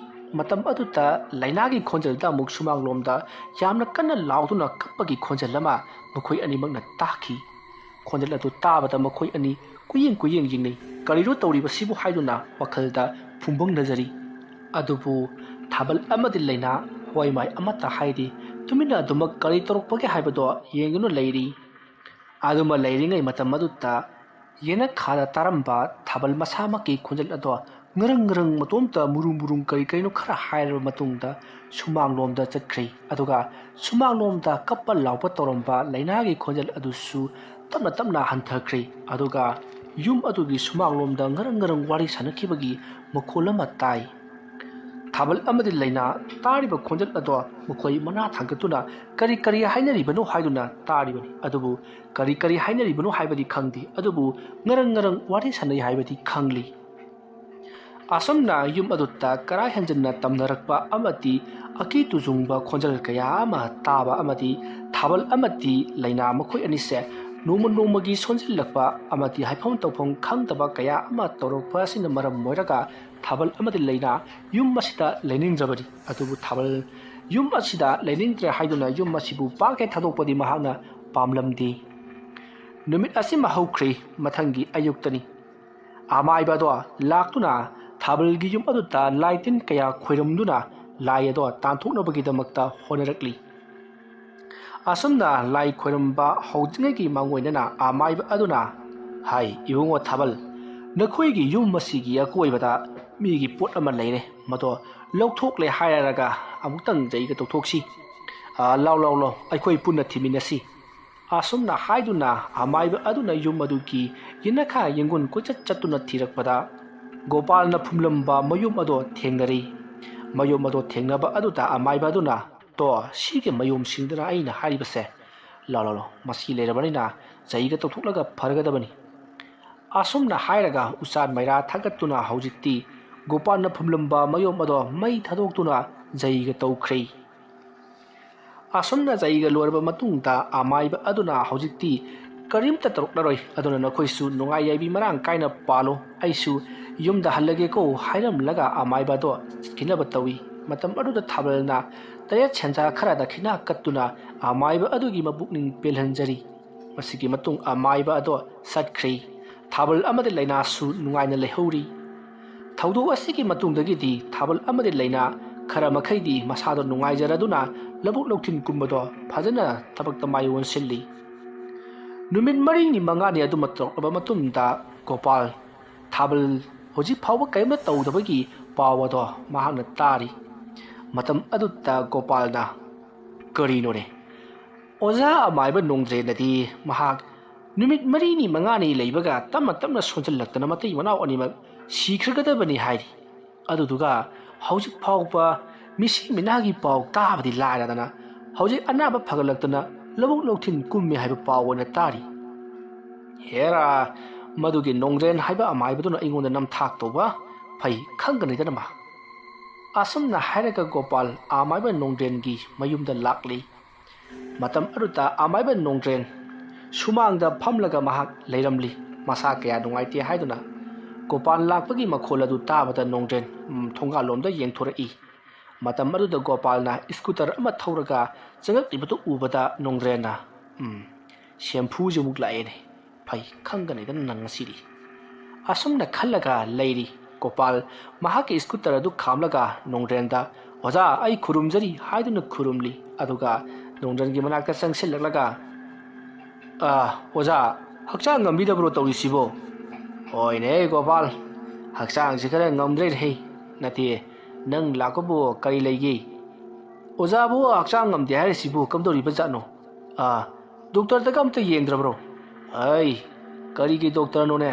ꯃꯇꯝ ꯑꯗꯨꯗ ꯂꯩꯅꯥꯒꯤ ꯈꯣꯟꯖꯦꯜꯗ ꯑꯃꯨꯛ ꯁꯨꯃꯥꯡꯂꯣꯝꯗ ꯌꯥꯝꯅ ꯀꯟꯅ ꯂꯥꯎꯗꯨꯅ ꯀꯞꯄꯒꯤ ꯈꯣꯟꯖꯦꯜ ꯑꯃ ꯃꯈꯣꯏ ꯑꯅꯤꯃꯛꯅ ꯇꯥꯈꯤ꯫ ꯈꯣꯟꯖꯦꯜ ꯑꯗꯨ ꯇꯥꯕꯗ ꯃꯈꯣꯏ ꯑꯅꯤ ꯀꯨꯌꯦꯡ ꯀꯨꯌꯦꯡ ꯌꯦꯡꯅꯩ꯫ "ꯀꯔꯤꯅꯣ ꯇꯧꯔꯤꯕꯁꯤꯕꯨ?" ꯍꯥꯏꯗꯨꯅ ꯋꯥꯈꯜꯗ ꯐꯨꯝꯕꯪꯅꯖꯔꯤ꯫ ꯑꯗꯨꯕꯨ ꯊꯥꯕꯜ ꯑꯃꯗꯤ ꯂꯩꯅꯥ ꯍꯣꯏ ꯃꯥꯏ ꯑꯃꯠꯇ ꯍꯥꯏꯗꯦ꯫ ꯇꯨꯃꯤꯟꯅ ꯑꯗꯨꯃꯛ ꯀꯔꯤ ꯇꯧꯔꯛꯄꯒꯦ ꯍꯥꯏꯕꯗꯣ ꯌꯦꯡꯗꯨꯅ ꯂꯩꯔꯤ꯫ ꯑꯗꯨꯃ ꯂꯩꯔꯤꯉꯩ ꯃꯇꯝ ꯑꯗꯨꯗ ꯌꯦꯅꯈꯥꯗ ꯇꯥꯔꯝꯕ ꯊꯥꯕꯜ ꯃꯁꯥꯃꯛꯀꯤ ꯈꯣꯟꯖꯦꯜ ꯑꯗꯣ ꯉꯔꯪ ꯉꯔꯪ ꯃꯇꯣꯝꯇ ꯃꯨꯔꯨꯝ ꯃꯨꯔꯨꯝ ꯀꯔꯤ ꯀꯔꯤꯅꯣ ꯈꯔ ꯍꯥꯏꯔꯕ ꯃꯇꯨꯡꯗ ꯁꯨꯃꯥꯡꯂꯣꯝꯗ ꯆꯠꯈ꯭ꯔꯦ꯫ ꯑꯗꯨꯒ ꯁꯨꯃꯥꯡꯂꯣꯝꯗ ꯀꯞꯄ ꯂꯥꯎꯕ ꯇꯧꯔꯝꯕ ꯂꯩꯅꯥꯒꯤ ꯈꯣꯟꯖꯦꯜ ꯑꯗꯨꯁꯨ ꯇꯞꯅ ꯇꯞꯅ ꯍꯟꯊꯈ꯭ꯔꯦ꯫ ꯑꯗꯨꯒ ꯌꯨꯝ ꯑꯗꯨꯒꯤ ꯁꯨꯃꯥꯡꯂꯣꯝꯗ ꯉꯔꯪ ꯉꯔꯪ ꯋꯥꯔꯤ ꯁꯥꯟꯅꯈꯤꯕꯒꯤ ꯃꯈꯣꯜ ꯑꯃ ꯇꯥꯏ꯫ ꯊꯥꯕꯜ ꯑꯃꯗꯤ ꯂꯩꯅꯥ ꯇꯥꯔꯤꯕ ꯈꯣꯟꯖꯦꯜ ꯑꯗꯣ ꯃꯈꯣꯏ ꯃꯅꯥ ꯊꯥꯡꯒꯠꯇꯨꯅ ꯀꯔꯤ ꯀꯔꯤ ꯍꯥꯏꯅꯔꯤꯕꯅꯣ ꯍꯥꯏꯗꯨꯅ ꯇꯥꯔꯤꯕꯅꯤ꯫ ꯑꯗꯨꯕꯨ ꯀꯔꯤ ꯀꯔꯤ ꯍꯥꯏꯅꯔꯤꯕꯅꯣ ꯍꯥꯏꯕꯗꯤ ꯈꯪꯗꯦ, ꯑꯗꯨꯕꯨ ꯉꯔꯪ ꯉꯔꯪ ꯋꯥꯔꯤ ꯁꯥꯟꯅꯩ ꯍꯥꯏꯕꯗꯤ ꯈꯪꯂꯤ꯫ ꯑꯁꯨꯝꯅ ꯌꯨꯝ ꯑꯗꯨꯗ ꯀꯔꯥꯏ ꯍꯦꯟꯖꯟꯅ ꯇꯝꯅꯔꯛꯄ ꯑꯃꯗꯤ ꯑꯀꯤ ꯇꯨꯖꯨꯡꯕ ꯈꯣꯟꯖꯦꯜ ꯀꯌꯥ ꯑꯃ ꯇꯥꯕ ꯑꯃꯗꯤ ꯊꯥꯕꯜ ꯑꯃꯗꯤ ꯂꯩꯅꯥ ꯃꯈꯣꯏ ꯑꯅꯤꯁꯦ ꯅꯣꯡꯃ ꯅꯣꯡꯃꯒꯤ ꯁꯣꯟꯖꯤꯜꯂꯛꯄ ꯑꯃꯗꯤ ꯍꯥꯏꯐꯝ ꯇꯧꯐꯝ ꯈꯪꯗꯕ ꯀꯌꯥ ꯑꯃ ꯇꯧꯔꯛꯄ ꯑꯁꯤꯅ ꯃꯔꯝ ꯑꯣꯏꯔꯒ ꯊꯥꯕꯜ ꯑꯃꯗꯤ ꯂꯩꯅꯥ ꯌꯨꯝ ꯑꯁꯤꯗ ꯂꯩꯅꯤꯡꯗ꯭ꯔꯕꯅꯤ꯫ ꯑꯗꯨꯕꯨ ꯊꯥꯕꯜ ꯌꯨꯝ ꯑꯁꯤꯗ ꯂꯩꯅꯤꯡꯗ꯭ꯔꯦ ꯍꯥꯏꯗꯨꯅ ꯌꯨꯝ ꯑꯁꯤꯕꯨ ꯄꯥꯛ ꯍꯦꯛ ꯊꯥꯗꯣꯛꯄꯗꯤ ꯃꯍꯥꯛꯅ ꯄꯥꯝꯂꯝꯗꯦ꯫ ꯅꯨꯃꯤꯠ ꯑꯁꯤꯃ ꯍꯧꯈ꯭ꯔꯦ꯫ ꯃꯊꯪꯒꯤ ꯑꯌꯨꯛꯇꯅꯤ꯫ ꯑꯃꯥꯏꯕ ꯑꯗꯣ ꯂꯥꯛꯇꯨꯅ ꯊꯥꯕꯜꯒꯤ ꯌꯨꯝ ꯑꯗꯨꯗ ꯂꯥꯏ ꯇꯤꯟ ꯀꯌꯥ ꯈꯣꯏꯔꯝꯗꯨꯅ ꯂꯥꯏ ꯑꯗꯣ ꯇꯥꯟꯊꯣꯛꯅꯕꯒꯤꯗꯃꯛꯇ ꯍꯣꯠꯅꯔꯛꯂꯤ꯫ ꯑꯁꯨꯝꯅ ꯂꯥꯏ ꯈꯣꯏꯔꯝꯕ ꯍꯧꯗ꯭ꯔꯤꯉꯩꯒꯤ ꯃꯥꯡꯑꯣꯏꯅꯅ ꯑꯃꯥꯏꯕ ꯑꯗꯨꯅ ꯍꯥꯏ, "ꯏꯕꯨꯡꯉꯣ ꯊꯥꯕꯜ, ꯅꯈꯣꯏꯒꯤ ꯌꯨꯝ ꯑꯁꯤꯒꯤ ꯑꯀꯣꯏꯕꯗ ꯃꯤꯒꯤ ꯄꯣꯠ ꯑꯃ ꯂꯩꯔꯦ, ꯃꯗꯣ ꯂꯧꯊꯣꯛꯂꯦ ꯍꯥꯏꯔꯒ ꯑꯃꯨꯛꯇꯪ ꯖꯩꯒ ꯇꯧꯊꯣꯛꯁꯤ꯫ ꯑ, ꯂꯥꯎ, ꯂꯥꯎ, ꯂꯥꯎ, ꯑꯩꯈꯣꯏ ꯄꯨꯟꯅ ꯊꯤꯃꯤꯟꯅꯁꯤ"꯫ ꯑꯁꯨꯝꯅ ꯍꯥꯏꯗꯨꯅ ꯑꯃꯥꯏꯕ ꯑꯗꯨꯅ ꯌꯨꯝ ꯑꯗꯨꯒꯤ ꯌꯦꯅꯈꯥ ꯌꯦꯡꯒꯣꯟ ꯀꯣꯏꯆꯠ ꯆꯠꯇꯨꯅ ꯊꯤꯔꯛꯄꯗ ꯒꯣꯄꯥꯜꯅ ꯐꯨꯝꯂꯝꯕ ꯃꯌꯨꯝ ꯑꯗꯣ ꯊꯦꯡꯅꯔꯤ꯫ ꯃꯌꯨꯝ ꯑꯗꯣ ꯊꯦꯡꯅꯕ ꯑꯗꯨꯗ ꯑꯃꯥꯏꯕ ꯑꯗꯨꯅ, "ꯇꯣ, ꯁꯤꯒꯤ ꯃꯌꯨꯝꯁꯤꯡꯗꯨꯅ ꯑꯩꯅ ꯍꯥꯏꯔꯤꯕꯁꯦ꯫ ꯂꯥꯎ, ꯂꯥꯎ, ꯂꯥꯎ, ꯃꯁꯤ ꯂꯩꯔꯕꯅꯤꯅ ꯖꯩꯒ ꯇꯧꯊꯣꯛꯂꯒ ꯐꯔꯒꯗꯕꯅꯤ"꯫ ꯑꯁꯨꯝꯅ ꯍꯥꯏꯔꯒ ꯎꯆꯥꯟ ꯃꯩꯔꯥ ꯊꯥꯒꯠꯇꯨꯅ ꯍꯧꯖꯤꯛꯇꯤ ꯒꯣꯄꯥꯜꯅ ꯐꯨꯝꯂꯝꯕ ꯃꯌꯣꯝ ꯑꯗꯣ ꯃꯩ ꯊꯥꯗꯣꯛꯇꯨꯅ ꯖꯩꯒ ꯇꯧꯈ꯭ꯔꯦ꯫ ꯑꯁꯨꯝꯅ ꯖꯩꯒ ꯂꯣꯏꯔꯕ ꯃꯇꯨꯡꯗ ꯑꯃꯥꯏꯕ ꯑꯗꯨꯅ ꯍꯧꯖꯤꯛꯇꯤ ꯀꯔꯤꯝꯇ ꯇꯧꯔꯛꯂꯔꯣꯏ, ꯑꯗꯨꯅ ꯅꯈꯣꯏꯁꯨ ꯅꯨꯡꯉꯥꯏ ꯌꯥꯏꯕꯤ ꯃꯔꯥꯡ ꯀꯥꯏꯅ ꯄꯥꯜꯂꯨ, ꯑꯩꯁꯨ ꯌꯨꯝꯗ ꯍꯜꯂꯒꯦꯀꯣ ꯍꯥꯏꯔꯝꯂꯒ ꯑꯃꯥꯏꯕ ꯑꯗꯣ ꯆꯠꯈꯤꯅꯕ ꯇꯧꯏ꯫ ꯃꯇꯝ ꯑꯗꯨꯗ ꯊꯥꯕꯜꯅ ꯇꯔꯦꯠ ꯁꯦꯟꯖꯥ ꯈꯔ ꯗꯈꯤꯅꯥ ꯀꯠꯇꯨꯅ ꯑꯃꯥꯏꯕ ꯑꯗꯨꯒꯤ ꯃꯄꯨꯛꯅꯤꯡ ꯄꯦꯜꯍꯟꯖꯔꯤ꯫ ꯃꯁꯤꯒꯤ ꯃꯇꯨꯡ ꯑꯃꯥꯏꯕ ꯑꯗꯣ ꯆꯠꯈ꯭ꯔꯦ꯫ ꯊꯥꯕꯜ ꯑꯃꯗꯤ ꯂꯩꯅꯥꯁꯨ ꯅꯨꯡꯉꯥꯏꯅ ꯂꯩꯍꯧꯔꯤ꯫ ꯊꯧꯗꯣꯛ ꯑꯁꯤꯒꯤ ꯃꯇꯨꯡꯗꯒꯤꯗꯤ ꯊꯥꯕꯜ ꯑꯃꯗꯤ ꯂꯩꯅꯥ ꯈꯔ ꯃꯈꯩꯗꯤ ꯃꯁꯥꯗꯣ ꯅꯨꯡꯉꯥꯏꯖꯔꯗꯨꯅ ꯂꯧꯕꯨꯛ ꯂꯧꯊꯤꯟ ꯀꯨꯝꯕꯗꯣ ꯐꯖꯅ ꯊꯕꯛꯇ ꯃꯥꯏ ꯑꯣꯟꯁꯤꯜꯂꯤ꯫ ꯅꯨꯃꯤꯠ ꯃꯔꯤꯅꯤ ꯃꯉꯥꯅꯤ ꯑꯗꯨꯃ ꯇꯧꯔꯛꯂꯕ ꯃꯇꯨꯡꯗ ꯒꯣꯄꯥꯜ ꯊꯥꯕꯜ ꯍꯧꯖꯤꯛ ꯐꯥꯎꯕ ꯀꯔꯤꯝꯇ ꯇꯧꯗꯕꯒꯤ ꯄꯥꯎ ꯑꯗꯣ ꯃꯍꯥꯛꯅ ꯇꯥꯔꯤ꯫ ꯃꯇꯝ ꯑꯗꯨꯗ ꯒꯣꯄꯥꯜꯅ, "ꯀꯔꯤꯅꯣꯅꯦ? ꯑꯣꯖꯥ ꯑꯃꯥꯏꯕ ꯅꯣꯡꯗ꯭ꯔꯦꯟꯅꯗꯤ ꯃꯍꯥꯛ ꯅꯨꯃꯤꯠ ꯃꯔꯤꯅꯤ ꯃꯉꯥꯅꯤ ꯂꯩꯕꯒ ꯇꯞꯅ ꯇꯞꯅ ꯁꯣꯟꯖꯜꯂꯛꯇꯅ ꯃꯇꯩ ꯃꯅꯥꯎ ꯑꯅꯤꯃꯛ ꯁꯤꯈ꯭ꯔꯒꯗꯕꯅꯤ ꯍꯥꯏꯔꯤ꯫ ꯑꯗꯨꯗꯨꯒ ꯍꯧꯖꯤꯛ ꯐꯥꯎꯕ ꯃꯤꯁꯤ ꯃꯤꯅꯥꯒꯤ ꯄꯥꯎ ꯇꯥꯕꯗꯤ ꯂꯥꯏꯔꯗꯅ ꯍꯧꯖꯤꯛ ꯑꯅꯥꯕ ꯐꯒꯠꯂꯛꯇꯅ ꯂꯧꯕꯨꯛ ꯂꯧꯊꯤꯟ ꯀꯨꯝꯃꯤ ꯍꯥꯏꯕ ꯄꯥꯎ ꯑꯣꯏꯅ ꯇꯥꯔꯤ꯫ ꯍꯦꯔꯥ, ꯃꯗꯨꯒꯤ ꯅꯣꯡꯗ꯭ꯔꯦꯟ ꯍꯥꯏꯕ ꯑꯃꯥꯏꯕꯗꯨꯅ ꯑꯩꯉꯣꯟꯗ ꯅꯝꯊꯥꯛ ꯇꯧꯕ ꯐꯩ ꯈꯪꯒꯅꯤꯗꯅ ꯃꯥ꯫" ꯑꯁꯨꯝꯅ ꯍꯥꯏꯔꯒ ꯒꯣꯄꯥꯜ ꯑꯃꯥꯏꯕ ꯅꯣꯡꯗ꯭ꯔꯦꯟꯒꯤ ꯃꯌꯨꯝꯗ ꯂꯥꯛꯂꯤ꯫ ꯃꯇꯝ ꯑꯗꯨꯗ ꯑꯃꯥꯏꯕ ꯅꯣꯡꯗ꯭ꯔꯦꯟ ꯁꯨꯃꯥꯡꯗ ꯐꯝꯂꯒ ꯃꯍꯥꯛ ꯂꯩꯔꯝꯂꯤ꯫ ꯃꯁꯥ ꯀꯌꯥ ꯅꯨꯡꯉꯥꯏꯇꯦ ꯍꯥꯏꯗꯨꯅ ꯒꯣꯄꯥꯜ ꯂꯥꯛꯄꯒꯤ ꯃꯈꯣꯜ ꯑꯗꯨ ꯇꯥꯕꯗ ꯅꯣꯡꯗ꯭ꯔꯦꯟ, ꯎꯝ, ꯊꯣꯡꯒꯥꯜꯂꯣꯝꯗ ꯌꯦꯡꯊꯣꯔꯛꯏ꯫ ꯃꯇꯝ ꯑꯗꯨꯗ ꯒꯣꯄꯥꯜꯅ ꯁ꯭ꯀꯨꯇꯔ ꯑꯃ ꯊꯧꯔꯒ ꯆꯪꯂꯛꯂꯤꯕꯗꯨ ꯎꯕꯗ ꯅꯣꯡꯗ꯭ꯔꯦꯟꯅ, "ꯎꯝ, ꯁꯦꯝꯐꯨꯁꯤꯃꯨꯛ ꯂꯥꯛꯑꯦꯅꯦ꯫ ꯐꯩ ꯈꯪꯒꯅꯤꯗꯅ ꯅꯪ ꯉꯁꯤꯗꯤ꯫" ꯑꯁꯨꯝꯅ ꯈꯜꯂꯒ ꯂꯩꯔꯤ꯫ ꯒꯣꯄꯥꯜ ꯃꯍꯥꯛꯀꯤ ꯁ꯭ꯀꯨꯇꯔ ꯑꯗꯨ ꯈꯥꯝꯂꯒ ꯅꯣꯡꯗ꯭ꯔꯦꯟꯗ, "ꯑꯣꯖꯥ, ꯑꯩ ꯈꯨꯔꯨꯝꯖꯔꯤ" ꯍꯥꯏꯗꯨꯅ ꯈꯨꯔꯨꯝꯂꯤ꯫ ꯑꯗꯨꯒ ꯅꯣꯡꯗ꯭ꯔꯦꯟꯒꯤ ꯃꯅꯥꯛꯇ ꯆꯪꯁꯤꯜꯂꯛꯂꯒ, "ꯑ, ꯑꯣꯖꯥ, ꯍꯛꯆꯥꯡ ꯉꯝꯕꯤꯗꯕ꯭ꯔꯣ ꯇꯧꯔꯤꯁꯤꯕꯣ?" "ꯍꯣꯏꯅꯦ ꯒꯣꯄꯥꯜ, ꯍꯛꯆꯥꯡꯁꯤ ꯈꯔ ꯉꯝꯗ꯭ꯔꯦꯅꯦꯍꯦ꯫ ꯅꯠꯇꯦ, ꯅꯪ ꯂꯥꯛꯄꯕꯨ ꯀꯔꯤ ꯂꯩꯒꯦ? ꯑꯣꯖꯥꯕꯨ ꯍꯛꯆꯥꯡ ꯉꯝꯗꯦ ꯍꯥꯏꯔꯤꯁꯤꯕꯨ ꯀꯝꯗꯧꯔꯤꯕ ꯖꯥꯠꯅꯣ? ꯑ, ꯗꯣꯛꯇꯔꯗꯒ ꯑꯝꯇ ꯌꯦꯡꯗ꯭ꯔꯕ꯭ꯔꯣ?" "ꯑꯩ, ꯀꯔꯤꯒꯤ ꯗꯣꯛꯇꯔꯅꯣꯅꯦ?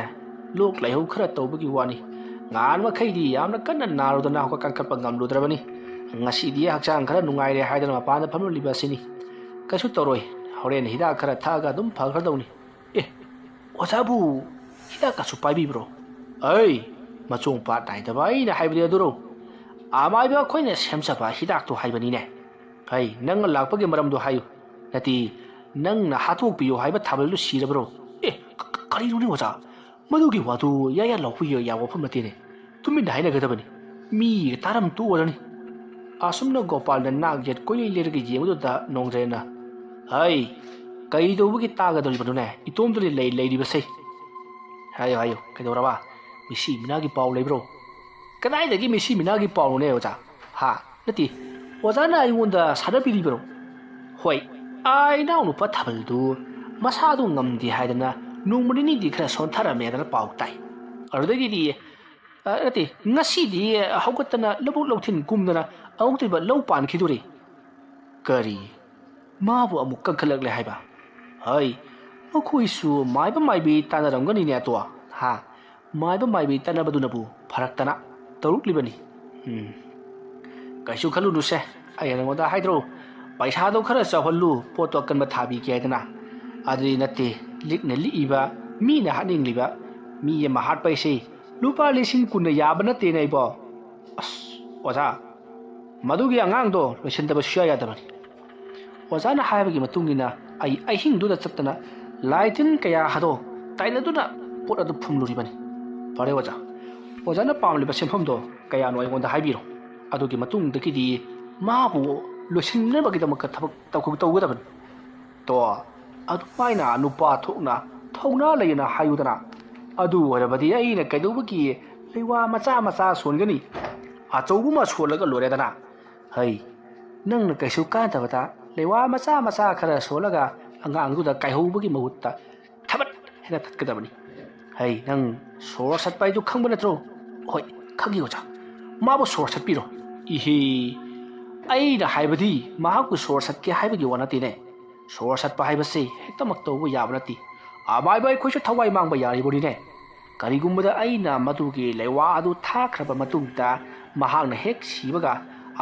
ꯂꯣꯛ ꯂꯥꯏꯍꯧ ꯈꯔ ꯇꯧꯕꯒꯤ ꯋꯥꯅꯤ꯫ ꯉꯍꯥꯟ ꯃꯈꯩꯗꯤ ꯌꯥꯝꯅ ꯀꯟꯅ ꯅꯥꯔꯨꯗꯅ ꯍꯧꯒꯠ ꯀꯥꯡꯈꯠꯄ ꯉꯝꯂꯨꯗ꯭ꯔꯕꯅꯤ꯫ ꯉꯁꯤꯗꯤ ꯍꯛꯆꯥꯡ ꯈꯔ ꯅꯨꯡꯉꯥꯏꯔꯦ ꯍꯥꯏꯗꯅ ꯃꯄꯥꯟꯗ ꯐꯝꯂꯤꯕ ꯑꯁꯤꯅꯤ꯫ ꯀꯩꯁꯨ ꯇꯧꯔꯣꯏ꯫ ꯍꯣꯔꯦꯟ ꯍꯤꯗꯥꯛ ꯈꯔ ꯊꯛꯑꯒ ꯑꯗꯨꯝ ꯐꯈ꯭ꯔꯗꯧꯅꯤ꯫" "ꯑꯦ, ꯑꯣꯖꯥꯕꯨ ꯍꯤꯗꯥꯛꯀꯁꯨ ꯄꯥꯏꯕꯤꯕ꯭ꯔꯣ?" "ꯑꯩ, ꯃꯆꯣꯡ ꯄꯥꯠ ꯅꯥꯏꯗꯕ ꯑꯩꯅ ꯍꯥꯏꯕꯗꯤ ꯑꯗꯨꯔꯣ? ꯑꯃꯥꯏꯕ ꯑꯩꯈꯣꯏꯅ ꯁꯦꯝꯖꯕ ꯍꯤꯗꯥꯛꯇꯣ ꯍꯥꯏꯕꯅꯤꯅꯦ꯫ ꯍꯩ, ꯅꯪꯅ ꯂꯥꯛꯄꯒꯤ ꯃꯔꯝꯗꯣ ꯍꯥꯏꯌꯨ꯫ ꯅꯠꯇꯦ, ꯅꯪꯅ ꯍꯥꯠꯇꯣꯛꯄꯤꯌꯨ ꯍꯥꯏꯕ ꯊꯥꯕꯜꯗꯨ ꯁꯤꯔꯕ꯭ꯔꯣ? ꯑꯦ, ꯀ-, ꯀ-, ꯀꯔꯤꯅꯣꯅꯦ ꯑꯣꯖꯥ? ꯃꯗꯨꯒꯤ ꯋꯥꯗꯨ ꯌꯥ ꯌꯥ ꯂꯥꯎꯕ ꯌꯥꯕ ꯋꯥꯐꯝ ꯅꯠꯇꯦꯅꯦ꯫ ꯇꯨꯃꯤꯟꯅ ꯍꯥꯏꯅꯒꯗꯕꯅꯤ꯫ ꯃꯤꯒ ꯇꯥꯔꯝ ꯇꯣꯛꯑꯔꯅꯤ꯫ ꯑꯁꯨꯝꯅ ꯒꯣꯄꯥꯜꯅ ꯅꯥꯛ ꯌꯦꯠ ꯀꯣꯏꯂꯩ ꯂꯩꯔꯒ ꯌꯦꯡꯕꯗꯨꯗ ꯅꯣꯡꯗ꯭ꯔꯦꯅ, "ꯍꯩ, ꯀꯩꯗꯧꯕꯒꯤ ꯇꯥꯒꯗꯧꯔꯤꯕꯅꯣꯅꯦ? ꯏꯇꯣꯝꯇꯅꯤ ꯂꯩ-, ꯂꯩꯔꯤꯕꯁꯦ꯫ ꯍꯥꯏꯌꯨ, ꯍꯥꯏꯌꯨ, ꯀꯩꯗꯧꯔꯕ? ꯃꯤꯁꯤ ꯃꯤꯅꯥꯒꯤ ꯄꯥꯎ ꯂꯩꯕ꯭ꯔꯣ?" "ꯀꯗꯥꯏꯗꯒꯤ ꯃꯤꯁꯤ ꯃꯤꯅꯥꯒꯤ ꯄꯥꯎꯅꯣꯅꯦ ꯑꯣꯖꯥ? ꯍꯥ? ꯅꯠꯇꯦ, ꯑꯣꯖꯥꯅ ꯑꯩꯉꯣꯟꯗ ꯁꯥꯟꯅꯕꯤꯔꯤꯕꯔꯣ?" "ꯍꯣꯏ, ꯑꯥ, ꯏꯅꯥꯎꯅꯨꯄꯥ ꯊꯥꯕꯜꯗꯨ ꯃꯁꯥꯗꯨ ꯉꯝꯗꯦ ꯍꯥꯏꯗꯅ ꯅꯣꯡꯃ ꯅꯤꯅꯤꯗꯤ ꯈꯔ ꯁꯣꯟꯊꯔꯝꯃꯦꯗꯅ ꯄꯥꯎ ꯇꯥꯏ꯫ ꯑꯗꯨꯗꯒꯤꯗꯤ, ꯑ, ꯅꯠꯇꯦ, ꯉꯁꯤꯗꯤ ꯍꯧꯒꯠꯇꯅ ꯂꯧꯕꯨꯛ ꯂꯧꯊꯤꯟ ꯀꯨꯝꯗꯅ ꯑꯃꯨꯛꯇꯣꯏꯕ ꯂꯧ ꯄꯥꯟꯈꯤꯗꯣꯔꯦ꯫" "ꯀꯔꯤ? ꯃꯥꯕꯨ ꯑꯃꯨꯛ ꯀꯟꯈꯠꯂꯛꯂꯦ ꯍꯥꯏꯕ? ꯍꯩ, ꯃꯈꯣꯏꯁꯨ ꯃꯥꯏꯕ ꯃꯥꯏꯕꯤ ꯇꯥꯟꯅꯔꯝꯒꯅꯤꯅꯦ ꯑꯗꯣ, ꯍꯥ? ꯃꯥꯏꯕ ꯃꯥꯏꯕꯤ ꯇꯥꯟꯅꯕꯗꯨꯅꯕꯨ ꯐꯔꯛꯇꯅ ꯇꯧꯔꯛꯂꯤꯕꯅꯤ꯫" "ꯎꯝ, ꯀꯩꯁꯨ ꯈꯜꯂꯨꯅꯨꯁꯦ, ꯑꯩꯅ ꯅꯉꯣꯟꯗ ꯍꯥꯏꯗ꯭ꯔꯣ, ꯄꯩꯁꯥꯗꯣ ꯈꯔ ꯆꯥꯎꯍꯜꯂꯨ, ꯄꯣꯠꯇꯣ ꯑꯀꯟꯕ ꯊꯥꯕꯤꯒꯦ ꯍꯥꯏꯗꯅ꯫ ꯑꯗꯨꯗꯤ ꯅꯠꯇꯦ, ꯂꯤꯛꯅ ꯂꯤꯛꯏꯕ, ꯃꯤꯅ ꯍꯥꯠꯅꯤꯡꯂꯤꯕ, ꯃꯤ ꯑꯃ ꯍꯥꯠꯄ ꯍꯥꯏꯁꯦ ꯂꯨꯄꯥ ꯂꯤꯁꯤꯡ ꯀꯨꯟꯅ ꯌꯥꯕ ꯅꯠꯇꯦꯅꯦ ꯑꯩꯕꯣ꯫ ꯑꯁ, ꯑꯣꯖꯥ, ꯃꯗꯨꯒꯤ ꯑꯉꯥꯡꯗꯣ ꯂꯣꯏꯁꯤꯟꯗꯕ ꯁꯨꯡꯌꯥ ꯌꯥꯗꯕꯅꯤ꯫" ꯑꯣꯖꯥꯅ ꯍꯥꯏꯕꯒꯤ ꯃꯇꯨꯡ ꯏꯟꯅ ꯑꯩ ꯑꯍꯤꯡꯗꯨꯗ ꯆꯠꯇꯅ ꯂꯥꯏ ꯇꯤꯟ ꯀꯌꯥ ꯑꯗꯣ ꯇꯥꯏꯅꯗꯨꯅ ꯄꯣꯠ ꯑꯗꯨ ꯐꯨꯝꯂꯨꯔꯤꯕꯅꯤ꯫ ꯐꯔꯦ ꯑꯣꯖꯥ, ꯑꯣꯖꯥꯅ ꯄꯥꯝꯂꯤꯕ ꯁꯦꯟꯐꯝꯗꯣ ꯀꯌꯥꯅꯣ ꯑꯩꯉꯣꯟꯗ ꯍꯥꯏꯕꯤꯔꯣ꯫ ꯑꯗꯨꯒꯤ ꯃꯇꯨꯡꯗꯒꯤꯗꯤ ꯃꯥꯕꯨ ꯂꯣꯏꯁꯤꯟꯅꯕꯒꯤꯗꯃꯛꯇ ꯊꯕꯛ ꯇꯧ-, ꯇꯧꯒꯗꯕꯅꯤ꯫ ꯇꯣ, ꯑꯗꯨꯃꯥꯏꯅ ꯅꯨꯄꯥ ꯊꯣꯛꯅ ꯊꯧꯅꯥ ꯂꯩꯅ ꯍꯥꯏꯌꯨꯗꯅ꯫ ꯑꯗꯨ ꯑꯣꯏꯔꯕꯗꯤ ꯑꯩꯅ ꯀꯩꯗꯧꯕꯒꯤ ꯂꯩꯋꯥ ꯃꯆꯥ ꯃꯆꯥ ꯁꯣꯟꯒꯅꯤ? ꯑꯆꯧꯕ ꯑꯃ ꯁꯣꯜꯂꯒ ꯂꯣꯏꯔꯦꯗꯅ꯫ ꯍꯩ, ꯅꯪꯅ ꯀꯩꯁꯨ ꯀꯥꯟꯗꯕꯗ ꯂꯩꯋꯥ ꯃꯆꯥ ꯃꯆꯥ ꯈꯔ ꯁꯣꯜꯂꯒ ꯑꯉꯥꯡꯗꯨꯗ ꯀꯥꯏꯍꯧꯕꯒꯤ ꯃꯍꯨꯠꯇ ꯊꯕꯠ ꯍꯦꯟꯅ ꯊꯠꯀꯗꯕꯅꯤ꯫ ꯍꯩ, ꯅꯪ ꯁꯣꯔ ꯁꯠꯄ ꯍꯥꯏꯗꯨ ꯈꯪꯕ ꯅꯠꯇ꯭ꯔꯣ? ꯍꯣꯏ, ꯈꯪꯉꯤ ꯑꯣꯖꯥ꯫ ꯃꯥꯕꯨ ꯁꯣꯔ ꯁꯠꯄꯤꯔꯣ꯫ ꯏꯍꯦ, ꯑꯩꯅ ꯍꯥꯏꯕꯗꯤ ꯃꯍꯥꯛꯄꯨ ꯁꯣꯔ ꯁꯠꯀꯦ ꯍꯥꯏꯕꯒꯤ ꯋꯥ ꯅꯠꯇꯦꯅꯦ꯫ ꯁꯣꯔ ꯁꯠꯄ ꯍꯥꯏꯕꯁꯤ ꯍꯦꯛꯇꯃꯛ ꯇꯧꯕ ꯌꯥꯕ ꯅꯠꯇꯦ꯫ ꯑꯃꯥꯏꯕ ꯑꯩꯈꯣꯏꯁꯨ ꯊꯋꯥꯏ ꯃꯥꯡꯕ ꯌꯥꯔꯤꯕꯅꯤꯅꯦ꯫ ꯀꯔꯤꯒꯨꯝꯕꯗ ꯑꯩꯅ ꯃꯗꯨꯒꯤ ꯂꯩꯋꯥ ꯑꯗꯨ ꯊꯥꯈ꯭ꯔꯕ ꯃꯇꯨꯡꯗ ꯃꯍꯥꯛꯅ ꯍꯦꯛ ꯁꯤꯕꯒ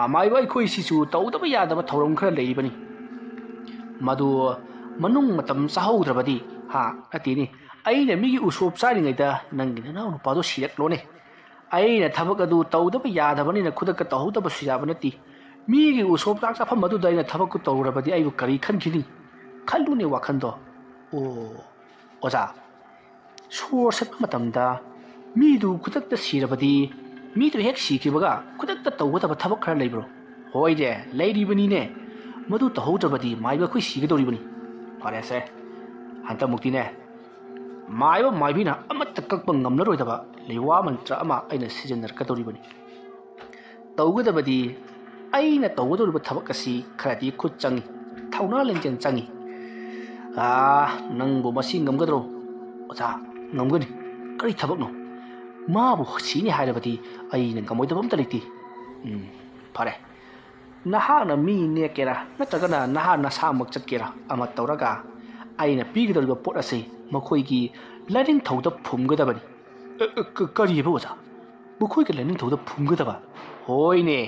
ꯑꯃꯥꯏꯕ ꯑꯩꯈꯣꯏꯁꯤꯁꯨ ꯇꯧꯗꯕ ꯌꯥꯗꯕ ꯊꯧꯔꯝ ꯈꯔ ꯂꯩꯔꯤꯕꯅꯤ꯫ ꯃꯗꯨ ꯃꯅꯨꯡ ꯃꯇꯝ ꯆꯥꯍꯧꯗ꯭ꯔꯕꯗꯤ, ꯍꯥ, ꯅꯠꯇꯦꯅꯦ, ꯑꯩꯅ ꯃꯤꯒꯤ ꯎꯁꯣꯞ ꯆꯥꯔꯤꯉꯩꯗ ꯅꯪꯒꯤ ꯅꯅꯥꯎ ꯅꯨꯄꯥꯗꯣ ꯁꯤꯔꯛꯂꯣꯅꯦ꯫ ꯑꯩꯅ ꯊꯕꯛ ꯑꯗꯨ ꯇꯧꯗꯕ ꯌꯥꯗꯕꯅꯤꯅ ꯈꯨꯗꯛꯇ ꯇꯧꯍꯧꯗꯕꯁꯨ ꯌꯥꯕ ꯅꯠꯇꯦ꯫ ꯃꯤꯒꯤ ꯎꯁꯣꯞ ꯆꯥꯛ ꯆꯥꯐꯝ ꯑꯗꯨꯗ ꯑꯩꯅ ꯊꯕꯛꯇꯨ ꯇꯧꯔꯨꯔꯕꯗꯤ ꯑꯩꯕꯨ ꯀꯔꯤ ꯈꯟꯈꯤꯅꯤ? ꯈꯜꯂꯨꯅꯦ ꯋꯥꯈꯜꯗꯣ꯫ ꯑꯣ, ꯑꯣꯖꯥ, ꯁꯣꯔ ꯁꯠꯄ ꯃꯇꯝꯗ ꯃꯤꯗꯨ ꯈꯨꯗꯛꯇ ꯁꯤꯔꯕꯗꯤ, ꯃꯤꯗꯨ ꯍꯦꯛ ꯁꯤꯈꯤꯕꯒ ꯈꯨꯗꯛꯇ ꯇꯧꯒꯗꯕ ꯊꯕꯛ ꯈꯔ ꯂꯩꯕ꯭ꯔꯣ? ꯍꯣꯏꯅꯦ, ꯂꯩꯔꯤꯕꯅꯤꯅꯦ꯫ ꯃꯗꯨ ꯇꯧꯍꯧꯗ꯭ꯔꯕꯗꯤ ꯃꯥꯏꯕ ꯑꯩꯈꯣꯏ ꯁꯤꯒꯗꯧꯔꯤꯕꯅꯤ꯫ ꯐꯔꯦꯁꯦ, ꯍꯟꯗꯛꯃꯨꯛꯇꯤꯅꯦ, ꯃꯥꯏꯕ ꯃꯥꯏꯕꯤꯅ ꯑꯃꯠꯇ ꯀꯛꯄ ꯉꯝꯂꯔꯣꯏꯗꯕ ꯂꯩꯋꯥ ꯃꯟꯇ꯭ꯔ ꯑꯃ ꯑꯩꯅ ꯁꯤꯖꯤꯟꯅꯔꯛꯀꯗꯧꯔꯤꯕꯅꯤ꯫ ꯇꯧꯒꯗꯕꯗꯤ, ꯑꯩꯅ ꯇꯧꯒꯗꯧꯔꯤꯕ ꯊꯕꯛ ꯑꯁꯤ ꯈꯔꯗꯤ ꯈꯨꯠ ꯆꯪꯏ, ꯊꯧꯅꯥ ꯂꯤꯡꯖꯦꯜ ꯆꯪꯏ꯫ ꯑꯥ, ꯅꯪꯕꯨ ꯃꯁꯤ ꯉꯝꯒꯗ꯭ꯔꯣ? ꯑꯣꯖꯥ, ꯉꯝꯒꯅꯤ꯫ ꯀꯔꯤ ꯊꯕꯛꯅꯣ? ꯃꯥꯕꯨ ꯁꯤꯅꯤ ꯍꯥꯏꯔꯕꯗꯤ ꯑꯩꯅ ꯉꯝꯃꯣꯏꯗꯕ ꯑꯝꯇ ꯂꯩꯇꯦ꯫ ꯎꯝ, ꯐꯔꯦ꯫ ꯅꯍꯥꯛꯅ ꯃꯤ ꯅꯦꯛꯀꯦꯔꯥ ꯅꯠꯇ꯭ꯔꯒꯅ ꯅꯍꯥꯛ ꯅꯁꯥꯃꯛ ꯆꯠꯀꯦꯔꯥ ꯑꯃ ꯇꯧꯔꯒ ꯑꯩꯅ ꯄꯤꯒꯗꯧꯔꯤꯕ ꯄꯣꯠ ꯑꯁꯤ ꯃꯈꯣꯏꯒꯤ ꯂꯥꯏꯅꯤꯡꯊꯧꯗ ꯐꯨꯝꯒꯗꯕꯅꯤ꯫ ꯑ, ꯑ, ꯀ-, ꯀꯔꯤꯑꯕ ꯑꯣꯖꯥ? ꯃꯈꯣꯏꯒꯤ ꯂꯥꯏꯅꯤꯡꯊꯧꯗ ꯐꯨꯝꯒꯗꯕ? ꯍꯣꯏꯅꯦ,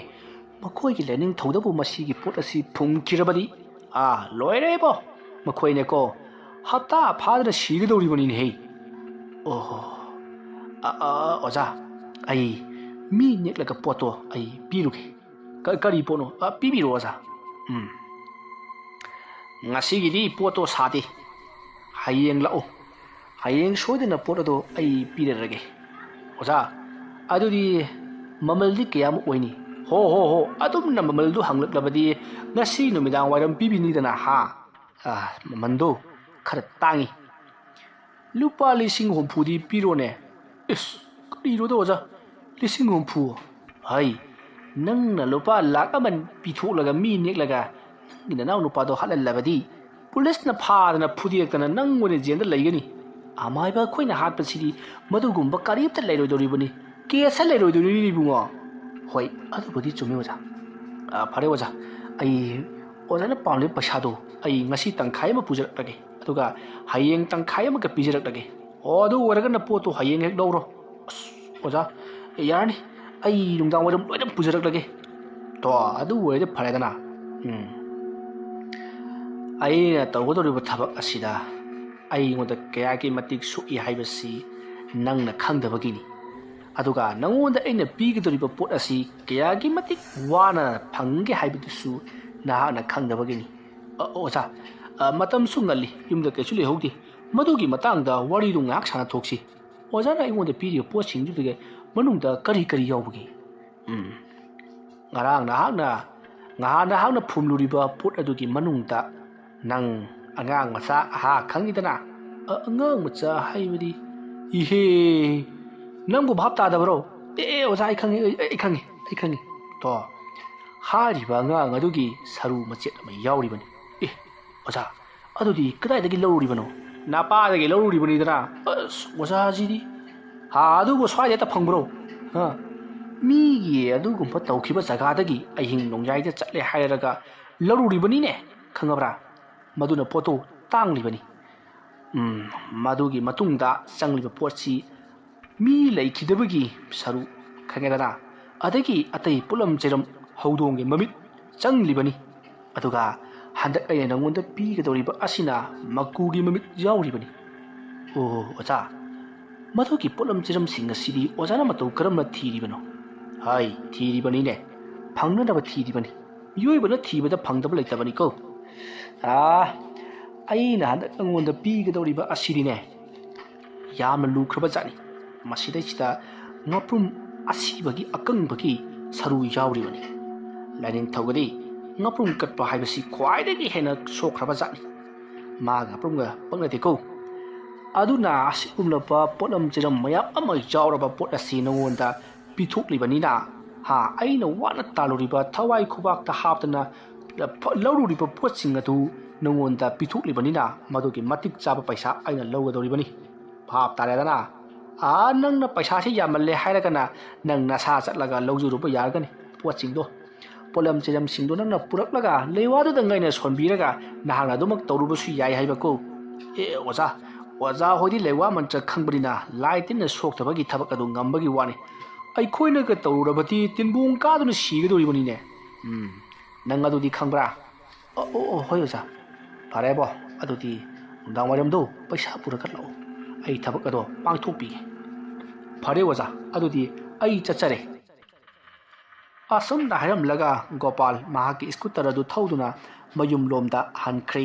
ꯃꯈꯣꯏꯒꯤ ꯂꯥꯏꯅꯤꯡꯊꯧꯗꯕꯨ ꯃꯁꯤꯒꯤ ꯄꯣꯠ ꯑꯁꯤ ꯐꯨꯝꯈꯤꯔꯕꯗꯤ, ꯑꯥ, ꯂꯣꯏꯔꯦꯕꯣ꯫ ꯃꯈꯣꯏꯅꯦꯀꯣ, ꯍꯞꯇꯥ ꯐꯥꯗꯅ ꯁꯤꯒꯗꯧꯔꯤꯕꯅꯤꯅꯦꯍꯦ꯫ ꯑꯣꯍꯣ, ꯑ, ꯑ, ꯑꯣꯖꯥ, ꯑꯩ ꯃꯤ ꯅꯦꯛꯂꯒ ꯄꯣꯠꯇꯣ ꯑꯩ ꯄꯤꯔꯨꯒꯦ꯫ ꯀ-, ꯀꯔꯤ ꯄꯣꯠꯅꯣ? ꯑ, ꯄꯤꯕꯤꯔꯣ, ꯑꯣꯖꯥ꯫ ꯎꯝ꯫ ꯉꯁꯤꯒꯤꯗꯤ ꯄꯣꯠꯇꯣ ꯁꯥꯗꯦ꯫ ꯍꯌꯦꯡ ꯂꯥꯛꯎ꯫ ꯍꯌꯦꯡ ꯁꯣꯏꯗꯅ ꯄꯣꯠ ꯑꯗꯣ ꯑꯩ ꯄꯤꯔꯔꯒꯦ꯫ ꯑꯣꯖꯥ, ꯑꯗꯨꯗꯤ ꯃꯃꯜꯗꯤ ꯀꯌꯥꯃꯨꯛ ꯑꯣꯏꯅꯤ? ꯍꯣ, ꯍꯣ, ꯍꯣ, ꯑꯗꯨꯝꯅ ꯃꯃꯜꯗꯨ ꯍꯪꯂꯛꯂꯕꯗꯤ ꯉꯁꯤ ꯅꯨꯃꯤꯗꯥꯡ ꯋꯥꯏꯔꯝ ꯄꯤꯕꯤꯅꯤꯗꯅ, ꯍꯥ? ꯑ, ꯃꯃꯜꯗꯨ ꯈꯔ ꯇꯥꯡꯉꯤ꯫ ꯂꯨꯄꯥ ꯂꯤꯁꯤꯡ ꯍꯨꯝꯐꯨꯗꯤ ꯄꯤꯔꯣꯅꯦ꯫ ꯏꯁ, ꯀꯔꯤꯅꯣꯗ ꯑꯣꯖꯥ? ꯂꯤꯁꯤꯡ ꯍꯨꯝꯐꯨ? ꯍꯩ, ꯅꯪꯅ ꯂꯨꯄꯥ ꯂꯥꯛ ꯑꯃ ꯄꯤꯊꯣꯛꯂꯒ ꯃꯤ ꯅꯦꯛꯂꯒ ꯅꯪꯒꯤ ꯅꯅꯥꯎ ꯅꯨꯄꯥꯗꯣ ꯍꯥꯠꯍꯜꯂꯕꯗꯤ ꯄꯨꯂꯤꯁꯅ ꯐꯥꯗꯅ ꯐꯨꯗꯦꯛꯇꯅ ꯅꯪ ꯑꯣꯏꯅ ꯖꯦꯜꯗ ꯂꯩꯒꯅꯤ꯫ ꯑꯃꯥꯏꯕ ꯑꯩꯈꯣꯏꯅ ꯍꯥꯠꯄꯁꯤꯗꯤ ꯃꯗꯨꯒꯨꯝꯕ ꯀꯔꯤꯝꯇ ꯂꯩꯔꯣꯏꯗꯧꯔꯤꯕꯅꯤ꯫ ꯀꯦꯁ ꯂꯩꯔꯣꯏꯗꯧꯔꯤꯅꯤ ꯏꯕꯨꯡꯉꯣ꯫ ꯍꯣꯏ, ꯑꯗꯨꯕꯨꯗꯤ ꯆꯨꯝꯃꯤ ꯑꯣꯖꯥ꯫ ꯑ, ꯐꯔꯦ ꯑꯣꯖꯥ, ꯑꯩ ꯑꯣꯖꯥꯅ ꯄꯥꯝꯂꯤꯕ ꯄꯩꯁꯥꯗꯣ ꯑꯩ ꯉꯁꯤ ꯇꯪꯈꯥꯏ ꯑꯃ ꯄꯨꯖꯔꯛꯂꯒꯦ, ꯑꯗꯨꯒ ꯍꯌꯦꯡ ꯇꯪꯈꯥꯏ ꯑꯃꯒ ꯄꯤꯖꯔꯛꯂꯒꯦ꯫ ꯑꯣ, ꯑꯗꯨ ꯑꯣꯏꯔꯒꯅ ꯄꯣꯠꯇꯣ ꯍꯌꯦꯡ ꯍꯦꯛ ꯂꯧꯔꯣ꯫ ꯑꯁ, ꯑꯣꯖꯥ, ꯌꯥꯔꯅꯤ, ꯑꯩ ꯅꯨꯡꯗꯥꯡ ꯋꯥꯏꯔꯝ ꯂꯣꯏꯅ ꯄꯨꯖꯔꯛꯂꯒꯦ꯫ ꯇꯣ, ꯑꯗꯨ ꯑꯣꯏꯔꯗꯤ ꯐꯔꯦꯗꯅ꯫ ꯎꯝ꯫ ꯑꯩꯅ ꯇꯧꯒꯗꯧꯔꯤꯕ ꯊꯕꯛ ꯑꯁꯤꯗ ꯑꯩꯉꯣꯟꯗ ꯀꯌꯥꯒꯤ ꯃꯇꯤꯛ ꯁꯣꯛꯏ ꯍꯥꯏꯕꯁꯤ ꯅꯪꯅ ꯈꯪꯗꯕꯒꯤꯅꯤ꯫ ꯑꯗꯨꯒ ꯅꯉꯣꯟꯗ ꯑꯩꯅ ꯄꯤꯒꯗꯧꯔꯤꯕ ꯄꯣꯠ ꯑꯁꯤ ꯀꯌꯥꯒꯤ ꯃꯇꯤꯛ ꯋꯥꯅ ꯐꯪꯒꯦ ꯍꯥꯏꯕꯗꯨꯁꯨ ꯅꯍꯥꯛꯅ ꯈꯪꯗꯕꯒꯤꯅꯤ꯫ ꯑ, ꯑꯣꯖꯥ, ꯑ, ꯃꯇꯝꯁꯨ ꯉꯜꯂꯤ, ꯌꯨꯝꯗ ꯀꯩꯁꯨ ꯂꯩꯍꯧꯗꯦ꯫ ꯃꯗꯨꯒꯤ ꯃꯇꯥꯡꯗ ꯋꯥꯔꯤꯗꯨ ꯉꯥꯏꯍꯥꯛ ꯁꯥꯟꯅꯊꯣꯛꯁꯤ꯫ ꯑꯣꯖꯥꯅ ꯑꯩꯉꯣꯟꯗ ꯄꯤꯔꯤꯕ ꯄꯣꯠꯁꯤꯡꯗꯨꯒꯤ ꯃꯅꯨꯡꯗ ꯀꯔꯤ ꯀꯔꯤ ꯌꯥꯎꯕꯒꯦ? ꯎꯝ, ꯉꯔꯥꯡ ꯅꯍꯥꯛꯅ, ꯉꯍꯥꯟ ꯅꯍꯥꯛꯅ ꯐꯨꯝꯂꯨꯔꯤꯕ ꯄꯣꯠ ꯑꯗꯨꯒꯤ ꯃꯅꯨꯡꯗ ꯅꯪ ꯑꯉꯥꯡ ꯃꯆꯥ, ꯑꯍꯥ, ꯈꯪꯉꯤꯗꯅ? ꯑ, ꯑꯉꯥꯡ ꯃꯆꯥ ꯍꯥꯏꯕꯗꯤ? ꯏꯍꯦ, ꯅꯪꯕꯨ ꯚꯥꯞ ꯇꯥꯗꯕꯔꯣ? ꯑꯦ, ꯑꯦ, ꯑꯣꯖꯥ, ꯑꯩ ꯈꯪꯉꯤ, ꯑꯩ, ꯑꯩ ꯈꯪꯉꯤ, ꯑꯩ ꯈꯪꯉꯤ꯫ ꯇꯣ, ꯍꯥꯏꯔꯤꯕ ꯑꯉꯥꯡ ꯑꯗꯨꯒꯤ ꯁꯔꯨ ꯃꯆꯦꯠ ꯑꯃ ꯌꯥꯎꯔꯤꯕꯅꯤ꯫ ꯑꯦ, ꯑꯣꯖꯥ, ꯑꯗꯨꯗꯤ ꯀꯗꯥꯏꯗꯒꯤ ꯂꯧꯔꯨꯔꯤꯕꯅꯣ? ꯅꯄꯥꯗꯒꯤ ꯂꯧꯔꯨꯔꯤꯕꯅꯤꯗꯅ꯫ ꯑꯁ, ꯑꯣꯖꯥꯁꯤꯗꯤ꯫ ꯍꯥ, ꯑꯗꯨꯕꯨ ꯁ꯭ꯋꯥꯏꯗ ꯍꯦꯛꯇ ꯐꯪꯕ꯭ꯔꯣ? ꯍꯥ? ꯃꯤꯒꯤ ꯑꯗꯨꯒꯨꯝꯕ ꯇꯧꯈꯤꯕ ꯖꯒꯥꯗꯒꯤ ꯑꯍꯤꯡ ꯅꯣꯡꯌꯥꯏꯗ ꯆꯠꯂꯦ ꯍꯥꯏꯔꯒ ꯂꯧꯔꯨꯔꯤꯕꯅꯤꯅꯦ, ꯈꯪꯉꯕ꯭ꯔꯥ? ꯃꯗꯨꯅ ꯄꯣꯠꯇꯨ ꯇꯥꯡꯂꯤꯕꯅꯤ꯫ ꯎꯝ, ꯃꯗꯨꯒꯤ ꯃꯇꯨꯡꯗ ꯆꯪꯂꯤꯕ ꯄꯣꯠꯁꯤ ꯃꯤ ꯂꯩꯈꯤꯗꯕꯒꯤ ꯁꯔꯨ, ꯈꯪꯉꯦꯗꯅ? ꯑꯗꯒꯤ ꯑꯇꯩ ꯄꯣꯠꯂꯝ ꯆꯩꯔꯝ, ꯍꯧꯗꯣꯡꯒꯤ ꯃꯃꯤꯠ ꯆꯪꯂꯤꯕꯅꯤ꯫ ꯑꯗꯨꯒ ꯍꯟꯗꯛ ꯑꯩꯅ ꯅꯉꯣꯟꯗ ꯄꯤꯒꯗꯧꯔꯤꯕ ꯑꯁꯤꯅ ꯃꯀꯨꯒꯤ ꯃꯃꯤꯠ ꯌꯥꯎꯔꯤꯕꯅꯤ꯫ ꯑꯣ, ꯑꯣꯖꯥ, ꯃꯗꯨꯒꯤ ꯄꯣꯠꯂꯝ ꯆꯩꯔꯝꯁꯤꯡ ꯑꯁꯤꯗꯤ ꯑꯣꯖꯥꯅ ꯃꯇꯧ ꯀꯔꯝꯅ ꯊꯤꯔꯤꯕꯅꯣ? ꯍꯥꯏ, ꯊꯤꯔꯤꯕꯅꯤꯅꯦ, ꯐꯪꯅꯅꯕ ꯊꯤꯔꯤꯕꯅꯤ꯫ ꯃꯤꯑꯣꯏꯕꯅ ꯊꯤꯕꯗ ꯐꯪꯗꯕ ꯂꯩꯇꯕꯅꯤꯀꯣ꯫ ꯑꯥ, ꯑꯩꯅ ꯍꯟꯗꯛ ꯅꯉꯣꯟꯗ ꯄꯤꯒꯗꯧꯔꯤꯕ ꯑꯁꯤꯗꯤꯅꯦ, ꯌꯥꯝꯅ ꯂꯨꯈ꯭ꯔꯕ ꯖꯥꯠꯅꯤ꯫ ꯃꯁꯤꯗꯩꯁꯤꯗ ꯉꯥꯄ꯭ꯔꯨꯝ ꯑꯁꯤꯕꯒꯤ ꯑꯀꯪꯕꯒꯤ ꯁꯔꯨ ꯌꯥꯎꯔꯤꯕꯅꯤ꯫ ꯂꯥꯏꯅꯤꯡꯊꯧꯒꯗꯤ ꯉꯥꯄ꯭ꯔꯨꯝ ꯀꯠꯄ ꯍꯥꯏꯕꯁꯤ ꯈ꯭ꯋꯥꯏꯗꯒꯤ ꯍꯦꯟꯅ ꯁꯣꯛꯈ꯭ꯔꯕ ꯖꯥꯠꯅꯤ꯫ ꯃꯥꯒ ꯉꯥꯄ꯭ꯔꯨꯝꯒ ꯄꯛꯅꯗꯦꯀꯣ꯫ ꯑꯗꯨꯅ ꯑꯁꯤꯒꯨꯝꯂꯕ ꯄꯣꯠꯂꯝ ꯆꯩꯔꯝ ꯃꯌꯥꯝ ꯑꯃ ꯌꯥꯎꯔꯕ ꯄꯣꯠ ꯑꯁꯤ ꯅꯉꯣꯟꯗ ꯄꯤꯊꯣꯛꯂꯤꯕꯅꯤꯅ, ꯍꯥ, ꯑꯩꯅ ꯋꯥꯅ ꯇꯥꯜꯂꯨꯔꯤꯕ ꯊꯋꯥꯏ ꯈꯨꯕꯥꯛꯇ ꯍꯥꯞꯇꯅ ꯂꯧꯔꯨꯔꯤꯕ ꯄꯣꯠꯁꯤꯡ ꯑꯗꯨ ꯅꯉꯣꯟꯗ ꯄꯤꯊꯣꯛꯂꯤꯕꯅꯤꯅ, ꯃꯗꯨꯒꯤ ꯃꯇꯤꯛ ꯆꯥꯕ ꯄꯩꯁꯥ ꯑꯩꯅ ꯂꯧꯒꯗꯧꯔꯤꯕꯅꯤ꯫ ꯚꯥꯞ ꯇꯥꯔꯦꯗꯅ? ꯑꯥ, ꯅꯪꯅ ꯄꯩꯁꯥꯁꯤ ꯌꯥꯝꯃꯜꯂꯦ ꯍꯥꯏꯔꯒꯅ ꯅꯪ ꯅꯁꯥ ꯆꯠꯂꯒ ꯂꯧꯖꯔꯨꯕ ꯌꯥꯔꯒꯅꯤ ꯄꯣꯠꯁꯤꯡꯗꯣ꯫ ꯄꯣꯠꯂꯝ ꯆꯩꯔꯝꯁꯤꯡꯗꯣ ꯅꯪꯅ ꯄꯨꯔꯛꯂꯒ ꯂꯩꯋꯥꯗꯨꯗ ꯉꯩꯅ ꯁꯣꯟꯕꯤꯔꯒ ꯅꯍꯥꯛꯅ ꯑꯗꯨꯃꯛ ꯇꯧꯔꯨꯕꯁꯨ ꯌꯥꯏ ꯍꯥꯏꯕꯀꯣ꯫ ꯑꯦ ꯑꯣꯖꯥ, ꯑꯣꯖꯥ ꯍꯣꯏꯗꯤ ꯂꯩꯋꯥ ꯃꯟꯇ꯭ꯔ ꯈꯪꯕꯅꯤꯅ ꯂꯥꯏ ꯇꯤꯟꯅ ꯁꯣꯛꯇꯕꯒꯤ ꯊꯕꯛ ꯑꯗꯨ ꯉꯝꯕꯒꯤ ꯋꯥꯅꯤ꯫ ꯑꯩꯈꯣꯏꯅꯒ ꯇꯧꯔꯨꯔꯕꯗꯤ ꯇꯤꯟꯕꯣꯡ ꯀꯥꯗꯨꯅ ꯁꯤꯒꯗꯧꯔꯤꯕꯅꯤꯅꯦ꯫ ꯎꯝ, ꯅꯪ ꯑꯗꯨꯗꯤ ꯈꯪꯕ꯭ꯔꯥ? ꯑꯣ, ꯑꯣ, ꯑꯣ, ꯍꯣꯏ ꯑꯣꯖꯥ꯫ ꯐꯔꯦꯕꯣ, ꯑꯗꯨꯗꯤ ꯅꯨꯡꯗꯥꯡ ꯋꯥꯏꯔꯝꯗꯣ ꯄꯩꯁꯥ ꯄꯨꯔꯒ ꯂꯥꯛꯑꯣ꯫ ꯑꯩ ꯊꯕꯛ ꯑꯗꯣ ꯄꯥꯡꯊꯣꯛꯄꯤꯒꯦ꯫ ꯐꯔꯦ ꯑꯣꯖꯥ, ꯑꯗꯨꯗꯤ ꯑꯩ ꯆꯠꯆꯔꯦ꯫ ꯑꯁꯨꯝꯅ ꯍꯥꯏꯔꯝꯂꯒ ꯒꯣꯄꯥꯜ ꯃꯍꯥꯛꯀꯤ ꯁ꯭ꯀꯨꯇꯔ ꯑꯗꯨ ꯊꯧꯗꯨꯅ ꯃꯌꯨꯝꯂꯣꯝꯗ ꯍꯟꯈ꯭ꯔꯦ꯫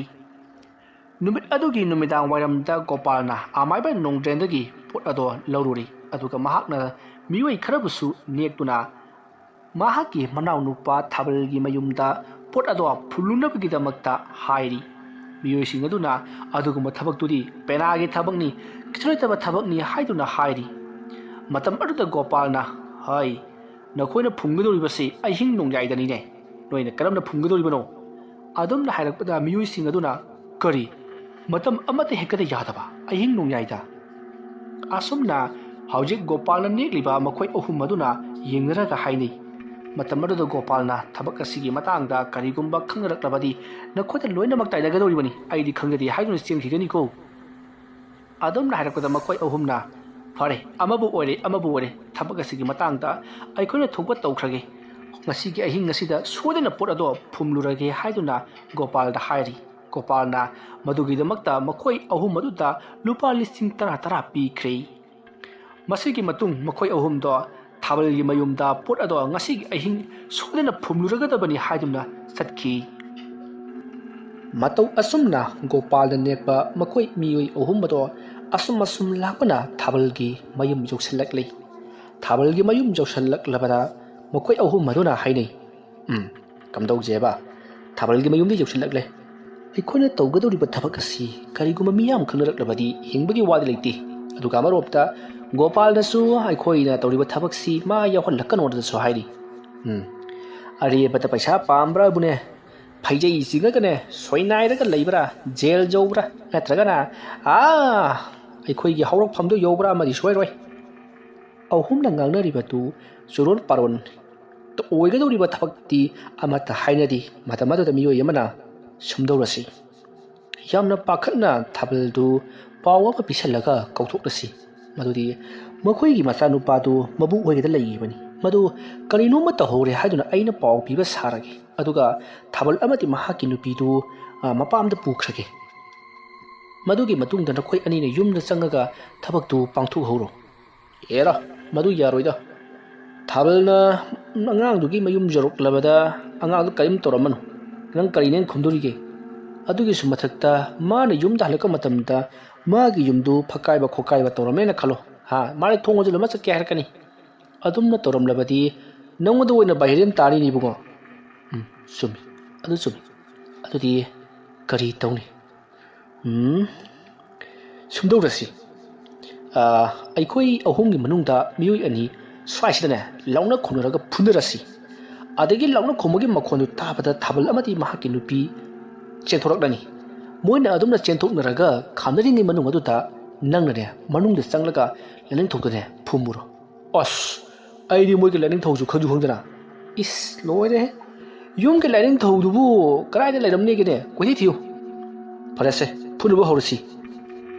ꯅꯨꯃꯤꯠ ꯑꯗꯨꯒꯤ ꯅꯨꯃꯤꯗꯥꯡ ꯋꯥꯏꯔꯝꯗ ꯒꯣꯄꯥꯜꯅ ꯑꯃꯥꯏꯕ ꯅꯣꯡꯗ꯭ꯔꯦꯟꯗꯒꯤ ꯄꯣꯠ ꯑꯗꯣ ꯂꯧꯔꯨꯔꯤ, ꯑꯗꯨꯒ ꯃꯍꯥꯛꯅ ꯃꯤꯑꯣꯏ ꯈꯔꯕꯨꯁꯨ ꯅꯦꯛꯇꯨꯅ ꯃꯍꯥꯛꯀꯤ ꯃꯅꯥꯎꯅꯨꯄꯥ ꯊꯥꯕꯜꯒꯤ ꯃꯌꯨꯝꯗ ꯄꯣꯠ ꯑꯗꯣ ꯐꯨꯜꯂꯨꯅꯕꯒꯤꯗꯃꯛꯇ ꯍꯥꯏꯔꯤ꯫ ꯃꯤꯑꯣꯏꯁꯤꯡ ꯑꯗꯨꯅ ꯑꯗꯨꯒꯨꯝꯕ ꯊꯕꯛꯇꯨꯗꯤ ꯄꯦꯅꯥꯒꯤ ꯊꯕꯛꯅꯤ, ꯈꯤꯠꯊꯔꯣꯏꯗꯕ ꯊꯕꯛꯅꯤ ꯍꯥꯏꯗꯨꯅ ꯍꯥꯏꯔꯤ꯫ ꯃꯇꯝ ꯑꯗꯨꯗ ꯒꯣꯄꯥꯜꯅ, "ꯍꯩ, ꯅꯈꯣꯏꯅ ꯐꯨꯝꯒꯗꯧꯔꯤꯕꯁꯤ ꯑꯍꯤꯡ ꯅꯣꯡꯌꯥꯏꯗꯅꯤꯅꯦ, ꯅꯣꯏꯅ ꯀꯔꯝꯅ ꯐꯨꯝꯒꯗꯧꯔꯤꯕꯅꯣ?" ꯑꯗꯨꯝꯅ ꯍꯥꯏꯔꯛꯄꯗ ꯃꯤꯑꯣꯏꯁꯤꯡ ꯑꯗꯨꯅ, "ꯀꯔꯤ? ꯃꯇꯝ ꯑꯃꯠꯇ ꯍꯦꯛꯇꯗ ꯌꯥꯗꯕ, ꯑꯍꯤꯡ ꯅꯣꯡꯌꯥꯏꯗ?" ꯑꯁꯨꯝꯅ ꯍꯧꯖꯤꯛ ꯒꯣꯄꯥꯜꯅ ꯅꯦꯛꯂꯤꯕ ꯃꯈꯣꯏ ꯑꯍꯨꯝ ꯑꯗꯨꯅ ꯌꯦꯡꯅꯔꯒ ꯍꯥꯏꯅꯩ꯫ ꯃꯇꯝ ꯑꯗꯨꯗ ꯒꯣꯄꯥꯜꯅ ꯊꯕꯛ ꯑꯁꯤꯒꯤ ꯃꯇꯥꯡꯗ ꯀꯔꯤꯒꯨꯝꯕ ꯈꯪꯅꯔꯛꯂꯕꯗꯤ ꯅꯈꯣꯏꯗ ꯂꯣꯏꯅꯃꯛ ꯇꯥꯏꯅꯒꯗꯧꯔꯤꯕꯅꯤ, ꯑꯩꯗꯤ ꯈꯪꯖꯗꯦ ꯍꯥꯏꯗꯨꯅ ꯆꯦꯟꯈꯤꯒꯅꯤꯀꯣ꯫ ꯑꯗꯨꯝꯅ ꯍꯥꯏꯔꯛꯄꯗ ꯃꯈꯣꯏ ꯑꯍꯨꯝꯅ, "ꯐꯔꯦ, ꯑꯃꯕꯨ ꯑꯣꯏꯔꯦ, ꯑꯃꯕꯨ ꯑꯣꯏꯔꯦ, ꯊꯕꯛ ꯑꯁꯤꯒꯤ ꯃꯇꯥꯡꯗ ꯑꯩꯈꯣꯏꯅ ꯊꯣꯛꯄ ꯇꯧꯈ꯭ꯔꯒꯦ꯫ ꯉꯁꯤꯒꯤ ꯑꯍꯤꯡ ꯑꯁꯤꯗ ꯁꯣꯏꯗꯅ ꯄꯣꯠ ꯑꯗꯣ ꯐꯨꯝꯂꯨꯔꯒꯦ" ꯍꯥꯏꯗꯨꯅ ꯒꯣꯄꯥꯜꯗ ꯍꯥꯏꯔꯤ꯫ ꯒꯣꯄꯥꯜꯅ ꯃꯗꯨꯒꯤꯗꯃꯛꯇ ꯃꯈꯣꯏ ꯑꯍꯨꯝ ꯑꯗꯨꯗ ꯂꯨꯄꯥ ꯂꯤꯁꯤꯡ ꯇꯔꯥ ꯇꯔꯥ ꯄꯤꯈ꯭ꯔꯦ꯫ ꯃꯁꯤꯒꯤ ꯃꯇꯨꯡ ꯃꯈꯣꯏ ꯑꯍꯨꯝꯗꯣ ꯊꯥꯕꯜꯒꯤ ꯃꯌꯨꯝꯗ ꯄꯣꯠ ꯑꯗꯣ ꯉꯁꯤꯒꯤ ꯑꯍꯤꯡ ꯁꯣꯏꯗꯅ ꯐꯨꯝꯂꯨꯔꯒꯗꯕꯅꯤ ꯍꯥꯏꯗꯨꯅ ꯆꯠꯈꯤ꯫ ꯃꯇꯧ ꯑꯁꯨꯝꯅ ꯒꯣꯄꯥꯜꯅ ꯅꯦꯛꯄ ꯃꯈꯣꯏ ꯃꯤꯑꯣꯏ ꯑꯍꯨꯝ ꯑꯗꯣ ꯑꯁꯨꯝ ꯑꯁꯨꯝ ꯂꯥꯛꯄꯅ ꯊꯥꯕꯜꯒꯤ ꯃꯌꯨꯝ ꯌꯧꯁꯤꯜꯂꯛꯂꯤ꯫ ꯊꯥꯕꯜꯒꯤ ꯃꯌꯨꯝ ꯌꯧꯁꯤꯜꯂꯛꯂꯕꯗ ꯃꯈꯣꯏ ꯑꯍꯨꯝ ꯑꯗꯨꯅ ꯍꯥꯏꯅꯩ, "ꯎꯝ, ꯀꯝꯗꯧꯁꯦꯕ? ꯊꯥꯕꯜꯒꯤ ꯃꯌꯨꯝꯗ ꯌꯧꯁꯤꯜꯂꯛꯂꯦ꯫ ꯑꯩꯈꯣꯏꯅ ꯇꯧꯒꯗꯧꯔꯤꯕ ꯊꯕꯛ ꯑꯁꯤ ꯀꯔꯤꯒꯨꯝꯕ ꯃꯤꯌꯥꯝ ꯈꯪꯅꯔꯛꯂꯕꯗꯤ ꯍꯤꯡꯕꯒꯤ ꯋꯥꯗꯤ ꯂꯩꯇꯦ꯫ ꯑꯗꯨꯒ ꯑꯃꯔꯣꯝꯗ ꯒꯣꯄꯥꯜꯅꯁꯨ ꯑꯩꯈꯣꯏꯅ ꯇꯧꯔꯤꯕ ꯊꯕꯛꯁꯤ ꯃꯥ ꯌꯥꯎꯍꯜꯂꯛꯀꯅꯣꯅꯁꯨ ꯍꯥꯏꯔꯤ꯫ ꯎꯝ, ꯑꯔꯦꯝꯕꯗ ꯄꯩꯁꯥ ꯄꯥꯝꯕ꯭ꯔꯥꯕꯨꯅꯦ, ꯐꯩꯖꯩ ꯆꯤꯡꯉꯒꯅꯦ ꯁꯣꯏꯅꯥꯏꯔꯒ ꯂꯩꯕ꯭ꯔꯥ, ꯖꯦꯜ ꯌꯧꯕ꯭ꯔꯥ, ꯅꯠꯇ꯭ꯔꯒꯅ ꯑꯥ ꯑꯩꯈꯣꯏꯒꯤ ꯍꯧꯔꯛꯐꯝꯗꯣ ꯌꯧꯕ꯭ꯔꯥ ꯑꯃꯗꯤ ꯁꯣꯏꯔꯣꯏ"꯫ ꯑꯍꯨꯝꯅ ꯉꯥꯡꯅꯔꯤꯕꯗꯨ ꯆꯨꯔꯣꯟ ꯄꯥꯔꯣꯟ ꯑꯣꯏꯒꯗꯧꯔꯤꯕ ꯊꯕꯛꯇꯤ ꯑꯃꯠꯇ ꯍꯥꯏꯅꯗꯦ꯫ ꯃꯇꯝ ꯑꯗꯨꯗ ꯃꯤꯑꯣꯏ ꯑꯃꯅ ꯁꯨꯝꯗꯧꯔꯁꯤ ꯌꯥꯝꯅ ꯄꯥꯈꯠꯅ ꯊꯥꯕꯜꯗꯨ ꯄꯥꯎ ꯑꯃ ꯄꯤꯁꯜꯂꯒ ꯀꯧꯊꯣꯛꯂꯁꯤ꯫ ꯃꯗꯨꯗꯤ ꯃꯈꯣꯏꯒꯤ ꯃꯆꯥꯅꯨꯄꯥꯗꯨ ꯃꯕꯨꯛ ꯍꯣꯏꯒꯤꯗ ꯂꯩꯔꯤꯕꯅꯤ꯫ ꯃꯗꯨ ꯀꯔꯤꯅꯣꯝꯃ ꯇꯧꯍꯧꯔꯦ ꯍꯥꯏꯗꯨꯅ ꯑꯩꯅ ꯄꯥꯎ ꯄꯤꯕ ꯁꯥꯔꯒꯦ꯫ ꯑꯗꯨꯒ ꯊꯥꯕꯜ ꯑꯃꯗꯤ ꯃꯍꯥꯛꯀꯤ ꯅꯨꯄꯤꯗꯨ, ꯑ, ꯃꯄꯥꯝꯗ ꯄꯨꯈ꯭ꯔꯒꯦ꯫ ꯃꯗꯨꯒꯤ ꯃꯇꯨꯡꯗ ꯅꯈꯣꯏ ꯑꯅꯤꯅ ꯌꯨꯝꯗ ꯆꯪꯉꯒ ꯊꯕꯛꯇꯨ ꯄꯥꯡꯊꯣꯛꯍꯧꯔꯣ꯫ ꯑꯦꯔꯥ, ꯃꯗꯨ ꯌꯥꯔꯣꯏꯗ꯫ ꯊꯥꯕꯜꯅ ꯑꯉꯥꯡꯗꯨꯒꯤ ꯃꯌꯨꯝ ꯌꯧꯔꯛꯂꯕꯗ ꯑꯉꯥꯡꯗꯨ ꯀꯔꯤꯝ ꯇꯧꯔꯝꯃꯅꯨ, ꯅꯪ ꯀꯔꯤꯅꯦꯅ ꯈꯨꯝꯗꯣꯔꯤꯒꯦ? ꯑꯗꯨꯒꯤꯁꯨ ꯃꯊꯛꯇ ꯃꯥꯅ ꯌꯨꯝꯗ ꯍꯜꯂꯛꯄ ꯃꯇꯝꯗ ꯃꯥꯒꯤ ꯌꯨꯝꯗꯨ ꯐꯛꯀꯥꯏꯕ ꯈꯣꯠꯀꯥꯏꯕ ꯇꯧꯔꯝꯃꯦꯅ ꯈꯜꯂꯣ꯫ ꯍꯥ, ꯃꯥꯅ ꯊꯣꯡ ꯍꯥꯡꯖꯤꯜꯂꯝꯃ ꯆꯠꯀꯦ ꯍꯥꯏꯔꯛꯀꯅꯤ꯫ ꯑꯗꯨꯝꯅ ꯇꯧꯔꯝꯂꯕꯗꯤ ꯅꯪꯉꯣꯟꯗ ꯑꯣꯏꯅ ꯕꯥꯏꯍꯦꯔꯦꯟ ꯇꯥꯔꯤꯅꯤ ꯏꯕꯨꯡꯉꯣ꯫ ꯎꯝ, ꯆꯨꯝꯃꯤ, ꯑꯗꯨ ꯆꯨꯝꯃꯤ꯫ ꯑꯗꯨꯗꯤ ꯀꯔꯤ ꯇꯧꯅꯤ? ꯎꯝ, ꯁꯨꯝꯗꯧꯔꯁꯤ꯫ ꯑꯥ, ꯑꯩꯈꯣꯏ ꯑꯍꯨꯝꯒꯤ ꯃꯅꯨꯡꯗ ꯃꯤꯑꯣꯏ ꯑꯅꯤ ꯁ꯭ꯋꯥꯏꯁꯤꯗꯅꯦ ꯂꯥꯎꯅ ꯈꯣꯡꯅꯔꯒ ꯐꯨꯅꯔꯁꯤ꯫ ꯑꯗꯒꯤ ꯂꯥꯎꯅ ꯈꯣꯡꯕꯒꯤ ꯃꯈꯣꯟꯗꯨ ꯇꯥꯕꯗ ꯊꯥꯕꯜ ꯑꯃꯗꯤ ꯃꯍꯥꯛꯀꯤ ꯅꯨꯄꯤ ꯆꯦꯟꯊꯣꯔꯛꯂꯅꯤ꯫ ꯃꯣꯏꯅ ꯑꯗꯨꯝꯅ ꯆꯦꯟꯊꯣꯛꯅꯔꯒ ꯈꯥꯝꯅꯔꯤꯉꯩ ꯃꯅꯨꯡ ꯑꯗꯨꯗ ꯅꯪꯅꯅꯦ ꯃꯅꯨꯡꯗ ꯆꯪꯂꯒ ꯂꯥꯏꯅꯤꯡꯊꯧꯗꯅꯦ ꯐꯨꯝꯃꯨꯔꯣ꯫ ꯑꯁ, ꯑꯩꯗꯤ ꯃꯣꯏꯒꯤ ꯂꯥꯏꯅꯤꯡꯊꯧꯁꯨ ꯈꯪꯁꯨ ꯈꯪꯗꯅ꯫ ꯏꯁ, ꯂꯣꯏꯔꯦꯍꯦ꯫ ꯌꯨꯝꯒꯤ ꯂꯥꯏꯅꯤꯡꯊꯧꯗꯨꯕꯨ ꯀꯗꯥꯏꯗ ꯂꯩꯔꯝꯅꯦꯒꯦꯅꯦ? ꯀꯣꯏꯊꯤ ꯊꯤꯌꯨ꯫ ꯐꯔꯦꯁꯦ, ꯐꯨꯅꯕ ꯍꯧꯔꯁꯤ꯫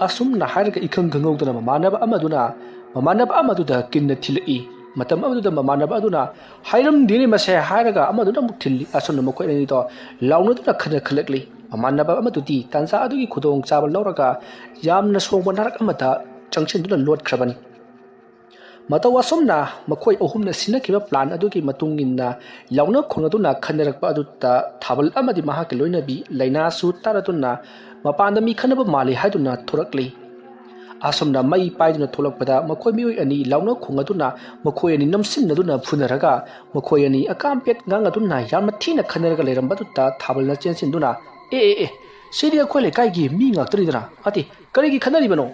ꯑꯁꯨꯝꯅ ꯍꯥꯏꯔꯒ ꯏꯈꯪ ꯈꯪꯍꯧꯗꯅ ꯃꯃꯥꯟꯅꯕ ꯑꯃꯗꯨꯅ, ꯃꯃꯥꯟꯅꯕ ꯑꯃꯗꯨꯗ ꯀꯤꯟꯅ ꯊꯤꯜꯂꯛꯏ꯫ ꯃꯇꯝ ꯑꯃꯗꯨꯗ ꯃꯃꯥꯟꯅꯕ ꯑꯗꯨꯅ, "ꯍꯥꯏꯔꯝꯗꯦꯅꯦ ꯃꯁꯦ" ꯍꯥꯏꯔꯒ ꯑꯃꯗꯨꯅ ꯑꯃꯨꯛ ꯊꯤꯜꯂꯤ꯫ ꯑꯁꯨꯝꯅ ꯃꯈꯣꯏ ꯑꯅꯤꯗꯣ ꯂꯥꯎꯅꯗꯨꯅ ꯈꯠꯅꯈꯠꯂꯛꯂꯤ꯫ ꯃꯃꯥꯟꯅꯕ ꯑꯃꯗꯨꯗꯤ ꯇꯥꯟꯖꯥ ꯑꯗꯨꯒꯤ ꯈꯨꯗꯣꯡꯆꯥꯕ ꯂꯧꯔꯒ ꯌꯥꯝꯅ ꯁꯣꯡꯕ ꯅꯥꯔꯛ ꯑꯃꯗ ꯆꯪꯁꯤꯟꯗꯨꯅ ꯂꯣꯠꯈ꯭ꯔꯕꯅꯤ꯫ ꯃꯇꯧ ꯑꯁꯨꯝꯅ ꯃꯈꯣꯏ ꯑꯍꯨꯝꯅ ꯁꯤꯟꯅꯈꯤꯕ ꯄ꯭ꯂꯥꯟ ꯑꯗꯨꯒꯤ ꯃꯇꯨꯡ ꯏꯟꯅ ꯂꯥꯎꯅ ꯈꯣꯡꯅꯗꯨꯅ ꯈꯟꯅꯔꯛꯄ ꯑꯗꯨꯗ ꯊꯥꯕꯜ ꯑꯃꯗꯤ ꯃꯍꯥꯛꯀꯤ ꯂꯣꯏꯅꯕꯤ ꯂꯩꯅꯥꯁꯨ ꯇꯥꯔꯗꯨꯅ ꯃꯄꯥꯟꯗ ꯃꯤ ꯈꯟꯅꯕ ꯃꯥꯜꯂꯤ ꯍꯥꯏꯗꯨꯅ ꯊꯣꯔꯛꯂꯤ꯫ ꯑꯁꯨꯝꯅ ꯃꯩ ꯄꯥꯏꯗꯨꯅ ꯊꯣꯛꯂꯛꯄꯗ ꯃꯈꯣꯏ ꯃꯤꯑꯣꯏ ꯑꯅꯤ ꯂꯥꯎꯅ ꯈꯣꯡꯅꯗꯨꯅ ꯃꯈꯣꯏ ꯑꯅꯤ ꯅꯝꯁꯤꯟꯅꯗꯨꯅ ꯐꯨꯅꯔꯒ ꯃꯈꯣꯏ ꯑꯅꯤ ꯑꯀꯥꯝꯄꯦꯠ ꯉꯥꯡꯅꯗꯨꯅ ꯌꯥꯝꯅ ꯊꯤꯅ ꯈꯟꯅꯔꯒ ꯂꯩꯔꯝꯕꯗꯨꯗ ꯊꯥꯕꯜꯅ ꯆꯦꯟꯁꯤꯟꯗꯨꯅ, "ꯑꯦ, ꯑꯦ, ꯑꯦ, ꯁꯤꯗꯤ ꯑꯩꯈꯣꯏ ꯂꯩꯀꯥꯏꯒꯤ ꯃꯤ ꯉꯥꯛꯇꯅꯤꯗꯅ, ꯑꯇꯦ, ꯀꯔꯤꯒꯤ ꯈꯟꯅꯔꯤꯕꯅꯣ?"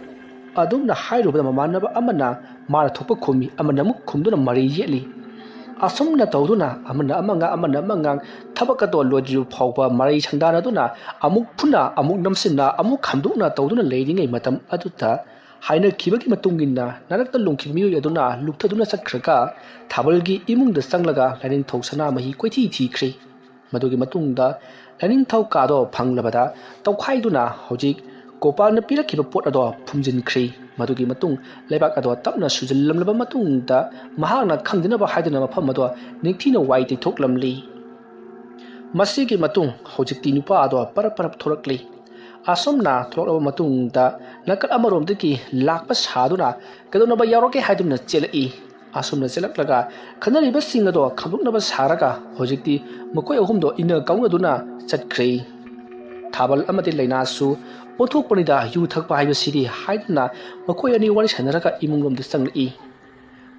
ꯑꯗꯨꯝꯅ ꯍꯥꯏꯔꯨꯕꯗ ꯃꯃꯥꯟꯅꯕ ꯑꯃꯅ ꯃꯥꯅ ꯊꯣꯛꯄ ꯈꯨꯝꯃꯤ, ꯑꯃꯅ ꯑꯃꯨꯛ ꯈꯨꯝꯗꯨꯅ ꯃꯔꯩ ꯌꯦꯠꯂꯤ꯫ ꯑꯁꯨꯝꯅ ꯇꯧꯗꯨꯅ ꯑꯃꯅ ꯑꯃ ꯉꯥꯡ, ꯑꯃꯅ ꯑꯃ ꯉꯥꯡ, ꯊꯕꯛ ꯑꯗꯣ ꯂꯣꯏꯗ꯭ꯔꯤꯕ ꯐꯥꯎꯕ ꯃꯔꯩ ꯁꯪꯗꯥꯅꯗꯨꯅ ꯑꯃꯨꯛ ꯐꯨꯅ, ꯑꯃꯨꯛ ꯅꯝꯁꯤꯟꯅ, ꯑꯃꯨꯛ ꯈꯥꯝꯗꯣꯛꯅ ꯇꯧꯗꯨꯅ ꯂꯩꯔꯤꯉꯩ ꯃꯇꯝ ꯑꯗꯨꯗ ꯍꯥꯏꯅꯈꯤꯕꯒꯤ ꯃꯇꯨꯡ ꯏꯟꯅ ꯅꯥꯔꯛꯇ ꯂꯨꯝꯈꯤꯕ ꯃꯤꯑꯣꯏ ꯑꯗꯨꯅ ꯂꯨꯞꯊꯗꯨꯅ ꯆꯠꯈ꯭ꯔꯒ ꯊꯥꯕꯜꯒꯤ ꯏꯃꯨꯡꯗ ꯆꯪꯂꯒ ꯂꯥꯏꯅꯤꯡꯊꯧ ꯁꯅꯥꯃꯍꯤ ꯀꯣꯏꯊꯤ ꯊꯤꯈ꯭ꯔꯦ꯫ ꯃꯗꯨꯒꯤ ꯃꯇꯨꯡꯗ ꯂꯥꯏꯅꯤꯡꯊꯧ ꯀꯥꯗꯣ ꯐꯪꯂꯕꯗ ꯇꯧꯈꯥꯏꯗꯨꯅ ꯍꯧꯖꯤꯛ ꯒꯣꯄꯥꯜꯅ ꯄꯤꯔꯛꯈꯤꯕ ꯄꯣꯠ ꯑꯗꯣ ꯐꯨꯝꯖꯤꯟꯈ꯭ꯔꯦ꯫ ꯃꯗꯨꯒꯤ ꯃꯇꯨꯡ ꯂꯩꯕꯥꯛ ꯑꯗꯣ ꯇꯞꯅ ꯁꯨꯖꯤꯜꯂꯝꯂꯕ ꯃꯇꯨꯡꯗ ꯃꯍꯥꯛꯅ ꯈꯪꯗꯅꯕ ꯍꯥꯏꯗꯨꯅ ꯃꯐꯝ ꯑꯗꯣ ꯅꯤꯡꯊꯤꯅ ꯋꯥꯏ ꯇꯩꯊꯣꯛꯂꯝꯂꯤ꯫ ꯃꯁꯤꯒꯤ ꯃꯇꯨꯡ ꯍꯧꯖꯤꯛꯇꯤ ꯅꯨꯄꯥ ꯑꯗꯣ ꯄꯔꯞ ꯄꯔꯞ ꯊꯣꯔꯛꯂꯤ꯫ ꯑꯁꯨꯝꯅ ꯊꯣꯛꯂꯛꯂꯕ ꯃꯇꯨꯡꯗ ꯅꯥꯀꯜ ꯑꯃꯔꯣꯝꯗꯒꯤ ꯂꯥꯛꯄ ꯁꯥꯗꯨꯅ ꯀꯩꯗꯧꯅꯕ ꯌꯥꯎꯔꯛꯀꯦ ꯍꯥꯏꯗꯨꯅ ꯆꯦꯜꯂꯛꯏ꯫ ꯑꯁꯨꯝꯅ ꯆꯦꯜꯂꯛꯂꯒ ꯈꯟꯅꯔꯤꯕꯁꯤꯡ ꯑꯗꯣ ꯈꯪꯗꯣꯛꯅꯕ ꯁꯥꯔꯒ ꯍꯧꯖꯤꯛꯇꯤ ꯃꯈꯣꯏ ꯑꯍꯨꯝꯗꯣ ꯏꯟꯅ ꯀꯥꯎꯅꯗꯨꯅ ꯆꯠꯈ꯭ꯔꯦ꯫ ꯊꯥꯕꯜ ꯑꯃꯗꯤ ꯂꯩꯅꯥꯁꯨ ꯑꯣꯟꯊꯣꯛꯄꯅꯤꯗ, ꯌꯨ ꯊꯛꯄ ꯍꯥꯏꯕꯁꯤꯗꯤ ꯍꯥꯏꯗꯨꯅ ꯃꯈꯣꯏ ꯑꯅꯤ ꯋꯥꯔꯤ ꯁꯥꯟꯅꯔꯒ ꯏꯃꯨꯡꯂꯣꯝꯗ ꯆꯪꯂꯛꯏ꯫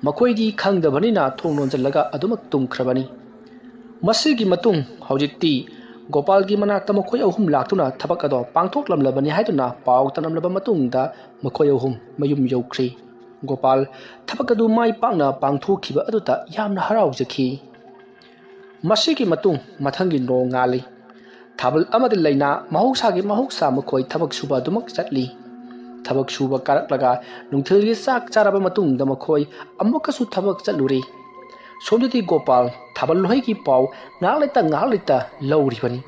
ꯃꯈꯣꯏꯗꯤ ꯈꯪꯗꯕꯅꯤꯅ ꯊꯣꯡ ꯂꯣꯟꯁꯤꯜꯂꯒ ꯑꯗꯨꯃꯛ ꯇꯨꯝꯈ꯭ꯔꯕꯅꯤ꯫ ꯃꯁꯤꯒꯤ ꯃꯇꯨꯡ ꯍꯧꯖꯤꯛꯇꯤ ꯒꯣꯄꯥꯜꯒꯤ ꯃꯅꯥꯛꯇ ꯃꯈꯣꯏ ꯑꯍꯨꯝ ꯂꯥꯛꯇꯨꯅ ꯊꯕꯛ ꯑꯗꯣ ꯄꯥꯡꯊꯣꯛꯂꯝꯂꯕꯅꯤ ꯍꯥꯏꯗꯨꯅ ꯄꯥꯎ ꯇꯝꯂꯝꯂꯕ ꯃꯇꯨꯡꯗ ꯃꯈꯣꯏ ꯑꯍꯨꯝ ꯃꯌꯨꯝ ꯌꯧꯈ꯭ꯔꯦ꯫ ꯒꯣꯄꯥꯜ ꯊꯕꯛ ꯑꯗꯨ ꯃꯥꯏ ꯄꯥꯛꯅ ꯄꯥꯡꯊꯣꯛꯈꯤꯕ ꯑꯗꯨꯗ ꯌꯥꯝꯅ ꯍꯔꯥꯎꯖꯈꯤ꯫ ꯃꯁꯤꯒꯤ ꯃꯇꯨꯡ ꯃꯊꯪꯒꯤ ꯅꯣꯡꯉꯥꯜꯂꯤ꯫ ꯊꯥꯕꯜ ꯑꯃꯗꯤ ꯂꯩꯅꯥ ꯃꯍꯧꯁꯥꯒꯤ ꯃꯍꯧꯁꯥ ꯃꯈꯣꯏ ꯊꯕꯛ ꯁꯨꯕ ꯑꯗꯨꯃꯛ ꯆꯠꯂꯤ꯫ ꯊꯕꯛ ꯁꯨꯕ ꯀꯥꯔꯛꯂꯒ ꯅꯨꯡꯊꯤꯜꯒꯤ ꯆꯥꯛ ꯆꯥꯔꯕ ꯃꯇꯨꯡꯗ ꯃꯈꯣꯏ ꯑꯃꯨꯛꯀꯁꯨ ꯊꯕꯛ ꯆꯠꯂꯨꯔꯦ꯫ ꯁꯣꯝꯗꯗꯤ ꯒꯣꯄꯥꯜ ꯊꯥꯕꯜ ꯂꯣꯏꯍꯩꯒꯤ ꯄꯥꯎ ꯉꯥꯏꯍꯥꯛ ꯂꯩꯇ ꯉꯥꯏꯍꯥꯛ ꯂꯩꯇ ꯂꯧꯔꯤꯕꯅꯤ꯫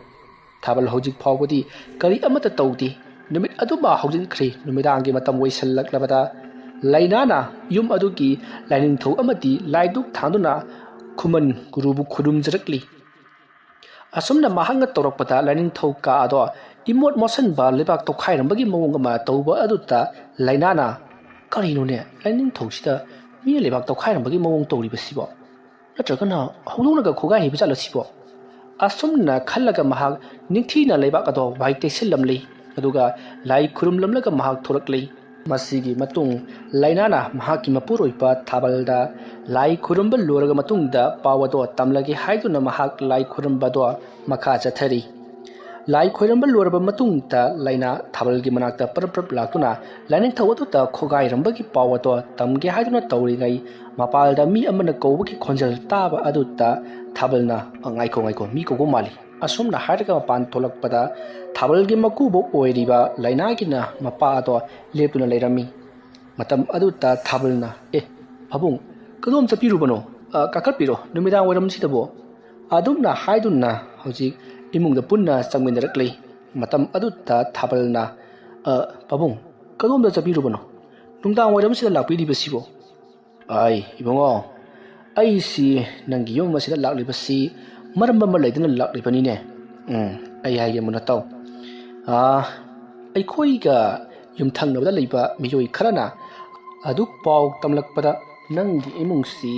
ꯊꯥꯕꯜ ꯍꯧꯖꯤꯛ ꯐꯥꯎꯕꯗꯤ ꯀꯔꯤ ꯑꯃꯠꯇ ꯇꯧꯗꯦ꯫ ꯅꯨꯃꯤꯠ ꯑꯗꯨꯃ ꯍꯧꯖꯤꯟꯈ꯭ꯔꯦ꯫ ꯅꯨꯃꯤꯗꯥꯡꯒꯤ ꯃꯇꯝ ꯑꯣꯏꯁꯤꯜꯂꯛꯂꯕꯗ ꯂꯩꯅꯥꯅ ꯌꯨꯝ ꯑꯗꯨꯒꯤ ꯂꯥꯏꯅꯤꯡꯊꯧ ꯑꯃꯗꯤ ꯂꯥꯏꯗꯨꯛ ꯊꯥꯟꯗꯨꯅ ꯈꯨꯃꯟ ꯒꯨꯔꯨꯕꯨ ꯈꯨꯔꯨꯝꯖꯔꯛꯂꯤ꯫ ꯑꯁꯨꯝꯅ ꯃꯍꯥꯛꯅ ꯇꯧꯔꯛꯄꯗ ꯂꯥꯏꯅꯤꯡꯊꯧ ꯀꯥ ꯑꯗꯣ ꯏꯃꯣꯠ ꯃꯣꯠꯁꯟꯕ ꯂꯩꯕꯥꯛ ꯇꯧꯈꯥꯏꯔꯝꯕꯒꯤ ꯃꯑꯣꯡ ꯑꯃ ꯇꯧꯕ ꯑꯗꯨꯗ ꯂꯩꯅꯥꯅ, "ꯀꯔꯤꯅꯣꯅꯦ, ꯂꯥꯏꯅꯤꯡꯊꯧꯁꯤꯗ ꯃꯤꯅ ꯂꯩꯕꯥꯛ ꯇꯧꯈꯥꯏꯔꯝꯕꯒꯤ ꯃꯑꯣꯡ ꯇꯧꯔꯤꯕꯁꯤꯕꯣ? ꯅꯠꯇ꯭ꯔꯒꯅ ꯍꯧꯗꯣꯡꯅꯒ ꯈꯣꯒꯥꯏꯔꯤꯕ ꯖꯥꯠꯂꯣ ꯁꯤꯕꯣ?" ꯑꯁꯨꯝꯅ ꯈꯜꯂꯒ ꯃꯍꯥꯛ ꯅꯤꯡꯊꯤꯅ ꯂꯩꯕꯥꯛ ꯑꯗꯣ ꯋꯥꯏ ꯇꯩꯁꯤꯜꯂꯝꯂꯤ꯫ ꯑꯗꯨꯒ ꯂꯥꯏ ꯈꯨꯔꯨꯝꯂꯝꯂꯒ ꯃꯍꯥꯛ ꯊꯣꯔꯛꯂꯤ꯫ ꯃꯁꯤꯒꯤ ꯃꯇꯨꯡ ꯂꯩꯅꯥꯅ ꯃꯍꯥꯛꯀꯤ ꯃꯄꯨꯔꯣꯏꯕ ꯊꯥꯕꯜꯗ ꯂꯥꯏ ꯈꯨꯔꯨꯝꯕ ꯂꯣꯏꯔꯕ ꯃꯇꯨꯡꯗ ꯄꯥꯎ ꯑꯗꯣ ꯇꯝꯂꯒꯦ ꯍꯥꯏꯗꯨꯅ ꯃꯍꯥꯛ ꯂꯥꯏ ꯈꯨꯔꯨꯝꯕꯗꯣ ꯃꯈꯥ ꯆꯠꯊꯔꯤ꯫ ꯂꯥꯏ ꯈꯣꯏꯔꯝꯕ ꯂꯣꯏꯔꯕ ꯃꯇꯨꯡꯗ ꯂꯩꯅꯥ ꯊꯥꯕꯜꯒꯤ ꯃꯅꯥꯛꯇ ꯄꯔꯞ ꯄꯔꯞ ꯂꯥꯛꯇꯨꯅ ꯂꯥꯏꯅꯤꯡꯊꯧ ꯑꯗꯨꯗ ꯈꯣꯒꯥꯏꯔꯝꯕꯒꯤ ꯄꯥꯎ ꯑꯗꯣ ꯇꯝꯒꯦ ꯍꯥꯏꯗꯨꯅ ꯇꯧꯔꯤꯉꯩ, ꯃꯄꯥꯜꯗ ꯃꯤ ꯑꯃꯅ ꯀꯧꯕꯒꯤ ꯈꯣꯟꯖꯦꯜ ꯇꯥꯕ ꯑꯗꯨꯗ ꯊꯥꯕꯜꯅ, "ꯑ, ꯉꯥꯏꯈꯣ, ꯉꯥꯏꯈꯣ, ꯃꯤ ꯀꯧꯕ ꯃꯥꯜꯂꯤ"꯫ ꯑꯁꯨꯝꯅ ꯍꯥꯏꯔꯒ ꯃꯄꯥꯟ ꯊꯣꯛꯂꯛꯄꯗ ꯊꯥꯕꯜꯒꯤ ꯃꯀꯨꯕꯣꯛ ꯑꯣꯏꯔꯤꯕ ꯂꯩꯅꯥꯒꯤꯅ ꯃꯄꯥ ꯑꯗꯣ ꯂꯦꯞꯇꯨꯅ ꯂꯩꯔꯝꯃꯤ꯫ ꯃꯇꯝ ꯑꯗꯨꯗ ꯊꯥꯕꯜꯅ, "ꯑꯦ, ꯄꯥꯕꯨꯡ, ꯀꯗꯣꯝ ꯆꯠꯄꯤꯔꯨꯕꯅꯣ? ꯑ, ꯀꯥꯈꯠꯄꯤꯔꯣ, ꯅꯨꯃꯤꯗꯥꯡ ꯋꯥꯏꯔꯝꯁꯤꯗꯕꯨ?" ꯑꯗꯨꯝꯅ ꯍꯥꯏꯗꯨꯅ ꯍꯧꯖꯤꯛ ꯏꯃꯨꯡꯗ ꯄꯨꯟꯅ ꯆꯪꯃꯤꯟꯅꯔꯛꯂꯤ꯫ ꯃꯇꯝ ꯑꯗꯨꯗ ꯊꯥꯕꯜꯅ, "ꯑ, ꯄꯥꯕꯨꯡ, ꯀꯗꯣꯝꯗ ꯆꯠꯄꯤꯔꯨꯕꯅꯣ? ꯅꯨꯡꯗꯥꯡ ꯋꯥꯏꯔꯝꯁꯤꯗ ꯂꯥꯛꯄꯤꯔꯤꯕꯁꯤꯕꯣ?" "ꯑꯥꯏ, ꯏꯕꯨꯡꯉꯣ, ꯑꯩꯁꯤ ꯅꯪꯒꯤ ꯌꯨꯝ ꯑꯁꯤꯗ ꯂꯥꯛꯂꯤꯕꯁꯤ ꯃꯔꯝ ꯑꯃ ꯂꯩꯗꯨꯅ ꯂꯥꯛꯂꯤꯕꯅꯤꯅꯦ꯫ ꯎꯝ, ꯑꯩ ꯍꯥꯏꯒꯦ ꯃꯨꯟꯅ ꯇꯥꯎ꯫ ꯑꯥ, ꯑꯩꯈꯣꯏꯒ ꯌꯨꯝꯊꯪꯅꯕꯗ ꯂꯩꯕ ꯃꯤꯑꯣꯏ ꯈꯔꯅ ꯑꯗꯨꯛ ꯄꯥꯎ ꯇꯝꯂꯛꯄꯗ ꯅꯪꯒꯤ ꯏꯃꯨꯡꯁꯤ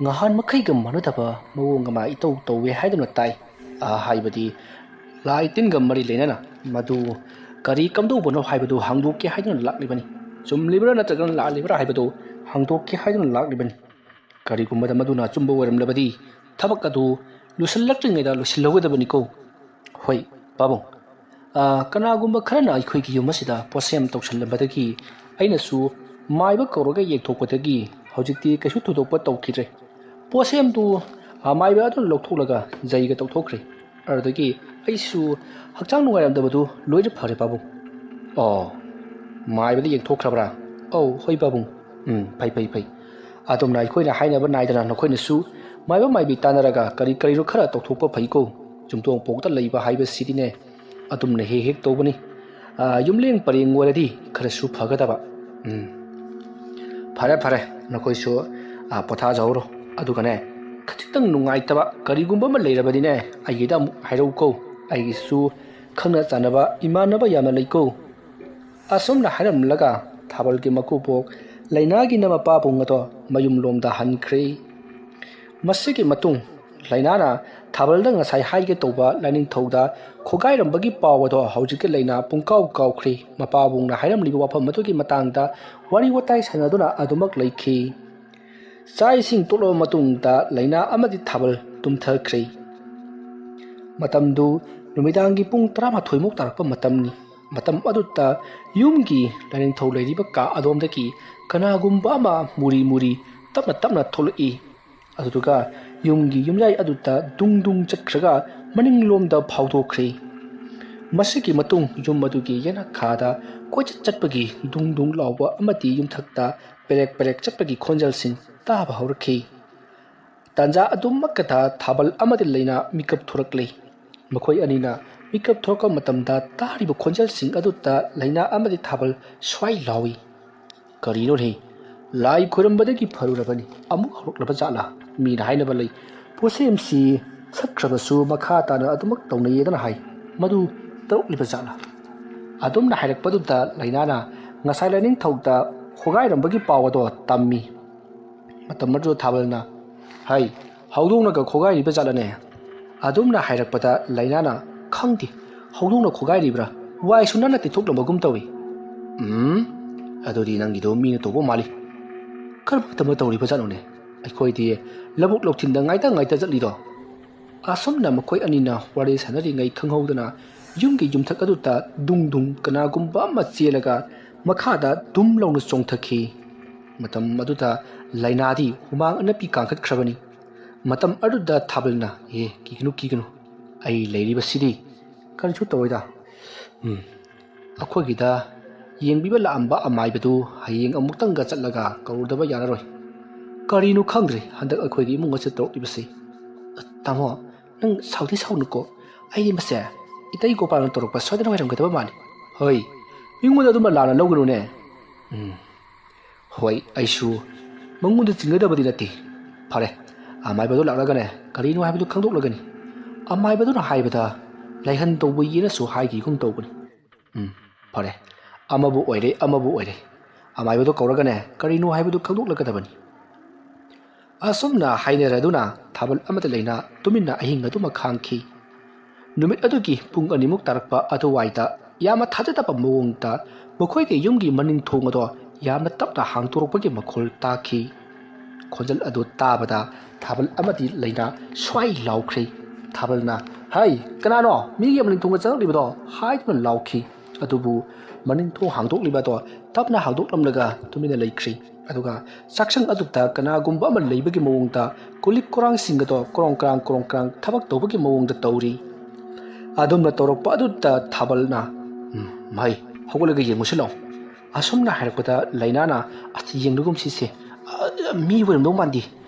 ꯉꯍꯥꯟ ꯃꯈꯩꯒ ꯃꯥꯟꯅꯗꯕ ꯃꯑꯣꯡ ꯑꯃ ꯏꯇꯧ ꯇꯧꯋꯦ ꯍꯥꯏꯗꯨꯅ ꯇꯥꯏ꯫ ꯑ, ꯍꯥꯏꯕꯗꯤ ꯂꯥꯏ ꯇꯤꯟꯒ ꯃꯔꯤ ꯂꯩꯅꯅ ꯃꯗꯨ ꯀꯔꯤ ꯀꯝꯗꯧꯕꯅꯣ ꯍꯥꯏꯕꯗꯨ ꯍꯪꯗꯣꯛꯀꯦ ꯍꯥꯏꯗꯨꯅ ꯂꯥꯛꯂꯤꯕꯅꯤ꯫ ꯆꯨꯝꯂꯤꯕ꯭ꯔꯥ ꯅꯠꯇ꯭ꯔꯒꯅ ꯂꯥꯜꯂꯤꯕ꯭ꯔꯥ ꯍꯥꯏꯕꯗꯨ ꯍꯪꯗꯣꯛꯀꯦ ꯍꯥꯏꯗꯨꯅ ꯂꯥꯛꯂꯤꯕꯅꯤ꯫ ꯀꯔꯤꯒꯨꯝꯕꯗ ꯃꯗꯨꯅ ꯑꯆꯨꯝꯕ ꯑꯣꯏꯔꯝꯂꯕꯗꯤ ꯊꯕꯛ ꯑꯗꯨ ꯂꯣꯏꯁꯤꯜꯂꯛꯇ꯭ꯔꯤꯉꯩꯗ ꯂꯣꯏꯁꯤꯜꯍꯧꯒꯗꯕꯅꯤꯀꯣ꯫ ꯍꯣꯏ, ꯄꯥꯕꯨꯡ꯫ ꯑ, ꯀꯅꯥꯒꯨꯝꯕ ꯈꯔꯅ ꯑꯩꯈꯣꯏꯒꯤ ꯌꯨꯝ ꯑꯁꯤꯗ ꯄꯣꯠꯁꯦꯝ ꯇꯧꯁꯤꯜꯂꯝꯕꯗꯒꯤ ꯑꯩꯅꯁꯨ ꯃꯥꯏꯕ ꯀꯧꯔꯒ ꯌꯦꯡꯊꯣꯛꯄꯗꯒꯤ ꯍꯧꯖꯤꯛꯇꯤ ꯀꯩꯁꯨ ꯊꯣꯏꯗꯣꯛꯄ ꯇꯧꯈꯤꯗ꯭ꯔꯦ꯫ ꯄꯣꯠꯁꯦꯝꯗꯨ, ꯑ, ꯃꯥꯏꯕ ꯑꯗꯨꯅ ꯂꯧꯊꯣꯛꯂꯒ ꯖꯩꯒ ꯇꯧꯊꯣꯛꯈ꯭ꯔꯦ꯫ ꯑꯗꯨꯗꯒꯤ ꯑꯩꯁꯨ ꯍꯛꯆꯥꯡ ꯅꯨꯡꯉꯥꯏꯔꯝꯗꯕꯗꯨ ꯂꯣꯏꯅ ꯐꯔꯦ, ꯄꯥꯕꯨꯡ꯫ ꯑꯣ, ꯃꯥꯏꯕꯗ ꯌꯦꯡꯊꯣꯛꯈ꯭ꯔꯕ꯭ꯔꯥ? ꯑꯧ, ꯍꯣꯏ, ꯄꯥꯕꯨꯡ꯫ ꯎꯝ, ꯐꯩ, ꯐꯩ, ꯐꯩ꯫ ꯑꯗꯨꯝꯅ ꯑꯩꯈꯣꯏꯅ ꯍꯥꯏꯅꯕ ꯅꯥꯏꯗꯅ ꯅꯈꯣꯏꯅꯁꯨ ꯃꯥꯏꯕ ꯃꯥꯏꯕꯤ ꯇꯥꯟꯅꯔꯒ ꯀꯔꯤ ꯀꯔꯤꯅꯣ ꯈꯔ ꯇꯧꯊꯣꯛꯄ ꯐꯩꯀꯣ꯫ ꯌꯨꯝꯊꯣꯡ ꯄꯣꯛꯇ ꯂꯩꯕ ꯍꯥꯏꯕꯁꯤꯗꯤꯅꯦ, ꯑꯗꯨꯝꯅ ꯍꯦꯛ ꯍꯦꯛ ꯇꯧꯕꯅꯤ꯫ ꯑ, ꯌꯨꯝꯂꯦꯡ ꯄꯔꯦꯡ ꯑꯣꯏꯔꯗꯤ ꯈꯔꯁꯨ ꯐꯒꯗꯕ꯫ ꯎꯝ꯫ ꯐꯔꯦ, ꯐꯔꯦ, ꯅꯈꯣꯏꯁꯨ, ꯑ, ꯄꯣꯊꯥꯖꯍꯧꯔꯣ꯫ ꯑꯗꯨꯒꯅꯦ, ꯈꯖꯤꯛꯇꯪ ꯅꯨꯡꯉꯥꯏꯇꯕ ꯀꯔꯤꯒꯨꯝꯕ ꯑꯃ ꯂꯩꯔꯕꯗꯤꯅꯦ, ꯑꯩꯒꯤꯗ ꯑꯃꯨꯛ ꯍꯥꯏꯔꯛꯎꯀꯣ꯫ ꯑꯩꯒꯤꯁꯨ ꯈꯪꯅ ꯆꯥꯟꯅꯕ ꯏꯃꯥꯟꯅꯕ ꯌꯥꯝꯅ ꯂꯩꯀꯣ꯫ ꯑꯁꯨꯝꯅ ꯍꯥꯏꯔꯝꯂꯒ ꯊꯥꯕꯜꯒꯤ ꯃꯀꯨꯕꯣꯛ ꯂꯩꯅꯥꯒꯤꯅ ꯃꯄꯥꯕꯨꯡ ꯑꯗꯣ ꯃꯌꯨꯝꯂꯣꯝꯗ ꯍꯟꯈ꯭ꯔꯦ꯫ ꯃꯁꯤꯒꯤ ꯃꯇꯨꯡ ꯂꯩꯅꯥꯅ ꯊꯥꯕꯜꯗ ꯉꯁꯥꯏ ꯍꯥꯏꯒꯦ ꯇꯧꯕ ꯂꯥꯏꯅꯤꯡꯊꯧꯗ ꯈꯣꯒꯥꯏꯔꯝꯕꯒꯤ ꯄꯥꯎ ꯑꯗꯣ ꯍꯧꯖꯤꯛꯀꯤ ꯂꯩꯅꯥ ꯄꯨꯡꯀꯥꯎ ꯀꯥꯎꯈ꯭ꯔꯦ꯫ ꯃꯄꯥꯕꯨꯡꯅ ꯍꯥꯏꯔꯝꯂꯤꯕ ꯋꯥꯐꯝ ꯑꯗꯨꯒꯤ ꯃꯇꯥꯡꯗ ꯋꯥꯔꯤ ꯋꯥꯇꯥꯏ ꯁꯥꯟꯅꯗꯨꯅ ꯑꯗꯨꯃꯛ ꯂꯩꯈꯤ꯫ ꯆꯥꯛ ꯏꯁꯤꯡ ꯇꯣꯛꯂꯕ ꯃꯇꯨꯡꯗ ꯂꯩꯅꯥ ꯑꯃꯗꯤ ꯊꯥꯕꯜ ꯇꯨꯝꯊꯈ꯭ꯔꯦ꯫ ꯃꯇꯝꯗꯨ ꯅꯨꯃꯤꯗꯥꯡꯒꯤ ꯄꯨꯡ ꯇꯔꯥꯃꯥꯊꯣꯏꯃꯨꯛ ꯇꯥꯔꯛꯄ ꯃꯇꯝꯅꯤ꯫ ꯃꯇꯝ ꯑꯗꯨꯗ ꯌꯨꯝꯒꯤ ꯂꯥꯏꯅꯤꯡꯊꯧ ꯂꯩꯔꯤꯕ ꯀꯥ ꯑꯗꯣꯝꯗꯒꯤ ꯀꯅꯥꯒꯨꯝꯕ ꯑꯃ ꯃꯨꯔꯤ ꯃꯨꯔꯤ ꯇꯞꯅ ꯇꯞꯅ ꯊꯣꯛꯂꯛꯏ꯫ ꯑꯗꯨꯗꯨꯒ ꯌꯨꯝꯒꯤ ꯌꯨꯝꯌꯥꯏ ꯑꯗꯨꯗ ꯗꯨꯡ ꯗꯨꯡ ꯆꯠꯈ꯭ꯔꯒ ꯃꯅꯤꯡꯂꯣꯝꯗ ꯐꯥꯎꯗꯣꯛꯈ꯭ꯔꯦ꯫ ꯃꯁꯤꯒꯤ ꯃꯇꯨꯡ ꯌꯨꯝ ꯑꯗꯨꯒꯤ ꯌꯦꯅꯈꯥꯗ ꯀꯣꯏꯆꯠ ꯆꯠꯄꯒꯤ ꯗꯨꯡ ꯗꯨꯡ ꯂꯥꯎꯕ ꯑꯃꯗꯤ ꯌꯨꯝꯊꯛꯇ ꯄꯦꯔꯦꯛ ꯄꯦꯔꯦꯛ ꯆꯠꯄꯒꯤ ꯈꯣꯟꯖꯦꯜꯁꯤꯡ ꯇꯥꯕ ꯍꯧꯔꯛꯈꯤ꯫ ꯇꯥꯟꯖꯥ ꯑꯗꯨꯃꯛꯇꯗ ꯊꯥꯕꯜ ꯑꯃꯗꯤ ꯂꯩꯅꯥ ꯃꯤꯀꯞ ꯊꯣꯔꯛꯂꯦ꯫ ꯃꯈꯣꯏ ꯑꯅꯤꯅ ꯃꯤꯀꯞ ꯊꯣꯔꯛꯄ ꯃꯇꯝꯗ ꯇꯥꯔꯤꯕ ꯈꯣꯟꯖꯦꯜꯁꯤꯡ ꯑꯗꯨꯗ ꯂꯩꯅꯥ ꯑꯃꯗꯤ ꯊꯥꯕꯜ ꯁ꯭ꯋꯥꯏ ꯂꯥꯎꯏ꯫ ꯀꯔꯤꯅꯣꯅꯦ? ꯂꯥꯏ ꯈꯣꯏꯔꯝꯕꯗꯒꯤ ꯐꯔꯨꯔꯕꯅꯤ, ꯑꯃꯨꯛ ꯍꯧꯔꯛꯂꯕ ꯖꯥꯠꯂꯥ? ꯃꯤꯅ ꯍꯥꯏꯅꯕ ꯂꯩ, ꯄꯣꯠꯁꯦꯝꯁꯤ ꯁꯠꯈ꯭ꯔꯕꯁꯨ ꯃꯈꯥ ꯇꯥꯅ ꯑꯗꯨꯃꯛ ꯇꯧꯅꯩꯌꯦꯗꯅ ꯍꯥꯏ꯫ ꯃꯗꯨ ꯇꯧꯔꯛꯂꯤꯕ ꯖꯥꯠꯂꯥ? ꯑꯗꯨꯝꯅ ꯍꯥꯏꯔꯛꯄꯗꯨꯗ ꯂꯩꯅꯥꯅ ꯉꯁꯥꯏ ꯂꯥꯏꯅꯤꯡꯊꯧꯗ ꯈꯣꯒꯥꯏꯔꯝꯕꯒꯤ ꯄꯥꯎ ꯑꯗꯣ ꯇꯝꯃꯤ꯫ ꯃꯇꯝ ꯑꯗꯨꯗ ꯊꯥꯕꯜꯅ, "ꯍꯩ, ꯍꯧꯗꯣꯡꯅꯒ ꯈꯣꯒꯥꯏꯔꯤꯕ ꯖꯥꯠꯂꯅꯦ?" ꯑꯗꯨꯝꯅ ꯍꯥꯏꯔꯛꯄꯗ ꯂꯩꯅꯥꯅ, "ꯈꯪꯗꯦ, ꯍꯧꯗꯣꯡꯅ ꯈꯣꯒꯥꯏꯔꯤꯕ꯭ꯔꯥ? ꯋꯥꯏꯁꯨ ꯅꯥꯟꯅ ꯇꯩꯊꯣꯛꯂꯝꯕꯒꯨꯝ ꯇꯧꯏ꯫" "ꯎꯝ, ꯑꯗꯨꯗꯤ ꯅꯪꯒꯤꯗꯣ ꯃꯤꯅ ꯇꯧꯕ ꯃꯥꯜꯂꯤ꯫ ꯀꯔꯝꯕ ꯃꯇꯝꯗ ꯇꯧꯔꯤꯕ ꯖꯥꯠꯅꯣꯅꯦ? ꯑꯩꯈꯣꯏꯗꯤ ꯂꯧꯕꯨꯛ ꯂꯧꯊꯤꯟꯗ ꯉꯥꯏꯇ ꯉꯥꯏꯇ ꯆꯠꯂꯤꯗꯣ?" ꯑꯁꯨꯝꯅ ꯃꯈꯣꯏ ꯑꯅꯤꯅ ꯋꯥꯔꯤ ꯁꯥꯟꯅꯔꯤꯉꯩ ꯈꯪꯍꯧꯗꯅ ꯌꯨꯝꯒꯤ ꯌꯨꯝꯊꯛ ꯑꯗꯨꯗ ꯗꯨꯡ ꯗꯨꯡ ꯀꯅꯥꯒꯨꯝꯕ ꯑꯃ ꯆꯦꯜꯂꯒ ꯃꯈꯥꯗ ꯗꯨꯝ ꯂꯥꯎꯅ ꯆꯣꯡꯊꯈꯤ꯫ ꯃꯇꯝ ꯑꯗꯨꯗ ꯂꯩꯅꯥꯗꯤ ꯍꯨꯃꯥꯡ ꯑꯅꯞꯄꯤ ꯀꯥꯡꯈꯠꯈ꯭ꯔꯕꯅꯤ꯫ ꯃꯇꯝ ꯑꯗꯨꯗ ꯊꯥꯕꯜꯅ, "ꯑꯦ, ꯀꯤꯒꯅꯨ, ꯀꯤꯒꯅꯨ, ꯑꯩ ꯂꯩꯔꯤꯕꯁꯤꯗꯤ, ꯀꯔꯤꯁꯨ ꯇꯧꯔꯣꯏꯗ꯫ ꯎꯝ, ꯑꯩꯈꯣꯏꯒꯤꯗ ꯌꯦꯡꯕꯤꯕ ꯂꯥꯛꯑꯝꯕ ꯑꯃꯥꯏꯕꯗꯨ ꯍꯌꯦꯡ ꯑꯃꯨꯛꯇꯪꯒ ꯆꯠꯂꯒ ꯀꯧꯔꯨꯗꯕ ꯌꯥꯔꯔꯣꯏ꯫ ꯀꯔꯤꯅꯣ ꯈꯪꯗ꯭ꯔꯦ ꯍꯟꯗꯛ ꯑꯩꯈꯣꯏꯒꯤ ꯏꯃꯨꯡ ꯑꯁꯤꯗ ꯇꯧꯔꯛꯂꯤꯕꯁꯤ꯫ ꯇꯥꯃꯣ, ꯅꯪ ꯁꯥꯎꯗꯤ ꯁꯥꯎꯅꯨꯀꯣ, ꯑꯩꯗꯤ ꯃꯁꯦ ꯏꯇꯩ ꯒꯣꯄꯥꯜꯅ ꯇꯧꯔꯛꯄ ꯁꯣꯏꯗꯅ ꯑꯣꯏꯔꯝꯒꯗꯕ ꯃꯥꯜꯂꯤ꯫" "ꯍꯣꯏ, ꯃꯤꯉꯣꯟꯗ ꯑꯗꯨꯃ ꯂꯥꯟꯅ ꯂꯧꯒꯅꯨꯅꯦ꯫" "ꯎꯝ, ꯍꯣꯏ, ꯑꯩꯁꯨ ꯃꯉꯣꯟꯗ ꯆꯤꯡꯒꯗꯕꯗꯤ ꯅꯠꯇꯦ꯫ ꯐꯔꯦ, ꯑꯃꯥꯏꯕꯗꯣ ꯂꯥꯛꯂꯒꯅꯦ ꯀꯔꯤꯅꯣ ꯍꯥꯏꯕꯗꯨ ꯈꯪꯗꯣꯛꯂꯒꯅꯤ꯫ ꯑꯃꯥꯏꯕꯗꯨꯅ ꯍꯥꯏꯕꯗ ꯂꯥꯏꯍꯟ ꯇꯧꯕ ꯌꯦꯅꯁꯨ ꯍꯥꯏꯈꯤꯒꯨꯝ ꯇꯧꯕꯅꯤ꯫ ꯎꯝ, ꯐꯔꯦ, ꯑꯃꯕꯨ ꯑꯣꯏꯔꯦ, ꯑꯃꯕꯨ ꯑꯣꯏꯔꯦ, ꯑꯃꯥꯏꯕꯗꯣ ꯀꯧꯔꯒꯅꯦ ꯀꯔꯤꯅꯣ ꯍꯥꯏꯕꯗꯨ ꯈꯪꯗꯣꯛꯂꯒꯗꯕꯅꯤ꯫" ꯑꯁꯨꯝꯅ ꯍꯥꯏꯅꯔꯗꯨꯅ ꯊꯥꯕꯜ ꯑꯃꯗꯤ ꯂꯩꯅꯥ ꯇꯨꯃꯤꯟꯅ ꯑꯍꯤꯡ ꯑꯗꯨꯃꯛ ꯈꯥꯡꯈꯤ꯫ ꯅꯨꯃꯤꯠ ꯑꯗꯨꯒꯤ ꯄꯨꯡ ꯑꯅꯤꯃꯨꯛ ꯇꯥꯔꯛꯄ ꯑꯗꯨꯋꯥꯏꯗ ꯌꯥꯝꯅ ꯊꯥꯖꯗꯕ ꯃꯑꯣꯡꯗ ꯃꯈꯣꯏꯒꯤ ꯌꯨꯝꯒꯤ ꯃꯅꯤꯡ ꯊꯣꯡ ꯑꯗꯣ ꯌꯥꯝꯅ ꯇꯞꯅ ꯍꯥꯡꯗꯣꯔꯛꯄꯒꯤ ꯃꯈꯣꯜ ꯇꯥꯈꯤ꯫ ꯈꯣꯟꯖꯦꯜ ꯑꯗꯨ ꯇꯥꯕꯗ ꯊꯥꯕꯜ ꯑꯃꯗꯤ ꯂꯩꯅꯥ ꯁ꯭ꯋꯥꯏ ꯂꯥꯎꯈ꯭ꯔꯦ꯫ ꯊꯥꯕꯜꯅ, "ꯍꯩ, ꯀꯅꯥꯅꯣ ꯃꯤꯒꯤ ꯃꯅꯤꯡ ꯊꯣꯡꯗ ꯆꯪꯂꯛꯂꯤꯕꯗꯣ?" ꯍꯥꯏꯗꯨꯅ ꯂꯥꯎꯈꯤ꯫ ꯑꯗꯨꯕꯨ ꯃꯅꯤꯡ ꯊꯣꯡ ꯍꯥꯡꯗꯣꯛꯂꯤꯕ ꯑꯗꯣ ꯇꯞꯅ ꯍꯥꯡꯗꯣꯛꯂꯝꯂꯒ ꯇꯨꯃꯤꯟꯅ ꯂꯩꯈ꯭ꯔꯤ꯫ ꯑꯗꯨꯒ ꯆꯥꯛꯁꯪ ꯑꯗꯨꯗ ꯀꯅꯥꯒꯨꯝꯕ ꯑꯃ ꯂꯩꯕꯒꯤ ꯃꯑꯣꯡꯗ ꯀꯨꯂꯤꯛ ꯀꯣꯔꯥꯡꯁꯤꯡ ꯑꯗꯣ ꯀ꯭ꯔꯣꯡ ꯀ꯭ꯔꯥꯡ ꯀ꯭ꯔꯣꯡ ꯀ꯭ꯔꯥꯡ ꯊꯕꯛ ꯇꯧꯕꯒꯤ ꯃꯑꯣꯡꯗ ꯇꯧꯔꯤ꯫ ꯑꯗꯨꯝꯅ ꯇꯧꯔꯛꯄ ꯑꯗꯨꯗ ꯊꯥꯕꯜꯅ, "ꯎꯝ, ꯃꯍꯩ, ꯍꯧꯒꯠꯂꯒ ꯌꯦꯡꯉꯨꯁꯤ ꯂꯥꯎ꯫" ꯑꯁꯨꯝꯅ ꯍꯥꯏꯔꯛꯄꯗ ꯂꯩꯅꯥꯅ, "ꯑꯁ, ꯌꯦꯡꯂꯒꯨꯝꯁꯤꯁꯦ, ꯑ, ꯃꯤ ꯑꯣꯏꯔꯝꯗꯧ ꯃꯥꯟꯗꯦ,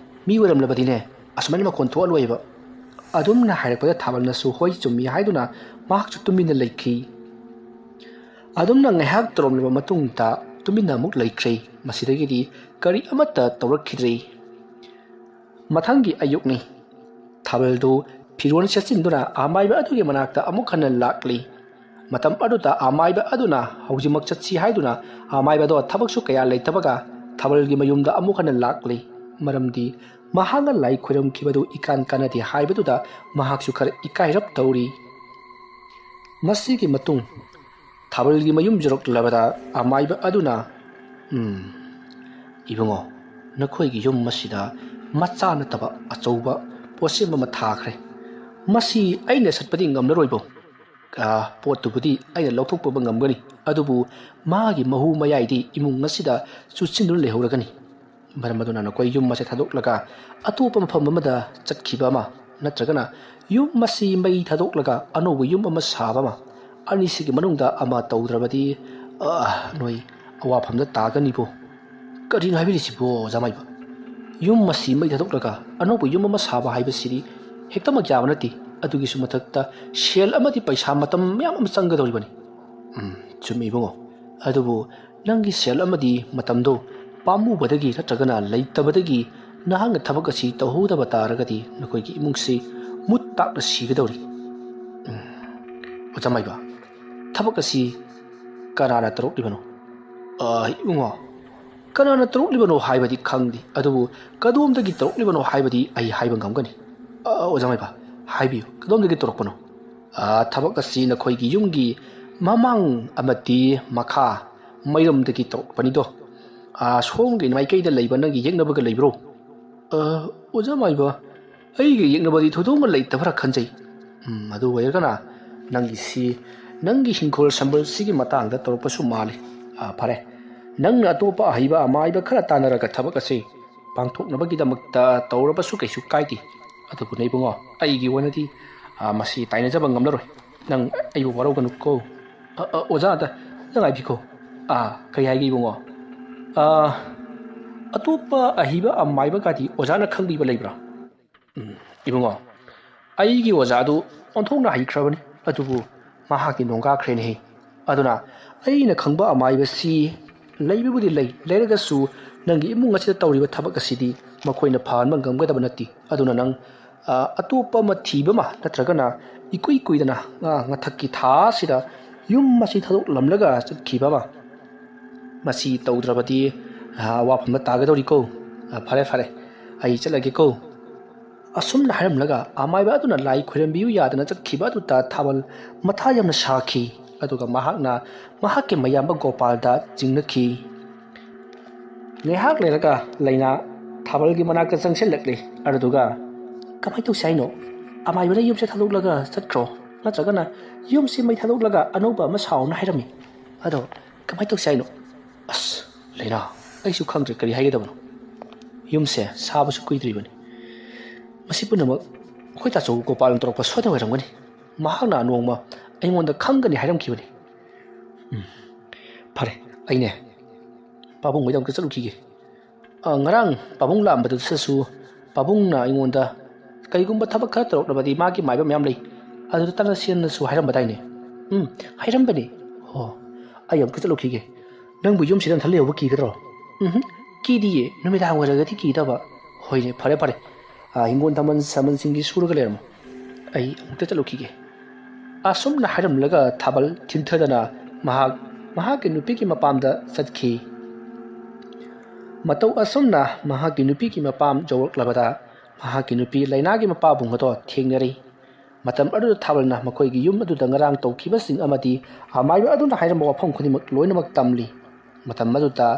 ꯃꯤ ꯑꯣꯏꯔꯝꯂꯕꯗꯤꯅꯦ ꯑꯁꯨꯃꯥꯏꯅ ꯃꯈꯣꯟ ꯊꯣꯛꯍꯜꯂꯣꯏꯕ꯫" ꯑꯗꯨꯝꯅ ꯍꯥꯏꯔꯛꯄꯗ ꯊꯥꯕꯜꯅꯁꯨ ꯍꯣꯏ ꯆꯨꯝꯃꯤ ꯍꯥꯏꯗꯨꯅ ꯃꯍꯥꯛꯁꯨ ꯇꯨꯃꯤꯟꯅ ꯂꯩꯈꯤ꯫ ꯑꯗꯨꯝꯅ ꯉꯥꯏꯍꯥꯛ ꯇꯧꯔꯝꯂꯕ ꯃꯇꯨꯡꯗ ꯇꯨꯃꯤꯟꯅ ꯑꯃꯨꯛ ꯂꯩꯈ꯭ꯔꯦ꯫ ꯃꯁꯤꯗꯒꯤꯗꯤ ꯀꯔꯤ ꯑꯃꯠꯇ ꯇꯧꯔꯛꯈꯤꯗ꯭ꯔꯦ꯫ ꯃꯊꯪꯒꯤ ꯑꯌꯨꯛꯅꯤ꯫ ꯊꯥꯕꯜꯗꯨ ꯐꯤꯔꯣꯜ ꯁꯦꯠꯆꯤꯟꯗꯨꯅ ꯑꯃꯥꯏꯕ ꯑꯗꯨꯒꯤ ꯃꯅꯥꯛꯇ ꯑꯃꯨꯛ ꯍꯟꯅ ꯂꯥꯛꯂꯤ꯫ ꯃꯇꯝ ꯑꯗꯨꯗ ꯑꯃꯥꯏꯕ ꯑꯗꯨꯅ ꯍꯧꯖꯤꯛꯃꯛ ꯆꯠꯁꯤ ꯍꯥꯏꯗꯨꯅ ꯑꯃꯥꯏꯕꯗꯣ ꯊꯕꯛꯁꯨ ꯀꯌꯥ ꯂꯩꯇꯕꯒ ꯊꯥꯕꯜꯒꯤ ꯃꯌꯨꯝꯗ ꯑꯃꯨꯛ ꯍꯟꯅ ꯂꯥꯛꯂꯤ꯫ ꯃꯔꯝꯗꯤ ꯃꯍꯥꯛꯅ ꯂꯥꯏ ꯈꯣꯏꯔꯝꯈꯤꯕꯗꯨ ꯏꯀꯥꯟ ꯀꯥꯟꯅꯗꯦ ꯍꯥꯏꯕꯗꯨꯗ ꯃꯍꯥꯛꯁꯨ ꯈꯔ ꯏꯀꯥꯏꯔꯞ ꯇꯧꯔꯤ꯫ ꯃꯁꯤꯒꯤ ꯃꯇꯨꯡ ꯊꯥꯕꯜꯒꯤ ꯃꯌꯨꯝ ꯌꯧꯔꯛꯂꯕꯗ ꯑꯃꯥꯏꯕ ꯑꯗꯨꯅ, "ꯎꯝ, ꯏꯕꯨꯡꯉꯣ, ꯅꯈꯣꯏꯒꯤ ꯌꯨꯝ ꯑꯁꯤꯗ ꯃꯆꯥ ꯅꯠꯇꯕ ꯑꯆꯧꯕ ꯄꯣꯠꯁꯦꯝ ꯑꯃ ꯊꯥꯈ꯭ꯔꯦ꯫ ꯃꯁꯤ ꯑꯩꯅ ꯁꯠꯄꯗꯤ ꯉꯝꯂꯔꯣꯏꯕꯣ꯫ ꯑꯥ, ꯄꯣꯠꯇꯨꯕꯨꯗꯤ ꯑꯩꯅ ꯂꯧꯊꯣꯛꯄ ꯉꯝꯒꯅꯤ, ꯑꯗꯨꯕꯨ ꯃꯥꯒꯤ ꯃꯍꯨ ꯃꯌꯥꯏꯗꯤ ꯏꯃꯨꯡ ꯑꯁꯤꯗ ꯆꯨꯁꯤꯟꯗꯨꯅ ꯂꯩꯍꯧꯔꯒꯅꯤ꯫ ꯃꯔꯝ ꯑꯗꯨꯅ ꯅꯈꯣꯏ ꯌꯨꯝ ꯑꯁꯦ ꯊꯥꯗꯣꯛꯂꯒ ꯑꯇꯣꯞꯄ ꯃꯐꯝ ꯑꯃꯗ ꯆꯠꯈꯤꯕ ꯑꯃ, ꯅꯠꯇ꯭ꯔꯒꯅ ꯌꯨꯝ ꯑꯁꯤ ꯃꯩ ꯊꯥꯗꯣꯛꯂꯒ ꯑꯅꯧꯕ ꯌꯨꯝ ꯑꯃ ꯁꯥꯕ ꯑꯃ, ꯑꯅꯤꯁꯤꯒꯤ ꯃꯅꯨꯡꯗ ꯑꯃ ꯇꯧꯗ꯭ꯔꯕꯗꯤ, ꯑꯥ, ꯅꯣꯏ ꯑꯋꯥꯐꯝꯗ ꯇꯥꯒꯅꯤꯕꯣ꯫" "ꯀꯔꯤꯅꯣ ꯍꯥꯏꯕꯤꯔꯤꯁꯤꯕꯣ, ꯑꯣꯖꯥ ꯃꯥꯏꯕ? ꯌꯨꯝ ꯑꯁꯤ ꯃꯩ ꯊꯥꯗꯣꯛꯂꯒ ꯑꯅꯧꯕ ꯌꯨꯝ ꯑꯃ ꯁꯥꯕ ꯍꯥꯏꯕꯁꯤꯗꯤ ꯍꯦꯛꯇꯃꯛ ꯌꯥꯕ ꯅꯠꯇꯦ꯫ ꯑꯗꯨꯒꯤꯁꯨ ꯃꯊꯛꯇ ꯁꯦꯜ ꯑꯃꯗꯤ ꯄꯩꯁꯥ ꯃꯇꯝ ꯃꯌꯥꯝ ꯑꯃ ꯆꯪꯒꯗꯧꯔꯤꯕꯅꯤ꯫" "ꯎꯝ, ꯆꯨꯝꯃꯤ ꯏꯕꯨꯡꯉꯣ꯫ ꯑꯗꯨꯕꯨ ꯅꯪꯒꯤ ꯁꯦꯜ ꯑꯃꯗꯤ ꯃꯇꯝꯗꯣ ꯄꯥꯝꯃꯨꯕꯗꯒꯤ ꯅꯠꯇ꯭ꯔꯒꯅ ꯂꯩꯇꯕꯗꯒꯤ ꯅꯍꯥꯛꯅ ꯊꯕꯛ ꯑꯁꯤ ꯇꯧꯍꯧꯗꯕ ꯇꯥꯔꯒꯗꯤ ꯅꯈꯣꯏꯒꯤ ꯏꯃꯨꯡꯁꯤ ꯃꯨꯠ ꯇꯥꯛꯅ ꯁꯤꯒꯗꯧꯔꯤ꯫" "ꯎꯝ, ꯑꯣꯖꯥ ꯃꯥꯏꯕ, ꯊꯕꯛ ꯑꯁꯤ ꯀꯅꯥꯅ ꯇꯧꯔꯛꯂꯤꯕꯅꯣ?" "ꯑꯥ, ꯏꯕꯨꯡꯉꯣ, ꯀꯅꯥꯅ ꯇꯧꯔꯛꯂꯤꯕꯅꯣ ꯍꯥꯏꯕꯗꯤ ꯈꯪꯗꯦ, ꯑꯗꯨꯕꯨ ꯀꯗꯣꯝꯗꯒꯤ ꯇꯧꯔꯛꯂꯤꯕꯅꯣ ꯍꯥꯏꯕꯗꯤ ꯑꯩ ꯍꯥꯏꯕ ꯉꯝꯒꯅꯤ꯫" "ꯑ, ꯑꯣꯖꯥ ꯃꯥꯏꯕ, ꯍꯥꯏꯕꯤꯌꯨ, ꯀꯗꯣꯝꯗꯒꯤ ꯇꯧꯔꯛꯄꯅꯣ?" "ꯑ, ꯊꯕꯛ ꯑꯁꯤ ꯅꯈꯣꯏꯒꯤ ꯌꯨꯝꯒꯤ ꯃꯃꯥꯡ ꯑꯃꯗꯤ ꯃꯈꯥ ꯃꯩꯔꯝꯗꯒꯤ ꯇꯧꯔꯛꯄꯅꯤꯗꯣ꯫ ꯑ, ꯁꯣꯝꯒꯤ ꯃꯥꯏꯀꯩꯗ ꯂꯩꯕ ꯅꯪꯒꯤ ꯌꯦꯛꯅꯕꯒ ꯂꯩꯕ꯭ꯔꯣ?" "ꯑ, ꯑꯣꯖꯥ ꯃꯥꯏꯕ, ꯑꯩꯒꯤ ꯌꯦꯛꯅꯕꯗꯤ ꯊꯣꯏꯗꯣꯛꯅ ꯂꯩꯇꯕ꯭ꯔꯥ ꯈꯟꯖꯩ꯫" "ꯎꯝ, ꯑꯗꯨ ꯑꯣꯏꯔꯒꯅ ꯅꯪꯒꯤꯁꯤ ꯅꯪꯒꯤ ꯍꯤꯡꯈꯣꯜ ꯁꯝꯕꯜꯁꯤꯒꯤ ꯃꯇꯥꯡꯗ ꯇꯧꯔꯛꯄꯁꯨ ꯃꯥꯜꯂꯤ꯫ ꯑ, ꯐꯔꯦ, ꯅꯪꯅ ꯑꯇꯣꯞꯄ ꯑꯍꯩꯕ ꯑꯃꯥꯏꯕ ꯈꯔ ꯇꯥꯟꯅꯔꯒ ꯊꯕꯛ ꯑꯁꯤ ꯄꯥꯡꯊꯣꯛꯅꯕꯒꯤꯗꯃꯛꯇ ꯇꯧꯔꯕꯁꯨ ꯀꯩꯁꯨ ꯀꯥꯏꯗꯦ꯫ ꯑꯗꯨꯕꯨꯅꯦ ꯏꯕꯨꯡꯉꯣ, ꯑꯩꯒꯤ ꯑꯣꯏꯅꯗꯤ, ꯑ, ꯃꯁꯤ ꯇꯥꯏꯅꯖꯕ ꯉꯝꯂꯔꯣꯏ꯫ ꯅꯪ ꯑꯩꯕꯨ ꯋꯥꯔꯧꯒꯅꯨꯀꯣ꯫" "ꯑ, ꯑ, ꯑꯣꯖꯥ, ꯑꯗ ꯅꯪ ꯉꯥꯏꯕꯤꯈꯣ꯫ ꯑ, ꯀꯔꯤ ꯍꯥꯏꯒꯦ ꯏꯕꯨꯡꯉꯣ? ꯑ, ꯑꯇꯣꯞꯄ ꯑꯍꯩꯕ ꯑꯃꯥꯏꯕꯒꯗꯤ ꯑꯣꯖꯥꯅ ꯈꯪꯕꯤꯕ ꯂꯩꯕ꯭ꯔꯥ?" "ꯎꯝ, ꯏꯕꯨꯡꯉꯣ, ꯑꯩꯒꯤ ꯑꯣꯖꯥꯗꯨ ꯑꯣꯟꯊꯣꯛꯅ ꯍꯩꯈ꯭ꯔꯕꯅꯤ, ꯑꯗꯨꯕꯨ ꯃꯍꯥꯛꯇꯤ ꯅꯣꯡꯒꯥꯈ꯭ꯔꯦꯅꯦꯍꯦ꯫ ꯑꯗꯨꯅ ꯑꯩꯅ ꯈꯪꯕ ꯑꯃꯥꯏꯕꯁꯤ ꯂꯩꯕꯕꯨꯗꯤ ꯂꯩ, ꯂꯩꯔꯒꯁꯨ ꯅꯪꯒꯤ ꯏꯃꯨꯡ ꯑꯁꯤꯗ ꯇꯧꯔꯤꯕ ꯊꯕꯛ ꯑꯁꯤꯗꯤ ꯃꯈꯣꯏꯅ ꯐꯍꯟꯕ ꯉꯝꯒꯗꯕ ꯅꯠꯇꯦ꯫ ꯑꯗꯨꯅ ꯅꯪ, ꯑ, ꯑꯇꯣꯞꯄ ꯑꯃ ꯊꯤꯕ ꯑꯃ ꯅꯠꯇ꯭ꯔꯒꯅ ꯏꯀꯨꯏ ꯀꯨꯏꯗꯅ, ꯑ, ꯃꯊꯛꯀꯤ ꯊꯥꯁꯤꯗ ꯌꯨꯝ ꯑꯁꯤ ꯊꯥꯗꯣꯛꯂꯝꯂꯒ ꯆꯠꯈꯤꯕ ꯑꯃ꯫ ꯃꯁꯤ ꯇꯧꯗ꯭ꯔꯕꯗꯤ, ꯑ, ꯑꯋꯥꯐꯝꯗ ꯇꯥꯒꯗꯧꯔꯤꯀꯣ꯫ ꯑ, ꯐꯔꯦ, ꯐꯔꯦ, ꯑꯩ ꯆꯠꯂꯒꯦꯀꯣ꯫ ꯑꯁꯨꯝꯅ ꯍꯥꯏꯔꯝꯂꯒ ꯑꯃꯥꯏꯕ ꯑꯗꯨꯅ ꯂꯥꯏ ꯈꯣꯏꯔꯝꯕꯤꯌꯨ ꯌꯥꯗꯅ ꯆꯠꯈꯤꯕ ꯑꯗꯨꯗ ꯊꯥꯕꯜ ꯃꯊꯥ ꯌꯥꯝꯅ ꯁꯥꯈꯤ꯫ ꯑꯗꯨꯒ ꯃꯍꯥꯛꯅ ꯃꯍꯥꯛꯀꯤ ꯃꯌꯥꯝꯕ ꯒꯣꯄꯥꯜꯗ ꯆꯤꯡꯅꯈꯤ꯫ ꯉꯥꯏꯍꯥꯛ ꯂꯩꯔꯒ ꯂꯩꯅꯥ ꯊꯥꯕꯜꯒꯤ ꯃꯅꯥꯛꯇ ꯆꯪꯁꯤꯜꯂꯛꯂꯦ꯫ ꯑꯗꯨꯗꯨꯒ, "ꯀꯃꯥꯏꯅ ꯇꯧꯁꯤ ꯍꯥꯏꯅꯣ? ꯑꯃꯥꯏꯕꯅ ꯌꯨꯝꯁꯦ ꯊꯥꯗꯣꯛꯂꯒ ꯆꯠꯈ꯭ꯔꯣ, ꯅꯠꯇ꯭ꯔꯒꯅ ꯌꯨꯝꯁꯤ ꯃꯩ ꯊꯥꯗꯣꯛꯂꯒ ꯑꯅꯧꯕ ꯑꯃ ꯁꯥꯎꯅ ꯍꯥꯏꯔꯝꯃꯤ꯫ ꯑꯗꯣ ꯀꯃꯥꯏꯅ ꯇꯧꯁꯤ ꯍꯥꯏꯅꯣ?" "ꯑꯁ, ꯂꯩꯅꯥ, ꯑꯩꯁꯨ ꯈꯪꯗ꯭ꯔꯦ ꯀꯔꯤ ꯍꯥꯏꯒꯗꯕꯅꯣ꯫ ꯌꯨꯝꯁꯦ ꯁꯥꯕꯁꯨ ꯀꯨꯏꯗ꯭ꯔꯤꯕꯅꯤ꯫ ꯃꯁꯤ ꯄꯨꯝꯅꯃꯛ ꯑꯩꯈꯣꯏ ꯇꯥꯆꯧ ꯒꯣꯄꯥꯜꯅ ꯇꯧꯔꯛꯄ ꯁꯣꯏꯗꯅ ꯑꯣꯏꯔꯝꯒꯅꯤ꯫ ꯃꯍꯥꯛꯅ ꯅꯣꯡꯃ ꯑꯩꯉꯣꯟꯗ ꯈꯪꯒꯅꯤ ꯍꯥꯏꯔꯝꯈꯤꯕꯅꯤ꯫" "ꯎꯝ, ꯐꯔꯦ, ꯑꯩꯅꯦ ꯄꯥꯕꯨꯡ ꯍꯣꯏꯗ ꯑꯃꯨꯛꯇ ꯆꯠꯂꯨꯈꯤꯒꯦ꯫ ꯑ, ꯉꯔꯥꯡ ꯄꯥꯕꯨꯡ ꯂꯥꯛꯑꯝꯕꯗꯨꯗꯁꯨ ꯄꯥꯕꯨꯡꯅ ꯑꯩꯉꯣꯟꯗ ꯀꯔꯤꯒꯨꯝꯕ ꯊꯕꯛ ꯈꯔ ꯇꯧꯔꯛꯂꯕꯗꯤ ꯃꯥꯒꯤ ꯃꯥꯏꯕ ꯃꯌꯥꯝ ꯂꯩ, ꯑꯗꯨꯗ ꯇꯥꯟꯅꯁꯦꯅꯁꯨ ꯍꯥꯏꯔꯝꯕꯗꯥꯏꯅꯦ?" "ꯎꯝ, ꯍꯥꯏꯔꯝꯕꯅꯤ꯫ ꯍꯣ, ꯑꯩ ꯑꯃꯨꯛꯇ ꯆꯠꯂꯨꯈꯤꯒꯦ꯫ ꯅꯪꯕꯨ ꯌꯨꯝꯁꯤꯗ ꯅꯊꯟ ꯂꯩꯍꯧꯕ ꯀꯤꯒꯗ꯭ꯔꯣ?" "ꯎꯝ, ꯀꯤꯗꯤꯌꯦ, ꯅꯨꯃꯤꯗꯥꯡ ꯑꯣꯏꯔꯒꯗꯤ ꯀꯤꯗꯕ꯫" "ꯍꯣꯏꯅꯦ, ꯐꯔꯦ, ꯐꯔꯦ꯫ ꯑ, ꯍꯤꯡꯒꯣꯜ ꯊꯝꯕꯜ ꯁꯝꯕꯜꯁꯤꯡꯒꯤ ꯁꯨꯔꯒ ꯂꯩꯔꯝꯃꯣ꯫ ꯑꯩ ꯑꯃꯨꯛꯇ ꯆꯠꯂꯨꯈꯤꯒꯦ꯫" ꯑꯁꯨꯝꯅ ꯍꯥꯏꯔꯝꯂꯒ ꯊꯥꯕꯜ ꯊꯤꯟꯊꯗꯅ ꯃꯍꯥꯛ ꯃꯍꯥꯛꯀꯤ ꯅꯨꯄꯤꯒꯤ ꯃꯄꯥꯝꯗ ꯆꯠꯈꯤ꯫ ꯃꯇꯧ ꯑꯁꯨꯝꯅ ꯃꯍꯥꯛꯀꯤ ꯅꯨꯄꯤꯒꯤ ꯃꯄꯥꯝ ꯌꯧꯔꯛꯂꯕꯗ ꯃꯍꯥꯛꯀꯤ ꯅꯨꯄꯤ ꯂꯩꯅꯥꯒꯤ ꯃꯄꯥꯕꯨꯡ ꯑꯗꯣ ꯊꯦꯡꯅꯔꯤ꯫ ꯃꯇꯝ ꯑꯗꯨꯗ ꯊꯥꯕꯜꯅ ꯃꯈꯣꯏꯒꯤ ꯌꯨꯝ ꯑꯗꯨꯗ ꯉꯔꯥꯡ ꯇꯧꯈꯤꯕꯁꯤꯡ ꯑꯃꯗꯤ ꯑꯃꯥꯏꯕ ꯑꯗꯨꯅ ꯍꯥꯏꯔꯝꯕ ꯋꯥꯐꯝ ꯈꯨꯗꯤꯡꯃꯛ ꯂꯣꯏꯅꯃꯛ ꯇꯝꯂꯤ꯫ ꯃꯇꯝ ꯑꯗꯨꯗ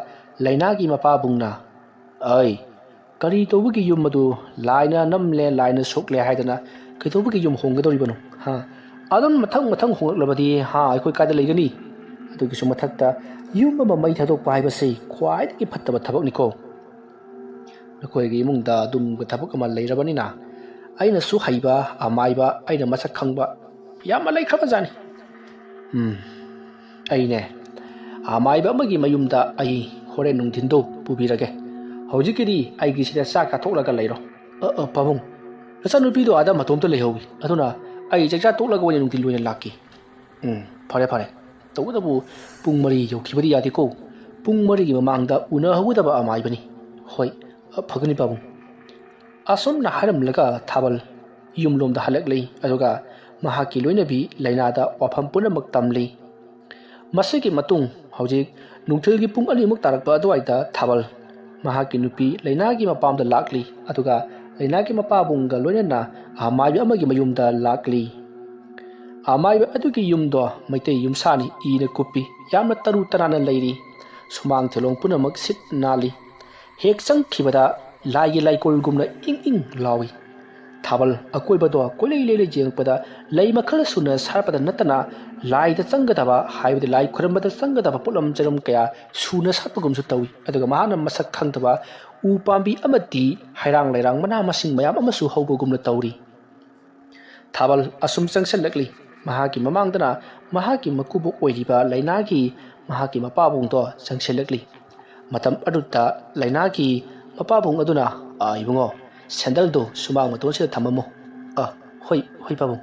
ꯂꯩꯅꯥꯒꯤ ꯃꯄꯥꯕꯨꯡꯅ, "ꯑꯩ, ꯀꯔꯤ ꯇꯧꯕꯒꯤ ꯌꯨꯝ ꯑꯗꯨ ꯂꯥꯏꯅ ꯅꯝꯂꯦ, ꯂꯥꯏꯅ ꯁꯣꯛꯂꯦ ꯍꯥꯏꯗꯅ ꯀꯩꯗꯧꯕꯒꯤ ꯌꯨꯝ ꯍꯣꯡꯒꯗꯧꯔꯤꯕꯅꯣ? ꯍꯥ? ꯑꯗꯨꯝ ꯃꯊꯪ ꯃꯊꯪ ꯍꯣꯡꯂꯛꯂꯕꯗꯤ, ꯍꯥ, ꯑꯩꯈꯣꯏ ꯀꯥꯏꯗ ꯂꯩꯒꯅꯤ? ꯑꯗꯨꯒꯤꯁꯨ ꯃꯊꯛꯇ ꯌꯨꯝ ꯑꯃ ꯃꯩ ꯊꯥꯗꯣꯛꯄ ꯍꯥꯏꯕꯁꯤ ꯈ꯭ꯋꯥꯏꯗꯒꯤ ꯐꯠꯇꯕ ꯊꯕꯛꯅꯤꯀꯣ꯫ ꯅꯈꯣꯏꯒꯤ ꯏꯃꯨꯡꯗ ꯑꯗꯨꯝꯕ ꯊꯕꯛ ꯑꯃ ꯂꯩꯔꯕꯅꯤꯅ ꯑꯩꯅꯁꯨ ꯍꯩꯕ ꯑꯃꯥꯏꯕ, ꯑꯩꯅ ꯃꯁꯛ ꯈꯪꯕ ꯌꯥꯝꯅ ꯂꯩꯈ꯭ꯔꯕꯖꯥꯠꯅꯤ꯫ ꯎꯝ, ꯑꯩꯅꯦ, ꯑꯃꯥꯏꯕ ꯑꯃꯒꯤ ꯃꯌꯨꯝꯗ ꯑꯩ ꯍꯣꯔꯦꯟ ꯅꯨꯡꯊꯤꯟꯗꯣ ꯄꯨꯕꯤꯔꯒꯦ꯫ ꯍꯧꯖꯤꯛꯀꯤꯗꯤ ꯑꯩꯒꯤꯁꯤꯗ ꯆꯥꯛ ꯆꯥꯊꯣꯛꯂꯒ ꯂꯩꯔꯣ꯫" "ꯑ, ꯑ, ꯄꯥꯕꯨꯡ, ꯅꯆꯥꯅꯨꯄꯤꯗꯣ ꯑꯥꯗ ꯃꯇꯣꯝꯇ ꯂꯩꯍꯧꯏ, ꯑꯗꯨꯅ ꯑꯩ ꯆꯥꯛ ꯆꯥ ꯇꯣꯛꯂꯒ ꯑꯣꯏꯅ ꯅꯨꯡꯊꯤꯜ ꯑꯣꯏꯅ ꯂꯥꯛꯀꯦ꯫" "ꯎꯝ, ꯐꯔꯦ, ꯐꯔꯦ꯫ ꯇꯧꯕꯇꯕꯨ ꯄꯨꯡ ꯃꯔꯤ ꯌꯧꯈꯤꯕꯗꯤ ꯌꯥꯗꯦꯀꯣ꯫ ꯄꯨꯡ ꯃꯔꯤꯒꯤ ꯃꯃꯥꯡꯗ ꯎꯅꯍꯧꯒꯗꯕ ꯑꯃꯥꯏꯕꯅꯤ꯫" "ꯍꯣꯏ, ꯑ, ꯐꯒꯅꯤ ꯄꯥꯕꯨꯡ꯫" ꯑꯁꯨꯝꯅ ꯍꯥꯏꯔꯝꯂꯒ ꯊꯥꯕꯜ ꯌꯨꯝꯂꯣꯝꯗ ꯍꯜꯂꯛꯂꯤ꯫ ꯑꯗꯨꯒ ꯃꯍꯥꯛꯀꯤ ꯂꯣꯏꯅꯕꯤ ꯂꯩꯅꯥꯗ ꯋꯥꯐꯝ ꯄꯨꯝꯅꯃꯛ ꯇꯝꯂꯤ꯫ ꯃꯁꯤꯒꯤ ꯃꯇꯨꯡ ꯍꯧꯖꯤꯛ ꯅꯨꯡꯊꯤꯜꯒꯤ ꯄꯨꯡ ꯑꯅꯤꯃꯨꯛ ꯇꯥꯔꯛꯄ ꯑꯗꯨꯋꯥꯏꯗ ꯊꯥꯕꯜ ꯃꯍꯥꯛꯀꯤ ꯅꯨꯄꯤ ꯂꯩꯅꯥꯒꯤ ꯃꯄꯥꯝꯗ ꯂꯥꯛꯂꯤ, ꯑꯗꯨꯒ ꯂꯩꯅꯥꯒꯤ ꯃꯄꯥꯕꯨꯡꯒ ꯂꯣꯏꯅꯅ ꯑꯃꯥꯏꯕ ꯑꯃꯒꯤ ꯃꯌꯨꯝꯗ ꯂꯥꯛꯂꯤ꯫ ꯑꯃꯥꯏꯕ ꯑꯗꯨꯒꯤ ꯌꯨꯝꯗꯣ ꯃꯩꯇꯩ ꯌꯨꯝꯁꯥꯅꯤ, ꯏꯅ ꯀꯨꯞꯄꯤ, ꯌꯥꯝꯅ ꯇꯔꯨ ꯇꯅꯥꯟꯅ ꯂꯩꯔꯤ꯫ ꯁꯨꯃꯥꯡ ꯊꯦꯂꯣꯡ ꯄꯨꯝꯅꯃꯛ ꯁꯤꯠ ꯅꯥꯜꯂꯤ꯫ ꯍꯦꯛ ꯆꯪꯈꯤꯕꯗ ꯂꯥꯏꯒꯤ ꯂꯥꯏꯀꯣꯜꯒꯨꯝꯅ ꯏꯪ ꯏꯪ ꯂꯥꯎꯏ꯫ ꯊꯥꯕꯜ ꯑꯀꯣꯏꯕꯗꯣ ꯀꯣꯏꯂꯩ ꯂꯩꯂꯩ ꯌꯦꯡꯉꯛꯄꯗ ꯂꯩ ꯃꯈꯜ ꯁꯨꯅ ꯁꯥꯠꯄꯗ ꯅꯠꯇꯅ ꯂꯥꯏꯗ ꯆꯪꯒꯗꯕ, ꯍꯥꯏꯕꯗꯤ ꯂꯥꯏ ꯈꯨꯔꯝꯕꯗ ꯆꯪꯒꯗꯕ ꯄꯣꯠꯂꯝ ꯆꯩꯔꯝ ꯀꯌꯥ ꯁꯨꯅ ꯁꯥꯠꯄꯒꯨꯝꯁꯨ ꯇꯧꯏ꯫ ꯑꯗꯨꯒ ꯃꯍꯥꯛꯅ ꯃꯁꯛ ꯈꯪꯗꯕ ꯎ ꯄꯥꯝꯕꯤ ꯑꯃꯗꯤ ꯍꯩꯔꯥꯡ ꯂꯩꯔꯥꯡ ꯃꯅꯥ ꯃꯁꯤꯡ ꯃꯌꯥꯝ ꯑꯃꯁꯨ ꯍꯧꯕꯒꯨꯝꯅ ꯇꯧꯔꯤ꯫ ꯊꯥꯕꯜ ꯑꯁꯨꯝ ꯆꯪꯁꯤꯜꯂꯛꯂꯤ꯫ ꯃꯍꯥꯛꯀꯤ ꯃꯃꯥꯡꯗꯅ ꯃꯍꯥꯛꯀꯤ ꯃꯀꯨꯕꯣꯛ ꯑꯣꯏꯔꯤꯕ ꯂꯩꯅꯥꯒꯤ ꯃꯍꯥꯛꯀꯤ ꯃꯄꯥꯕꯨꯡꯗꯣ ꯆꯪꯁꯤꯜꯂꯛꯂꯤ꯫ ꯃꯇꯝ ꯑꯗꯨꯗ ꯂꯩꯅꯥꯒꯤ ꯃꯄꯥꯕꯨꯡ ꯑꯗꯨꯅ, "ꯑ, ꯏꯕꯨꯡꯉꯣ, ꯁꯦꯟꯗꯜꯗꯨ ꯁꯨꯃꯥꯡ ꯃꯇꯣꯟꯁꯤꯗ ꯊꯝꯃꯝꯃꯨ꯫" "ꯑ, ꯍꯣꯏ, ꯍꯣꯏ, ꯄꯥꯕꯨꯡ꯫"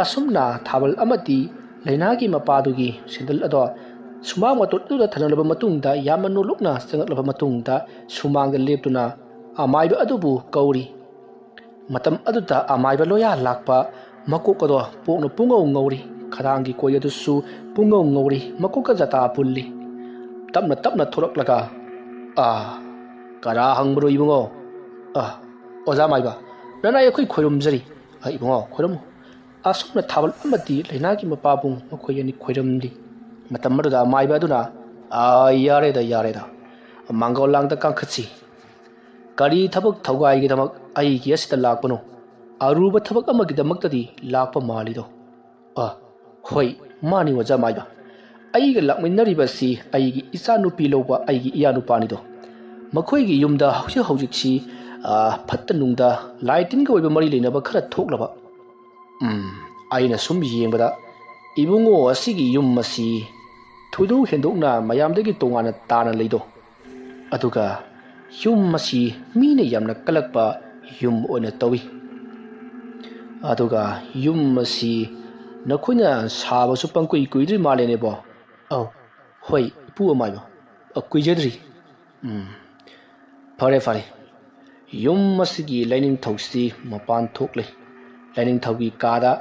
ꯑꯁꯨꯝꯅ ꯊꯥꯕꯜ ꯑꯃꯗꯤ ꯂꯩꯅꯥꯒꯤ ꯃꯄꯥꯗꯨꯒꯤ ꯁꯦꯟꯗꯜ ꯑꯗꯣ ꯁꯨꯃꯥꯡ ꯃꯇꯣꯟ ꯑꯗꯨꯗ ꯊꯅꯝꯂꯕ ꯃꯇꯨꯡꯗ, ꯌꯥꯝꯅ ꯅꯣꯂꯨꯛꯅ ꯆꯪꯂꯛꯂꯕ ꯃꯇꯨꯡꯗ, ꯁꯨꯃꯥꯡꯗ ꯂꯦꯞꯇꯨꯅ ꯑꯃꯥꯏꯕ ꯑꯗꯨꯕꯨ ꯀꯧꯔꯤ꯫ ꯃꯇꯝ ꯑꯗꯨꯗ ꯑꯃꯥꯏꯕ ꯂꯣꯌꯥ ꯂꯥꯛꯄ ꯃꯀꯣꯛ ꯑꯗꯣ ꯄꯣꯛꯅ ꯄꯨꯡꯉꯧ ꯉꯧꯔꯤ꯫ ꯈꯗꯥꯡꯒꯤ ꯀꯣꯏ ꯑꯗꯨꯁꯨ ꯄꯨꯡꯉꯧ ꯉꯧꯔꯤ꯫ ꯃꯀꯣꯛꯀ ꯖꯇꯥ ꯄꯨꯜꯂꯤ꯫ ꯇꯞꯅ ꯇꯞꯅ ꯊꯣꯔꯛꯂꯒ, "ꯑꯥ, ꯀꯅꯥ ꯍꯪꯕꯅꯣ ꯏꯕꯨꯡꯉꯣ?" "ꯑꯥ, ꯑꯣꯖꯥ ꯃꯥꯏꯕ, ꯅꯅꯥꯏ ꯑꯩꯈꯣꯏ ꯈꯣꯏꯔꯨꯝꯖꯔꯤ꯫" "ꯑꯥ, ꯏꯕꯨꯡꯉꯣ, ꯈꯣꯏꯔꯝꯃꯨ꯫" ꯑꯁꯨꯝꯅ ꯊꯥꯕꯜ ꯑꯃꯗꯤ ꯂꯩꯅꯥꯒꯤ ꯃꯄꯥꯕꯨꯡ ꯃꯈꯣꯏ ꯑꯅꯤ ꯈꯣꯏꯔꯝꯂꯤ꯫ ꯃꯇꯝ ꯑꯗꯨꯗ ꯑꯃꯥꯏꯕ ꯑꯗꯨꯅ, "ꯑꯥ, ꯌꯥꯔꯦꯗ, ꯌꯥꯔꯦꯗ, ꯃꯥꯡꯒꯣꯜ ꯂꯥꯡꯗ ꯀꯥꯈꯠꯁꯤ꯫ ꯀꯔꯤ ꯊꯕꯛ ꯊꯧꯒꯥꯏꯒꯤꯗꯃꯛ ꯑꯩꯒꯤ ꯑꯁꯤꯗ ꯂꯥꯛꯄꯅꯣ? ꯑꯔꯨꯕ ꯊꯕꯛ ꯑꯃꯒꯤꯗꯃꯛꯇꯗꯤ ꯂꯥꯛꯄ ꯃꯥꯜꯂꯤꯗꯣ꯫" "ꯑ, ꯍꯣꯏ, ꯃꯥꯅꯤ ꯑꯣꯖꯥ ꯃꯥꯏꯕ꯫ ꯑꯩꯒ ꯂꯥꯛꯃꯤꯟꯅꯔꯤꯕꯁꯤ ꯑꯩꯒꯤ ꯏꯆꯥꯅꯨꯄꯤ ꯂꯧꯕ ꯑꯩꯒꯤ ꯏꯌꯥꯅꯨꯄꯥꯅꯤꯗꯣ꯫ ꯃꯈꯣꯏꯒꯤ ꯌꯨꯝꯗ ꯍꯧꯖꯤꯛ ꯍꯧꯖꯤꯛꯁꯤ, ꯑ, ꯐꯠꯇ ꯅꯨꯡꯗ, ꯂꯥꯏ ꯇꯤꯟꯒ ꯑꯣꯏꯕ ꯃꯔꯤ ꯂꯩꯅꯕ ꯈꯔ ꯊꯣꯛꯂꯕ꯫ ꯎꯝ, ꯑꯩꯅ ꯁꯨꯝ ꯌꯦꯡꯕꯗ ꯏꯕꯨꯡꯉꯣ ꯑꯁꯤꯒꯤ ꯌꯨꯝ ꯑꯁꯤ ꯊꯣꯏꯗꯣꯛ ꯍꯦꯟꯗꯣꯛꯅ ꯃꯌꯥꯝꯗꯒꯤ ꯇꯣꯉꯥꯟꯅ ꯇꯥꯅ ꯂꯩꯗꯣ꯫ ꯑꯗꯨꯒ ꯌꯨꯝ ꯑꯁꯤ ꯃꯤꯅ ꯌꯥꯝꯅ ꯀꯜꯂꯛꯄ ꯌꯨꯝ ꯑꯣꯏꯅ ꯇꯧꯏ꯫ ꯑꯗꯨꯒ ꯌꯨꯝ ꯑꯁꯤ ꯅꯈꯣꯏꯅ ꯁꯥꯕꯁꯨ ꯄꯪꯀꯨꯏ ꯀꯨꯏꯗ꯭ꯔꯤ ꯃꯥꯜꯂꯦꯅꯦꯕꯣ?" "ꯑꯧ, ꯍꯣꯏ, ꯏꯄꯨ ꯑꯃꯥꯏꯕ, ꯑ, ꯀꯨꯏꯖꯗ꯭ꯔꯤ꯫" "ꯎꯝ, ꯐꯔꯦ, ꯐꯔꯦ꯫" ꯌꯨꯝ ꯑꯁꯤꯒꯤ ꯂꯥꯏꯅꯤꯡꯊꯧꯁꯤ ꯃꯄꯥꯟ ꯊꯣꯛꯂꯦ꯫ ꯂꯥꯏꯅꯤꯡꯊꯧꯒꯤ ꯀꯥꯗ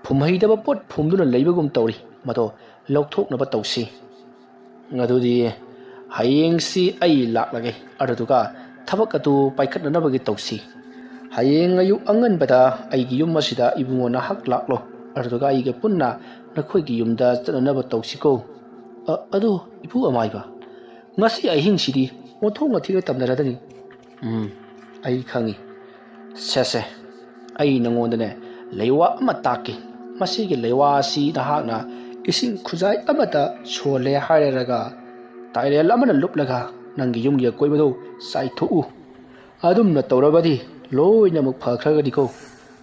ꯐꯨꯝꯍꯩꯗꯕ ꯄꯣꯠ ꯐꯨꯝꯗꯨꯅ ꯂꯩꯕꯒꯨꯝ ꯇꯧꯔꯤ꯫ ꯃꯗꯣ ꯂꯧꯊꯣꯛꯅꯕ ꯇꯧꯁꯤ꯫ ꯑꯗꯨꯗꯤ ꯍꯌꯦꯡꯁꯤ ꯑꯩ ꯂꯥꯛꯂꯒꯦ, ꯑꯗꯨꯗꯨꯒ ꯊꯕꯛ ꯑꯗꯨ ꯄꯥꯏꯈꯠꯅꯅꯕꯒꯤ ꯇꯧꯁꯤ꯫ ꯍꯌꯦꯡ ꯑꯌꯨꯛ ꯑꯉꯟꯕꯗ ꯑꯩꯒꯤ ꯌꯨꯝ ꯑꯁꯤꯗ ꯏꯕꯨꯡꯉꯣ ꯅꯍꯥꯛ ꯂꯥꯛꯂꯣ, ꯑꯗꯨꯗꯨꯒ ꯑꯩꯒ ꯄꯨꯟꯅ ꯅꯈꯣꯏꯒꯤ ꯌꯨꯝꯗ ꯆꯠꯅꯅꯕ ꯇꯧꯁꯤꯀꯣ꯫ ꯑ, ꯑꯗꯨ ꯏꯄꯨ ꯑꯃꯥꯏꯕ, ꯉꯁꯤ ꯑꯍꯤꯡꯁꯤꯗꯤ ꯑꯣꯟꯊꯣꯛꯅ ꯊꯤꯅ ꯇꯝꯅꯔꯗꯅꯤ꯫ ꯎꯝ, ꯑꯩ ꯈꯪꯏ꯫ ꯁꯦ ꯁꯦ, ꯑꯩ ꯅꯉꯣꯟꯗꯅꯦ ꯂꯩꯋꯥ ꯑꯃ ꯇꯥꯛꯀꯦ꯫ ꯃꯁꯤꯒꯤ ꯂꯩꯋꯥ ꯑꯁꯤ ꯅꯍꯥꯛꯅ ꯏꯁꯤꯡ ꯈꯨꯖꯥꯏ ꯑꯃꯗ ꯁꯣꯜꯂꯦ ꯍꯥꯏꯔꯒ ꯇꯥꯏꯔꯦꯜ ꯑꯃꯅ ꯂꯨꯞꯂꯒ ꯅꯪꯒꯤ ꯌꯨꯝꯒꯤ ꯑꯀꯣꯏꯕꯗꯨ ꯆꯥꯏꯊꯣꯛꯎ꯫ ꯑꯗꯨꯝꯅ ꯇꯧꯔꯕꯗꯤ ꯂꯣꯏꯅꯃꯛ ꯐꯈ꯭ꯔꯒꯅꯤꯀꯣ꯫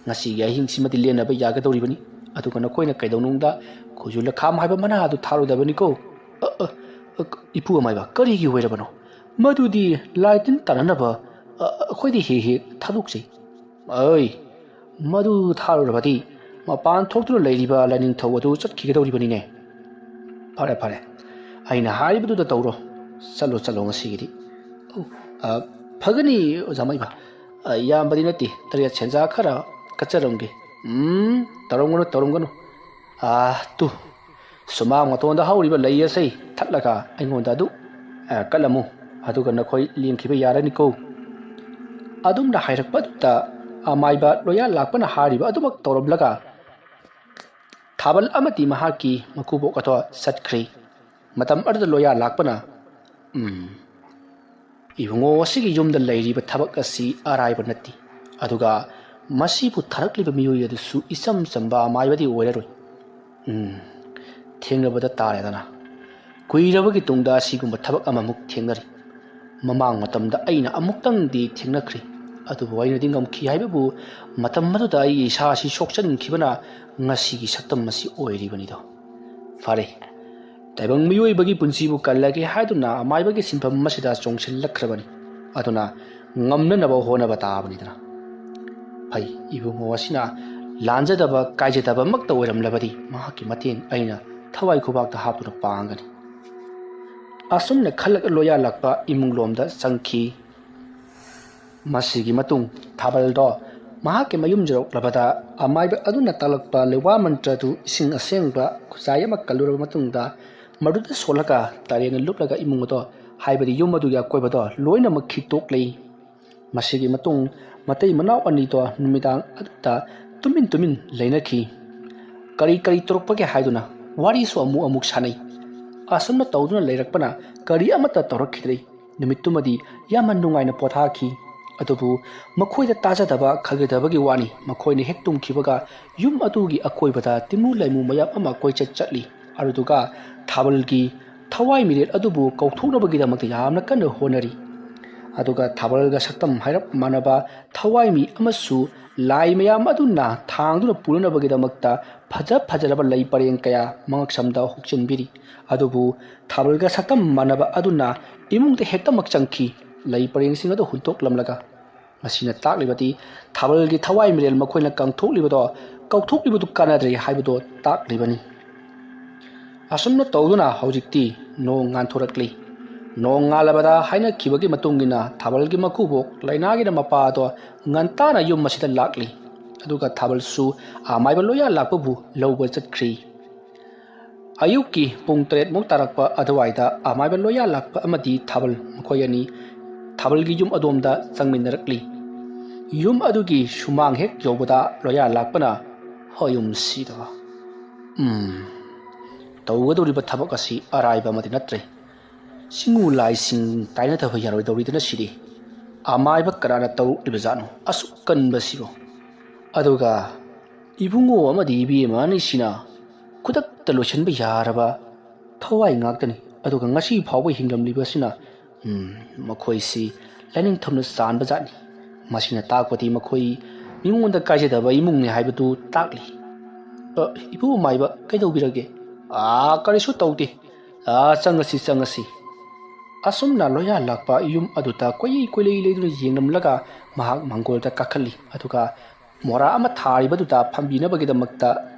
ꯉꯁꯤꯒꯤ ꯑꯍꯤꯡꯁꯤꯃꯗꯤ ꯂꯦꯟꯅꯕ ꯌꯥꯒꯗꯧꯔꯤꯕꯅꯤ꯫ ꯑꯗꯨꯒ ꯅꯈꯣꯏꯅ ꯀꯩꯗꯧꯅꯨꯡꯗ ꯈꯨꯖꯨ ꯂꯈꯥꯝ ꯍꯥꯏꯕ ꯃꯅꯥ ꯑꯗꯨ ꯊꯥꯔꯣꯏꯗꯕꯅꯤꯀꯣ꯫ ꯑ, ꯑ, ꯑ, ꯏꯄꯨ ꯑꯃꯥꯏꯕ, ꯀꯔꯤꯒꯤ ꯑꯣꯏꯔꯕꯅꯣ? ꯃꯗꯨꯗꯤ ꯂꯥꯏ ꯇꯤꯟ ꯇꯥꯟꯅꯅꯕ, ꯑ, ꯑꯩꯈꯣꯏꯗꯤ ꯍꯦꯛ ꯍꯦꯛ ꯊꯥꯗꯣꯛꯆꯩ꯫ ꯑꯩ, ꯃꯗꯨ ꯊꯥꯔꯨꯔꯕꯗꯤ ꯃꯄꯥꯟ ꯊꯣꯛꯇꯨꯅ ꯂꯩꯔꯤꯕ ꯂꯥꯏꯅꯤꯡꯊꯧ ꯑꯗꯨ ꯆꯠꯈꯤꯒꯗꯧꯔꯤꯕꯅꯤꯅꯦ꯫ ꯐꯔꯦ, ꯐꯔꯦ, ꯑꯩꯅ ꯍꯥꯏꯔꯤꯕꯗꯨꯗ ꯇꯧꯔꯣ꯫ ꯆꯠꯂꯣ, ꯆꯠꯂꯣ ꯉꯁꯤꯒꯤꯗꯤ꯫ ꯑꯧ, ꯑ, ꯐꯒꯅꯤ, ꯑꯣꯖꯥ ꯃꯥꯏꯕ꯫ ꯑ, ꯌꯥꯝꯕꯗꯤ ꯅꯠꯇꯦ, ꯇꯔꯦꯠ ꯁꯦꯟꯖꯥ ꯈꯔ ꯀꯠꯆꯔꯝꯒꯦ꯫ ꯎꯝ, ꯇꯧꯔꯝꯒꯅꯨ, ꯇꯧꯔꯝꯒꯅꯨ꯫ ꯑꯥ, ꯇꯨ, ꯁꯨꯃꯥꯡ ꯃꯇꯣꯟꯗ ꯍꯧꯔꯤꯕ ꯂꯩ ꯑꯁꯤ ꯊꯠꯂꯒ ꯑꯩꯉꯣꯟꯗ ꯑꯗꯨ, ꯑ, ꯀꯠꯂꯝꯃꯨ, ꯑꯗꯨꯒ ꯅꯈꯣꯏ ꯂꯦꯡꯈꯤꯕ ꯌꯥꯔꯅꯤꯀꯣ꯫ ꯑꯗꯨꯝꯅ ꯍꯥꯏꯔꯛꯄꯗꯨꯗ ꯑꯃꯥꯏꯕ ꯂꯣꯌꯥ ꯂꯥꯛꯄꯅ ꯍꯥꯏꯔꯤꯕ ꯑꯗꯨꯃꯛ ꯇꯧꯔꯝꯂꯒ ꯊꯥꯕꯜ ꯑꯃꯗꯤ ꯃꯍꯥꯛꯀꯤ ꯃꯀꯨꯕꯣꯛ ꯑꯗꯣ ꯆꯠꯈ꯭ꯔꯦ꯫ ꯃꯇꯝ ꯑꯗꯨꯗ ꯂꯣꯌꯥ ꯂꯥꯛꯄꯅ, "ꯎꯝ, ꯏꯕꯨꯡꯉꯣ ꯑꯁꯤꯒꯤ ꯌꯨꯝꯗ ꯂꯩꯔꯤꯕ ꯊꯕꯛ ꯑꯁꯤ ꯑꯔꯥꯏꯕ ꯅꯠꯇꯦ꯫ ꯑꯗꯨꯒ ꯃꯁꯤꯕꯨ ꯊꯥꯔꯛꯂꯤꯕ ꯃꯤꯑꯣꯏ ꯑꯗꯨꯁꯨ ꯏꯆꯝ ꯆꯝꯕ ꯑꯃꯥꯏꯕꯗꯤ ꯑꯣꯏꯔꯔꯣꯏ꯫ ꯎꯝ, ꯊꯦꯡꯅꯕꯗ ꯇꯥꯔꯦꯗꯅ꯫ ꯀꯨꯏꯔꯕꯒꯤ ꯇꯨꯡꯗ ꯑꯁꯤꯒꯨꯝꯕ ꯊꯕꯛ ꯑꯃꯃꯨꯛ ꯊꯦꯡꯅꯔꯤ꯫ ꯃꯃꯥꯡ ꯃꯇꯝꯗ ꯑꯩꯅ ꯑꯃꯨꯛꯇꯪꯗꯤ ꯊꯦꯡꯅꯈ꯭ꯔꯦ, ꯑꯗꯨꯕꯨ ꯑꯩꯅꯗꯤ ꯉꯝꯈꯤ ꯍꯥꯏꯕꯕꯨ ꯃꯇꯝ ꯑꯗꯨꯗ ꯑꯩꯒꯤ ꯏꯁꯥ ꯑꯁꯤ ꯁꯣꯛꯆꯟꯈꯤꯕꯅ ꯉꯁꯤꯒꯤ ꯁꯛꯇꯝ ꯑꯁꯤ ꯑꯣꯏꯔꯤꯕꯅꯤꯗꯣ꯫ ꯐꯔꯦ, ꯇꯥꯏꯕꯪ ꯃꯤꯑꯣꯏꯕꯒꯤ ꯄꯨꯟꯁꯤꯕꯨ ꯀꯜꯂꯒꯦ ꯍꯥꯏꯗꯨꯅ ꯑꯃꯥꯏꯕꯒꯤ ꯁꯤꯟꯐꯝ ꯑꯁꯤꯗ ꯆꯣꯡꯁꯤꯜꯂꯛꯈ꯭ꯔꯕꯅꯤ꯫ ꯑꯗꯨꯅ ꯉꯝꯅꯅꯕ ꯍꯣꯠꯅꯕ ꯇꯥꯕꯅꯤꯗꯅ꯫ ꯐꯩ, ꯏꯕꯨꯡꯉꯣ ꯑꯁꯤꯅ ꯂꯥꯟꯖꯗꯕ ꯀꯥꯏꯖꯗꯕꯃꯛꯇ ꯑꯣꯏꯔꯝꯂꯕꯗꯤ ꯃꯍꯥꯛꯀꯤ ꯃꯇꯦꯡ ꯑꯩꯅ ꯊꯋꯥꯏ ꯈꯨꯕꯥꯛꯇ ꯍꯥꯞꯇꯨꯅ ꯄꯥꯡꯒꯅꯤ꯫ ꯑꯁꯨꯝꯅ ꯈꯜꯂꯛ ꯂꯣꯌꯥꯜꯂꯛꯄ ꯏꯃꯨꯡꯂꯣꯝꯗ ꯆꯪꯈꯤ꯫ ꯃꯁꯤꯒꯤ ꯃꯇꯨꯡ ꯊꯥꯕꯜꯗꯣ ꯃꯍꯥꯛꯀꯤ ꯃꯌꯨꯝ ꯌꯧꯔꯛꯂꯕꯗ ꯑꯃꯥꯏꯕ ꯑꯗꯨꯅ ꯇꯥꯛꯂꯛꯄ ꯂꯩꯋꯥ ꯃꯟꯇ꯭ꯔꯗꯨ ꯏꯁꯤꯡ ꯑꯁꯦꯡꯕ ꯈꯨꯖꯥꯏ ꯑꯃ ꯀꯜꯂꯨꯔꯕ ꯃꯇꯨꯡꯗ ꯃꯗꯨꯗ ꯁꯣꯜꯂꯒ ꯇꯔꯦꯠꯅ ꯂꯨꯞꯂꯒ ꯏꯃꯨꯡ ꯑꯗꯣ, ꯍꯥꯏꯕꯗꯤ ꯌꯨꯝ ꯑꯗꯨꯒꯤ ꯑꯀꯣꯏꯕꯗꯣ ꯂꯣꯏꯅꯃꯛ ꯈꯤꯛꯇꯣꯛꯂꯤ꯫ ꯃꯁꯤꯒꯤ ꯃꯇꯨꯡ ꯃꯇꯩ ꯃꯅꯥꯎ ꯑꯅꯤꯗꯣ ꯅꯨꯃꯤꯗꯥꯡ ꯑꯗꯨꯗ ꯇꯨꯃꯤꯟ ꯇꯨꯃꯤꯟ ꯂꯩꯅꯈꯤ꯫ ꯀꯔꯤ ꯀꯔꯤ ꯇꯧꯔꯛꯄꯒꯦ ꯍꯥꯏꯗꯨꯅ ꯋꯥꯔꯤꯁꯨ ꯑꯃꯨꯛ ꯑꯃꯨꯛ ꯁꯥꯟꯅꯩ꯫ ꯑꯁꯨꯝꯅ ꯇꯧꯗꯨꯅ ꯂꯩꯔꯛꯄꯅ ꯀꯔꯤ ꯑꯃꯠꯇ ꯇꯧꯔꯛꯈꯤꯗ꯭ꯔꯦ꯫ ꯅꯨꯃꯤꯠꯇꯨꯃꯗꯤ ꯌꯥꯝꯅ ꯅꯨꯡꯉꯥꯏꯅ ꯄꯣꯊꯥꯈꯤ꯫ ꯑꯗꯨꯕꯨ ꯃꯈꯣꯏꯗ ꯇꯥꯖꯗꯕ ꯈꯪꯖꯗꯕꯒꯤ ꯋꯥꯅꯤ, ꯃꯈꯣꯏꯅ ꯍꯦꯛ ꯇꯨꯝꯈꯤꯕꯒ ꯌꯨꯝ ꯑꯗꯨꯒꯤ ꯑꯀꯣꯏꯕꯗ ꯇꯤꯃꯨ ꯂꯩꯃꯨ ꯃꯌꯥꯝ ꯑꯃ ꯀꯣꯏꯆꯠ ꯆꯠꯂꯤ꯫ ꯑꯗꯨꯗꯨꯒ ꯊꯥꯕꯜꯒꯤ ꯊꯋꯥꯏ ꯃꯤꯔꯦꯜ ꯑꯗꯨꯕꯨ ꯀꯧꯊꯣꯛꯅꯕꯒꯤꯗꯃꯛꯇ ꯌꯥꯝꯅ ꯀꯟꯅ ꯍꯣꯠꯅꯔꯤ꯫ ꯑꯗꯨꯒ ꯊꯥꯕꯜꯒ ꯁꯛꯇꯝ ꯍꯥꯏꯔꯞ ꯃꯥꯟꯅꯕ ꯊꯋꯥꯏ ꯃꯤ ꯑꯃꯁꯨ ꯂꯥꯏ ꯃꯌꯥꯝ ꯑꯗꯨꯅ ꯊꯥꯡꯗꯨꯅ ꯄꯨꯅꯅꯕꯒꯤꯗꯃꯛꯇ ꯐꯖ ꯐꯖꯔꯕ ꯂꯩ ꯄꯔꯦꯡ ꯀꯌꯥ ꯃꯉꯛꯁꯝꯗ ꯍꯨꯛꯆꯤꯟꯕꯤꯔꯤ꯫ ꯑꯗꯨꯕꯨ ꯊꯥꯕꯜꯒ ꯁꯛꯇꯝ ꯃꯥꯟꯅꯕ ꯑꯗꯨꯅ ꯏꯃꯨꯡꯗ ꯍꯦꯛꯇꯃꯛ ꯆꯪꯈꯤ꯫ ꯂꯩ ꯄꯔꯦꯡꯁꯤꯡ ꯑꯗꯨ ꯍꯨꯟꯇꯣꯛꯂꯝꯂꯒ꯫ ꯃꯁꯤꯅ ꯇꯥꯛꯂꯤꯕꯗꯤ ꯊꯥꯕꯜꯒꯤ ꯊꯋꯥꯏ ꯃꯤꯔꯦꯜ ꯃꯈꯣꯏꯅ ꯀꯪꯊꯣꯛꯂꯤꯕꯗꯣ, ꯀꯧꯊꯣꯛꯂꯤꯕꯗꯨ ꯀꯥꯟꯅꯗ꯭ꯔꯦ ꯍꯥꯏꯕꯗꯣ ꯇꯥꯛꯂꯤꯕꯅꯤ꯫ ꯑꯁꯨꯝꯅ ꯇꯧꯗꯨꯅ ꯍꯧꯖꯤꯛꯇꯤ ꯅꯣꯡ ꯉꯥꯟꯊꯣꯔꯛꯂꯤ꯫ ꯅꯣꯡ ꯉꯥꯜꯂꯕꯗ ꯍꯥꯏꯅꯈꯤꯕꯒꯤ ꯃꯇꯨꯡ ꯏꯟꯅ ꯊꯥꯕꯜꯒꯤ ꯃꯀꯨꯕꯣꯛ ꯂꯩꯅꯥꯒꯤꯅ ꯃꯄꯥ ꯑꯗꯣ ꯉꯟꯇꯥꯅ ꯌꯨꯝ ꯑꯁꯤꯗ ꯂꯥꯛꯂꯤ꯫ ꯑꯗꯨꯒ ꯊꯥꯕꯜꯁꯨ ꯑꯃꯥꯏꯕ ꯂꯣꯌꯥ ꯂꯥꯛꯄꯕꯨ ꯂꯧꯕ ꯆꯠꯈ꯭ꯔꯤ꯫ ꯑꯌꯨꯛꯀꯤ ꯄꯨꯡ ꯇꯔꯦꯠꯃꯨꯛ ꯇꯥꯔꯛꯄ ꯑꯗꯨꯋꯥꯏꯗ ꯑꯃꯥꯏꯕ ꯂꯣꯌꯥ ꯂꯥꯛꯄ ꯑꯃꯗꯤ ꯊꯥꯕꯜ ꯃꯈꯣꯏ ꯑꯅꯤ ꯊꯥꯕꯜꯒꯤ ꯌꯨꯝ ꯑꯗꯣꯝꯗ ꯆꯪꯃꯤꯟꯅꯔꯛꯂꯤ꯫ ꯌꯨꯝ ꯑꯗꯨꯒꯤ ꯁꯨꯃꯥꯡ ꯍꯦꯛ ꯌꯧꯕꯗ ꯂꯣꯌꯥ ꯂꯥꯛꯄꯅ, "ꯍꯣ, ꯌꯨꯝꯁꯤꯗ, ꯎꯝ, ꯇꯧꯒꯗꯧꯔꯤꯕ ꯊꯕꯛ ꯑꯁꯤ ꯑꯔꯥꯏꯕ ꯑꯃꯗꯤ ꯅꯠꯇ꯭ꯔꯦ꯫ ꯆꯤꯡꯉꯨ ꯂꯥꯏꯁꯤꯡ ꯇꯥꯏꯅꯗꯕ ꯌꯥꯔꯣꯏꯗꯧꯔꯤꯗꯅ ꯁꯤꯗꯤ꯫ ꯑꯃꯥꯏꯕ ꯀꯅꯥꯅ ꯇꯧꯔꯛꯂꯤꯕ ꯖꯥꯠꯅꯣ ꯑꯁꯨꯛ ꯀꯟꯕꯁꯤꯕꯨ? ꯑꯗꯨꯒ ꯏꯕꯨꯡꯉꯣ ꯑꯃꯗꯤ ꯏꯕꯦꯝꯃ ꯑꯅꯤꯁꯤꯅ ꯈꯨꯗꯛꯇ ꯂꯣꯏꯁꯤꯟꯕ ꯌꯥꯔꯕ ꯊꯋꯥꯏ ꯉꯥꯛꯇꯅꯤ꯫ ꯑꯗꯨꯒ ꯉꯁꯤ ꯐꯥꯎꯕ ꯍꯤꯡꯂꯝꯂꯤꯕꯁꯤꯅ, ꯎꯝ, ꯃꯈꯣꯏꯁꯤ ꯂꯥꯏꯅꯤꯡꯊꯧꯅ ꯆꯥꯟꯕ ꯖꯥꯠꯅꯤ꯫ ꯃꯁꯤꯅ ꯇꯥꯛꯄꯗꯤ ꯃꯈꯣꯏ ꯃꯤꯉꯣꯟꯗ ꯀꯥꯏꯖꯗꯕ ꯏꯃꯨꯡꯅꯤ ꯍꯥꯏꯕꯗꯨ ꯇꯥꯛꯂꯤ꯫" "ꯑ, ꯏꯄꯨ ꯑꯃꯥꯏꯕ, ꯀꯩꯗꯧꯕꯤꯔꯒꯦ?" "ꯑꯥ, ꯀꯔꯤꯁꯨ ꯇꯧꯗꯦ꯫ ꯑꯥ, ꯆꯪꯉꯁꯤ, ꯆꯪꯉꯁꯤ꯫" ꯑꯁꯨꯝꯅ ꯂꯣꯌꯥ ꯂꯥꯛꯄ ꯌꯨꯝ ꯑꯗꯨꯗ ꯀꯣꯏꯂꯩ ꯀꯣꯏꯂꯩ ꯂꯩꯗꯨꯅ ꯌꯦꯡꯂꯝꯂꯒ ꯃꯍꯥꯛ ꯃꯥꯡꯒꯣꯜꯗ ꯀꯥꯈꯠꯂꯤ꯫ ꯑꯗꯨꯒ ꯃꯣꯔꯥ ꯑꯃ ꯊꯥꯔꯤꯕꯗꯨꯗ ꯐꯝꯕꯤꯅꯕꯒꯤꯗꯃꯛꯇ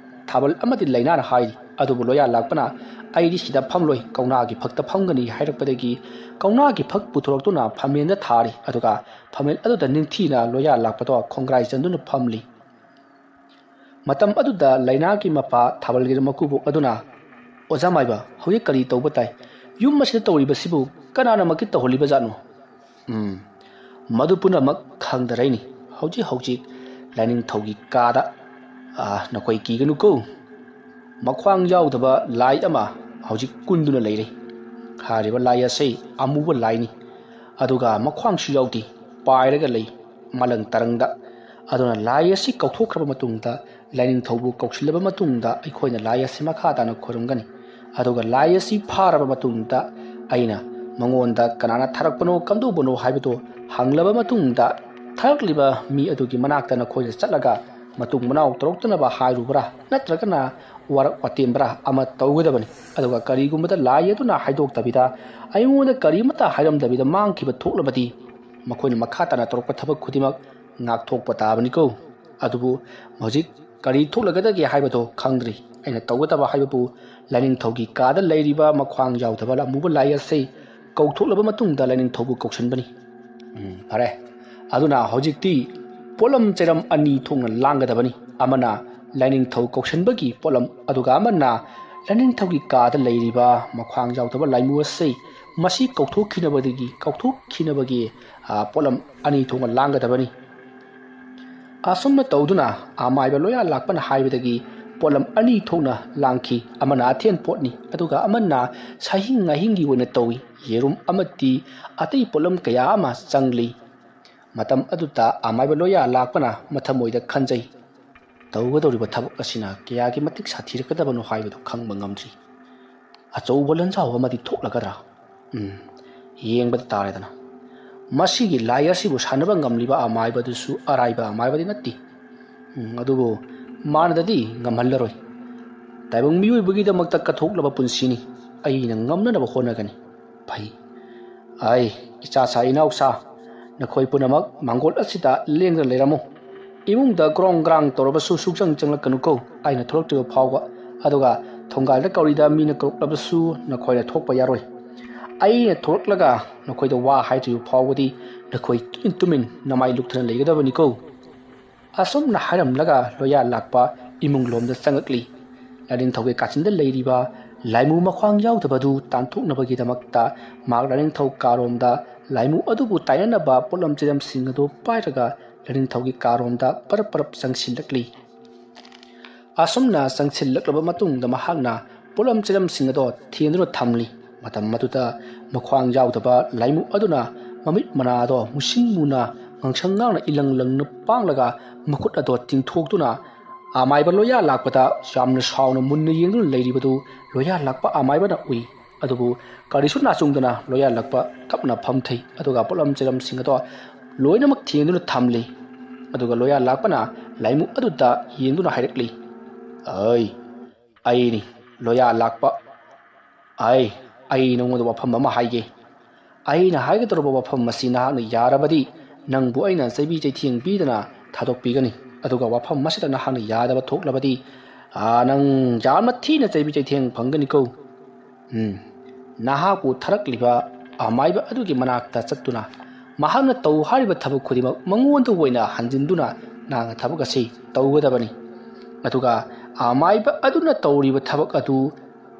ꯊꯥꯕꯜ ꯑꯃꯗꯤ ꯂꯩꯅꯥꯅ ꯍꯥꯏꯔꯤ꯫ ꯑꯗꯨꯕꯨ ꯂꯣꯌꯥ ꯂꯥꯛꯄꯅ "ꯑꯩꯗꯤ ꯁꯤꯗ ꯐꯝꯂꯣꯏ, ꯀꯧꯅꯥꯒꯤ ꯐꯛꯇ ꯐꯝꯒꯅꯤ" ꯍꯥꯏꯔꯛꯄꯗꯒꯤ ꯀꯧꯅꯥꯒꯤ ꯐꯛ ꯄꯨꯊꯣꯔꯛꯇꯨꯅ ꯐꯝꯃꯦꯟꯗ ꯊꯥꯔꯤ꯫ ꯑꯗꯨꯒ ꯐꯝꯃꯦꯟ ꯑꯗꯨꯗ ꯅꯤꯡꯊꯤꯅ ꯂꯣꯌꯥ ꯂꯥꯛꯄꯗꯣ ꯈꯣꯡꯒ꯭ꯔꯥꯏ ꯆꯟꯗꯨꯅ ꯐꯝꯂꯤ꯫ ꯃꯇꯝ ꯑꯗꯨꯗ ꯂꯥꯏꯅꯥꯒꯤ ꯃꯄꯥ ꯊꯥꯕꯜꯒꯤ ꯃꯀꯨꯕꯣꯛ ꯑꯗꯨꯅ, "ꯑꯣꯖꯥ ꯃꯥꯏꯕ, ꯍꯧꯖꯤꯛ ꯀꯔꯤ ꯇꯧꯕ ꯇꯥꯏ? ꯌꯨꯝ ꯑꯁꯤꯗ ꯇꯧꯔꯤꯕꯁꯤꯕꯨ ꯀꯅꯥꯅ ꯃꯈꯤꯠ ꯇꯧꯍꯜꯂꯤꯕꯖꯥꯠꯅꯣ?" ꯎꯝ, ꯃꯗꯨ ꯄꯨꯝꯅꯃꯛ ꯈꯪꯗꯔꯩꯅꯤ꯫ ꯍꯧꯖꯤꯛ ꯍꯧꯖꯤꯛ ꯂꯥꯏꯅꯤꯡꯊꯧꯒꯤ ꯀꯥꯗ, ꯑꯥ, ꯅꯈꯣꯏ ꯀꯤꯒꯅꯨꯀꯣ, ꯃꯈ꯭ꯋꯥꯡ ꯌꯥꯎꯗꯕ ꯂꯥꯏ ꯑꯃ ꯍꯧꯖꯤꯛ ꯀꯨꯟꯗꯨꯅ ꯂꯩꯔꯦ꯫ ꯍꯥꯏꯔꯤꯕ ꯂꯥꯏ ꯑꯁꯤ ꯑꯃꯨꯕ ꯂꯥꯏꯅꯤ, ꯑꯗꯨꯒ ꯃꯈ꯭ꯋꯥꯡꯁꯨ ꯌꯥꯎꯗꯦ, ꯄꯥꯏꯔꯒ ꯂꯩ ꯃꯂꯪ ꯇꯔꯪꯗ꯫ ꯑꯗꯨꯅ ꯂꯥꯏ ꯑꯁꯤ ꯀꯧꯊꯣꯛꯈ꯭ꯔꯕ ꯃꯇꯨꯡꯗ, ꯂꯥꯏꯅꯤꯡꯊꯧꯕꯨ ꯀꯧꯁꯤꯜꯂꯕ ꯃꯇꯨꯡꯗ, ꯑꯩꯈꯣꯏꯅ ꯂꯥꯏ ꯑꯁꯤ ꯃꯈꯥ ꯇꯥꯅ ꯈꯨꯔꯨꯝꯒꯅꯤ꯫ ꯑꯗꯨꯒ ꯂꯥꯏ ꯑꯁꯤ ꯐꯥꯔꯕ ꯃꯇꯨꯡꯗ, ꯑꯩꯅ ꯃꯉꯣꯟꯗ ꯀꯅꯥꯅ ꯊꯥꯔꯛꯄꯅꯣ, ꯀꯝꯗꯧꯕꯅꯣ ꯍꯥꯏꯕꯗꯨ ꯍꯪꯂꯕ ꯃꯇꯨꯡꯗ, ꯊꯥꯔꯛꯂꯤꯕ ꯃꯤ ꯑꯗꯨꯒꯤ ꯃꯅꯥꯛꯇ ꯅꯈꯣꯏꯅ ꯆꯠꯂꯒ ꯃꯇꯨꯡ ꯃꯅꯥꯎ ꯇꯧꯔꯛꯇꯅꯕ ꯍꯥꯏꯔꯨꯕ꯭ꯔꯥ, ꯅꯠꯇ꯭ꯔꯒꯅ ꯋꯥꯔꯛ ꯋꯥꯇꯦꯝꯕ꯭ꯔꯥ ꯑꯃ ꯇꯧꯒꯗꯕꯅꯤ꯫ ꯑꯗꯨꯒ ꯀꯔꯤꯒꯨꯝꯕꯗ ꯂꯥꯏ ꯑꯗꯨꯅ ꯍꯥꯏꯗꯣꯛꯇꯕꯤꯗ, ꯑꯩꯉꯣꯟꯗ ꯀꯔꯤꯃꯠꯇ ꯍꯥꯏꯔꯝꯗꯕꯤꯗ ꯃꯥꯡꯈꯤꯕ ꯊꯣꯛꯂꯕꯗꯤ, ꯃꯈꯣꯏꯅ ꯃꯈꯥ ꯇꯥꯅ ꯇꯧꯔꯛꯄ ꯊꯕꯛ ꯈꯨꯗꯤꯡꯃꯛ ꯉꯥꯛꯊꯣꯛꯄ ꯇꯥꯕꯅꯤꯀꯣ꯫ ꯑꯗꯨꯕꯨ ꯍꯧꯖꯤꯛ ꯀꯔꯤ ꯊꯣꯛꯂꯒꯗꯒꯦ ꯍꯥꯏꯕꯗꯣ ꯈꯪꯗ꯭ꯔꯤ꯫ ꯑꯩꯅ ꯇꯧꯒꯗꯕ ꯍꯥꯏꯕꯕꯨ, ꯂꯥꯏꯅꯤꯡꯊꯧꯒꯤ ꯀꯥꯗ ꯂꯩꯔꯤꯕ ꯃꯈ꯭ꯋꯥꯡ ꯌꯥꯎꯗꯕ ꯑꯃꯨꯕ ꯂꯥꯏ ꯑꯁꯤ ꯀꯧꯊꯣꯛꯂꯕ ꯃꯇꯨꯡꯗ ꯂꯥꯏꯅꯤꯡꯊꯧꯕꯨ ꯀꯧꯁꯤꯟꯕꯅꯤ꯫ ꯎꯝ, ꯐꯔꯦ꯫ ꯑꯗꯨꯅ ꯍꯧꯖꯤꯛꯇꯤ ꯄꯣꯠꯂꯝ ꯆꯩꯔꯝ ꯑꯅꯤ ꯊꯣꯛꯅ ꯂꯥꯡꯒꯗꯕꯅꯤ꯫ ꯑꯃꯅ ꯂꯥꯏꯅꯤꯡꯊꯧ ꯀꯧꯁꯤꯟꯕꯒꯤ ꯄꯣꯠꯂꯝ, ꯑꯗꯨꯒ ꯑꯃꯅ ꯂꯥꯏꯅꯤꯡꯊꯧꯒꯤ ꯀꯥꯗ ꯂꯩꯔꯤꯕ ꯃꯈ꯭ꯋꯥꯡ ꯌꯥꯎꯗꯕ ꯂꯥꯏꯃꯨ ꯑꯁꯤ ꯃꯁꯤ ꯀꯧꯊꯣꯛꯈꯤꯅꯕꯗꯒꯤ, ꯀꯧꯊꯣꯛꯈꯤꯅꯕꯒꯤ, ꯑ, ꯄꯣꯠꯂꯝ ꯑꯅꯤ ꯊꯣꯛꯅ ꯂꯥꯡꯒꯗꯕꯅꯤ꯫ ꯑꯁꯨꯝꯅ ꯇꯧꯗꯨꯅ ꯑꯃꯥꯏꯕ ꯂꯣꯌꯥ ꯂꯥꯛꯄꯅ ꯍꯥꯏꯕꯗꯒꯤ ꯄꯣꯠꯂꯝ ꯑꯅꯤ ꯊꯣꯛꯅ ꯂꯥꯡꯈꯤ꯫ ꯑꯃꯅ ꯑꯊꯦꯟ ꯄꯣꯠꯅꯤ, ꯑꯗꯨꯒ ꯑꯃꯅ ꯁꯥꯍꯤꯡ ꯉꯥꯍꯤꯡꯒꯤ ꯑꯣꯏꯅ ꯇꯧꯏ꯫ ꯌꯦꯔꯨꯝ ꯑꯃꯗꯤ ꯑꯇꯩ ꯄꯣꯠꯂꯝ ꯀꯌꯥ ꯑꯃ ꯆꯪꯂꯤ꯫ ꯃꯇꯝ ꯑꯗꯨꯗ ꯑꯃꯥꯏꯕ ꯂꯣꯌꯥ ꯂꯥꯛꯄꯅ ꯃꯊꯃꯣꯏꯗ ꯈꯟꯖꯩ, "ꯇꯧꯒꯗꯧꯔꯤꯕ ꯊꯕꯛ ꯑꯁꯤꯅ ꯀꯌꯥꯒꯤ ꯃꯇꯤꯛ ꯁꯥꯊꯤꯔꯛꯀꯗꯕꯅꯣ ꯍꯥꯏꯕꯗꯨ ꯈꯪꯕ ꯉꯝꯗ꯭ꯔꯤ꯫ ꯑꯆꯧꯕ ꯂꯟꯖꯥꯎ ꯑꯃꯗꯤ ꯊꯣꯛꯂꯒꯗ꯭ꯔꯥ? ꯎꯝ, ꯌꯦꯡꯕꯗ ꯇꯥꯔꯦꯗꯅ꯫ ꯃꯁꯤꯒꯤ ꯂꯥꯏ ꯑꯁꯤꯕꯨ ꯁꯥꯟꯅꯕ ꯉꯝꯂꯤꯕ ꯑꯃꯥꯏꯕꯗꯨꯁꯨ ꯑꯔꯥꯏꯕ ꯑꯃꯥꯏꯕꯗꯤ ꯅꯠꯇꯦ꯫ ꯎꯝ, ꯑꯗꯨꯕꯨ ꯃꯥꯅꯗꯗꯤ ꯉꯝꯍꯜꯂꯔꯣꯏ꯫ ꯇꯥꯏꯕꯪ ꯃꯤꯑꯣꯏꯕꯒꯤꯗꯃꯛꯇ ꯀꯠꯊꯣꯛꯂꯕ ꯄꯨꯟꯁꯤꯅꯤ꯫ ꯑꯩꯅ ꯉꯝꯅꯅꯕ ꯍꯣꯠꯅꯒꯅꯤ꯫ ꯐꯩ꯫ ꯑꯩ, ꯏꯆꯥꯁꯥ ꯏꯅꯥꯎꯁꯥ, ꯅꯈꯣꯏ ꯄꯨꯝꯅꯃꯛ ꯃꯥꯡꯒꯣꯜ ꯑꯁꯤꯗ ꯂꯦꯡꯗꯅ ꯂꯩꯔꯝꯃꯨ꯫ ꯏꯃꯨꯡꯗ ꯒ꯭ꯔꯣꯡ ꯒ꯭ꯔꯥꯡ ꯇꯧꯔꯕꯁꯨ ꯁꯨꯛꯆꯪ ꯆꯪꯂꯛꯀꯅꯨꯀꯣ, ꯑꯩꯅ ꯊꯣꯛꯂꯛꯇ꯭ꯔꯤꯕ ꯐꯥꯎꯕ꯫ ꯑꯗꯨꯒ ꯊꯣꯡꯒꯥꯜꯗ ꯀꯧꯔꯤꯗ ꯃꯤꯅ ꯀꯧꯔꯛꯂꯕꯁꯨ ꯅꯈꯣꯏꯅ ꯊꯣꯛꯄ ꯌꯥꯔꯣꯏ꯫ ꯑꯩꯅ ꯊꯣꯛꯂꯛꯂꯒ ꯅꯈꯣꯏꯗ ꯋꯥ ꯍꯥꯏꯗ꯭ꯔꯤꯕ ꯐꯥꯎꯕꯗꯤ ꯅꯈꯣꯏ ꯇꯨꯃꯤꯟ ꯇꯨꯃꯤꯟ ꯅꯃꯥꯏ ꯂꯨꯞꯊꯅ ꯂꯩꯒꯗꯕꯅꯤꯀꯣ꯫ ꯑꯁꯨꯝꯅ ꯍꯥꯏꯔꯝꯂꯒ ꯂꯣꯌꯥ ꯂꯥꯛꯄ ꯏꯃꯨꯡ ꯂꯣꯝꯗ ꯆꯪꯉꯛꯂꯤ꯫ ꯂꯥꯏꯅꯤꯡꯊꯧꯒꯤ ꯀꯥꯆꯤꯟꯗ ꯂꯩꯔꯤꯕ ꯂꯥꯏꯃꯨ ꯃꯈ꯭ꯋꯥꯡ ꯌꯥꯎꯗꯕ ꯑꯗꯨ ꯇꯥꯟꯊꯣꯛꯅꯕꯒꯤꯗꯃꯛꯇ ꯃꯍꯥꯛ ꯂꯥꯏꯅꯤꯡꯊꯧ ꯀꯥꯔꯣꯝꯗ ꯂꯥꯏꯃꯨ ꯑꯗꯨꯕꯨ ꯇꯥꯏꯅꯅꯕ ꯄꯣꯠꯂꯝ ꯆꯩꯂꯝꯁꯤꯡ ꯑꯗꯨ ꯄꯥꯏꯔꯒ ꯂꯥꯏꯅꯤꯡꯊꯧꯒꯤ ꯀꯥꯔꯣꯝꯗ ꯄꯔꯞ ꯄꯔꯞ ꯆꯪꯁꯤꯜꯂꯛꯂꯤ꯫ ꯑꯁꯨꯝꯅ ꯆꯪꯁꯤꯜꯂꯛꯂꯕ ꯃꯇꯨꯡꯗ ꯃꯍꯥꯛꯅ ꯄꯣꯠꯂꯝ ꯆꯩꯂꯝꯁꯤꯡ ꯑꯗꯣ ꯊꯦꯡꯗꯨꯅ ꯊꯝꯂꯤ꯫ ꯃꯇꯝ ꯑꯗꯨꯗ ꯃꯈ꯭ꯋꯥꯡ ꯌꯥꯎꯗꯕ ꯂꯥꯏꯃꯨ ꯑꯗꯨꯅ ꯃꯃꯤꯠ ꯃꯅꯥꯗꯣ ꯃꯨꯁꯤꯟ ꯃꯨꯅ ꯉꯥꯡꯁꯪ ꯉꯥꯡꯅ ꯏꯂꯪ ꯂꯪꯅ ꯄꯥꯡꯂꯒ ꯃꯈꯨꯠ ꯑꯗꯣ ꯇꯤꯡꯊꯣꯛꯇꯨꯅ ꯑꯃꯥꯏꯕ ꯂꯣꯌꯥ ꯂꯥꯛꯄꯗ ꯌꯥꯝꯅ ꯁꯥꯎꯅ ꯃꯨꯟꯅ ꯌꯦꯡꯗꯨꯅ ꯂꯩꯔꯤꯕꯗꯨ ꯂꯣꯌꯥ ꯂꯥꯛꯄ ꯑꯃꯥꯏꯕꯅ ꯎꯏ꯫ ꯑꯗꯨꯕꯨ ꯀꯔꯤꯁꯨ ꯅꯥꯆꯨꯡꯗꯅ ꯂꯣꯌꯥ ꯂꯥꯛꯄ ꯇꯞꯅ ꯐꯝꯊꯩ꯫ ꯑꯗꯨꯒ ꯄꯣꯠꯂꯝ ꯆꯩꯂꯝꯁꯤꯡ ꯑꯗꯣ ꯂꯣꯏꯅꯃꯛ ꯊꯦꯡꯗꯨꯅ ꯊꯝꯂꯤ꯫ ꯑꯗꯨꯒ ꯂꯣꯌꯥ ꯂꯥꯛꯄꯅ ꯂꯥꯏꯃꯨ ꯑꯗꯨꯗ ꯌꯦꯡꯗꯨꯅ ꯍꯥꯏꯔꯛꯂꯤ, "ꯑꯩ, ꯑꯩꯅꯤ ꯂꯣꯌꯥ ꯂꯥꯛꯄ꯫ ꯑꯩ, ꯑꯩ ꯅꯉꯣꯟꯗ ꯋꯥꯐꯝ ꯑꯃ ꯍꯥꯏꯒꯦ꯫ ꯑꯩꯅ ꯍꯥꯏꯒꯗꯧꯔꯕ ꯋꯥꯐꯝ ꯑꯁꯤ ꯅꯍꯥꯛꯅ ꯌꯥꯔꯕꯗꯤ ꯅꯪꯕꯨ ꯑꯩꯅ ꯆꯩꯕꯤ ꯆꯩꯊꯦꯡ ꯄꯤꯗꯅ ꯊꯥꯗꯣꯛꯄꯤꯒꯅꯤ꯫ ꯑꯗꯨꯒ ꯋꯥꯐꯝ ꯑꯁꯤꯗ ꯅꯍꯥꯛꯅ ꯌꯥꯗꯕ ꯊꯣꯛꯂꯕꯗꯤ, ꯑꯥ, ꯅꯪ ꯌꯥꯝꯅ ꯊꯤꯅ ꯆꯩꯕꯤ ꯆꯩꯊꯦꯡ ꯐꯪꯒꯅꯤꯀꯣ꯫ ꯎꯝ, ꯅꯍꯥꯛꯄꯨ ꯊꯥꯔꯛꯂꯤꯕ ꯑꯃꯥꯏꯕ ꯑꯗꯨꯒꯤ ꯃꯅꯥꯛꯇ ꯆꯠꯇꯨꯅ ꯃꯍꯥꯛꯅ ꯇꯧ ꯍꯥꯏꯔꯤꯕ ꯊꯕꯛ ꯈꯨꯗꯤꯡꯃꯛ ꯃꯉꯣꯟꯗ ꯑꯣꯏꯅ ꯍꯟꯖꯤꯟꯗꯨꯅ ꯅꯍꯥꯛꯅ ꯊꯕꯛ ꯑꯁꯤ ꯇꯧꯒꯗꯕꯅꯤ꯫ ꯑꯗꯨꯒ ꯑꯃꯥꯏꯕ ꯑꯗꯨꯅ ꯇꯧꯔꯤꯕ ꯊꯕꯛ ꯑꯗꯨ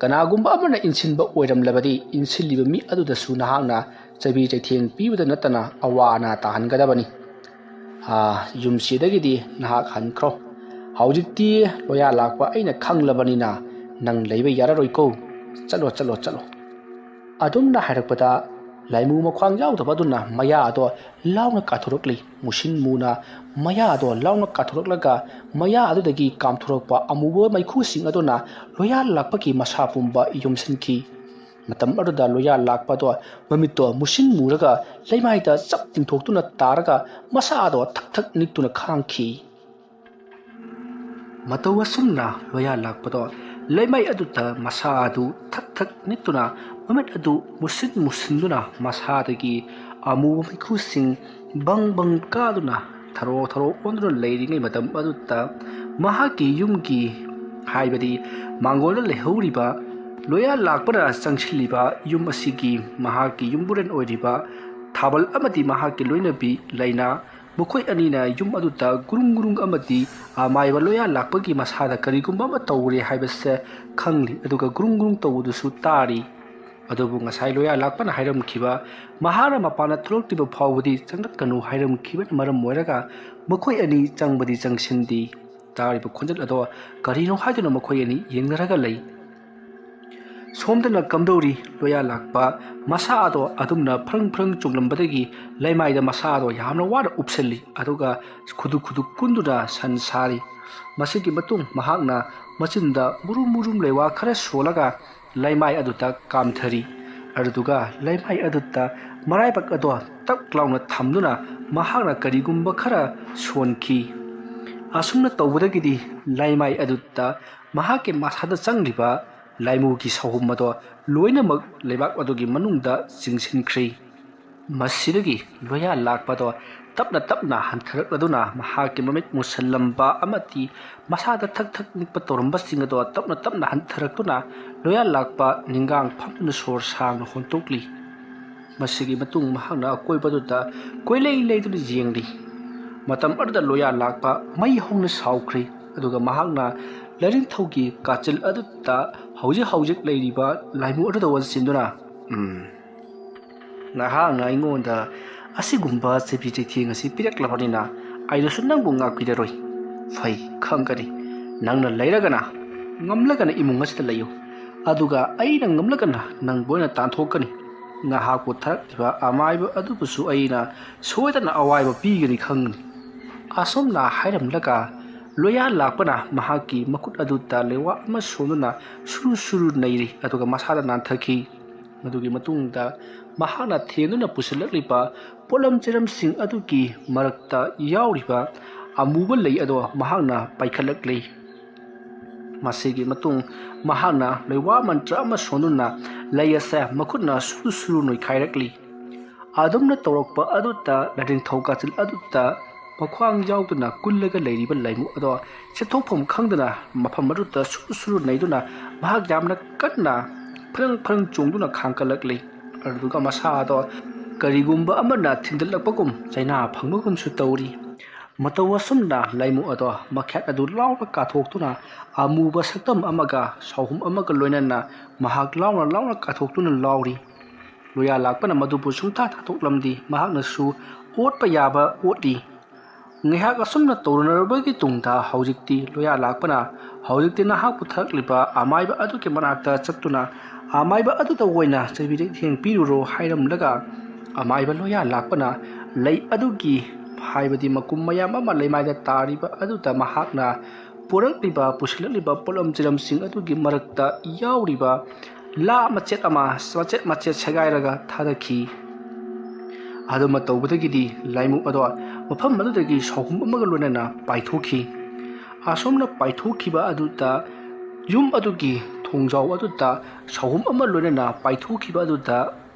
ꯀꯅꯥꯒꯨꯝꯕ ꯑꯃꯅ ꯏꯟꯁꯤꯟꯕ ꯑꯣꯏꯔꯝꯂꯕꯗꯤ ꯏꯟꯁꯤꯜꯂꯤꯕ ꯃꯤ ꯑꯗꯨꯗꯁꯨ ꯅꯍꯥꯛꯅ ꯆꯩꯕꯤ ꯆꯩꯊꯦꯡ ꯄꯤꯕꯗ ꯅꯠꯇꯅ ꯑꯋꯥ ꯑꯅꯥ ꯇꯥꯍꯟꯒꯗꯕꯅꯤ꯫ ꯑꯥ, ꯌꯨꯝꯁꯤꯗꯒꯤꯗꯤ ꯅꯍꯥꯛ ꯍꯟꯈ꯭ꯔꯣ꯫ ꯍꯧꯖꯤꯛꯇꯤ ꯂꯣꯌꯥ ꯂꯥꯛꯄ ꯑꯩꯅ ꯈꯪꯂꯕꯅꯤꯅ ꯅꯪ ꯂꯩꯕ ꯌꯥꯔꯔꯣꯏꯀꯣ꯫ ꯆꯠꯂꯣ, ꯆꯠꯂꯣ, ꯆꯠꯂꯣ꯫" ꯑꯗꯨꯝꯅ ꯍꯥꯏꯔꯛꯄꯗ ꯂꯥꯏꯃꯨ ꯃꯈ꯭ꯋꯥꯡ ꯌꯥꯎꯗꯕ ꯑꯗꯨꯅ ꯃꯌꯥ ꯑꯗꯣ ꯂꯥꯎꯅ ꯀꯥꯊꯣꯔꯛꯂꯤ꯫ ꯃꯨꯁꯤꯟ ꯃꯨꯅ ꯃꯌꯥ ꯑꯗꯣ ꯂꯥꯎꯅ ꯀꯥꯊꯣꯔꯛꯂꯒ ꯃꯌꯥ ꯑꯗꯨꯗꯒꯤ ꯀꯥꯝꯊꯣꯔꯛꯄ ꯑꯃꯨꯕ ꯃꯩꯈꯨꯁꯤꯡ ꯑꯗꯨꯅ ꯂꯣꯌꯥ ꯂꯥꯛꯄꯒꯤ ꯃꯁꯥ ꯄꯨꯝꯕ ꯌꯣꯝꯁꯤꯟꯈꯤ꯫ ꯃꯇꯝ ꯑꯗꯨꯗ ꯂꯣꯌꯥ ꯂꯥꯛꯄꯗꯣ ꯃꯃꯤꯠꯇꯣ ꯃꯨꯁꯤꯟ ꯃꯨꯔꯒ ꯂꯩꯃꯥꯏꯗ ꯆꯞ ꯇꯤꯡꯊꯣꯛꯇꯨꯅ ꯇꯥꯔꯒ ꯃꯁꯥ ꯑꯗꯣ ꯊꯛ ꯊꯛ ꯅꯤꯛꯇꯨꯅ ꯈꯥꯡꯈꯤ꯫ ꯃꯇꯧ ꯑꯁꯨꯝꯅ ꯂꯣꯌꯥ ꯂꯥꯛꯄꯗꯣ ꯂꯩꯃꯥꯏ ꯑꯗꯨꯗ ꯃꯁꯥ ꯑꯗꯨ ꯊꯛ ꯊꯛ ꯅꯤꯛꯇꯨꯅ ꯃꯃꯤꯠ ꯑꯗꯨ ꯃꯨꯁꯤꯟ ꯃꯨꯁꯤꯟꯗꯨꯅ ꯃꯁꯥꯗꯒꯤ ꯑꯃꯨꯕ ꯃꯩꯈꯨꯁꯤꯡ ꯕꯪ ꯕꯪ ꯀꯥꯗꯨꯅ ꯊꯔꯣ ꯊꯔꯣ ꯑꯣꯟꯗꯨꯅ ꯂꯩꯔꯤꯉꯩ ꯃꯇꯝ ꯑꯗꯨꯗ ꯃꯍꯥꯛꯀꯤ ꯌꯨꯝꯒꯤ ꯍꯥꯏꯕꯗꯤ ꯃꯥꯡꯒꯣꯜꯗ ꯂꯩꯍꯧꯔꯤꯕ ꯂꯣꯌꯥ ꯂꯥꯛꯄꯅ ꯆꯪꯁꯤꯜꯂꯤꯕ ꯌꯨꯝ ꯑꯁꯤꯒꯤ ꯃꯍꯥꯛꯀꯤ ꯌꯨꯝꯕꯨꯔꯦꯟ ꯑꯣꯏꯔꯤꯕ ꯊꯥꯕꯜ ꯑꯃꯗꯤ ꯃꯍꯥꯛꯀꯤ ꯂꯣꯏꯅꯕꯤ ꯂꯩꯅꯥ, ꯃꯈꯣꯏ ꯑꯅꯤꯅ ꯌꯨꯝ ꯑꯗꯨꯗ ꯒꯨꯔꯨꯡ ꯒꯨꯔꯨꯡ ꯑꯃꯗꯤ ꯑꯃꯥꯏꯕ ꯂꯣꯌꯥ ꯂꯥꯛꯄꯒꯤ ꯃꯁꯥꯗ ꯀꯔꯤꯒꯨꯝꯕ ꯑꯃ ꯇꯧꯔꯦ ꯍꯥꯏꯕꯁꯦ ꯈꯪꯂꯤ, ꯑꯗꯨꯒ ꯒꯨꯔꯨꯡ ꯒꯨꯔꯨꯡ ꯇꯧꯕꯗꯨꯁꯨ ꯇꯥꯔꯤ꯫ ꯑꯗꯨꯕꯨ ꯉꯁꯥꯏ ꯂꯣꯌꯥ ꯂꯥꯛꯄꯅ ꯍꯥꯏꯔꯝꯈꯤꯕ, ꯃꯍꯥꯛꯅ ꯃꯄꯥꯟꯗ ꯊꯣꯛꯂꯛꯇ꯭ꯔꯤꯕ ꯐꯥꯎꯕꯗꯤ ꯆꯪꯂꯛꯀꯅꯨ ꯍꯥꯏꯔꯝꯈꯤꯕꯅ ꯃꯔꯝ ꯑꯣꯏꯔꯒ ꯃꯈꯣꯏ ꯑꯅꯤ ꯆꯪꯕꯗꯤ ꯆꯪꯁꯤꯟꯗꯦ꯫ ꯇꯥꯔꯤꯕ ꯈꯣꯟꯖꯦꯜ ꯑꯗꯣ ꯀꯔꯤꯅꯣ ꯍꯥꯏꯗꯨꯅ ꯃꯈꯣꯏ ꯑꯅꯤ ꯌꯦꯡꯅꯔꯒ ꯂꯩ꯫ ꯁꯣꯝꯗꯅ ꯀꯝꯗꯧꯔꯤ? ꯂꯣꯌꯥ ꯂꯥꯛꯄ ꯃꯁꯥ ꯑꯗꯣ ꯑꯗꯨꯝꯅ ꯐ꯭ꯔꯪ ꯐ꯭ꯔꯪ ꯆꯣꯡꯂꯝꯕꯗꯒꯤ ꯂꯩꯃꯥꯏꯗ ꯃꯁꯥ ꯑꯗꯣ ꯌꯥꯝꯅ ꯋꯥꯅ ꯎꯞꯁꯤꯜꯂꯤ, ꯑꯗꯨꯒ ꯈꯨꯗꯨꯛ ꯈꯨꯗꯨꯛ ꯀꯨꯟꯗꯨꯅ ꯁꯟ ꯁꯥꯔꯤ꯫ ꯃꯁꯤꯒꯤ ꯃꯇꯨꯡ ꯃꯍꯥꯛꯅ ꯃꯆꯤꯟꯗ ꯃꯨꯔꯨꯝ ꯃꯨꯔꯨꯝ ꯂꯩꯋꯥ ꯈꯔ ꯁꯣꯜꯂꯒ ꯂꯩꯃꯥꯏ ꯑꯗꯨꯗ ꯀꯥꯝꯊꯔꯤ꯫ ꯑꯗꯨꯗꯨꯒ ꯂꯩꯃꯥꯏ ꯑꯗꯨꯗ ꯃꯔꯥꯏꯕꯛ ꯑꯗꯣ ꯇꯛ ꯂꯥꯎꯅ ꯊꯝꯗꯨꯅ ꯃꯍꯥꯛꯅ ꯀꯔꯤꯒꯨꯝꯕ ꯈꯔ ꯁꯣꯟꯈꯤ꯫ ꯑꯁꯨꯝꯅ ꯇꯧꯕꯗꯒꯤꯗꯤ ꯂꯩꯃꯥꯏ ꯑꯗꯨꯗ ꯃꯍꯥꯛꯀꯤ ꯃꯁꯥꯗ ꯆꯪꯂꯤꯕ ꯂꯥꯏꯃꯨꯒꯤ ꯁꯍꯨꯝ ꯑꯗꯣ ꯂꯣꯏꯅꯃꯛ ꯂꯩꯕꯥꯛ ꯑꯗꯨꯒꯤ ꯃꯅꯨꯡꯗ ꯆꯤꯡꯁꯤꯟꯈ꯭ꯔꯦ꯫ ꯃꯁꯤꯗꯒꯤ ꯂꯣꯌꯥ ꯂꯥꯛꯄꯗꯣ ꯇꯞꯅ ꯇꯞꯅ ꯍꯟꯊꯔꯛꯂꯗꯨꯅ ꯃꯍꯥꯛꯀꯤ ꯃꯃꯤꯠ ꯃꯨꯁꯜꯂꯝꯕ ꯑꯃꯗꯤ ꯃꯁꯥꯗ ꯊꯛ ꯊꯛ ꯅꯤꯛꯄ ꯇꯧꯔꯝꯕꯁꯤꯡ ꯑꯗꯣ ꯇꯞꯅ ꯇꯞꯅ ꯍꯟꯊꯔꯛꯇꯨꯅ ꯂꯣꯌꯥ ꯂꯥꯛꯄ ꯅꯤꯡꯒꯥꯡ ꯐꯝꯗꯨꯅ ꯁꯣꯔ ꯁꯥꯡꯅ ꯍꯣꯟꯇꯣꯛꯂꯤ꯫ ꯃꯁꯤꯒꯤ ꯃꯇꯨꯡ ꯃꯍꯥꯛꯅ ꯑꯀꯣꯏꯕꯗꯨꯗ ꯀꯣꯏꯂꯩ ꯂꯩꯗꯨꯅ ꯌꯦꯡꯂꯤ꯫ ꯃꯇꯝ ꯑꯗꯨꯗ ꯂꯣꯌꯥ ꯂꯥꯛꯄ ꯃꯩ ꯍꯧꯅ ꯁꯥꯎꯈ꯭ꯔꯦ, ꯑꯗꯨꯒ ꯃꯍꯥꯛꯅ ꯂꯥꯏꯅꯤꯡꯊꯧꯒꯤ ꯀꯥꯆꯤꯜ ꯑꯗꯨꯗ ꯍꯧꯖꯤꯛ ꯍꯧꯖꯤꯛ ꯂꯩꯔꯤꯕ ꯂꯥꯏꯃꯨ ꯑꯗꯨꯗ ꯑꯣꯟꯁꯤꯟꯗꯨꯅ, "ꯎꯝ, ꯅꯍꯥꯛꯅ ꯑꯩꯉꯣꯟꯗ ꯑꯁꯤꯒꯨꯝꯕ ꯆꯩꯕꯤ ꯆꯩꯊꯦꯡ ꯑꯁꯤ ꯄꯤꯔꯛꯂꯕꯅꯤꯅ ꯑꯩꯅꯁꯨ ꯅꯪꯕꯨ ꯉꯥꯛꯄꯤꯔꯔꯣꯏ꯫ ꯐꯩ, ꯈꯪꯒꯅꯤ꯫ ꯅꯪꯅ ꯂꯩꯔꯒꯅ, ꯉꯝꯂꯒꯅ ꯏꯃꯨꯡ ꯑꯁꯤꯗ ꯂꯩꯌꯨ, ꯑꯗꯨꯒ ꯑꯩꯅ ꯉꯝꯂꯒꯅ ꯅꯪꯕꯨ ꯑꯣꯏꯅ ꯇꯥꯟꯊꯣꯛꯀꯅꯤ꯫ ꯅꯍꯥꯛꯄꯨ ꯊꯥꯔꯛꯂꯤꯕ ꯑꯃꯥꯏꯕ ꯑꯗꯨꯕꯨꯁꯨ ꯑꯩꯅ ꯁꯣꯏꯗꯅ ꯑꯋꯥꯏꯕ ꯄꯤꯒꯅꯤ ꯈꯪꯒꯅꯤ"꯫ ꯑꯁꯨꯝꯅ ꯍꯥꯏꯔꯝꯂꯒ ꯂꯣꯌꯥ ꯂꯥꯛꯄꯅ ꯃꯍꯥꯛꯀꯤ ꯃꯈꯨꯠ ꯑꯗꯨꯗ ꯂꯩꯋꯥ ꯑꯃ ꯁꯣꯟꯗꯨꯅ ꯁꯨꯔꯨ ꯁꯨꯔꯨ ꯅꯩꯔꯤ, ꯑꯗꯨꯒ ꯃꯁꯥꯗ ꯅꯥꯟꯊꯈꯤ꯫ ꯃꯗꯨꯒꯤ ꯃꯇꯨꯡꯗ ꯃꯍꯥꯛꯅ ꯊꯦꯡꯗꯨꯅ ꯄꯨꯁꯤꯜꯂꯛꯂꯤꯕ ꯄꯣꯠꯂꯝ ꯆꯩꯔꯝꯁꯤꯡ ꯑꯗꯨꯒꯤ ꯃꯔꯛꯇ ꯌꯥꯎꯔꯤꯕ ꯑꯃꯨꯕ ꯂꯩ ꯑꯗꯣ ꯃꯍꯥꯛꯅ ꯄꯥꯏꯈꯠꯂꯛꯂꯤ꯫ ꯃꯁꯤꯒꯤ ꯃꯇꯨꯡ ꯃꯍꯥꯛꯅ ꯂꯩꯋꯥ ꯃꯟꯇ꯭ꯔ ꯑꯃ ꯁꯣꯟꯗꯨꯅ ꯂꯩ ꯑꯁꯦ ꯃꯈꯨꯠꯅ ꯁꯨꯔꯨ ꯁꯨꯔꯨ ꯅꯣꯏꯈꯥꯏꯔꯛꯂꯤ꯫ ꯑꯗꯨꯝꯅ ꯇꯧꯔꯛꯄ ꯑꯗꯨꯗ ꯂꯥꯏꯅꯤꯡꯊꯧ ꯀꯥꯆꯤꯜ ꯑꯗꯨꯗ ꯃꯈ꯭ꯋꯥꯡ ꯌꯥꯎꯗꯅ ꯀꯨꯜꯂꯒ ꯂꯩꯔꯤꯕ ꯂꯥꯏꯃꯨ ꯑꯗꯣ ꯆꯦꯟꯊꯣꯛꯐꯝ ꯈꯪꯗꯅ ꯃꯐꯝ ꯑꯗꯨꯗ ꯁꯨꯔꯨ ꯁꯨꯔꯨ ꯅꯩꯗꯨꯅ ꯃꯍꯥꯛ ꯌꯥꯝꯅ ꯀꯟꯅ ꯐ꯭ꯔꯪ ꯐ꯭ꯔꯪ ꯆꯣꯡꯗꯨꯅ ꯈꯥꯡꯀꯠꯂꯛꯂꯤ꯫ ꯑꯗꯨꯒ ꯃꯁꯥ ꯑꯗꯣ ꯀꯔꯤꯒꯨꯝꯕ ꯑꯃꯅ ꯊꯤꯟꯗꯠꯂꯛꯄꯒꯨꯝ ꯆꯩꯅꯥ ꯐꯪꯕꯒꯨꯝꯁꯨ ꯇꯧꯔꯤ꯫ ꯃꯇꯧ ꯑꯁꯨꯝꯅ ꯂꯥꯏꯃꯨ ꯑꯗꯣ ꯃꯈꯦꯠ ꯑꯗꯨ ꯂꯥꯎꯅ ꯀꯥꯊꯣꯛꯇꯨꯅ ꯑꯃꯨꯕ ꯁꯛꯇꯝ ꯑꯃꯒ ꯁꯥꯎꯍꯨꯝ ꯑꯃꯒ ꯂꯣꯏꯅꯅ ꯃꯍꯥꯛ ꯂꯥꯎꯅ ꯂꯥꯎꯅ ꯀꯥꯊꯣꯛꯇꯨꯅ ꯂꯥꯎꯔꯤ꯫ ꯂꯣꯌꯥ ꯂꯥꯛꯄꯅ ꯃꯗꯨꯕꯨ ꯁꯨꯡꯊꯥ ꯊꯥꯗꯣꯛꯂꯝꯗꯤ꯫ ꯃꯍꯥꯛꯅꯁꯨ ꯑꯣꯠꯄ ꯌꯥꯕ ꯑꯣꯠꯂꯤ꯫ ꯉꯥꯏꯍꯥꯛ ꯑꯁꯨꯝꯅ ꯇꯧꯔꯨꯅꯔꯕꯒꯤ ꯇꯨꯡꯗ ꯍꯧꯖꯤꯛꯇꯤ ꯂꯣꯌꯥ ꯂꯥꯛꯄꯅ ꯍꯧꯖꯤꯛꯇꯤ ꯅꯍꯥꯛ ꯄꯨꯊꯔꯛꯂꯤꯕ ꯑꯃꯥꯏꯕ ꯑꯗꯨꯒꯤ ꯃꯅꯥꯛꯇ ꯆꯠꯇꯨꯅ ꯑꯃꯥꯏꯕ ꯑꯗꯨꯗ ꯑꯣꯏꯅ ꯆꯩꯕꯤ ꯆꯩꯊꯦꯡ ꯄꯤꯔꯨꯔꯣ ꯍꯥꯏꯔꯝꯂꯒ ꯑꯃꯥꯏꯕ ꯂꯣꯌꯥ ꯂꯥꯛꯄꯅ ꯂꯩ ꯑꯗꯨꯒꯤ, ꯍꯥꯏꯕꯗꯤ ꯃꯀꯨꯝ ꯃꯌꯥꯝ ꯑꯃ ꯂꯩꯃꯥꯏꯗ ꯇꯥꯔꯤꯕ ꯑꯗꯨꯗ ꯃꯍꯥꯛꯅ ꯄꯨꯔꯛꯂꯤꯕ, ꯄꯨꯁꯤꯜꯂꯛꯂꯤꯕ ꯄꯣꯠꯂꯝ ꯆꯤꯔꯝꯁꯤꯡ ꯑꯗꯨꯒꯤ ꯃꯔꯛꯇ ꯌꯥꯎꯔꯤꯕ ꯂꯥ ꯃꯆꯦꯠ ꯑꯃ ꯃꯆꯦꯠ ꯃꯆꯦꯠ ꯁꯦꯒꯥꯏꯔꯒ ꯊꯥꯗꯈꯤ꯫ ꯑꯗꯨꯃ ꯇꯧꯕꯗꯒꯤꯗꯤ ꯂꯥꯏꯃꯨ ꯑꯗꯣ ꯃꯐꯝ ꯑꯗꯨꯗꯒꯤ ꯁꯥꯎꯍꯨꯝ ꯑꯃꯒ ꯂꯣꯏꯅꯅ ꯄꯥꯏꯊꯣꯛꯈꯤ꯫ ꯑꯁꯨꯝꯅ ꯄꯥꯏꯊꯣꯛꯈꯤꯕ ꯑꯗꯨꯗ ꯌꯨꯝ ꯑꯗꯨꯒꯤ ꯊꯣꯡꯖꯥꯎ ꯑꯗꯨꯗ ꯁꯥꯎꯍꯨꯝ ꯑꯃ ꯂꯣꯏꯅꯅ ꯄꯥꯏꯊꯣꯛꯈꯤꯕ ꯑꯗꯨꯗ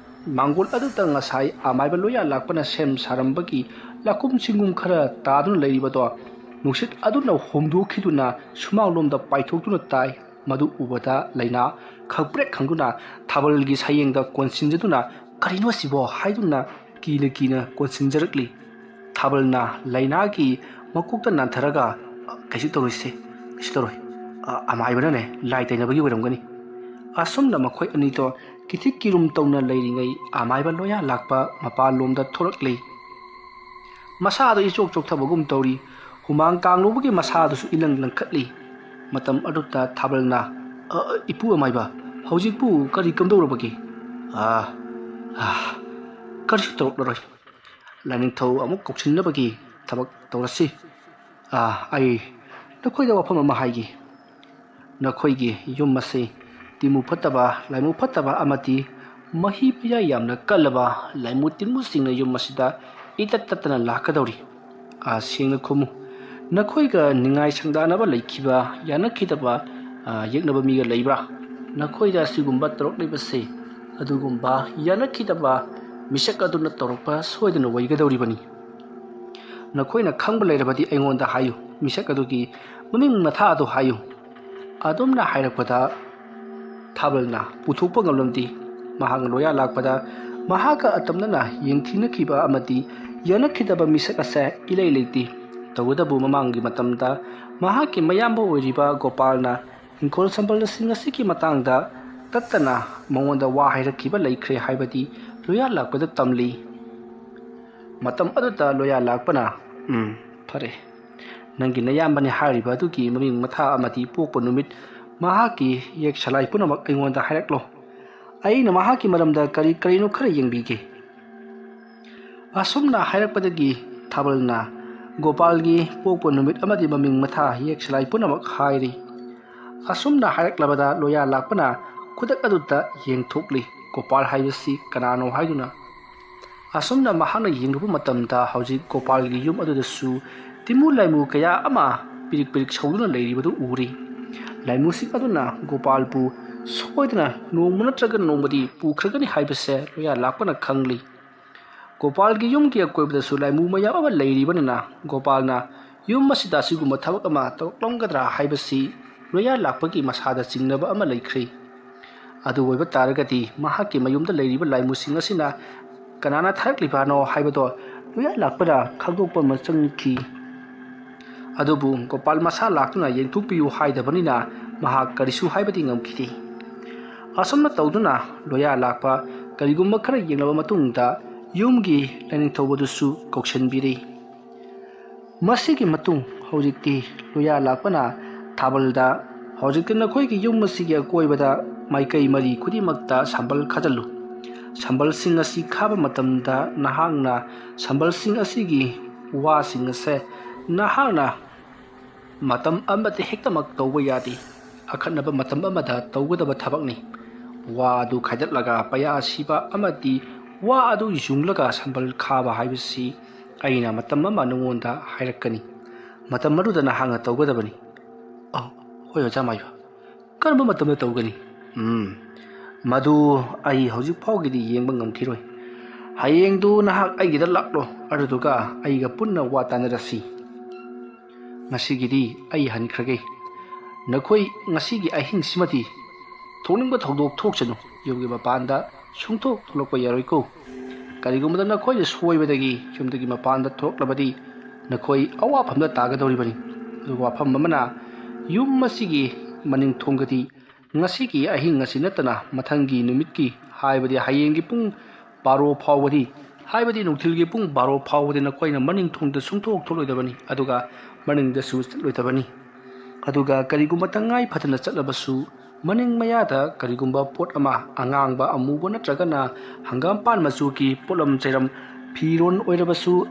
ꯃꯥꯡꯒꯣꯜ ꯑꯗꯨꯗ ꯉꯁꯥꯏ ꯑꯃꯥꯏꯕ ꯂꯣꯌꯥ ꯂꯥꯛꯄꯅ ꯁꯦꯝ ꯁꯥꯔꯝꯕꯒꯤ ꯂꯥꯀꯨꯝ ꯁꯤꯡꯒꯨꯝ ꯈꯔ ꯇꯥꯗꯨꯅ ꯂꯩꯔꯤꯕꯗꯣ ꯅꯨꯡꯁꯤꯠ ꯑꯗꯨꯅ ꯍꯣꯝꯗꯣꯛꯈꯤꯗꯨꯅ ꯁꯨꯃꯥꯡꯂꯣꯝꯗ ꯄꯥꯏꯊꯣꯛꯇꯨꯅ ꯇꯥꯏ꯫ ꯃꯗꯨ ꯎꯕꯗ ꯂꯩꯅꯥ ꯈꯪꯄ꯭ꯔꯦꯛ ꯈꯪꯗꯨꯅ ꯊꯥꯕꯜꯒꯤ ꯁꯌꯦꯡꯗ ꯀꯣꯟꯁꯤꯟꯖꯗꯨꯅ "ꯀꯔꯤꯅꯣ ꯑꯁꯤꯕꯣ?" ꯍꯥꯏꯗꯨꯅ ꯀꯤꯅ ꯀꯤꯅ ꯀꯣꯟꯁꯤꯟꯖꯔꯛꯂꯤ꯫ ꯊꯥꯕꯜꯅ ꯂꯩꯅꯥꯒꯤ ꯃꯀꯣꯛꯇ ꯅꯥꯟꯊꯔꯒ, "ꯀꯩꯁꯨ ꯇꯧꯔꯣꯏꯁꯦ, ꯀꯩꯁꯨ ꯇꯧꯔꯣꯏ꯫ ꯑ, ꯑꯃꯥꯏꯕꯅꯅꯦ ꯂꯥꯏ ꯇꯩꯅꯕꯒꯤ ꯑꯣꯏꯔꯝꯒꯅꯤ"꯫ ꯑꯁꯨꯝꯅ ꯃꯈꯣꯏ ꯑꯅꯤꯗꯣ ꯀꯤꯊꯤꯛ ꯀꯤꯔꯨꯝ ꯇꯧꯅ ꯂꯩꯔꯤꯉꯩ ꯑꯃꯥꯏꯕ ꯂꯣꯌꯥ ꯂꯥꯛꯄ ꯃꯄꯥꯟꯂꯣꯝꯗ ꯊꯣꯔꯛꯂꯤ꯫ ꯃꯁꯥꯗꯣ ꯏꯆꯣꯛ ꯆꯣꯛꯊꯕꯒꯨꯝ ꯇꯧꯔꯤ꯫ ꯍꯨꯃꯥꯡ ꯀꯥꯡꯂꯨꯕꯒꯤ ꯃꯁꯥꯗꯨꯁꯨ ꯏꯂꯪ ꯂꯪꯈꯠꯂꯤ꯫ ꯃꯇꯝ ꯑꯗꯨꯗ ꯊꯥꯕꯜꯅ, "ꯑ, ꯏꯄꯨ ꯑꯃꯥꯏꯕ, ꯍꯧꯖꯤꯛꯄꯨ ꯀꯔꯤ ꯀꯝꯗꯧꯔꯕꯒꯦ?" "ꯑ, ꯑ, ꯀꯔꯤꯁꯨ ꯇꯧꯔꯛꯂꯔꯣꯏ꯫ ꯂꯥꯏꯅꯤꯡꯊꯧ ꯑꯃꯨꯛ ꯀꯧꯁꯤꯟꯅꯕꯒꯤ ꯊꯕꯛ ꯇꯧꯔꯁꯤ꯫ ꯑ, ꯑꯩ ꯅꯈꯣꯏꯗ ꯋꯥꯐꯝ ꯑꯃ ꯍꯥꯏꯒꯦ꯫ ꯅꯈꯣꯏꯒꯤ ꯌꯨꯝ ꯑꯁꯤ ꯇꯤꯃꯨ ꯐꯠꯇꯕ, ꯂꯥꯏꯃꯨ ꯐꯠꯇꯕ ꯑꯃꯗꯤ ꯃꯍꯤ ꯃꯌꯥꯏ ꯌꯥꯝꯅ ꯀꯜꯂꯕ ꯂꯥꯏꯃꯨ ꯇꯤꯟꯃꯨꯁꯤꯡꯅ ꯌꯨꯝ ꯑꯁꯤꯗ ꯏꯇꯠ ꯇꯠꯇꯅ ꯂꯥꯛꯀꯗꯧꯔꯤ꯫ ꯑ, ꯁꯦꯡꯅ ꯈꯨꯝꯃꯨ꯫ ꯅꯈꯣꯏꯒ ꯅꯤꯡꯉꯥꯏ ꯁꯪꯗꯥꯅꯕ ꯂꯩꯈꯤꯕ, ꯌꯥꯅꯈꯤꯗꯕ, ꯑ, ꯌꯦꯛꯅꯕ ꯃꯤꯒ ꯂꯩꯕ꯭ꯔꯥ? ꯅꯈꯣꯏꯗ ꯑꯁꯤꯒꯨꯝꯕ ꯇꯧꯔꯛꯂꯤꯕꯁꯦ ꯑꯗꯨꯒꯨꯝꯕ ꯌꯥꯅꯈꯤꯗꯕ ꯃꯤꯁꯛ ꯑꯗꯨꯅ ꯇꯧꯔꯛꯄ ꯁꯣꯏꯗꯅ ꯑꯣꯏꯒꯗꯧꯔꯤꯕꯅꯤ"꯫ ꯅꯈꯣꯏꯅ ꯈꯪꯕ ꯂꯩꯔꯕꯗꯤ ꯑꯩꯉꯣꯟꯗ ꯍꯥꯏꯌꯨ, ꯃꯤꯁꯛ ꯑꯗꯨꯒꯤ ꯃꯃꯤꯡ ꯃꯊꯥ ꯑꯗꯨ ꯍꯥꯏꯌꯨ꯫ ꯑꯗꯨꯝꯅ ꯍꯥꯏꯔꯛꯄꯗ ꯊꯥꯕꯜꯅ ꯄꯨꯊꯣꯛꯄ ꯉꯝꯂꯝꯗꯦ꯫ ꯃꯍꯥꯛꯅ ꯂꯣꯌꯥ ꯂꯥꯛꯄꯗ ꯃꯍꯥꯛꯀ ꯑꯇꯝꯅꯅ ꯌꯦꯡꯊꯤꯅꯈꯤꯕ ꯑꯃꯗꯤ ꯌꯥꯅꯈꯤꯗꯕ ꯃꯤꯁꯛ ꯑꯁꯦ ꯏꯂꯩ ꯂꯩꯇꯦ꯫ ꯇꯧꯕꯇꯕꯨ ꯃꯃꯥꯡꯒꯤ ꯃꯇꯝꯗ ꯃꯍꯥꯛꯀꯤ ꯃꯌꯥꯝꯕ ꯑꯣꯏꯔꯤꯕ ꯒꯣꯄꯥꯜꯅ ꯍꯤꯡꯈꯣꯜ ꯁꯝꯕꯜꯁꯤꯡ ꯑꯁꯤꯒꯤ ꯃꯇꯥꯡꯗ ꯇꯠꯇꯅ ꯃꯉꯣꯟꯗ ꯋꯥ ꯍꯥꯏꯔꯛꯈꯤꯕ ꯂꯩꯈ꯭ꯔꯦ ꯍꯥꯏꯕꯗꯤ ꯂꯣꯌꯥ ꯂꯥꯛꯄꯗ ꯇꯝꯂꯤ꯫ ꯃꯇꯝ ꯑꯗꯨꯗ ꯂꯣꯌꯥ ꯂꯥꯛꯄꯅ, "ꯎꯝ, ꯐꯔꯦ, ꯅꯪꯒꯤ ꯅꯌꯥꯝꯕꯅꯤ ꯍꯥꯏꯔꯤꯕ ꯑꯗꯨꯒꯤ ꯃꯃꯤꯡ ꯃꯊꯥ ꯑꯃꯗꯤ ꯄꯣꯛꯄ ꯅꯨꯃꯤꯠ, ꯃꯍꯥꯛꯀꯤ ꯌꯦꯛ ꯁꯂꯥꯏ ꯄꯨꯝꯅꯃꯛ ꯑꯩꯉꯣꯟꯗ ꯍꯥꯏꯔꯛꯂꯣ꯫ ꯑꯩꯅ ꯃꯍꯥꯛꯀꯤ ꯃꯔꯝꯗ ꯀꯔꯤ ꯀꯔꯤꯅꯣ ꯈꯔ ꯌꯦꯡꯕꯤꯒꯦ"꯫ ꯑꯁꯨꯝꯅ ꯍꯥꯏꯔꯛꯄꯗꯒꯤ ꯊꯥꯕꯜꯅ ꯒꯣꯄꯥꯜꯒꯤ ꯄꯣꯛꯄ ꯅꯨꯃꯤꯠ ꯑꯃꯗꯤ ꯃꯃꯤꯡ ꯃꯊꯥ ꯌꯦꯛ ꯁꯂꯥꯏ ꯄꯨꯝꯅꯃꯛ ꯍꯥꯏꯔꯤ꯫ ꯑꯁꯨꯝꯅ ꯍꯥꯏꯔꯛꯂꯕꯗ ꯂꯣꯌꯥ ꯂꯥꯛꯄꯅ ꯈꯨꯗꯛ ꯑꯗꯨꯗ ꯌꯦꯡꯊꯣꯛꯂꯤ, ꯒꯣꯄꯥꯜ ꯍꯥꯏꯕꯁꯤ ꯀꯅꯥꯅꯣ ꯍꯥꯏꯗꯨꯅ꯫ ꯑꯁꯨꯝꯅ ꯃꯍꯥꯛꯅ ꯌꯦꯡꯂꯨꯕ ꯃꯇꯝꯗ ꯍꯧꯖꯤꯛ ꯒꯣꯄꯥꯜꯒꯤ ꯌꯨꯝ ꯑꯗꯨꯗꯁꯨ ꯇꯤꯃꯨ ꯂꯥꯏꯃꯨ ꯀꯌꯥ ꯑꯃ ꯄꯤꯔꯤꯛ ꯄꯤꯔꯤꯛ ꯁꯧꯗꯨꯅ ꯂꯩꯔꯤꯕꯗꯨ ꯎꯔꯤ꯫ ꯂꯥꯏꯃꯨꯁꯤꯡ ꯑꯗꯨꯅ ꯒꯣꯄꯥꯜꯕꯨ ꯁꯣꯏꯗꯅ ꯅꯣꯡꯃ ꯅꯠꯇ꯭ꯔꯒ ꯅꯣꯡꯃꯗꯤ ꯄꯨꯈ꯭ꯔꯒꯅꯤ ꯍꯥꯏꯕꯁꯦ ꯂꯣꯌꯥ ꯂꯥꯛꯄꯅ ꯈꯪꯂꯤ꯫ ꯒꯣꯄꯥꯜꯒꯤ ꯌꯨꯝꯒꯤ ꯑꯀꯣꯏꯕꯗꯁꯨ ꯂꯥꯏꯃꯨ ꯃꯌꯥꯝ ꯑꯃ ꯂꯩꯔꯤꯕꯅꯤꯅ ꯒꯣꯄꯥꯜꯅ ꯌꯨꯝ ꯑꯁꯤꯗ ꯑꯁꯤꯒꯨꯝꯕ ꯊꯕꯛ ꯑꯃ ꯇꯧꯔꯛꯂꯝꯒꯗ꯭ꯔꯥ ꯍꯥꯏꯕꯁꯤ ꯂꯣꯌꯥ ꯂꯥꯛꯄꯒꯤ ꯃꯁꯥꯗ ꯆꯤꯡꯅꯕ ꯑꯃ ꯂꯩꯈ꯭ꯔꯦ꯫ ꯑꯗꯨ ꯑꯣꯏꯕ ꯇꯥꯔꯒꯗꯤ ꯃꯍꯥꯛꯀꯤ ꯃꯌꯨꯝꯗ ꯂꯩꯔꯤꯕ ꯂꯥꯏꯃꯨꯁꯤꯡ ꯑꯁꯤꯅ ꯀꯅꯥꯅ ꯊꯥꯔꯛꯂꯤꯕꯅꯣ ꯍꯥꯏꯕꯗꯣ ꯂꯣꯌꯥ ꯂꯥꯛꯄꯅ ꯈꯪꯗꯣꯛꯄ ꯑꯃ ꯆꯪꯈꯤ꯫ ꯑꯗꯨꯕꯨ ꯒꯣꯄꯥꯜ ꯃꯁꯥ ꯂꯥꯛꯇꯨꯅ ꯌꯦꯡꯊꯣꯛꯄꯤꯌꯨ ꯍꯥꯏꯗꯕꯅꯤꯅ ꯃꯍꯥꯛ ꯀꯔꯤꯁꯨ ꯍꯥꯏꯕꯗꯤ ꯉꯝꯈꯤꯗꯦ꯫ ꯑꯁꯨꯝꯅ ꯇꯧꯗꯨꯅ ꯂꯣꯌꯥ ꯂꯥꯛꯄ ꯀꯔꯤꯒꯨꯝꯕ ꯈꯔ ꯌꯦꯡꯂꯕ ꯃꯇꯨꯡꯗ ꯌꯨꯝꯒꯤ ꯂꯥꯏꯅꯤꯡꯊꯧ ꯑꯗꯨꯁꯨ ꯀꯧꯁꯤꯟꯕꯤꯔꯤ꯫ ꯃꯁꯤꯒꯤ ꯃꯇꯨꯡ ꯍꯧꯖꯤꯛꯇꯤ ꯂꯣꯌꯥ ꯂꯥꯛꯄꯅ ꯊꯥꯕꯜꯗ ꯍꯧꯖꯤꯛꯇꯤ ꯅꯈꯣꯏꯒꯤ ꯌꯨꯝ ꯑꯁꯤꯒꯤ ꯑꯀꯣꯏꯕꯗ ꯃꯥꯏꯀꯩ ꯃꯔꯤ ꯈꯨꯗꯤꯡꯃꯛꯇ ꯁꯝꯕꯜ ꯈꯥꯖꯤꯜꯂꯨ꯫ ꯁꯝꯕꯜꯁꯤꯡ ꯑꯁꯤ ꯈꯥꯕ ꯃꯇꯝꯗ ꯅꯍꯥꯛꯅ ꯁꯝꯕꯜꯁꯤꯡ ꯑꯁꯤꯒꯤ ꯋꯥꯁꯤꯡ ꯑꯁꯦ ꯅꯍꯥꯛꯅ ꯃꯇꯝ ꯑꯃꯗ ꯍꯦꯛꯇꯃꯛ ꯇꯧꯕ ꯌꯥꯗꯦ꯫ ꯑꯈꯟꯅꯕ ꯃꯇꯝ ꯑꯃꯗ ꯇꯧꯒꯗꯕ ꯊꯕꯛꯅꯤ꯫ ꯋꯥ ꯑꯗꯨ ꯈꯥꯏꯗꯠꯂꯒ ꯄꯩꯌꯥ ꯁꯤꯕ ꯑꯃꯗꯤ ꯋꯥ ꯑꯗꯨ ꯌꯨꯡꯂꯒ ꯁꯝꯕꯜ ꯈꯥꯕ ꯍꯥꯏꯕꯁꯤ ꯑꯩꯅ ꯃꯇꯝ ꯑꯃ ꯅꯉꯣꯟꯗ ꯍꯥꯏꯔꯛꯀꯅꯤ꯫ ꯃꯇꯝ ꯑꯗꯨꯗ ꯅꯍꯥꯛꯅ ꯇꯧꯒꯗꯕꯅꯤ꯫ ꯑ, ꯍꯣꯏ ꯑꯣꯖꯥ ꯃꯥꯏꯕ꯫ ꯀꯔꯝꯕ ꯃꯇꯝꯗ ꯇꯧꯒꯅꯤ? ꯎꯝ, ꯃꯗꯨ ꯑꯩ ꯍꯧꯖꯤꯛ ꯐꯥꯎꯒꯤꯗꯤ ꯌꯦꯡꯕ ꯉꯝꯈꯤꯔꯣꯏ꯫ ꯍꯌꯦꯡꯗꯨ ꯅꯍꯥꯛ ꯑꯩꯒꯤꯗ ꯂꯥꯛꯂꯣ, ꯑꯗꯨꯗꯨꯒ ꯑꯩꯒ ꯄꯨꯟꯅ ꯋꯥ ꯇꯥꯅꯔꯁꯤ꯫ ꯉꯁꯤꯒꯤꯗꯤ ꯑꯩ ꯍꯟꯈ꯭ꯔꯒꯦ꯫ ꯅꯈꯣꯏ ꯉꯁꯤꯒꯤ ꯑꯍꯤꯡꯁꯤꯃꯗꯤ ꯊꯣꯛꯅꯤꯡꯕ ꯊꯧꯗꯣꯛ ꯊꯣꯛꯁꯅꯨ, ꯌꯨꯝꯒꯤ ꯃꯄꯥꯟꯗ ꯁꯨꯡꯊꯣꯛ ꯊꯣꯛꯂꯛꯄ ꯌꯥꯔꯣꯏꯀꯣ꯫ ꯀꯔꯤꯒꯨꯝꯕꯗ ꯅꯈꯣꯏꯅ ꯁꯣꯏꯕꯗꯒꯤ ꯌꯨꯝꯗꯒꯤ ꯃꯄꯥꯟꯗ ꯊꯣꯛꯂꯛꯂꯕꯗꯤ ꯅꯈꯣꯏ ꯑꯋꯥꯐꯝꯗ ꯇꯥꯒꯗꯧꯔꯤꯕꯅꯤ꯫ ꯑꯗꯨꯒ ꯋꯥꯐꯝ ꯑꯃꯅ, ꯌꯨꯝ ꯑꯁꯤꯒꯤ ꯃꯅꯤꯡ ꯊꯣꯡꯒꯗꯤ ꯉꯁꯤꯒꯤ ꯑꯍꯤꯡ ꯑꯁꯤ ꯅꯠꯇꯅ ꯃꯊꯪꯒꯤ ꯅꯨꯃꯤꯠꯀꯤ, ꯍꯥꯏꯕꯗꯤ ꯍꯌꯦꯡꯒꯤ ꯄꯨꯡ ꯕꯥꯔꯣ ꯐꯥꯎꯕꯗꯤ, ꯍꯥꯏꯕꯗꯤ ꯅꯨꯡꯊꯤꯜꯒꯤ ꯄꯨꯡ ꯕꯥꯔꯣ ꯐꯥꯎꯕꯗꯤ ꯅꯈꯣꯏꯅ ꯃꯅꯤꯡ ꯊꯣꯡꯗ ꯁꯨꯡꯊꯣꯛ ꯊꯣꯛꯂꯣꯏꯗꯕꯅꯤ, ꯑꯗꯨꯒ ꯃꯅꯤꯡꯗꯁꯨ ꯆꯠꯂꯣꯏꯗꯕꯅꯤ꯫ ꯑꯗꯨꯒ ꯀꯔꯤꯒꯨꯝꯕ ꯇꯉꯥꯏ ꯐꯗꯅ ꯆꯠꯂꯕꯁꯨ, ꯃꯅꯤꯡ ꯃꯌꯥꯗ ꯀꯔꯤꯒꯨꯝꯕ ꯄꯣꯠ ꯑꯃ, ꯑꯉꯥꯡꯕ, ꯑꯃꯨꯕ ꯅꯠꯇ꯭ꯔꯒꯅ ꯍꯪꯒꯥꯝꯄꯥꯟ ꯃꯆꯨꯒꯤ ꯄꯣꯠꯂꯝ ꯆꯩꯔꯝ, ꯐꯤꯔꯣꯟ ꯑꯣꯏꯔꯕꯁꯨ,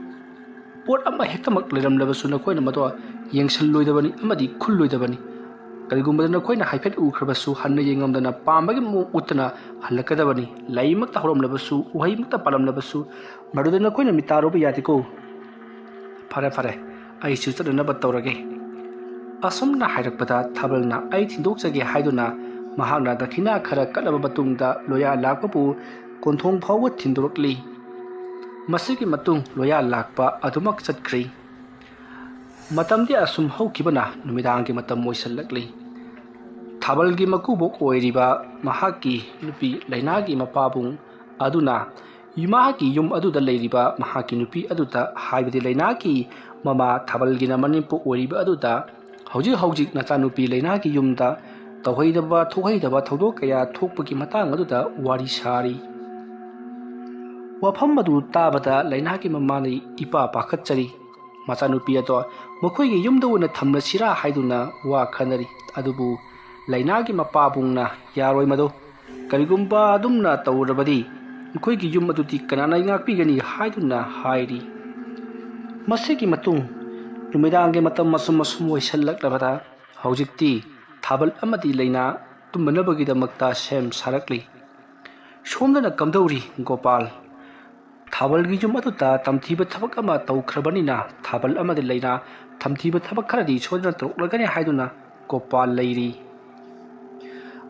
ꯄꯣꯠ ꯑꯃ ꯍꯦꯛꯇꯃꯛ ꯂꯩꯔꯝꯂꯕꯁꯨ ꯅꯈꯣꯏꯅ ꯃꯗꯣ ꯌꯦꯡꯁꯤꯜꯂꯣꯏꯗꯕꯅꯤ ꯑꯃꯗꯤ ꯈꯨꯜꯂꯣꯏꯗꯕꯅꯤ꯫ ꯀꯔꯤꯒꯨꯝꯕꯗ ꯅꯈꯣꯏꯅ ꯍꯥꯏꯐꯦꯠ ꯎꯈ꯭ꯔꯕꯁꯨ ꯍꯟꯅ ꯌꯦꯡꯉꯝꯗꯅ ꯄꯥꯝꯕꯒꯤ ꯃꯑꯣꯡ ꯎꯠꯇꯅ ꯍꯜꯂꯛꯀꯗꯕꯅꯤ꯫ ꯂꯩꯃꯛꯇ ꯍꯧꯔꯝꯂꯕꯁꯨ, ꯎꯍꯩꯃꯛꯇ ꯄꯥꯜꯂꯝꯂꯕꯁꯨ ꯃꯗꯨꯗ ꯅꯈꯣꯏꯅ ꯃꯤꯠ ꯇꯥꯔꯨꯕ ꯌꯥꯗꯦꯀꯣ꯫ ꯐꯔꯦ ꯐꯔꯦ, ꯑꯩꯁꯨ ꯆꯠꯅꯅꯕ ꯇꯧꯔꯒꯦ꯫ ꯑꯁꯨꯝꯅ ꯍꯥꯏꯔꯛꯄꯗ ꯊꯥꯕꯜꯅ ꯑꯩ ꯊꯤꯟꯗꯣꯛꯆꯒꯦ ꯍꯥꯏꯗꯨꯅ ꯃꯍꯥꯛꯅ ꯗꯈꯤꯅꯥ ꯈꯔ ꯀꯠꯂꯕ ꯃꯇꯨꯡꯗ ꯂꯣꯌꯥ ꯂꯥꯛꯄꯕꯨ ꯀꯣꯟꯊꯣꯡ ꯐꯥꯎꯕ ꯊꯤꯟꯗꯣꯔꯛꯂꯤ꯫ ꯃꯁꯤꯒꯤ ꯃꯇꯨꯡ ꯂꯣꯌꯥ ꯂꯥꯛꯄ ꯑꯗꯨꯃꯛ ꯆꯠꯈ꯭ꯔꯤ꯫ ꯃꯇꯝꯗꯤ ꯑꯁꯨꯝ ꯍꯧꯈꯤꯕꯅ ꯅꯨꯃꯤꯗꯥꯡꯒꯤ ꯃꯇꯝ ꯑꯣꯏꯁꯤꯜꯂꯛꯂꯤ꯫ ꯊꯥꯕꯜꯒꯤ ꯃꯀꯨꯕꯣꯛ ꯑꯣꯏꯔꯤꯕ ꯃꯍꯥꯛꯀꯤ ꯅꯨꯄꯤ ꯂꯩꯅꯥꯒꯤ ꯃꯄꯥꯕꯨꯡ ꯑꯗꯨꯅ ꯃꯍꯥꯛꯀꯤ ꯌꯨꯝ ꯑꯗꯨꯗ ꯂꯩꯔꯤꯕ ꯃꯍꯥꯛꯀꯤ ꯅꯨꯄꯤ ꯑꯗꯨꯗ, ꯍꯥꯏꯕꯗꯤ ꯂꯩꯅꯥꯒꯤ ꯃꯃꯥ ꯊꯥꯕꯜꯒꯤꯅ ꯃꯅꯦꯝꯄꯣꯛ ꯑꯣꯏꯔꯤꯕ ꯑꯗꯨꯗ, ꯍꯧꯖꯤꯛ ꯍꯧꯖꯤꯛ ꯅꯆꯥꯅꯨꯄꯤ ꯂꯩꯅꯥꯒꯤ ꯌꯨꯝꯗ ꯇꯧꯍꯩꯗꯕ ꯊꯣꯛꯍꯩꯗꯕ ꯊꯧꯗꯣꯛ ꯀꯌꯥ ꯊꯣꯛꯄꯒꯤ ꯃꯇꯥꯡ ꯑꯗꯨꯗ ꯋꯥꯔꯤ ꯁꯥꯔꯤ꯫ ꯋꯥꯐꯝ ꯑꯗꯨ ꯇꯥꯕꯗ ꯂꯩꯅꯥꯒꯤ ꯃꯃꯥꯅ ꯏꯄꯥ ꯄꯥꯈꯠꯆꯔꯤ꯫ ꯃꯆꯥꯅꯨꯄꯤ ꯑꯗꯣ ꯃꯈꯣꯏꯒꯤ ꯌꯨꯝꯗ ꯑꯣꯏꯅ ꯊꯝꯂꯁꯤꯔꯥ ꯍꯥꯏꯗꯨꯅ ꯋꯥ ꯈꯟꯅꯔꯤ꯫ ꯑꯗꯨꯕꯨ ꯂꯩꯅꯥꯒꯤ ꯃꯄꯥꯕꯨꯡꯅ ꯌꯥꯔꯣꯏ ꯃꯗꯣ꯫ ꯀꯔꯤꯒꯨꯝꯕ ꯑꯗꯨꯝꯅ ꯇꯧꯔꯕꯗꯤ ꯃꯈꯣꯏꯒꯤ ꯌꯨꯝ ꯑꯗꯨꯗꯤ ꯀꯅꯥꯅ ꯉꯥꯛꯄꯤꯒꯅꯤ ꯍꯥꯏꯗꯨꯅ ꯍꯥꯏꯔꯤ꯫ ꯃꯁꯤꯒꯤ ꯃꯇꯨꯡ ꯅꯨꯃꯤꯗꯥꯡꯒꯤ ꯃꯇꯝ ꯑꯁꯨꯝ ꯑꯁꯨꯝ ꯑꯣꯏꯁꯤꯜꯂꯛꯂꯕꯗ ꯍꯧꯖꯤꯛꯇꯤ ꯊꯥꯕꯜ ꯑꯃꯗꯤ ꯂꯩꯅꯥ ꯇꯨꯝꯅꯅꯕꯒꯤꯗꯃꯛꯇ ꯁꯦꯝ ꯁꯥꯔꯛꯂꯤ꯫ ꯁꯣꯝꯗꯅ ꯀꯝꯗꯧꯔꯤ ꯒꯣꯄꯥꯜ? ꯊꯥꯕꯜꯒꯤ ꯌꯨꯝ ꯑꯗꯨꯗ ꯇꯝꯊꯤꯕ ꯊꯕꯛ ꯑꯃ ꯇꯧꯈ꯭ꯔꯕꯅꯤꯅ ꯊꯥꯕꯜ ꯑꯃꯗꯤ ꯂꯩꯅꯥ ꯇꯝꯊꯤꯕ ꯊꯕꯛ ꯈꯔꯗꯤ ꯁꯣꯏꯗꯅ ꯇꯧꯔꯛꯂꯒꯅꯤ ꯍꯥꯏꯗꯨꯅ ꯒꯣꯄꯥꯜ ꯂꯩꯔꯤ꯫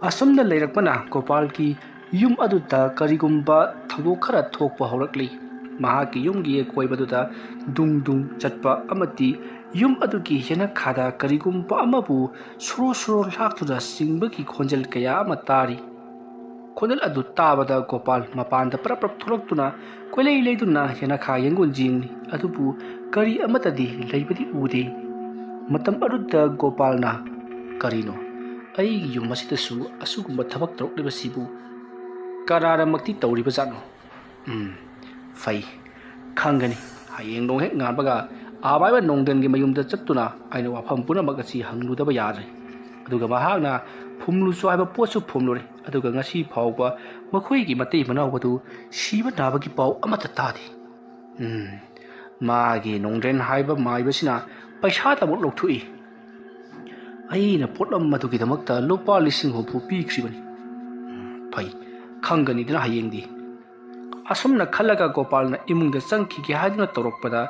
ꯑꯁꯨꯝꯅ ꯂꯩꯔꯛꯄꯅ ꯒꯣꯄꯥꯜꯒꯤ ꯌꯨꯝ ꯑꯗꯨꯗ ꯀꯔꯤꯒꯨꯝꯕ ꯊꯧꯗꯣꯛ ꯈꯔ ꯊꯣꯛꯄ ꯍꯧꯔꯛꯂꯤ꯫ ꯃꯍꯥꯛꯀꯤ ꯌꯨꯝꯒꯤ ꯑꯀꯣꯏꯕꯗꯨꯗ ꯗꯨꯡ ꯗꯨꯡ ꯆꯠꯄ ꯑꯃꯗꯤ ꯌꯨꯝ ꯑꯗꯨꯒꯤ ꯌꯦꯅꯈꯥꯗ ꯀꯔꯤꯒꯨꯝꯕ ꯑꯃꯕꯨ ꯁꯨꯔꯨ ꯁꯨꯔꯨ ꯂꯥꯛꯇꯨꯅ ꯆꯤꯡꯕꯒꯤ ꯈꯣꯟꯖꯦꯜ ꯀꯌꯥ ꯑꯃ ꯇꯥꯔꯤ꯫ ꯈꯣꯟꯖꯦꯜ ꯑꯗꯨ ꯇꯥꯕꯗ ꯒꯣꯄꯥꯜ ꯃꯄꯥꯟꯗ ꯄ꯭ꯔꯞ ꯄ꯭ꯔꯞ ꯊꯣꯛꯂꯛꯇꯨꯅ ꯀꯣꯏꯂꯩ ꯂꯩꯗꯨꯅ ꯌꯦꯅꯈꯥ ꯌꯦꯡꯒꯣꯟ ꯌꯦꯡꯂꯤ꯫ ꯑꯗꯨꯕꯨ ꯀꯔꯤ ꯑꯃꯠꯇꯗꯤ ꯂꯩꯕꯗꯤ ꯎꯗꯦ꯫ ꯃꯇꯝ ꯑꯗꯨꯗ ꯒꯣꯄꯥꯜꯅ, "ꯀꯔꯤꯅꯣ? ꯑꯩꯒꯤ ꯌꯨꯝ ꯑꯁꯤꯗꯁꯨ ꯑꯁꯤꯒꯨꯝꯕ ꯊꯕꯛ ꯇꯧꯔꯛꯂꯤꯕꯁꯤꯕꯨ ꯀꯅꯥꯅꯃꯛꯇꯤ ꯇꯧꯔꯤꯕꯖꯥꯠꯅꯣ? ꯎꯝ, ꯐꯩ, ꯈꯪꯒꯅꯤ꯫ ꯍꯌꯦꯡ ꯅꯣꯡ ꯍꯦꯛ ꯉꯥꯟꯕꯒ ꯑꯥꯕꯥꯏꯕ ꯅꯣꯡꯗꯦꯟꯒꯤ ꯃꯌꯨꯝꯗ ꯆꯠꯇꯨꯅ ꯑꯩꯅ ꯋꯥꯐꯝ ꯄꯨꯝꯅꯃꯛ ꯑꯁꯤ ꯍꯪꯂꯨꯗꯕ ꯌꯥꯗ꯭ꯔꯦ꯫" ꯑꯗꯨꯒ ꯃꯍꯥꯛꯅ ꯐꯨꯝꯂꯨꯆꯣ ꯍꯥꯏꯕ ꯄꯣꯠꯁꯨ ꯐꯨꯝꯂꯨꯔꯦ꯫ ꯑꯗꯨꯒ ꯉꯁꯤ ꯐꯥꯎꯕ ꯃꯈꯣꯏꯒꯤ ꯃꯇꯩ ꯃꯅꯥꯎ ꯑꯗꯨ ꯁꯤꯕ ꯅꯥꯕꯒꯤ ꯄꯥꯎ ꯑꯃꯠꯇ ꯇꯥꯗꯦ꯫ ꯎꯝ, ꯃꯥꯒꯤ ꯅꯣꯡꯗ꯭ꯔꯦꯟ ꯍꯥꯏꯕ ꯃꯥꯏꯕꯁꯤꯅ ꯄꯩꯁꯥꯗꯃꯛ ꯂꯧꯊꯣꯛꯏ꯫ ꯑꯩꯅ ꯄꯣꯠꯂꯝ ꯑꯗꯨꯒꯤꯗꯃꯛꯇ ꯂꯨꯄꯥ ꯂꯤꯁꯤꯡ ꯍꯨꯝꯐꯨ ꯄꯤꯈ꯭ꯔꯤꯕꯅꯤ꯫ ꯎꯝ, ꯐꯩ, ꯈꯪꯒꯅꯤꯗꯅ ꯍꯌꯦꯡꯗꯤ꯫ ꯑꯁꯨꯝꯅ ꯈꯜꯂꯒ ꯒꯣꯄꯥꯜꯅ ꯏꯃꯨꯡꯗ ꯆꯪꯈꯤꯒꯦ ꯍꯥꯏꯗꯨꯅ ꯇꯧꯔꯛꯄꯗ,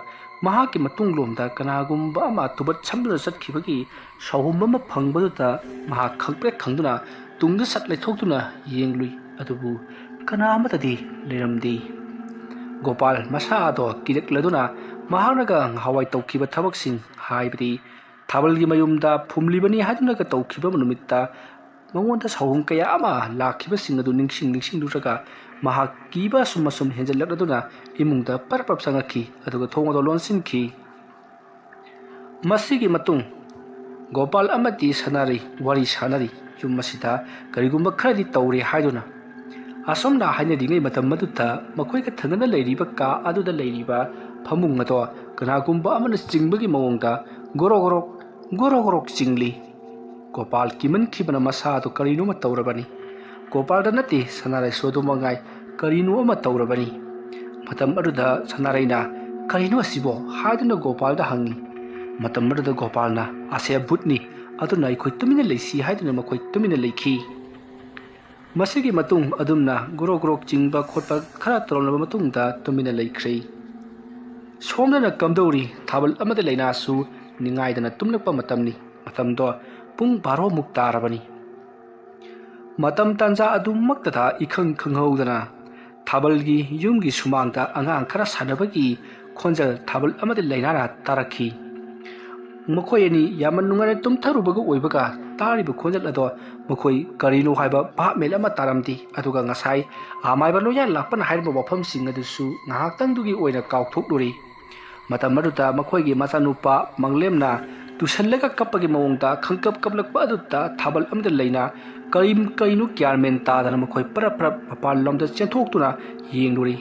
ꯃꯍꯥꯛꯀꯤ ꯃꯇꯨꯡꯂꯣꯝꯗ ꯀꯅꯥꯒꯨꯝꯕ ꯑꯃ ꯇꯨꯕꯠ ꯁꯝꯗꯨꯅ ꯆꯠꯈꯤꯕꯒꯤ ꯁꯥꯎꯍꯨꯝ ꯑꯃ ꯐꯪꯕꯗꯨꯗ ꯃꯍꯥꯛ ꯈꯪꯄ꯭ꯔꯦꯛ ꯈꯪꯗꯨꯅ ꯇꯨꯡꯗ ꯁꯠ ꯂꯩꯊꯣꯛꯇꯨꯅ ꯌꯦꯡꯂꯨꯏ꯫ ꯑꯗꯨꯕꯨ ꯀꯅꯥ ꯑꯃꯠꯇꯗꯤ ꯂꯩꯔꯝꯗꯦ꯫ ꯒꯣꯄꯥꯜ ꯃꯁꯥꯗꯣ ꯀꯤꯔꯛꯂꯗꯨꯅ ꯃꯍꯥꯛꯅꯒ ꯉꯍꯥꯟꯋꯥꯏ ꯇꯧꯈꯤꯕ ꯊꯕꯛꯁꯤꯡ, ꯍꯥꯏꯕꯗꯤ ꯊꯥꯕꯜꯒꯤ ꯃꯌꯨꯝꯗ ꯐꯨꯝꯂꯤꯕꯅꯤ ꯍꯥꯏꯗꯨꯅꯒ ꯇꯧꯈꯤꯕ ꯅꯨꯃꯤꯠꯇ ꯃꯉꯣꯟꯗ ꯁꯥꯎꯍꯨꯝ ꯀꯌꯥ ꯑꯃ ꯂꯥꯛꯈꯤꯕꯁꯤꯡ ꯑꯗꯨ ꯅꯤꯡꯁꯤꯡ ꯅꯤꯡꯁꯤꯡꯂꯨꯔꯒ ꯃꯍꯥꯛ ꯀꯤꯕ ꯑꯁꯨꯝ ꯑꯁꯨꯝ ꯍꯦꯟꯖꯜꯂꯛꯂꯗꯨꯅ ꯏꯃꯨꯡꯗ ꯄꯔꯞ ꯄꯔꯞ ꯆꯪꯉꯛꯈꯤ, ꯑꯗꯨꯒ ꯊꯣꯡ ꯑꯗꯨ ꯂꯣꯟꯁꯤꯟꯈꯤ꯫ ꯃꯁꯤꯒꯤ ꯃꯇꯨꯡ ꯒꯣꯄꯥꯜ ꯑꯃꯗꯤ ꯁꯅꯥꯔꯩ ꯋꯥꯔꯤ ꯁꯥꯅꯔꯤ꯫ ꯌꯨꯝ ꯑꯁꯤꯗ ꯀꯔꯤꯒꯨꯝꯕ ꯈꯔꯗꯤ ꯇꯧꯔꯦ ꯍꯥꯏꯗꯨꯅ꯫ ꯑꯁꯨꯝꯅ ꯍꯥꯏꯅꯔꯤꯉꯩ ꯃꯇꯝ ꯑꯗꯨꯗ ꯃꯈꯣꯏꯒ ꯊꯪꯅꯅ ꯂꯩꯔꯤꯕ ꯀꯥ ꯑꯗꯨꯗ ꯂꯩꯔꯤꯕ ꯐꯃꯨꯡ ꯑꯗꯣ ꯀꯅꯥꯒꯨꯝꯕ ꯑꯃꯅ ꯆꯤꯡꯕꯒꯤ ꯃꯑꯣꯡꯗ ꯒꯣꯔꯣ ꯒꯣꯔꯣꯛ, ꯒꯣꯔꯣ ꯒꯣꯔꯣꯛ ꯆꯤꯡꯂꯤ꯫ ꯒꯣꯄꯥꯜ ꯀꯤꯃꯟꯈꯤꯕꯅ ꯃꯁꯥꯗꯨ ꯀꯔꯤꯅꯣꯃ ꯇꯧꯔꯕꯅꯤ꯫ ꯒꯣꯄꯥꯜꯗ ꯅꯠꯇꯦ, ꯁꯅꯥꯔꯩꯁꯨ ꯑꯗꯨ ꯃꯉꯥꯏ, ꯀꯔꯤꯅꯣ ꯑꯃ ꯇꯧꯔꯕꯅꯤ꯫ ꯃꯇꯝ ꯑꯗꯨꯗ ꯁꯅꯥꯔꯩꯅ, "ꯀꯔꯤꯅꯣ ꯑꯁꯤꯕꯣ?" ꯍꯥꯏꯗꯨꯅ ꯒꯣꯄꯥꯜꯗ ꯍꯪꯉꯤ꯫ ꯃꯇꯝ ꯑꯗꯨꯗ ꯒꯣꯄꯥꯜꯅ, "ꯑꯁꯦ ꯚꯨꯠꯅꯤ, ꯑꯗꯨꯅ ꯑꯩꯈꯣꯏ ꯇꯨꯃꯤꯟꯅ ꯂꯩꯁꯤ" ꯍꯥꯏꯗꯨꯅ ꯃꯈꯣꯏ ꯇꯨꯃꯤꯟꯅ ꯂꯩꯈꯤ꯫ ꯃꯁꯤꯒꯤ ꯃꯇꯨꯡ ꯑꯗꯨꯝꯅ ꯒ꯭ꯔꯣꯛ ꯒ꯭ꯔꯣꯛ ꯆꯤꯡꯕ ꯈꯣꯠꯄ ꯈꯔ ꯇꯧꯔꯝꯂꯕ ꯃꯇꯨꯡꯗ ꯇꯨꯃꯤꯟꯅ ꯂꯩꯈ꯭ꯔꯦ꯫ ꯁꯣꯝꯗꯅ ꯀꯝꯗꯧꯔꯤ, ꯊꯥꯕꯜ ꯑꯃꯗꯤ ꯂꯥꯏꯅꯥꯁꯨ ꯅꯤꯡꯉꯥꯏꯗꯅ ꯇꯨꯝꯂꯛꯄ ꯃꯇꯝꯅꯤ꯫ ꯃꯇꯝꯗꯣ ꯄꯨꯡ ꯕꯥꯔꯣꯃꯨꯛ ꯇꯥꯔꯕꯅꯤ꯫ ꯃꯇꯝ ꯇꯥꯟꯖꯥ ꯑꯗꯨꯃꯛꯇꯗ ꯏꯈꯪ ꯈꯪꯍꯧꯗꯅ ꯊꯥꯕꯜꯒꯤ ꯌꯨꯝꯒꯤ ꯁꯨꯃꯥꯡꯗ ꯑꯉꯥꯡ ꯈꯔ ꯁꯥꯟꯅꯕꯒꯤ ꯈꯣꯟꯖꯦꯜ ꯊꯥꯕꯜ ꯑꯃꯗꯤ ꯂꯩꯅꯥꯅ ꯇꯥꯔꯛꯈꯤ꯫ ꯃꯈꯣꯏ ꯑꯅꯤ ꯌꯥꯝꯅ ꯅꯨꯡꯉꯥꯏꯅ ꯇꯨꯝꯊꯔꯨꯕꯒ ꯑꯣꯏꯕꯒ ꯇꯥꯔꯤꯕ ꯈꯣꯟꯖꯦꯜ ꯑꯗꯣ ꯃꯈꯣꯏ ꯀꯔꯤꯅꯣ ꯍꯥꯏꯕ ꯚꯥꯞ ꯃꯦꯟ ꯑꯃ ꯇꯥꯔꯝꯗꯦ꯫ ꯑꯗꯨꯒ ꯉꯁꯥꯏ ꯑꯃꯥꯏꯕ ꯂꯣꯌꯥ ꯂꯥꯛꯄꯅ ꯍꯥꯏꯔꯝꯕ ꯋꯥꯐꯝꯁꯤꯡ ꯑꯗꯨꯁꯨ ꯉꯥꯏꯍꯥꯛꯇꯪꯗꯨꯒꯤ ꯑꯣꯏꯅ ꯀꯥꯎꯊꯣꯛꯂꯨꯔꯦ꯫ ꯃꯇꯝ ꯑꯗꯨꯗ ꯃꯈꯣꯏꯒꯤ ꯃꯆꯥꯅꯨꯄꯥ ꯃꯪꯂꯦꯝꯅ ꯇꯨꯁꯜꯂꯒ ꯀꯞꯄꯒꯤ ꯃꯑꯣꯡꯗ ꯈꯪꯀꯞ ꯀꯞꯂꯛꯄ ꯑꯗꯨꯗ ꯊꯥꯕꯜ ꯑꯃꯗꯤ ꯂꯩꯅꯥ ꯀꯔꯤ ꯀꯔꯤꯅꯣ ꯒ꯭ꯌꯥꯟ ꯃꯦꯟ ꯇꯥꯗꯅ ꯃꯈꯣꯏ ꯄꯔꯞ ꯄꯔꯞ ꯃꯄꯥꯟ ꯂꯣꯝꯗ ꯆꯦꯟꯊꯣꯛꯇꯨꯅ ꯌꯦꯡꯂꯨꯔꯦ꯫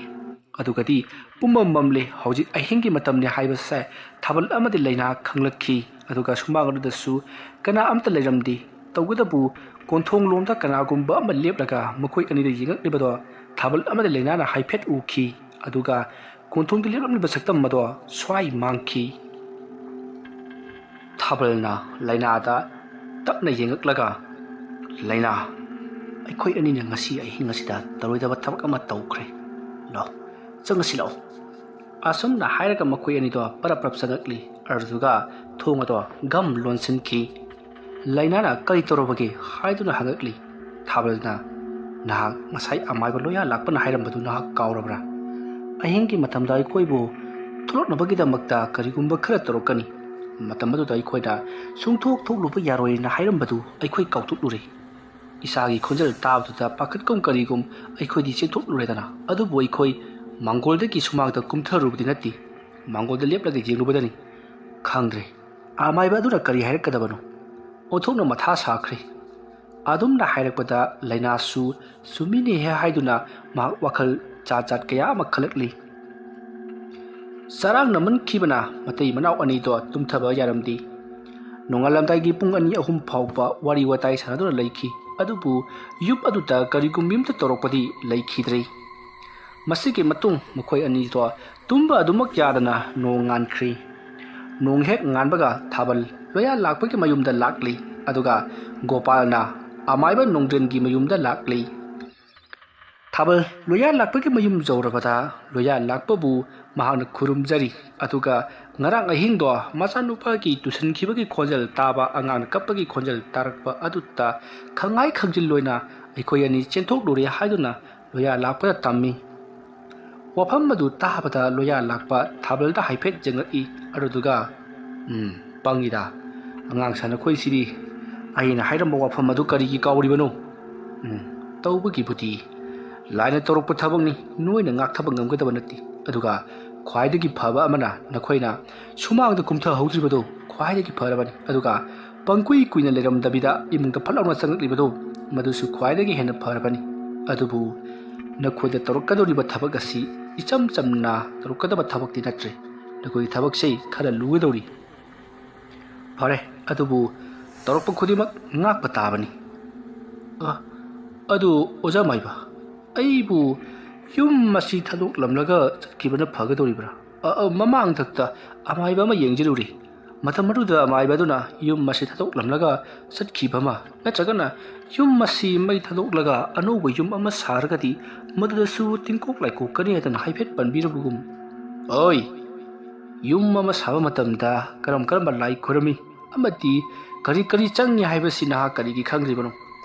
ꯑꯗꯨꯒꯗꯤ ꯄꯨꯝꯃꯝ ꯃꯝꯂꯦ꯫ ꯍꯧꯖꯤꯛ ꯑꯍꯤꯡꯒꯤ ꯃꯇꯝꯅꯤ ꯍꯥꯏꯕꯁꯦ ꯊꯥꯕꯜ ꯑꯃꯗꯤ ꯂꯩꯅꯥ ꯈꯪꯂꯛꯈꯤ꯫ ꯑꯗꯨꯒ ꯁꯨꯃꯥꯡ ꯑꯗꯨꯗꯁꯨ ꯀꯅꯥ ꯑꯃꯠꯇ ꯂꯩꯔꯝꯗꯦ꯫ ꯇꯧꯕꯇꯕꯨ ꯀꯣꯟꯊꯣꯡ ꯂꯣꯝꯗ ꯀꯅꯥꯒꯨꯝꯕ ꯑꯃ ꯂꯦꯞꯂꯒ ꯃꯈꯣꯏ ꯑꯅꯤꯗ ꯌꯦꯡꯂꯛꯂꯤꯕꯗꯣ ꯊꯥꯕꯜ ꯑꯃꯗꯤ ꯂꯩꯅꯥꯅ ꯍꯥꯏꯐꯦꯠ ꯎꯈꯤ꯫ ꯑꯗꯨꯒ ꯀꯣꯟꯊꯣꯡꯗ ꯂꯦꯞꯂꯝꯂꯤꯕ ꯁꯛꯇꯝ ꯑꯗꯣ ꯁ꯭ꯋꯥꯏ ꯃꯥꯡꯈꯤ꯫ ꯊꯥꯕꯜꯅ ꯂꯩꯅꯥꯗ ꯇꯞꯅ ꯌꯦꯡꯂꯛꯂꯒ, "ꯂꯩꯅꯥ, ꯑꯩꯈꯣꯏ ꯑꯅꯤꯅ ꯉꯁꯤ ꯑꯍꯤꯡ ꯑꯁꯤꯗ ꯇꯧꯔꯣꯏꯗꯕ ꯊꯕꯛ ꯑꯃ ꯇꯧꯈ꯭ꯔꯦ꯫ ꯂꯥꯛꯑꯣ, ꯆꯪꯉꯁꯤ ꯂꯥꯛꯑꯣ꯫" ꯑꯁꯨꯝꯅ ꯍꯥꯏꯔꯒ ꯃꯈꯣꯏ ꯑꯅꯤꯗꯣ ꯄꯔꯞ ꯄꯔꯞ ꯆꯪꯉꯛꯂꯤ꯫ ꯑꯗꯨꯗꯨꯒ ꯊꯣꯡ ꯑꯗꯣ ꯒꯝ ꯂꯣꯟꯁꯤꯟꯈꯤ꯫ ꯂꯩꯅꯥꯅ "ꯀꯔꯤ ꯇꯧꯔꯕꯒꯦ?" ꯍꯥꯏꯗꯨꯅ ꯍꯪꯉꯛꯂꯤ꯫ ꯊꯥꯕꯜꯅ, "ꯅꯍꯥꯛ ꯉꯁꯥꯏ ꯑꯃꯥꯏꯕ ꯂꯣꯌꯥ ꯂꯥꯛꯄꯅ ꯍꯥꯏꯔꯝꯕꯗꯨ ꯅꯍꯥꯛ ꯀꯥꯎꯔꯕ꯭ꯔꯥ? ꯑꯍꯤꯡꯒꯤ ꯃꯇꯝꯗ ꯑꯩꯈꯣꯏꯕꯨ ꯊꯣꯛꯂꯛꯅꯕꯒꯤꯗꯃꯛꯇ ꯀꯔꯤꯒꯨꯝꯕ ꯈꯔ ꯇꯧꯔꯛꯀꯅꯤ꯫ ꯃꯇꯝ ꯑꯗꯨꯗ ꯑꯩꯈꯣꯏꯅ ꯁꯨꯡꯊꯣꯛ ꯊꯣꯛꯂꯨꯕ ꯌꯥꯔꯣꯏꯅ ꯍꯥꯏꯔꯝꯕꯗꯨ ꯑꯩꯈꯣꯏ ꯀꯥꯎꯊꯣꯛꯂꯨꯔꯦ꯫" ꯏꯁꯥꯒꯤ ꯈꯣꯟꯖꯦꯜ ꯇꯥꯕꯗꯨꯗ ꯄꯥꯈꯠꯀꯨꯝ ꯀꯔꯤꯒꯨꯝ ꯑꯩꯈꯣꯏꯗꯤ ꯆꯦꯟꯊꯣꯛꯂꯨꯔꯦꯗꯅ꯫ ꯑꯗꯨꯕꯨ ꯑꯩꯈꯣꯏ ꯃꯥꯡꯒꯣꯜꯗꯒꯤ ꯁꯨꯃꯥꯡꯗ ꯀꯨꯝꯊꯔꯨꯕꯗꯤ ꯅꯠꯇꯦ, ꯃꯥꯡꯒꯣꯜꯗ ꯂꯦꯞꯂꯒ ꯌꯦꯡꯂꯨꯕꯗꯅꯤ꯫ ꯈꯪꯗ꯭ꯔꯦ, ꯑꯃꯥꯏꯕ ꯑꯗꯨꯅ ꯀꯔꯤ ꯍꯥꯏꯔꯛꯀꯗꯕꯅꯣ? ꯑꯣꯟꯊꯣꯛꯅ ꯃꯊꯥ ꯁꯥꯈ꯭ꯔꯦ꯫ ꯑꯗꯨꯝꯅ ꯍꯥꯏꯔꯛꯄꯗ ꯂꯩꯅꯥꯁꯨ ꯆꯨꯝꯃꯤꯅꯦꯍꯦ ꯍꯥꯏꯗꯨꯅ ꯃꯍꯥꯛ ꯋꯥꯈꯜ ꯖꯥꯠ ꯖꯥꯠ ꯀꯌꯥ ꯑꯃ ꯈꯜꯂꯛꯂꯤ꯫ ꯆꯔꯥꯡꯅꯃꯟꯈꯤꯕꯅ ꯃꯇꯩ ꯃꯅꯥꯎ ꯑꯅꯤꯗꯣ ꯇꯨꯝꯊꯕ ꯌꯥꯔꯝꯗꯦ꯫ ꯅꯣꯡꯉꯥꯜꯂꯝꯗꯥꯏꯒꯤ ꯄꯨꯡ ꯑꯅꯤ ꯑꯍꯨꯝ ꯐꯥꯎꯕ ꯋꯥꯔꯤ ꯋꯥꯇꯥꯏ ꯁꯥꯟꯅꯗꯨꯅ ꯂꯩꯈꯤ꯫ ꯑꯗꯨꯕꯨ ꯌꯨꯝ ꯑꯗꯨꯗ ꯀꯔꯤꯒꯨꯝꯕ ꯑꯃꯇ ꯇꯧꯔꯛꯄꯗꯤ ꯂꯩꯈꯤꯗ꯭ꯔꯦ꯫ ꯃꯁꯤꯒꯤ ꯃꯇꯨꯡ ꯃꯈꯣꯏ ꯑꯅꯤꯗꯣ ꯇꯨꯝꯕ ꯑꯗꯨꯃꯛ ꯌꯥꯗꯅ ꯅꯣꯡ ꯉꯥꯟꯈ꯭ꯔꯤ꯫ ꯅꯣꯡ ꯍꯦꯛ ꯉꯥꯟꯕꯒ ꯊꯥꯕꯜ ꯂꯣꯌꯥ ꯂꯥꯛꯄꯒꯤ ꯃꯌꯨꯝꯗ ꯂꯥꯛꯂꯤ꯫ ꯑꯗꯨꯒ ꯒꯣꯄꯥꯜꯅ ꯑꯃꯥꯏꯕ ꯅꯣꯡꯗ꯭ꯔꯦꯟꯒꯤ ꯃꯌꯨꯝꯗ ꯂꯥꯛꯂꯤ꯫ ꯊꯥꯕꯜ ꯂꯣꯌꯥ ꯂꯥꯛꯄꯒꯤ ꯃꯌꯨꯝ ꯌꯧꯔꯕꯗ ꯂꯣꯌꯥ ꯂꯥꯛꯄꯕꯨ ꯃꯍꯥꯛꯅ ꯈꯨꯔꯨꯝꯖꯔꯤ꯫ ꯑꯗꯨꯒ ꯉꯔꯥꯡ ꯑꯍꯤꯡꯗꯣ ꯃꯆꯥꯅꯨꯄꯥꯒꯤ ꯇꯨꯁꯟꯈꯤꯕꯒꯤ ꯈꯣꯟꯖꯦꯜ ꯇꯥꯕ, ꯑꯉꯥꯡꯅ ꯀꯞꯄꯒꯤ ꯈꯣꯟꯖꯦꯜ ꯇꯥꯔꯛꯄ ꯑꯗꯨꯗ ꯈꯪꯉꯥꯏ ꯈꯪꯖꯤꯜꯂꯣꯏꯅ ꯑꯩꯈꯣꯏ ꯑꯅꯤ ꯆꯦꯟꯊꯣꯛꯂꯨꯔꯦ ꯍꯥꯏꯗꯨꯅ ꯂꯣꯌꯥ ꯂꯥꯛꯄꯗ ꯇꯝꯃꯤ꯫ ꯋꯥꯐꯝ ꯑꯗꯨ ꯇꯥꯕꯗ ꯂꯣꯌꯥ ꯂꯥꯛꯄ ꯊꯥꯕꯜꯗ ꯍꯥꯏꯐꯦꯠ ꯌꯦꯡꯂꯛꯏ꯫ ꯑꯗꯨꯗꯨꯒ, "ꯎꯝ, ꯄꯪꯉꯤꯗ꯫ ꯑꯉꯥꯡ ꯁꯥ ꯅꯈꯣꯏꯁꯤꯗꯤ ꯑꯩꯅ ꯍꯥꯏꯔꯝꯕ ꯋꯥꯐꯝ ꯑꯗꯨ ꯀꯔꯤꯒꯤ ꯀꯥꯎꯔꯤꯕꯅꯣ? ꯎꯝ, ꯇꯧꯕꯒꯤꯕꯨꯗꯤ ꯂꯥꯏꯅ ꯇꯧꯔꯛꯄ ꯊꯕꯛꯅꯤ, ꯅꯣꯏꯅ ꯉꯥꯛꯊꯕ ꯉꯝꯒꯗꯕ ꯅꯠꯇꯦ꯫ ꯑꯗꯨꯒ ꯈ꯭ꯋꯥꯏꯗꯒꯤ ꯐꯕ ꯑꯃꯅ ꯅꯈꯣꯏꯅ ꯁꯨꯃꯥꯡꯗ ꯀꯨꯝꯊꯍꯧꯗ꯭ꯔꯤꯕꯗꯨ ꯈ꯭ꯋꯥꯏꯗꯒꯤ ꯐꯔꯕꯅꯤ꯫ ꯑꯗꯨꯒ ꯄꯪꯀꯨꯏ ꯀꯨꯏꯅ ꯂꯩꯔꯝꯗꯕꯤꯗ ꯏꯃꯨꯡꯗ ꯐꯠ ꯂꯥꯎꯅ ꯆꯪꯂꯛꯂꯤꯕꯗꯨ ꯃꯗꯨꯁꯨ ꯈ꯭ꯋꯥꯏꯗꯒꯤ ꯍꯦꯟꯅ ꯐꯔꯕꯅꯤ꯫ ꯑꯗꯨꯕꯨ ꯅꯈꯣꯏꯗ ꯇꯧꯔꯛꯀꯗꯧꯔꯤꯕ ꯊꯕꯛ ꯑꯁꯤ ꯏꯆꯝ ꯆꯝꯅ ꯇꯧꯔꯛꯀꯗꯕ ꯊꯕꯛꯇꯤ ꯅꯠꯇ꯭ꯔꯦ꯫ ꯅꯈꯣꯏꯒꯤ ꯊꯕꯛꯁꯤ ꯈꯔ ꯂꯨꯒꯗꯧꯔꯤ꯫ ꯐꯔꯦ, ꯑꯗꯨꯕꯨ ꯇꯧꯔꯛꯄ ꯈꯨꯗꯤꯡꯃꯛ ꯉꯥꯛꯄ ꯇꯥꯕꯅꯤ꯫" "ꯑ, ꯑꯗꯨ ꯑꯣꯖꯥ ꯃꯥꯏꯕ, ꯑꯩꯕꯨ ꯌꯨꯝ ꯑꯁꯤ ꯊꯥꯗꯣꯛꯂꯝꯂꯒ ꯆꯠꯈꯤꯕꯅ ꯐꯒꯗꯧꯔꯤꯕ꯭ꯔꯥ? ꯑ, ꯑ, ꯃꯃꯥꯡꯊꯛꯇ ꯑꯃꯥꯏꯕ ꯑꯃ ꯌꯦꯡꯖꯔꯨꯔꯦ꯫ ꯃꯇꯝ ꯑꯗꯨꯗ ꯑꯃꯥꯏꯕ ꯑꯗꯨꯅ ꯌꯨꯝ ꯑꯁꯤ ꯊꯥꯗꯣꯛꯂꯝꯂꯒ ꯆꯠꯈꯤꯕ ꯑꯃ, ꯅꯠꯇ꯭ꯔꯒꯅ ꯌꯨꯝ ꯑꯁꯤ ꯃꯩ ꯊꯥꯗꯣꯛꯂꯒ ꯑꯅꯧꯕ ꯌꯨꯝ ꯑꯃ ꯁꯥꯔꯒꯗꯤ ꯃꯗꯨꯗꯁꯨ ꯇꯤꯡꯀꯣꯛ ꯂꯥꯏꯀꯣꯛꯀꯅꯤ ꯍꯥꯏꯗꯅ ꯍꯥꯏꯐꯦꯠ ꯄꯟꯕꯤꯔꯕꯒꯨꯝ꯫ ꯑꯣꯏ, ꯌꯨꯝ ꯑꯃ ꯁꯥꯕ ꯃꯇꯝꯗ ꯀꯔꯝ ꯀꯔꯝꯕ ꯂꯥꯏ ꯈꯨꯔꯝꯃꯤ ꯑꯃꯗꯤ ꯀꯔꯤ ꯀꯔꯤ ꯆꯪꯉꯤ ꯍꯥꯏꯕꯁꯤ ꯅꯍꯥꯛ ꯀꯔꯤꯒꯤ ꯈꯪꯗ꯭ꯔꯤꯕꯅꯣ?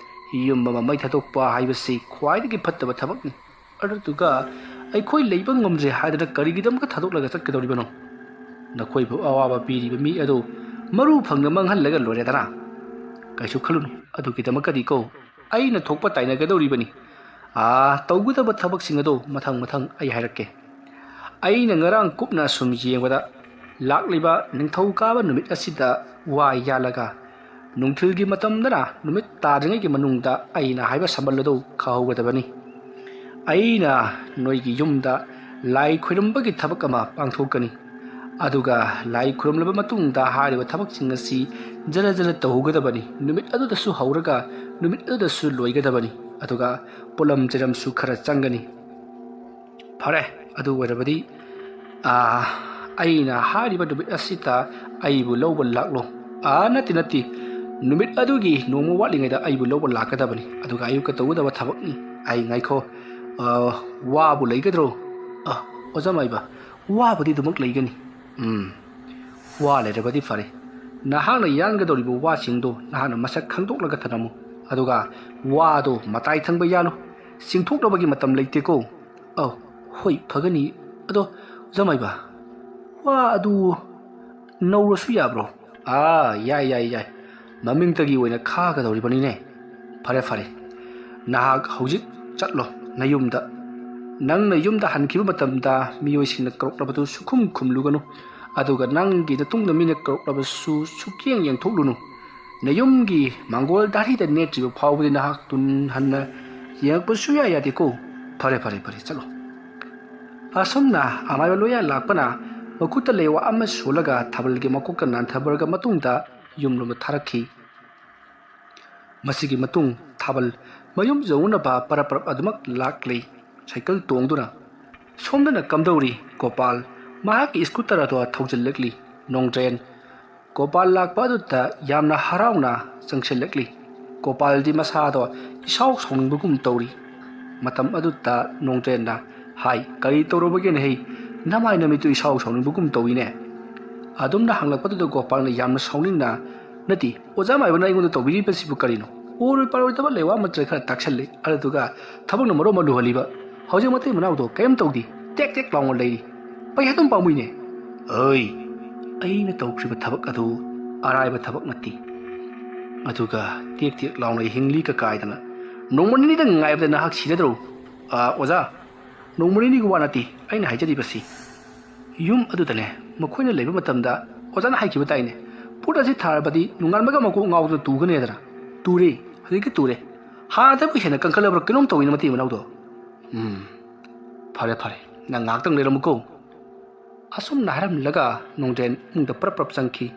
ꯌꯨꯝ ꯑꯃ ꯃꯩ ꯊꯥꯗꯣꯛꯄ ꯍꯥꯏꯕꯁꯤ ꯈ꯭ꯋꯥꯏꯗꯒꯤ ꯐꯠꯇꯕ ꯊꯕꯛꯅꯤ꯫ ꯑꯗꯨꯗꯨꯒ ꯑꯩꯈꯣꯏ ꯂꯩꯕ ꯉꯝꯗ꯭ꯔꯦ ꯍꯥꯏꯗꯅ ꯀꯔꯤꯒꯤꯗꯃꯛꯇ ꯊꯥꯗꯣꯛꯂꯒ ꯆꯠꯀꯗꯧꯔꯤꯕꯅꯣ? ꯅꯈꯣꯏꯕꯨ ꯑꯋꯥꯕ ꯄꯤꯔꯤꯕ ꯃꯤ ꯑꯗꯨ ꯃꯔꯨ ꯐꯪꯅ ꯃꯥꯡꯍꯜꯂꯒ ꯂꯣꯏꯔꯦꯗꯅ꯫ ꯀꯩꯁꯨ ꯈꯜꯂꯨꯅꯨ, ꯑꯗꯨꯒꯤꯗꯃꯛꯇꯗꯤ ꯀꯣ ꯑꯩꯅ ꯊꯣꯛꯄ ꯇꯥꯏꯅꯒꯗꯧꯔꯤꯕꯅꯤ꯫ ꯑꯥ, ꯇꯧꯒꯗꯕ ꯊꯕꯛꯁꯤꯡ ꯑꯗꯣ ꯃꯊꯪ ꯃꯊꯪ ꯑꯩ ꯍꯥꯏꯔꯛꯀꯦ꯫ ꯑꯩꯅ ꯉꯔꯥꯡ ꯀꯨꯞꯅ ꯁꯨꯝ ꯌꯦꯡꯕꯗ, ꯂꯥꯛꯂꯤꯕ ꯅꯤꯡꯊꯧꯀꯥꯕ ꯅꯨꯃꯤꯠ ꯑꯁꯤꯗ ꯋꯥ ꯌꯥꯜꯂꯒ, ꯅꯨꯡꯊꯤꯜꯒꯤ ꯃꯇꯝꯗꯅ ꯅꯨꯃꯤꯠ ꯇꯥꯗ꯭ꯔꯤꯉꯩꯒꯤ ꯃꯅꯨꯡꯗ ꯑꯩꯅ ꯍꯥꯏꯕ ꯁꯝꯕꯜ ꯑꯗꯨ ꯈꯥꯍꯧꯒꯗꯕꯅꯤ꯫ ꯑꯩꯅ ꯅꯣꯏꯒꯤ ꯌꯨꯝꯗ ꯂꯥꯏ ꯈꯣꯏꯔꯝꯕꯒꯤ ꯊꯕꯛ ꯑꯃ ꯄꯥꯡꯊꯣꯛꯀꯅꯤ꯫ ꯑꯗꯨꯒ ꯂꯥꯏ ꯈꯨꯔꯨꯝꯂꯕ ꯃꯇꯨꯡꯗ ꯍꯥꯏꯔꯤꯕ ꯊꯕꯛꯁꯤꯡ ꯑꯁꯤ ꯖꯔ ꯖꯔ ꯇꯧꯍꯧꯒꯗꯕꯅꯤ꯫ ꯅꯨꯃꯤꯠ ꯑꯗꯨꯗꯁꯨ ꯍꯧꯔꯒ ꯅꯨꯃꯤꯠ ꯑꯗꯨꯗꯁꯨ ꯂꯣꯏꯒꯗꯕꯅꯤ꯫ ꯑꯗꯨꯒ ꯄꯣꯠꯂꯝ ꯆꯩꯔꯝꯁꯨ ꯈꯔ ꯆꯪꯒꯅꯤ꯫ ꯐꯔꯦ, ꯑꯗꯨ ꯑꯣꯏꯔꯕꯗꯤ, ꯑꯥ, ꯑꯩꯅ ꯍꯥꯏꯔꯤꯕ ꯅꯨꯃꯤꯠ ꯑꯁꯤꯗ ꯑꯩꯕꯨ ꯂꯧꯕ ꯂꯥꯛꯂꯣ꯫ ꯑꯥ, ꯅꯠꯇꯦ, ꯅꯠꯇꯦ, ꯅꯨꯃꯤꯠ ꯑꯗꯨꯒꯤ ꯅꯣꯡꯃ ꯋꯥꯠꯂꯤꯉꯩꯗ ꯑꯩꯕꯨ ꯂꯧꯕ ꯂꯥꯛꯀꯗꯕꯅꯤ꯫ ꯑꯗꯨꯒ ꯑꯌꯨꯛꯇ ꯇꯧꯒꯗꯕ ꯊꯕꯛꯅꯤ꯫ ꯑꯩ ꯉꯥꯏꯈꯣ, ꯑꯥ, ꯋꯥꯕꯨ ꯂꯩꯒꯗ꯭ꯔꯣ? ꯑꯥ, ꯑꯣꯖꯥ ꯃꯥꯏꯕ, ꯋꯥꯕꯨꯗꯤ ꯑꯗꯨꯃꯛ ꯂꯩꯒꯅꯤ꯫ ꯎꯝ, ꯋꯥ ꯂꯩꯔꯕꯗꯤ ꯐꯔꯦ꯫ ꯅꯍꯥꯛꯅ ꯌꯥꯟꯒꯗꯧꯔꯤꯕ ꯋꯥꯁꯤꯡꯗꯣ ꯅꯍꯥꯛꯅ ꯃꯁꯛ ꯈꯪꯗꯣꯛꯂꯒ ꯊꯅꯝꯃꯨ꯫ ꯑꯗꯨꯒ ꯋꯥꯗꯣ ꯃꯇꯥꯏ ꯊꯪꯕ ꯌꯥꯜꯂꯨ꯫ ꯆꯤꯡꯊꯣꯛꯅꯕꯒꯤ ꯃꯇꯝ ꯂꯩꯇꯦꯀꯣ꯫ ꯑꯧ, ꯍꯣꯏ, ꯐꯒꯅꯤ꯫ ꯑꯗꯣ, ꯑꯣꯖꯥ ꯃꯥꯏꯕ, ꯋꯥ ꯑꯗꯨ ꯅꯧꯔꯁꯨ ꯌꯥꯕ꯭ꯔꯣ? ꯑꯥ, ꯌꯥꯏ, ꯌꯥꯏ, ꯌꯥꯏ꯫ ꯃꯃꯤꯡꯇꯒꯤ ꯑꯣꯏꯅ ꯈꯥꯒꯗꯧꯔꯤꯕꯅꯤꯅꯦ꯫ ꯐꯔꯦ, ꯐꯔꯦ꯫ ꯅꯍꯥꯛ ꯍꯧꯖꯤꯛ ꯆꯠꯂꯣ ꯅꯌꯨꯝꯗ꯫ ꯅꯪꯅ ꯌꯨꯝꯗ ꯍꯟꯈꯤꯕ ꯃꯇꯝꯗ ꯃꯤꯑꯣꯏꯁꯤꯡꯅ ꯀꯧꯔꯛꯂꯕꯗꯨ ꯁꯨꯈꯨꯝ ꯈꯨꯝꯂꯨꯒꯅꯨ꯫ ꯑꯗꯨꯒ ꯅꯪꯒꯤ ꯅꯇꯨꯡꯗ ꯃꯤꯅ ꯀꯧꯔꯛꯂꯕꯁꯨ ꯁꯨꯛꯌꯦꯡ ꯌꯦꯡꯊꯣꯛꯂꯨꯅꯨ꯫ ꯅꯌꯨꯝꯒꯤ ꯃꯥꯡꯒꯣꯜ ꯗꯥꯔꯤꯗ ꯅꯦꯠꯇ꯭ꯔꯤꯕ ꯐꯥꯎꯕꯗꯤ ꯅꯍꯥꯛ ꯇꯨꯟ ꯍꯟꯅ ꯌꯦꯡꯉꯛꯄ ꯁꯨꯌꯥ ꯌꯥꯗꯦꯀꯣ꯫ ꯐꯔꯦ, ꯐꯔꯦ, ꯐꯔꯦ, ꯆꯠꯂꯣ꯫ ꯑꯁꯨꯝꯅ ꯑꯃꯥꯏꯕ ꯂꯣꯌꯥ ꯂꯥꯛꯄꯅ ꯃꯈꯨꯠꯇ ꯂꯩꯋꯥ ꯑꯃ ꯁꯣꯜꯂꯒ ꯊꯥꯕꯜꯒꯤ ꯃꯀꯣꯛꯇ ꯅꯥꯟꯊꯕꯔꯒ ꯃꯇꯨꯡꯗ ꯌꯨꯝꯂꯣꯝꯗ ꯊꯥꯔꯛꯈꯤ꯫ ꯃꯁꯤꯒꯤ ꯃꯇꯨꯡ ꯊꯥꯕꯜ ꯃꯌꯨꯝ ꯌꯧꯅꯅꯕ ꯄꯔꯞ ꯄꯔꯞ ꯑꯗꯨꯃꯛ ꯂꯥꯛꯂꯤ꯫ ꯁꯥꯏꯀꯜ ꯇꯣꯡꯗꯨꯅ꯫ ꯁꯣꯝꯗꯅ ꯀꯝꯗꯧꯔꯤ ꯒꯣꯄꯥꯜ? ꯃꯍꯥꯛꯀꯤ ꯁ꯭ꯀꯨꯇꯔ ꯑꯗꯣ ꯊꯧꯖꯤꯜꯂꯛꯂꯤ꯫ ꯅꯣꯡꯗ꯭ꯔꯦꯟ꯫ ꯒꯣꯄꯥꯜ ꯂꯥꯛꯄ ꯑꯗꯨꯗ ꯌꯥꯝꯅ ꯍꯔꯥꯎꯅ ꯆꯪꯁꯤꯜꯂꯛꯂꯤ꯫ ꯒꯣꯄꯥꯜꯗꯤ ꯃꯁꯥꯗꯣ ꯏꯁꯥꯎ ꯁꯥꯎꯅꯤꯡꯕꯒꯨꯝ ꯇꯧꯔꯤ꯫ ꯃꯇꯝ ꯑꯗꯨꯗ ꯅꯣꯡꯗ꯭ꯔꯦꯟꯅ, "ꯍꯥꯏ, ꯀꯔꯤ ꯇꯧꯔꯕꯒꯦꯅꯦ ꯍꯩ? ꯅꯃꯥꯏ ꯅꯃꯤꯠꯇꯨ ꯏꯁꯥꯎ ꯁꯥꯎꯅꯤꯡꯕꯒꯨꯝ ꯇꯧꯏꯅꯦ?" ꯑꯗꯨꯝꯅ ꯍꯪꯂꯛꯄꯗꯨꯗ ꯒꯣꯄꯥꯜꯅ ꯌꯥꯝꯅ ꯁꯥꯎꯅꯤꯡꯅ, "ꯅꯠꯇꯦ, ꯑꯣꯖꯥ ꯃꯥꯏꯕꯅ ꯑꯩꯉꯣꯟꯗ ꯇꯧꯕꯤꯔꯤꯕꯁꯤꯕꯨ ꯀꯔꯤꯅꯣ? ꯑꯣꯏꯔꯣꯏ ꯄꯥꯔꯣꯏꯗꯕ ꯂꯩꯋꯥ ꯑꯃꯠꯇ ꯈꯔ ꯇꯥꯛꯁꯜꯂꯦ꯫ ꯑꯗꯨꯗꯨꯒ ꯊꯕꯛꯅ ꯃꯔꯣꯝ ꯑꯃ ꯂꯨꯍꯜꯂꯤꯕ꯫ ꯍꯧꯖꯤꯛ ꯃꯇꯩ ꯃꯅꯥꯎꯗꯣ ꯀꯔꯤꯝ ꯇꯧꯗꯦ, ꯇꯦꯛ ꯇꯦꯛ ꯂꯥꯎꯅ ꯂꯩꯔꯤ꯫ ꯄꯩꯁꯥ ꯑꯗꯨꯝ ꯄꯥꯝꯃꯨꯏꯅꯦ꯫ ꯑꯩ, ꯑꯩꯅ ꯇꯧꯈ꯭ꯔꯤꯕ ꯊꯕꯛ ꯑꯗꯨ ꯑꯔꯥꯏꯕ ꯊꯕꯛ ꯅꯠꯇꯦ꯫ ꯑꯗꯨꯒ ꯇꯦꯛ ꯇꯦꯛ ꯂꯥꯎꯅ ꯍꯤꯡꯂꯤ ꯀꯀꯥꯏꯗꯅ ꯅꯣꯡꯃ ꯅꯤꯅꯤꯗ ꯉꯥꯏꯕꯗ ꯅꯍꯥꯛ ꯁꯤꯔꯗ꯭ꯔꯣ?" "ꯑꯥ, ꯑꯣꯖꯥ, ꯅꯣꯡꯃ ꯅꯤꯅꯤꯒꯤ ꯋꯥ ꯅꯠꯇꯦ ꯑꯩꯅ ꯍꯥꯏꯖꯔꯤꯕꯁꯤ꯫ ꯌꯨꯝ ꯑꯗꯨꯗꯅꯦ, ꯃꯈꯣꯏꯅ ꯂꯩꯕ ꯃꯇꯝꯗ ꯑꯣꯖꯥꯅ ꯍꯥꯏꯈꯤꯕ ꯇꯥꯏꯅꯦ꯫ ꯄꯣꯠ ꯑꯁꯤ ꯊꯥꯔꯕꯗꯤ ꯅꯣꯡꯉꯥꯟꯕꯒ ꯃꯀꯣꯛ ꯉꯥꯎꯗꯨꯅ ꯇꯨꯒꯅꯦꯗꯅ꯫ ꯇꯨꯔꯦ, ꯍꯧꯖꯤꯛꯇꯤ ꯇꯨꯔꯦ꯫ ꯍꯥꯟꯅꯗꯕꯨ ꯍꯦꯟꯅ ꯀꯟꯈꯠꯂꯕ꯭ꯔꯥ ꯀꯩꯅꯣꯝ ꯇꯧꯏꯅ ꯃꯇꯩ ꯃꯅꯥꯎꯗꯣ꯫ ꯎꯝ, ꯐꯔꯦ, ꯐꯔꯦ, ꯅꯪ ꯉꯥꯏꯍꯥꯛꯇꯪ ꯂꯩꯔꯝꯃꯨꯀꯣ꯫ ꯑꯁꯨꯝꯅ ꯍꯥꯏꯔꯝꯂꯒ ꯅꯣꯡꯗ꯭ꯔꯦꯟ ꯏꯃꯨꯡꯗ ꯄꯔꯞ ꯄꯔꯞ ꯆꯪꯈꯤ꯫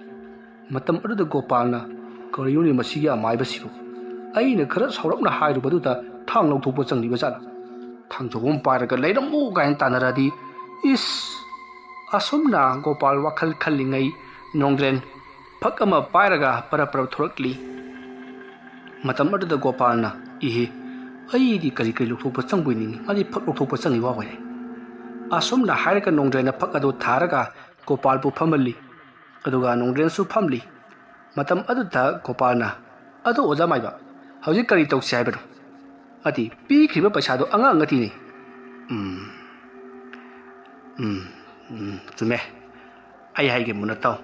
ꯃꯇꯝ ꯑꯗꯨꯗ ꯒꯣꯄꯥꯜꯅ, "ꯀꯔꯤꯅꯣꯅꯦ ꯃꯁꯤꯒꯤ ꯑꯃꯥꯏꯕꯁꯤꯕꯨ? ꯑꯩꯅ ꯈꯔ ꯁꯥꯎꯔꯞꯅ ꯍꯥꯏꯔꯨꯕꯗꯨꯗ ꯊꯥꯡ ꯂꯧꯊꯣꯛꯄ ꯆꯪꯂꯤꯕ ꯖꯥꯠꯂ? ꯊꯥꯡꯖꯧ ꯑꯃ ꯄꯥꯏꯔꯒ ꯂꯩꯔꯝꯃꯨ ꯀꯥꯏꯅ ꯇꯥꯟꯅꯔꯗꯤ, ꯏꯁ!" ꯑꯁꯨꯝꯅ ꯒꯣꯄꯥꯜ ꯋꯥꯈꯜ ꯈꯜꯂꯤꯉꯩ ꯅꯣꯡꯗ꯭ꯔꯦꯟ ꯐꯛ ꯑꯃ ꯄꯥꯏꯔꯒ ꯄꯔꯞ ꯄꯔꯞ ꯊꯣꯔꯛꯂꯤ꯫ ꯃꯇꯝ ꯑꯗꯨꯗ ꯒꯣꯄꯥꯜꯅ, "ꯏꯍꯦ, ꯑꯩꯗꯤ ꯀꯔꯤ ꯀꯔꯤ ꯂꯧꯊꯣꯛꯄ ꯆꯪꯕꯣꯏ ꯅꯤꯡꯏ, ꯃꯥꯗꯤ ꯐꯛ ꯂꯧꯊꯣꯛꯄ ꯆꯪꯏ ꯋꯥ ꯑꯣꯏꯔꯦ꯫ ꯑꯁꯨꯝꯅ ꯍꯥꯏꯔꯒ ꯅꯣꯡꯗ꯭ꯔꯦꯟꯅ ꯐꯛ ꯑꯗꯨ ꯊꯥꯔꯒ ꯒꯣꯄꯥꯜꯕꯨ ꯐꯝꯍꯜꯂꯤ꯫ ꯑꯗꯨꯒ ꯅꯣꯡꯗ꯭ꯔꯦꯟꯁꯨ ꯐꯝꯂꯤ꯫ ꯃꯇꯝ ꯑꯗꯨꯗ ꯒꯣꯄꯥꯜꯅ, "ꯑꯗꯣ ꯑꯣꯖꯥ ꯃꯥꯏꯕ, ꯍꯧꯖꯤꯛ ꯀꯔꯤ ꯇꯧꯁꯤ ꯍꯥꯏꯕꯅꯣ? ꯑꯗꯤ ꯄꯤꯈ꯭ꯔꯤꯕ ꯄꯩꯁꯥꯗꯣ ꯑꯉꯥꯡ ꯑꯇꯤꯅꯤ꯫" "ꯎꯝ, ꯎꯝ, ꯎꯝ, ꯆꯨꯝꯃꯦ꯫ ꯑꯩ ꯍꯥꯏꯒꯦ ꯃꯨꯟꯅ ꯇꯥꯎ꯫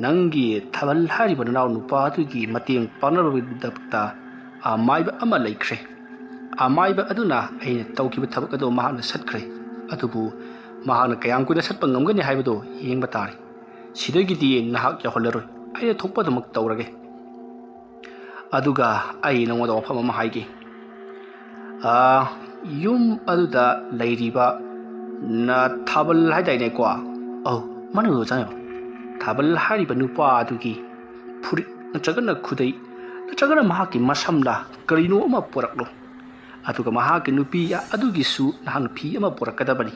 ꯅꯪꯒꯤ ꯊꯥꯕꯜ ꯍꯥꯏꯔꯤꯕ ꯅꯅꯥꯎ ꯅꯨꯄꯥ ꯑꯗꯨꯒꯤ ꯃꯇꯦꯡ ꯄꯥꯡꯅꯕꯒꯤꯗꯃꯛꯇ ꯑꯃꯥꯏꯕ ꯑꯃ ꯂꯩꯈ꯭ꯔꯦ꯫ ꯑꯃꯥꯏꯕ ꯑꯗꯨꯅ ꯑꯩꯅ ꯇꯧꯈꯤꯕ ꯊꯕꯛ ꯑꯗꯨ ꯃꯍꯥꯛꯅ ꯁꯠꯈ꯭ꯔꯦ꯫ ꯑꯗꯨꯕꯨ ꯃꯍꯥꯛꯅ ꯀꯌꯥꯝ ꯀꯨꯏꯅ ꯁꯠꯄ ꯉꯝꯒꯅꯤ ꯍꯥꯏꯕꯗꯨ ꯌꯦꯡꯕ ꯇꯥꯔꯦ꯫ ꯁꯤꯗꯒꯤꯗꯤ ꯅꯍꯥꯛ ꯌꯥꯎꯍꯜꯂꯔꯣꯏ꯫ ꯑꯩꯅ ꯊꯣꯛꯄ ꯑꯗꯨꯃꯛ ꯇꯧꯔꯒꯦ꯫ ꯑꯗꯨꯒ ꯑꯩ ꯅꯉꯣꯟꯗ ꯋꯥꯐꯝ ꯑꯃ ꯍꯥꯏꯒꯦ꯫ ꯑꯥ, ꯌꯨꯝ ꯑꯗꯨꯗ ꯂꯩꯔꯤꯕ ꯅ-, ꯊꯥꯕꯜ ꯍꯥꯏꯗꯥꯏꯅꯦꯀꯣ? ꯑꯧ, ꯃꯥꯅꯦ ꯑꯣꯖꯥ꯫ ꯊꯥꯕꯜ ꯍꯥꯏꯔꯤꯕ ꯅꯨꯄꯥ ꯑꯗꯨꯒꯤ ꯐꯨꯔꯤꯠ ꯅꯠꯇ꯭ꯔꯒꯅ ꯈꯨꯗꯩ ꯅꯠꯇ꯭ꯔꯒꯅ ꯃꯍꯥꯛꯀꯤ ꯃꯁꯝꯂ ꯀꯔꯤꯅꯣ ꯑꯃ ꯄꯨꯔꯛꯂꯣ꯫ ꯑꯗꯨꯒ ꯃꯍꯥꯛꯀꯤ ꯅꯨꯄꯤ ꯑꯗꯨꯒꯤꯁꯨ ꯅꯍꯥꯛꯅ ꯐꯤ ꯑꯃ ꯄꯨꯔꯛꯀꯗꯕꯅꯤ꯫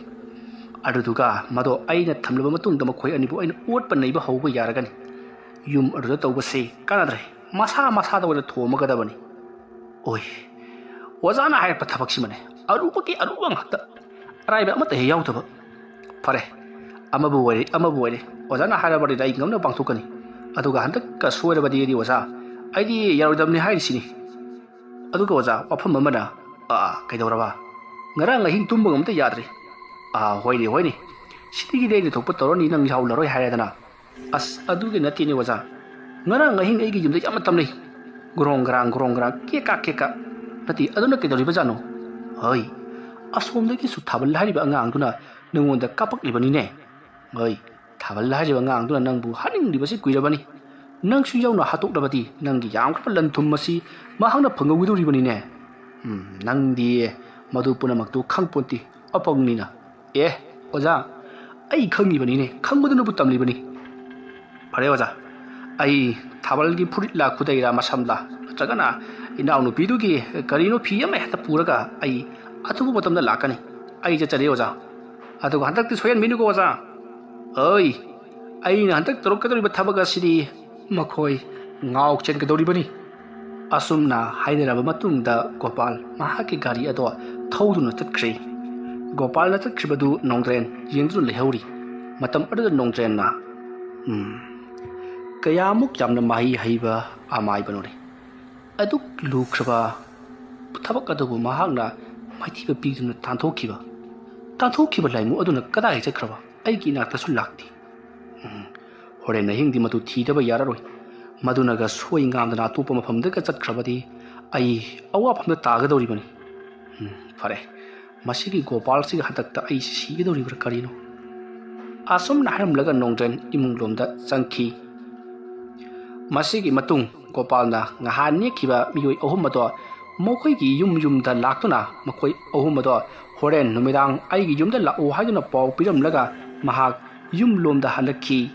ꯑꯗꯨꯗꯨꯒ ꯃꯗꯣ ꯑꯩꯅ ꯊꯝꯂꯕ ꯃꯇꯨꯡꯗ ꯃꯈꯣꯏ ꯑꯅꯤꯕꯨ ꯑꯩꯅ ꯑꯣꯠꯄ ꯅꯩꯕ ꯍꯧꯕ ꯌꯥꯔꯒꯅꯤ꯫ ꯌꯨꯝ ꯑꯗꯨꯗ ꯇꯧꯕꯁꯦ ꯀꯥꯟꯅꯗ꯭ꯔꯦ꯫ ꯃꯁꯥ ꯃꯁꯥꯗ ꯑꯣꯏꯅ ꯊꯣꯝꯃꯒꯗꯕꯅꯤ꯫ ꯑꯣꯏ, ꯑꯣꯖꯥꯅ ꯍꯥꯏꯔꯛꯄ ꯊꯕꯛꯁꯤꯃꯅꯦ, ꯑꯔꯨꯕꯒꯤ ꯑꯔꯨꯕ ꯉꯥꯛꯇ, ꯑꯔꯥꯏꯕ ꯑꯃꯠꯇ ꯍꯦꯛ ꯌꯥꯎꯗꯕ꯫ ꯐꯔꯦ, ꯑꯃꯕꯨ ꯑꯣꯏꯔꯦ, ꯑꯃꯕꯨ ꯑꯣꯏꯔꯦ, ꯑꯣꯖꯥꯅ ꯍꯥꯏꯔꯕꯅꯤꯅ ꯑꯩ ꯉꯝꯅ ꯄꯥꯡꯊꯣꯛꯀꯅꯤ꯫ ꯑꯗꯨꯒ ꯍꯟꯗꯛꯀ ꯁꯣꯏꯔꯕꯗꯤ ꯑꯩꯗꯤ ꯑꯣꯖꯥ, ꯑꯩꯗꯤ ꯌꯥꯔꯣꯏꯗꯕꯅꯤ ꯍꯥꯏꯔꯤꯁꯤꯅꯤ꯫ ꯑꯗꯨꯒ ꯑꯣꯖꯥ, ꯋꯥꯐꯝ ꯑꯃꯅ, ꯑꯥ, ꯀꯩꯗꯧꯔꯕ? ꯉꯔꯥꯡ ꯑꯍꯤꯡ ꯇꯨꯝꯕ ꯉꯝꯇ ꯌꯥꯗ꯭ꯔꯤ꯫ ꯑꯥ, ꯍꯣꯏꯅꯦ, ꯍꯣꯏꯅꯦ, ꯁꯤꯗꯒꯤꯗꯤ ꯑꯩꯅ ꯊꯣꯛꯄ ꯇꯧꯔꯅꯤ, ꯅꯪ ꯌꯥꯎꯍꯜꯂꯔꯣꯏ ꯍꯥꯏꯔꯦꯗꯅ꯫ ꯑꯁ, ꯑꯗꯨꯒꯤ ꯅꯠꯇꯦꯅꯦ ꯑꯣꯖꯥ, ꯉꯔꯥꯡ ꯑꯍꯤꯡ ꯑꯩꯒꯤ ꯌꯨꯝꯗ ꯌꯥꯝꯅ ꯇꯝꯅꯩ꯫ ꯒ꯭ꯔꯣꯡ ꯒ꯭ꯔꯥꯡ, ꯒ꯭ꯔꯣꯡ ꯒ꯭ꯔꯥꯡ, ꯀꯦꯀꯥ ꯀꯦꯀꯥ꯫ ꯅꯠꯇꯦ, ꯑꯗꯨꯅ ꯀꯩꯗꯧꯔꯤꯕꯖꯥꯠꯅꯣ? ꯍꯣꯏ, ꯑꯁꯣꯝꯗꯒꯤꯁꯨ ꯊꯥꯕꯜ ꯍꯥꯏꯔꯤꯕ ꯑꯉꯥꯡꯗꯨꯅ ꯅꯉꯣꯟꯗ ꯀꯥꯞꯄꯛꯂꯤꯕꯅꯤꯅꯦ꯫ ꯍꯣꯏ, ꯊꯥꯕꯜ ꯍꯥꯏꯔꯤꯕ ꯑꯉꯥꯡꯗꯨꯅ ꯅꯪꯕꯨ ꯍꯥꯠꯅꯤꯡꯂꯤꯕꯁꯤ ꯀꯨꯏꯔꯕꯅꯤ꯫ ꯅꯪꯁꯨ ꯌꯥꯎꯅ ꯍꯥꯠꯇꯣꯛꯂꯕꯗꯤ ꯅꯪꯒꯤ ꯌꯥꯝꯈ꯭ꯔꯕ ꯂꯟ ꯊꯨꯝ ꯑꯁꯤ ꯃꯍꯥꯛꯅ ꯐꯪꯍꯧꯒꯗꯧꯔꯤꯕꯅꯤꯅꯦ꯫ ꯎꯝ, ꯅꯪꯗꯤ ꯃꯗꯨ ꯄꯨꯝꯅꯃꯛꯇꯨ ꯈꯪꯄꯣꯟꯇꯦ, ꯑꯄꯪꯅꯤꯅ꯫ ꯑꯦ, ꯑꯣꯖꯥ, ꯑꯩ ꯈꯪꯉꯤꯕꯅꯤꯅꯦ, ꯈꯪꯕꯗꯨꯅꯕꯨ ꯇꯝꯂꯤꯕꯅꯤ꯫ ꯐꯔꯦ ꯑꯣꯖꯥ, ꯑꯩ ꯊꯥꯕꯜꯒꯤ ꯐꯨꯔꯤꯠꯂꯥ ꯈꯨꯗꯩꯔꯥ ꯃꯁꯝꯂꯥ ꯅꯠꯇ꯭ꯔꯒꯅ ꯏꯅꯥꯎꯅꯨꯄꯤꯗꯨꯒꯤ ꯀꯔꯤꯅꯣ ꯐꯤ ꯑꯃ ꯍꯦꯛꯇ ꯄꯨꯔꯒ ꯑꯩ ꯑꯊꯨꯕ ꯃꯇꯝꯗ ꯂꯥꯛꯀꯅꯤ꯫ ꯑꯩ ꯆꯠꯆꯔꯦ ꯑꯣꯖꯥ꯫ ꯑꯗꯨꯒ ꯍꯟꯗꯛꯇꯤ ꯁꯣꯏꯍꯟꯕꯤꯅꯨꯀꯣ ꯑꯣꯖꯥ꯫ ꯑꯩ, ꯑꯩꯅ ꯍꯟꯗꯛ ꯇꯧꯔꯛꯀꯗꯧꯔꯤꯕ ꯊꯕꯛ ꯑꯁꯤꯗꯤ ꯃꯈꯣꯏ ꯉꯥꯎ ꯆꯦꯟꯒꯗꯧꯔꯤꯕꯅꯤ꯫ ꯑꯁꯨꯝꯅ ꯍꯥꯏꯅꯔꯕ ꯃꯇꯨꯡꯗ ꯒꯣꯄꯥꯜ ꯃꯍꯥꯛꯀꯤ ꯒꯥꯔꯤ ꯑꯗꯣ ꯊꯧꯗꯨꯅ ꯆꯠꯈ꯭ꯔꯦ꯫ ꯒꯣꯄꯥꯜꯅ ꯆꯠꯈ꯭ꯔꯤꯕꯗꯨ ꯅꯣꯡꯗ꯭ꯔꯦꯟ ꯌꯦꯡꯗꯨꯅ ꯂꯩꯍꯧꯔꯤ꯫ ꯃꯇꯝ ꯑꯗꯨꯗ ꯅꯣꯡꯗ꯭ꯔꯦꯟꯅ, "ꯎꯝ, ꯀꯌꯥꯃꯨꯛ ꯌꯥꯝꯅ ꯃꯍꯩ ꯍꯩꯕ ꯑꯃꯥꯏꯕꯅꯣꯅꯦ꯫ ꯑꯗꯨꯛ ꯂꯨꯈ꯭ꯔꯕ ꯊꯕꯛ ꯑꯗꯨꯕꯨ ꯃꯍꯥꯛꯅ ꯃꯥꯏꯊꯤꯕ ꯄꯤꯗꯨꯅ ꯇꯥꯟꯊꯣꯛꯈꯤꯕ, ꯇꯥꯟꯊꯣꯛꯈꯤꯕ ꯂꯥꯏꯃꯨ ꯑꯗꯨꯅ ꯀꯗꯥꯏ ꯆꯠꯈ꯭ꯔꯕ? ꯑꯩꯒꯤ ꯏꯅꯥꯛꯇꯁꯨ ꯂꯥꯛꯇꯦ꯫ ꯎꯝ, ꯍꯣꯔꯦꯟ ꯑꯍꯤꯡꯗꯤ ꯃꯗꯨ ꯊꯤꯗꯕ ꯌꯥꯔꯔꯣꯏ꯫ ꯃꯗꯨꯅꯒ ꯁꯣꯏ ꯉꯥꯝꯗꯅ ꯑꯇꯣꯞꯄ ꯃꯐꯝꯗꯒ ꯆꯠꯈ꯭ꯔꯕꯗꯤ ꯑꯩ ꯑꯋꯥꯐꯝꯗ ꯇꯥꯒꯗꯧꯔꯤꯕꯅꯤ꯫ ꯎꯝ, ꯐꯔꯦ, ꯃꯁꯤꯒꯤ ꯒꯣꯄꯥꯜꯁꯤꯒ ꯍꯟꯗꯛꯇ ꯑꯩ ꯁꯤꯒꯗꯧꯔꯤꯕ꯭ꯔꯥ ꯀꯔꯤꯅꯣ?" ꯑꯁꯨꯝꯅ ꯍꯥꯏꯔꯝꯂꯒ ꯅꯣꯡꯗ꯭ꯔꯦꯟ ꯏꯃꯨꯡ ꯂꯣꯝꯗ ꯆꯪꯈꯤ꯫ ꯃꯁꯤꯒꯤ ꯃꯇꯨꯡ ꯒꯣꯄꯥꯜꯅ ꯉꯍꯥꯟ ꯅꯦꯛꯈꯤꯕ ꯃꯤꯑꯣꯏ ꯑꯍꯨꯝ ꯑꯗꯣ ꯃꯈꯣꯏꯒꯤ ꯌꯨꯝ ꯌꯨꯝꯗ ꯂꯥꯛꯇꯨꯅ ꯃꯈꯣꯏ ꯑꯍꯨꯝ ꯑꯗꯣ ꯍꯣꯔꯦꯟ ꯅꯨꯃꯤꯗꯥꯡ ꯑꯩꯒꯤ ꯌꯨꯝꯗ ꯂꯥꯛꯎ ꯍꯥꯏꯗꯨꯅ ꯄꯥꯎ ꯄꯤꯔꯝꯂꯒ ꯃꯍꯥꯛ ꯌꯨꯝ ꯂꯣꯝꯗ ꯍꯜꯂꯛꯈꯤ꯫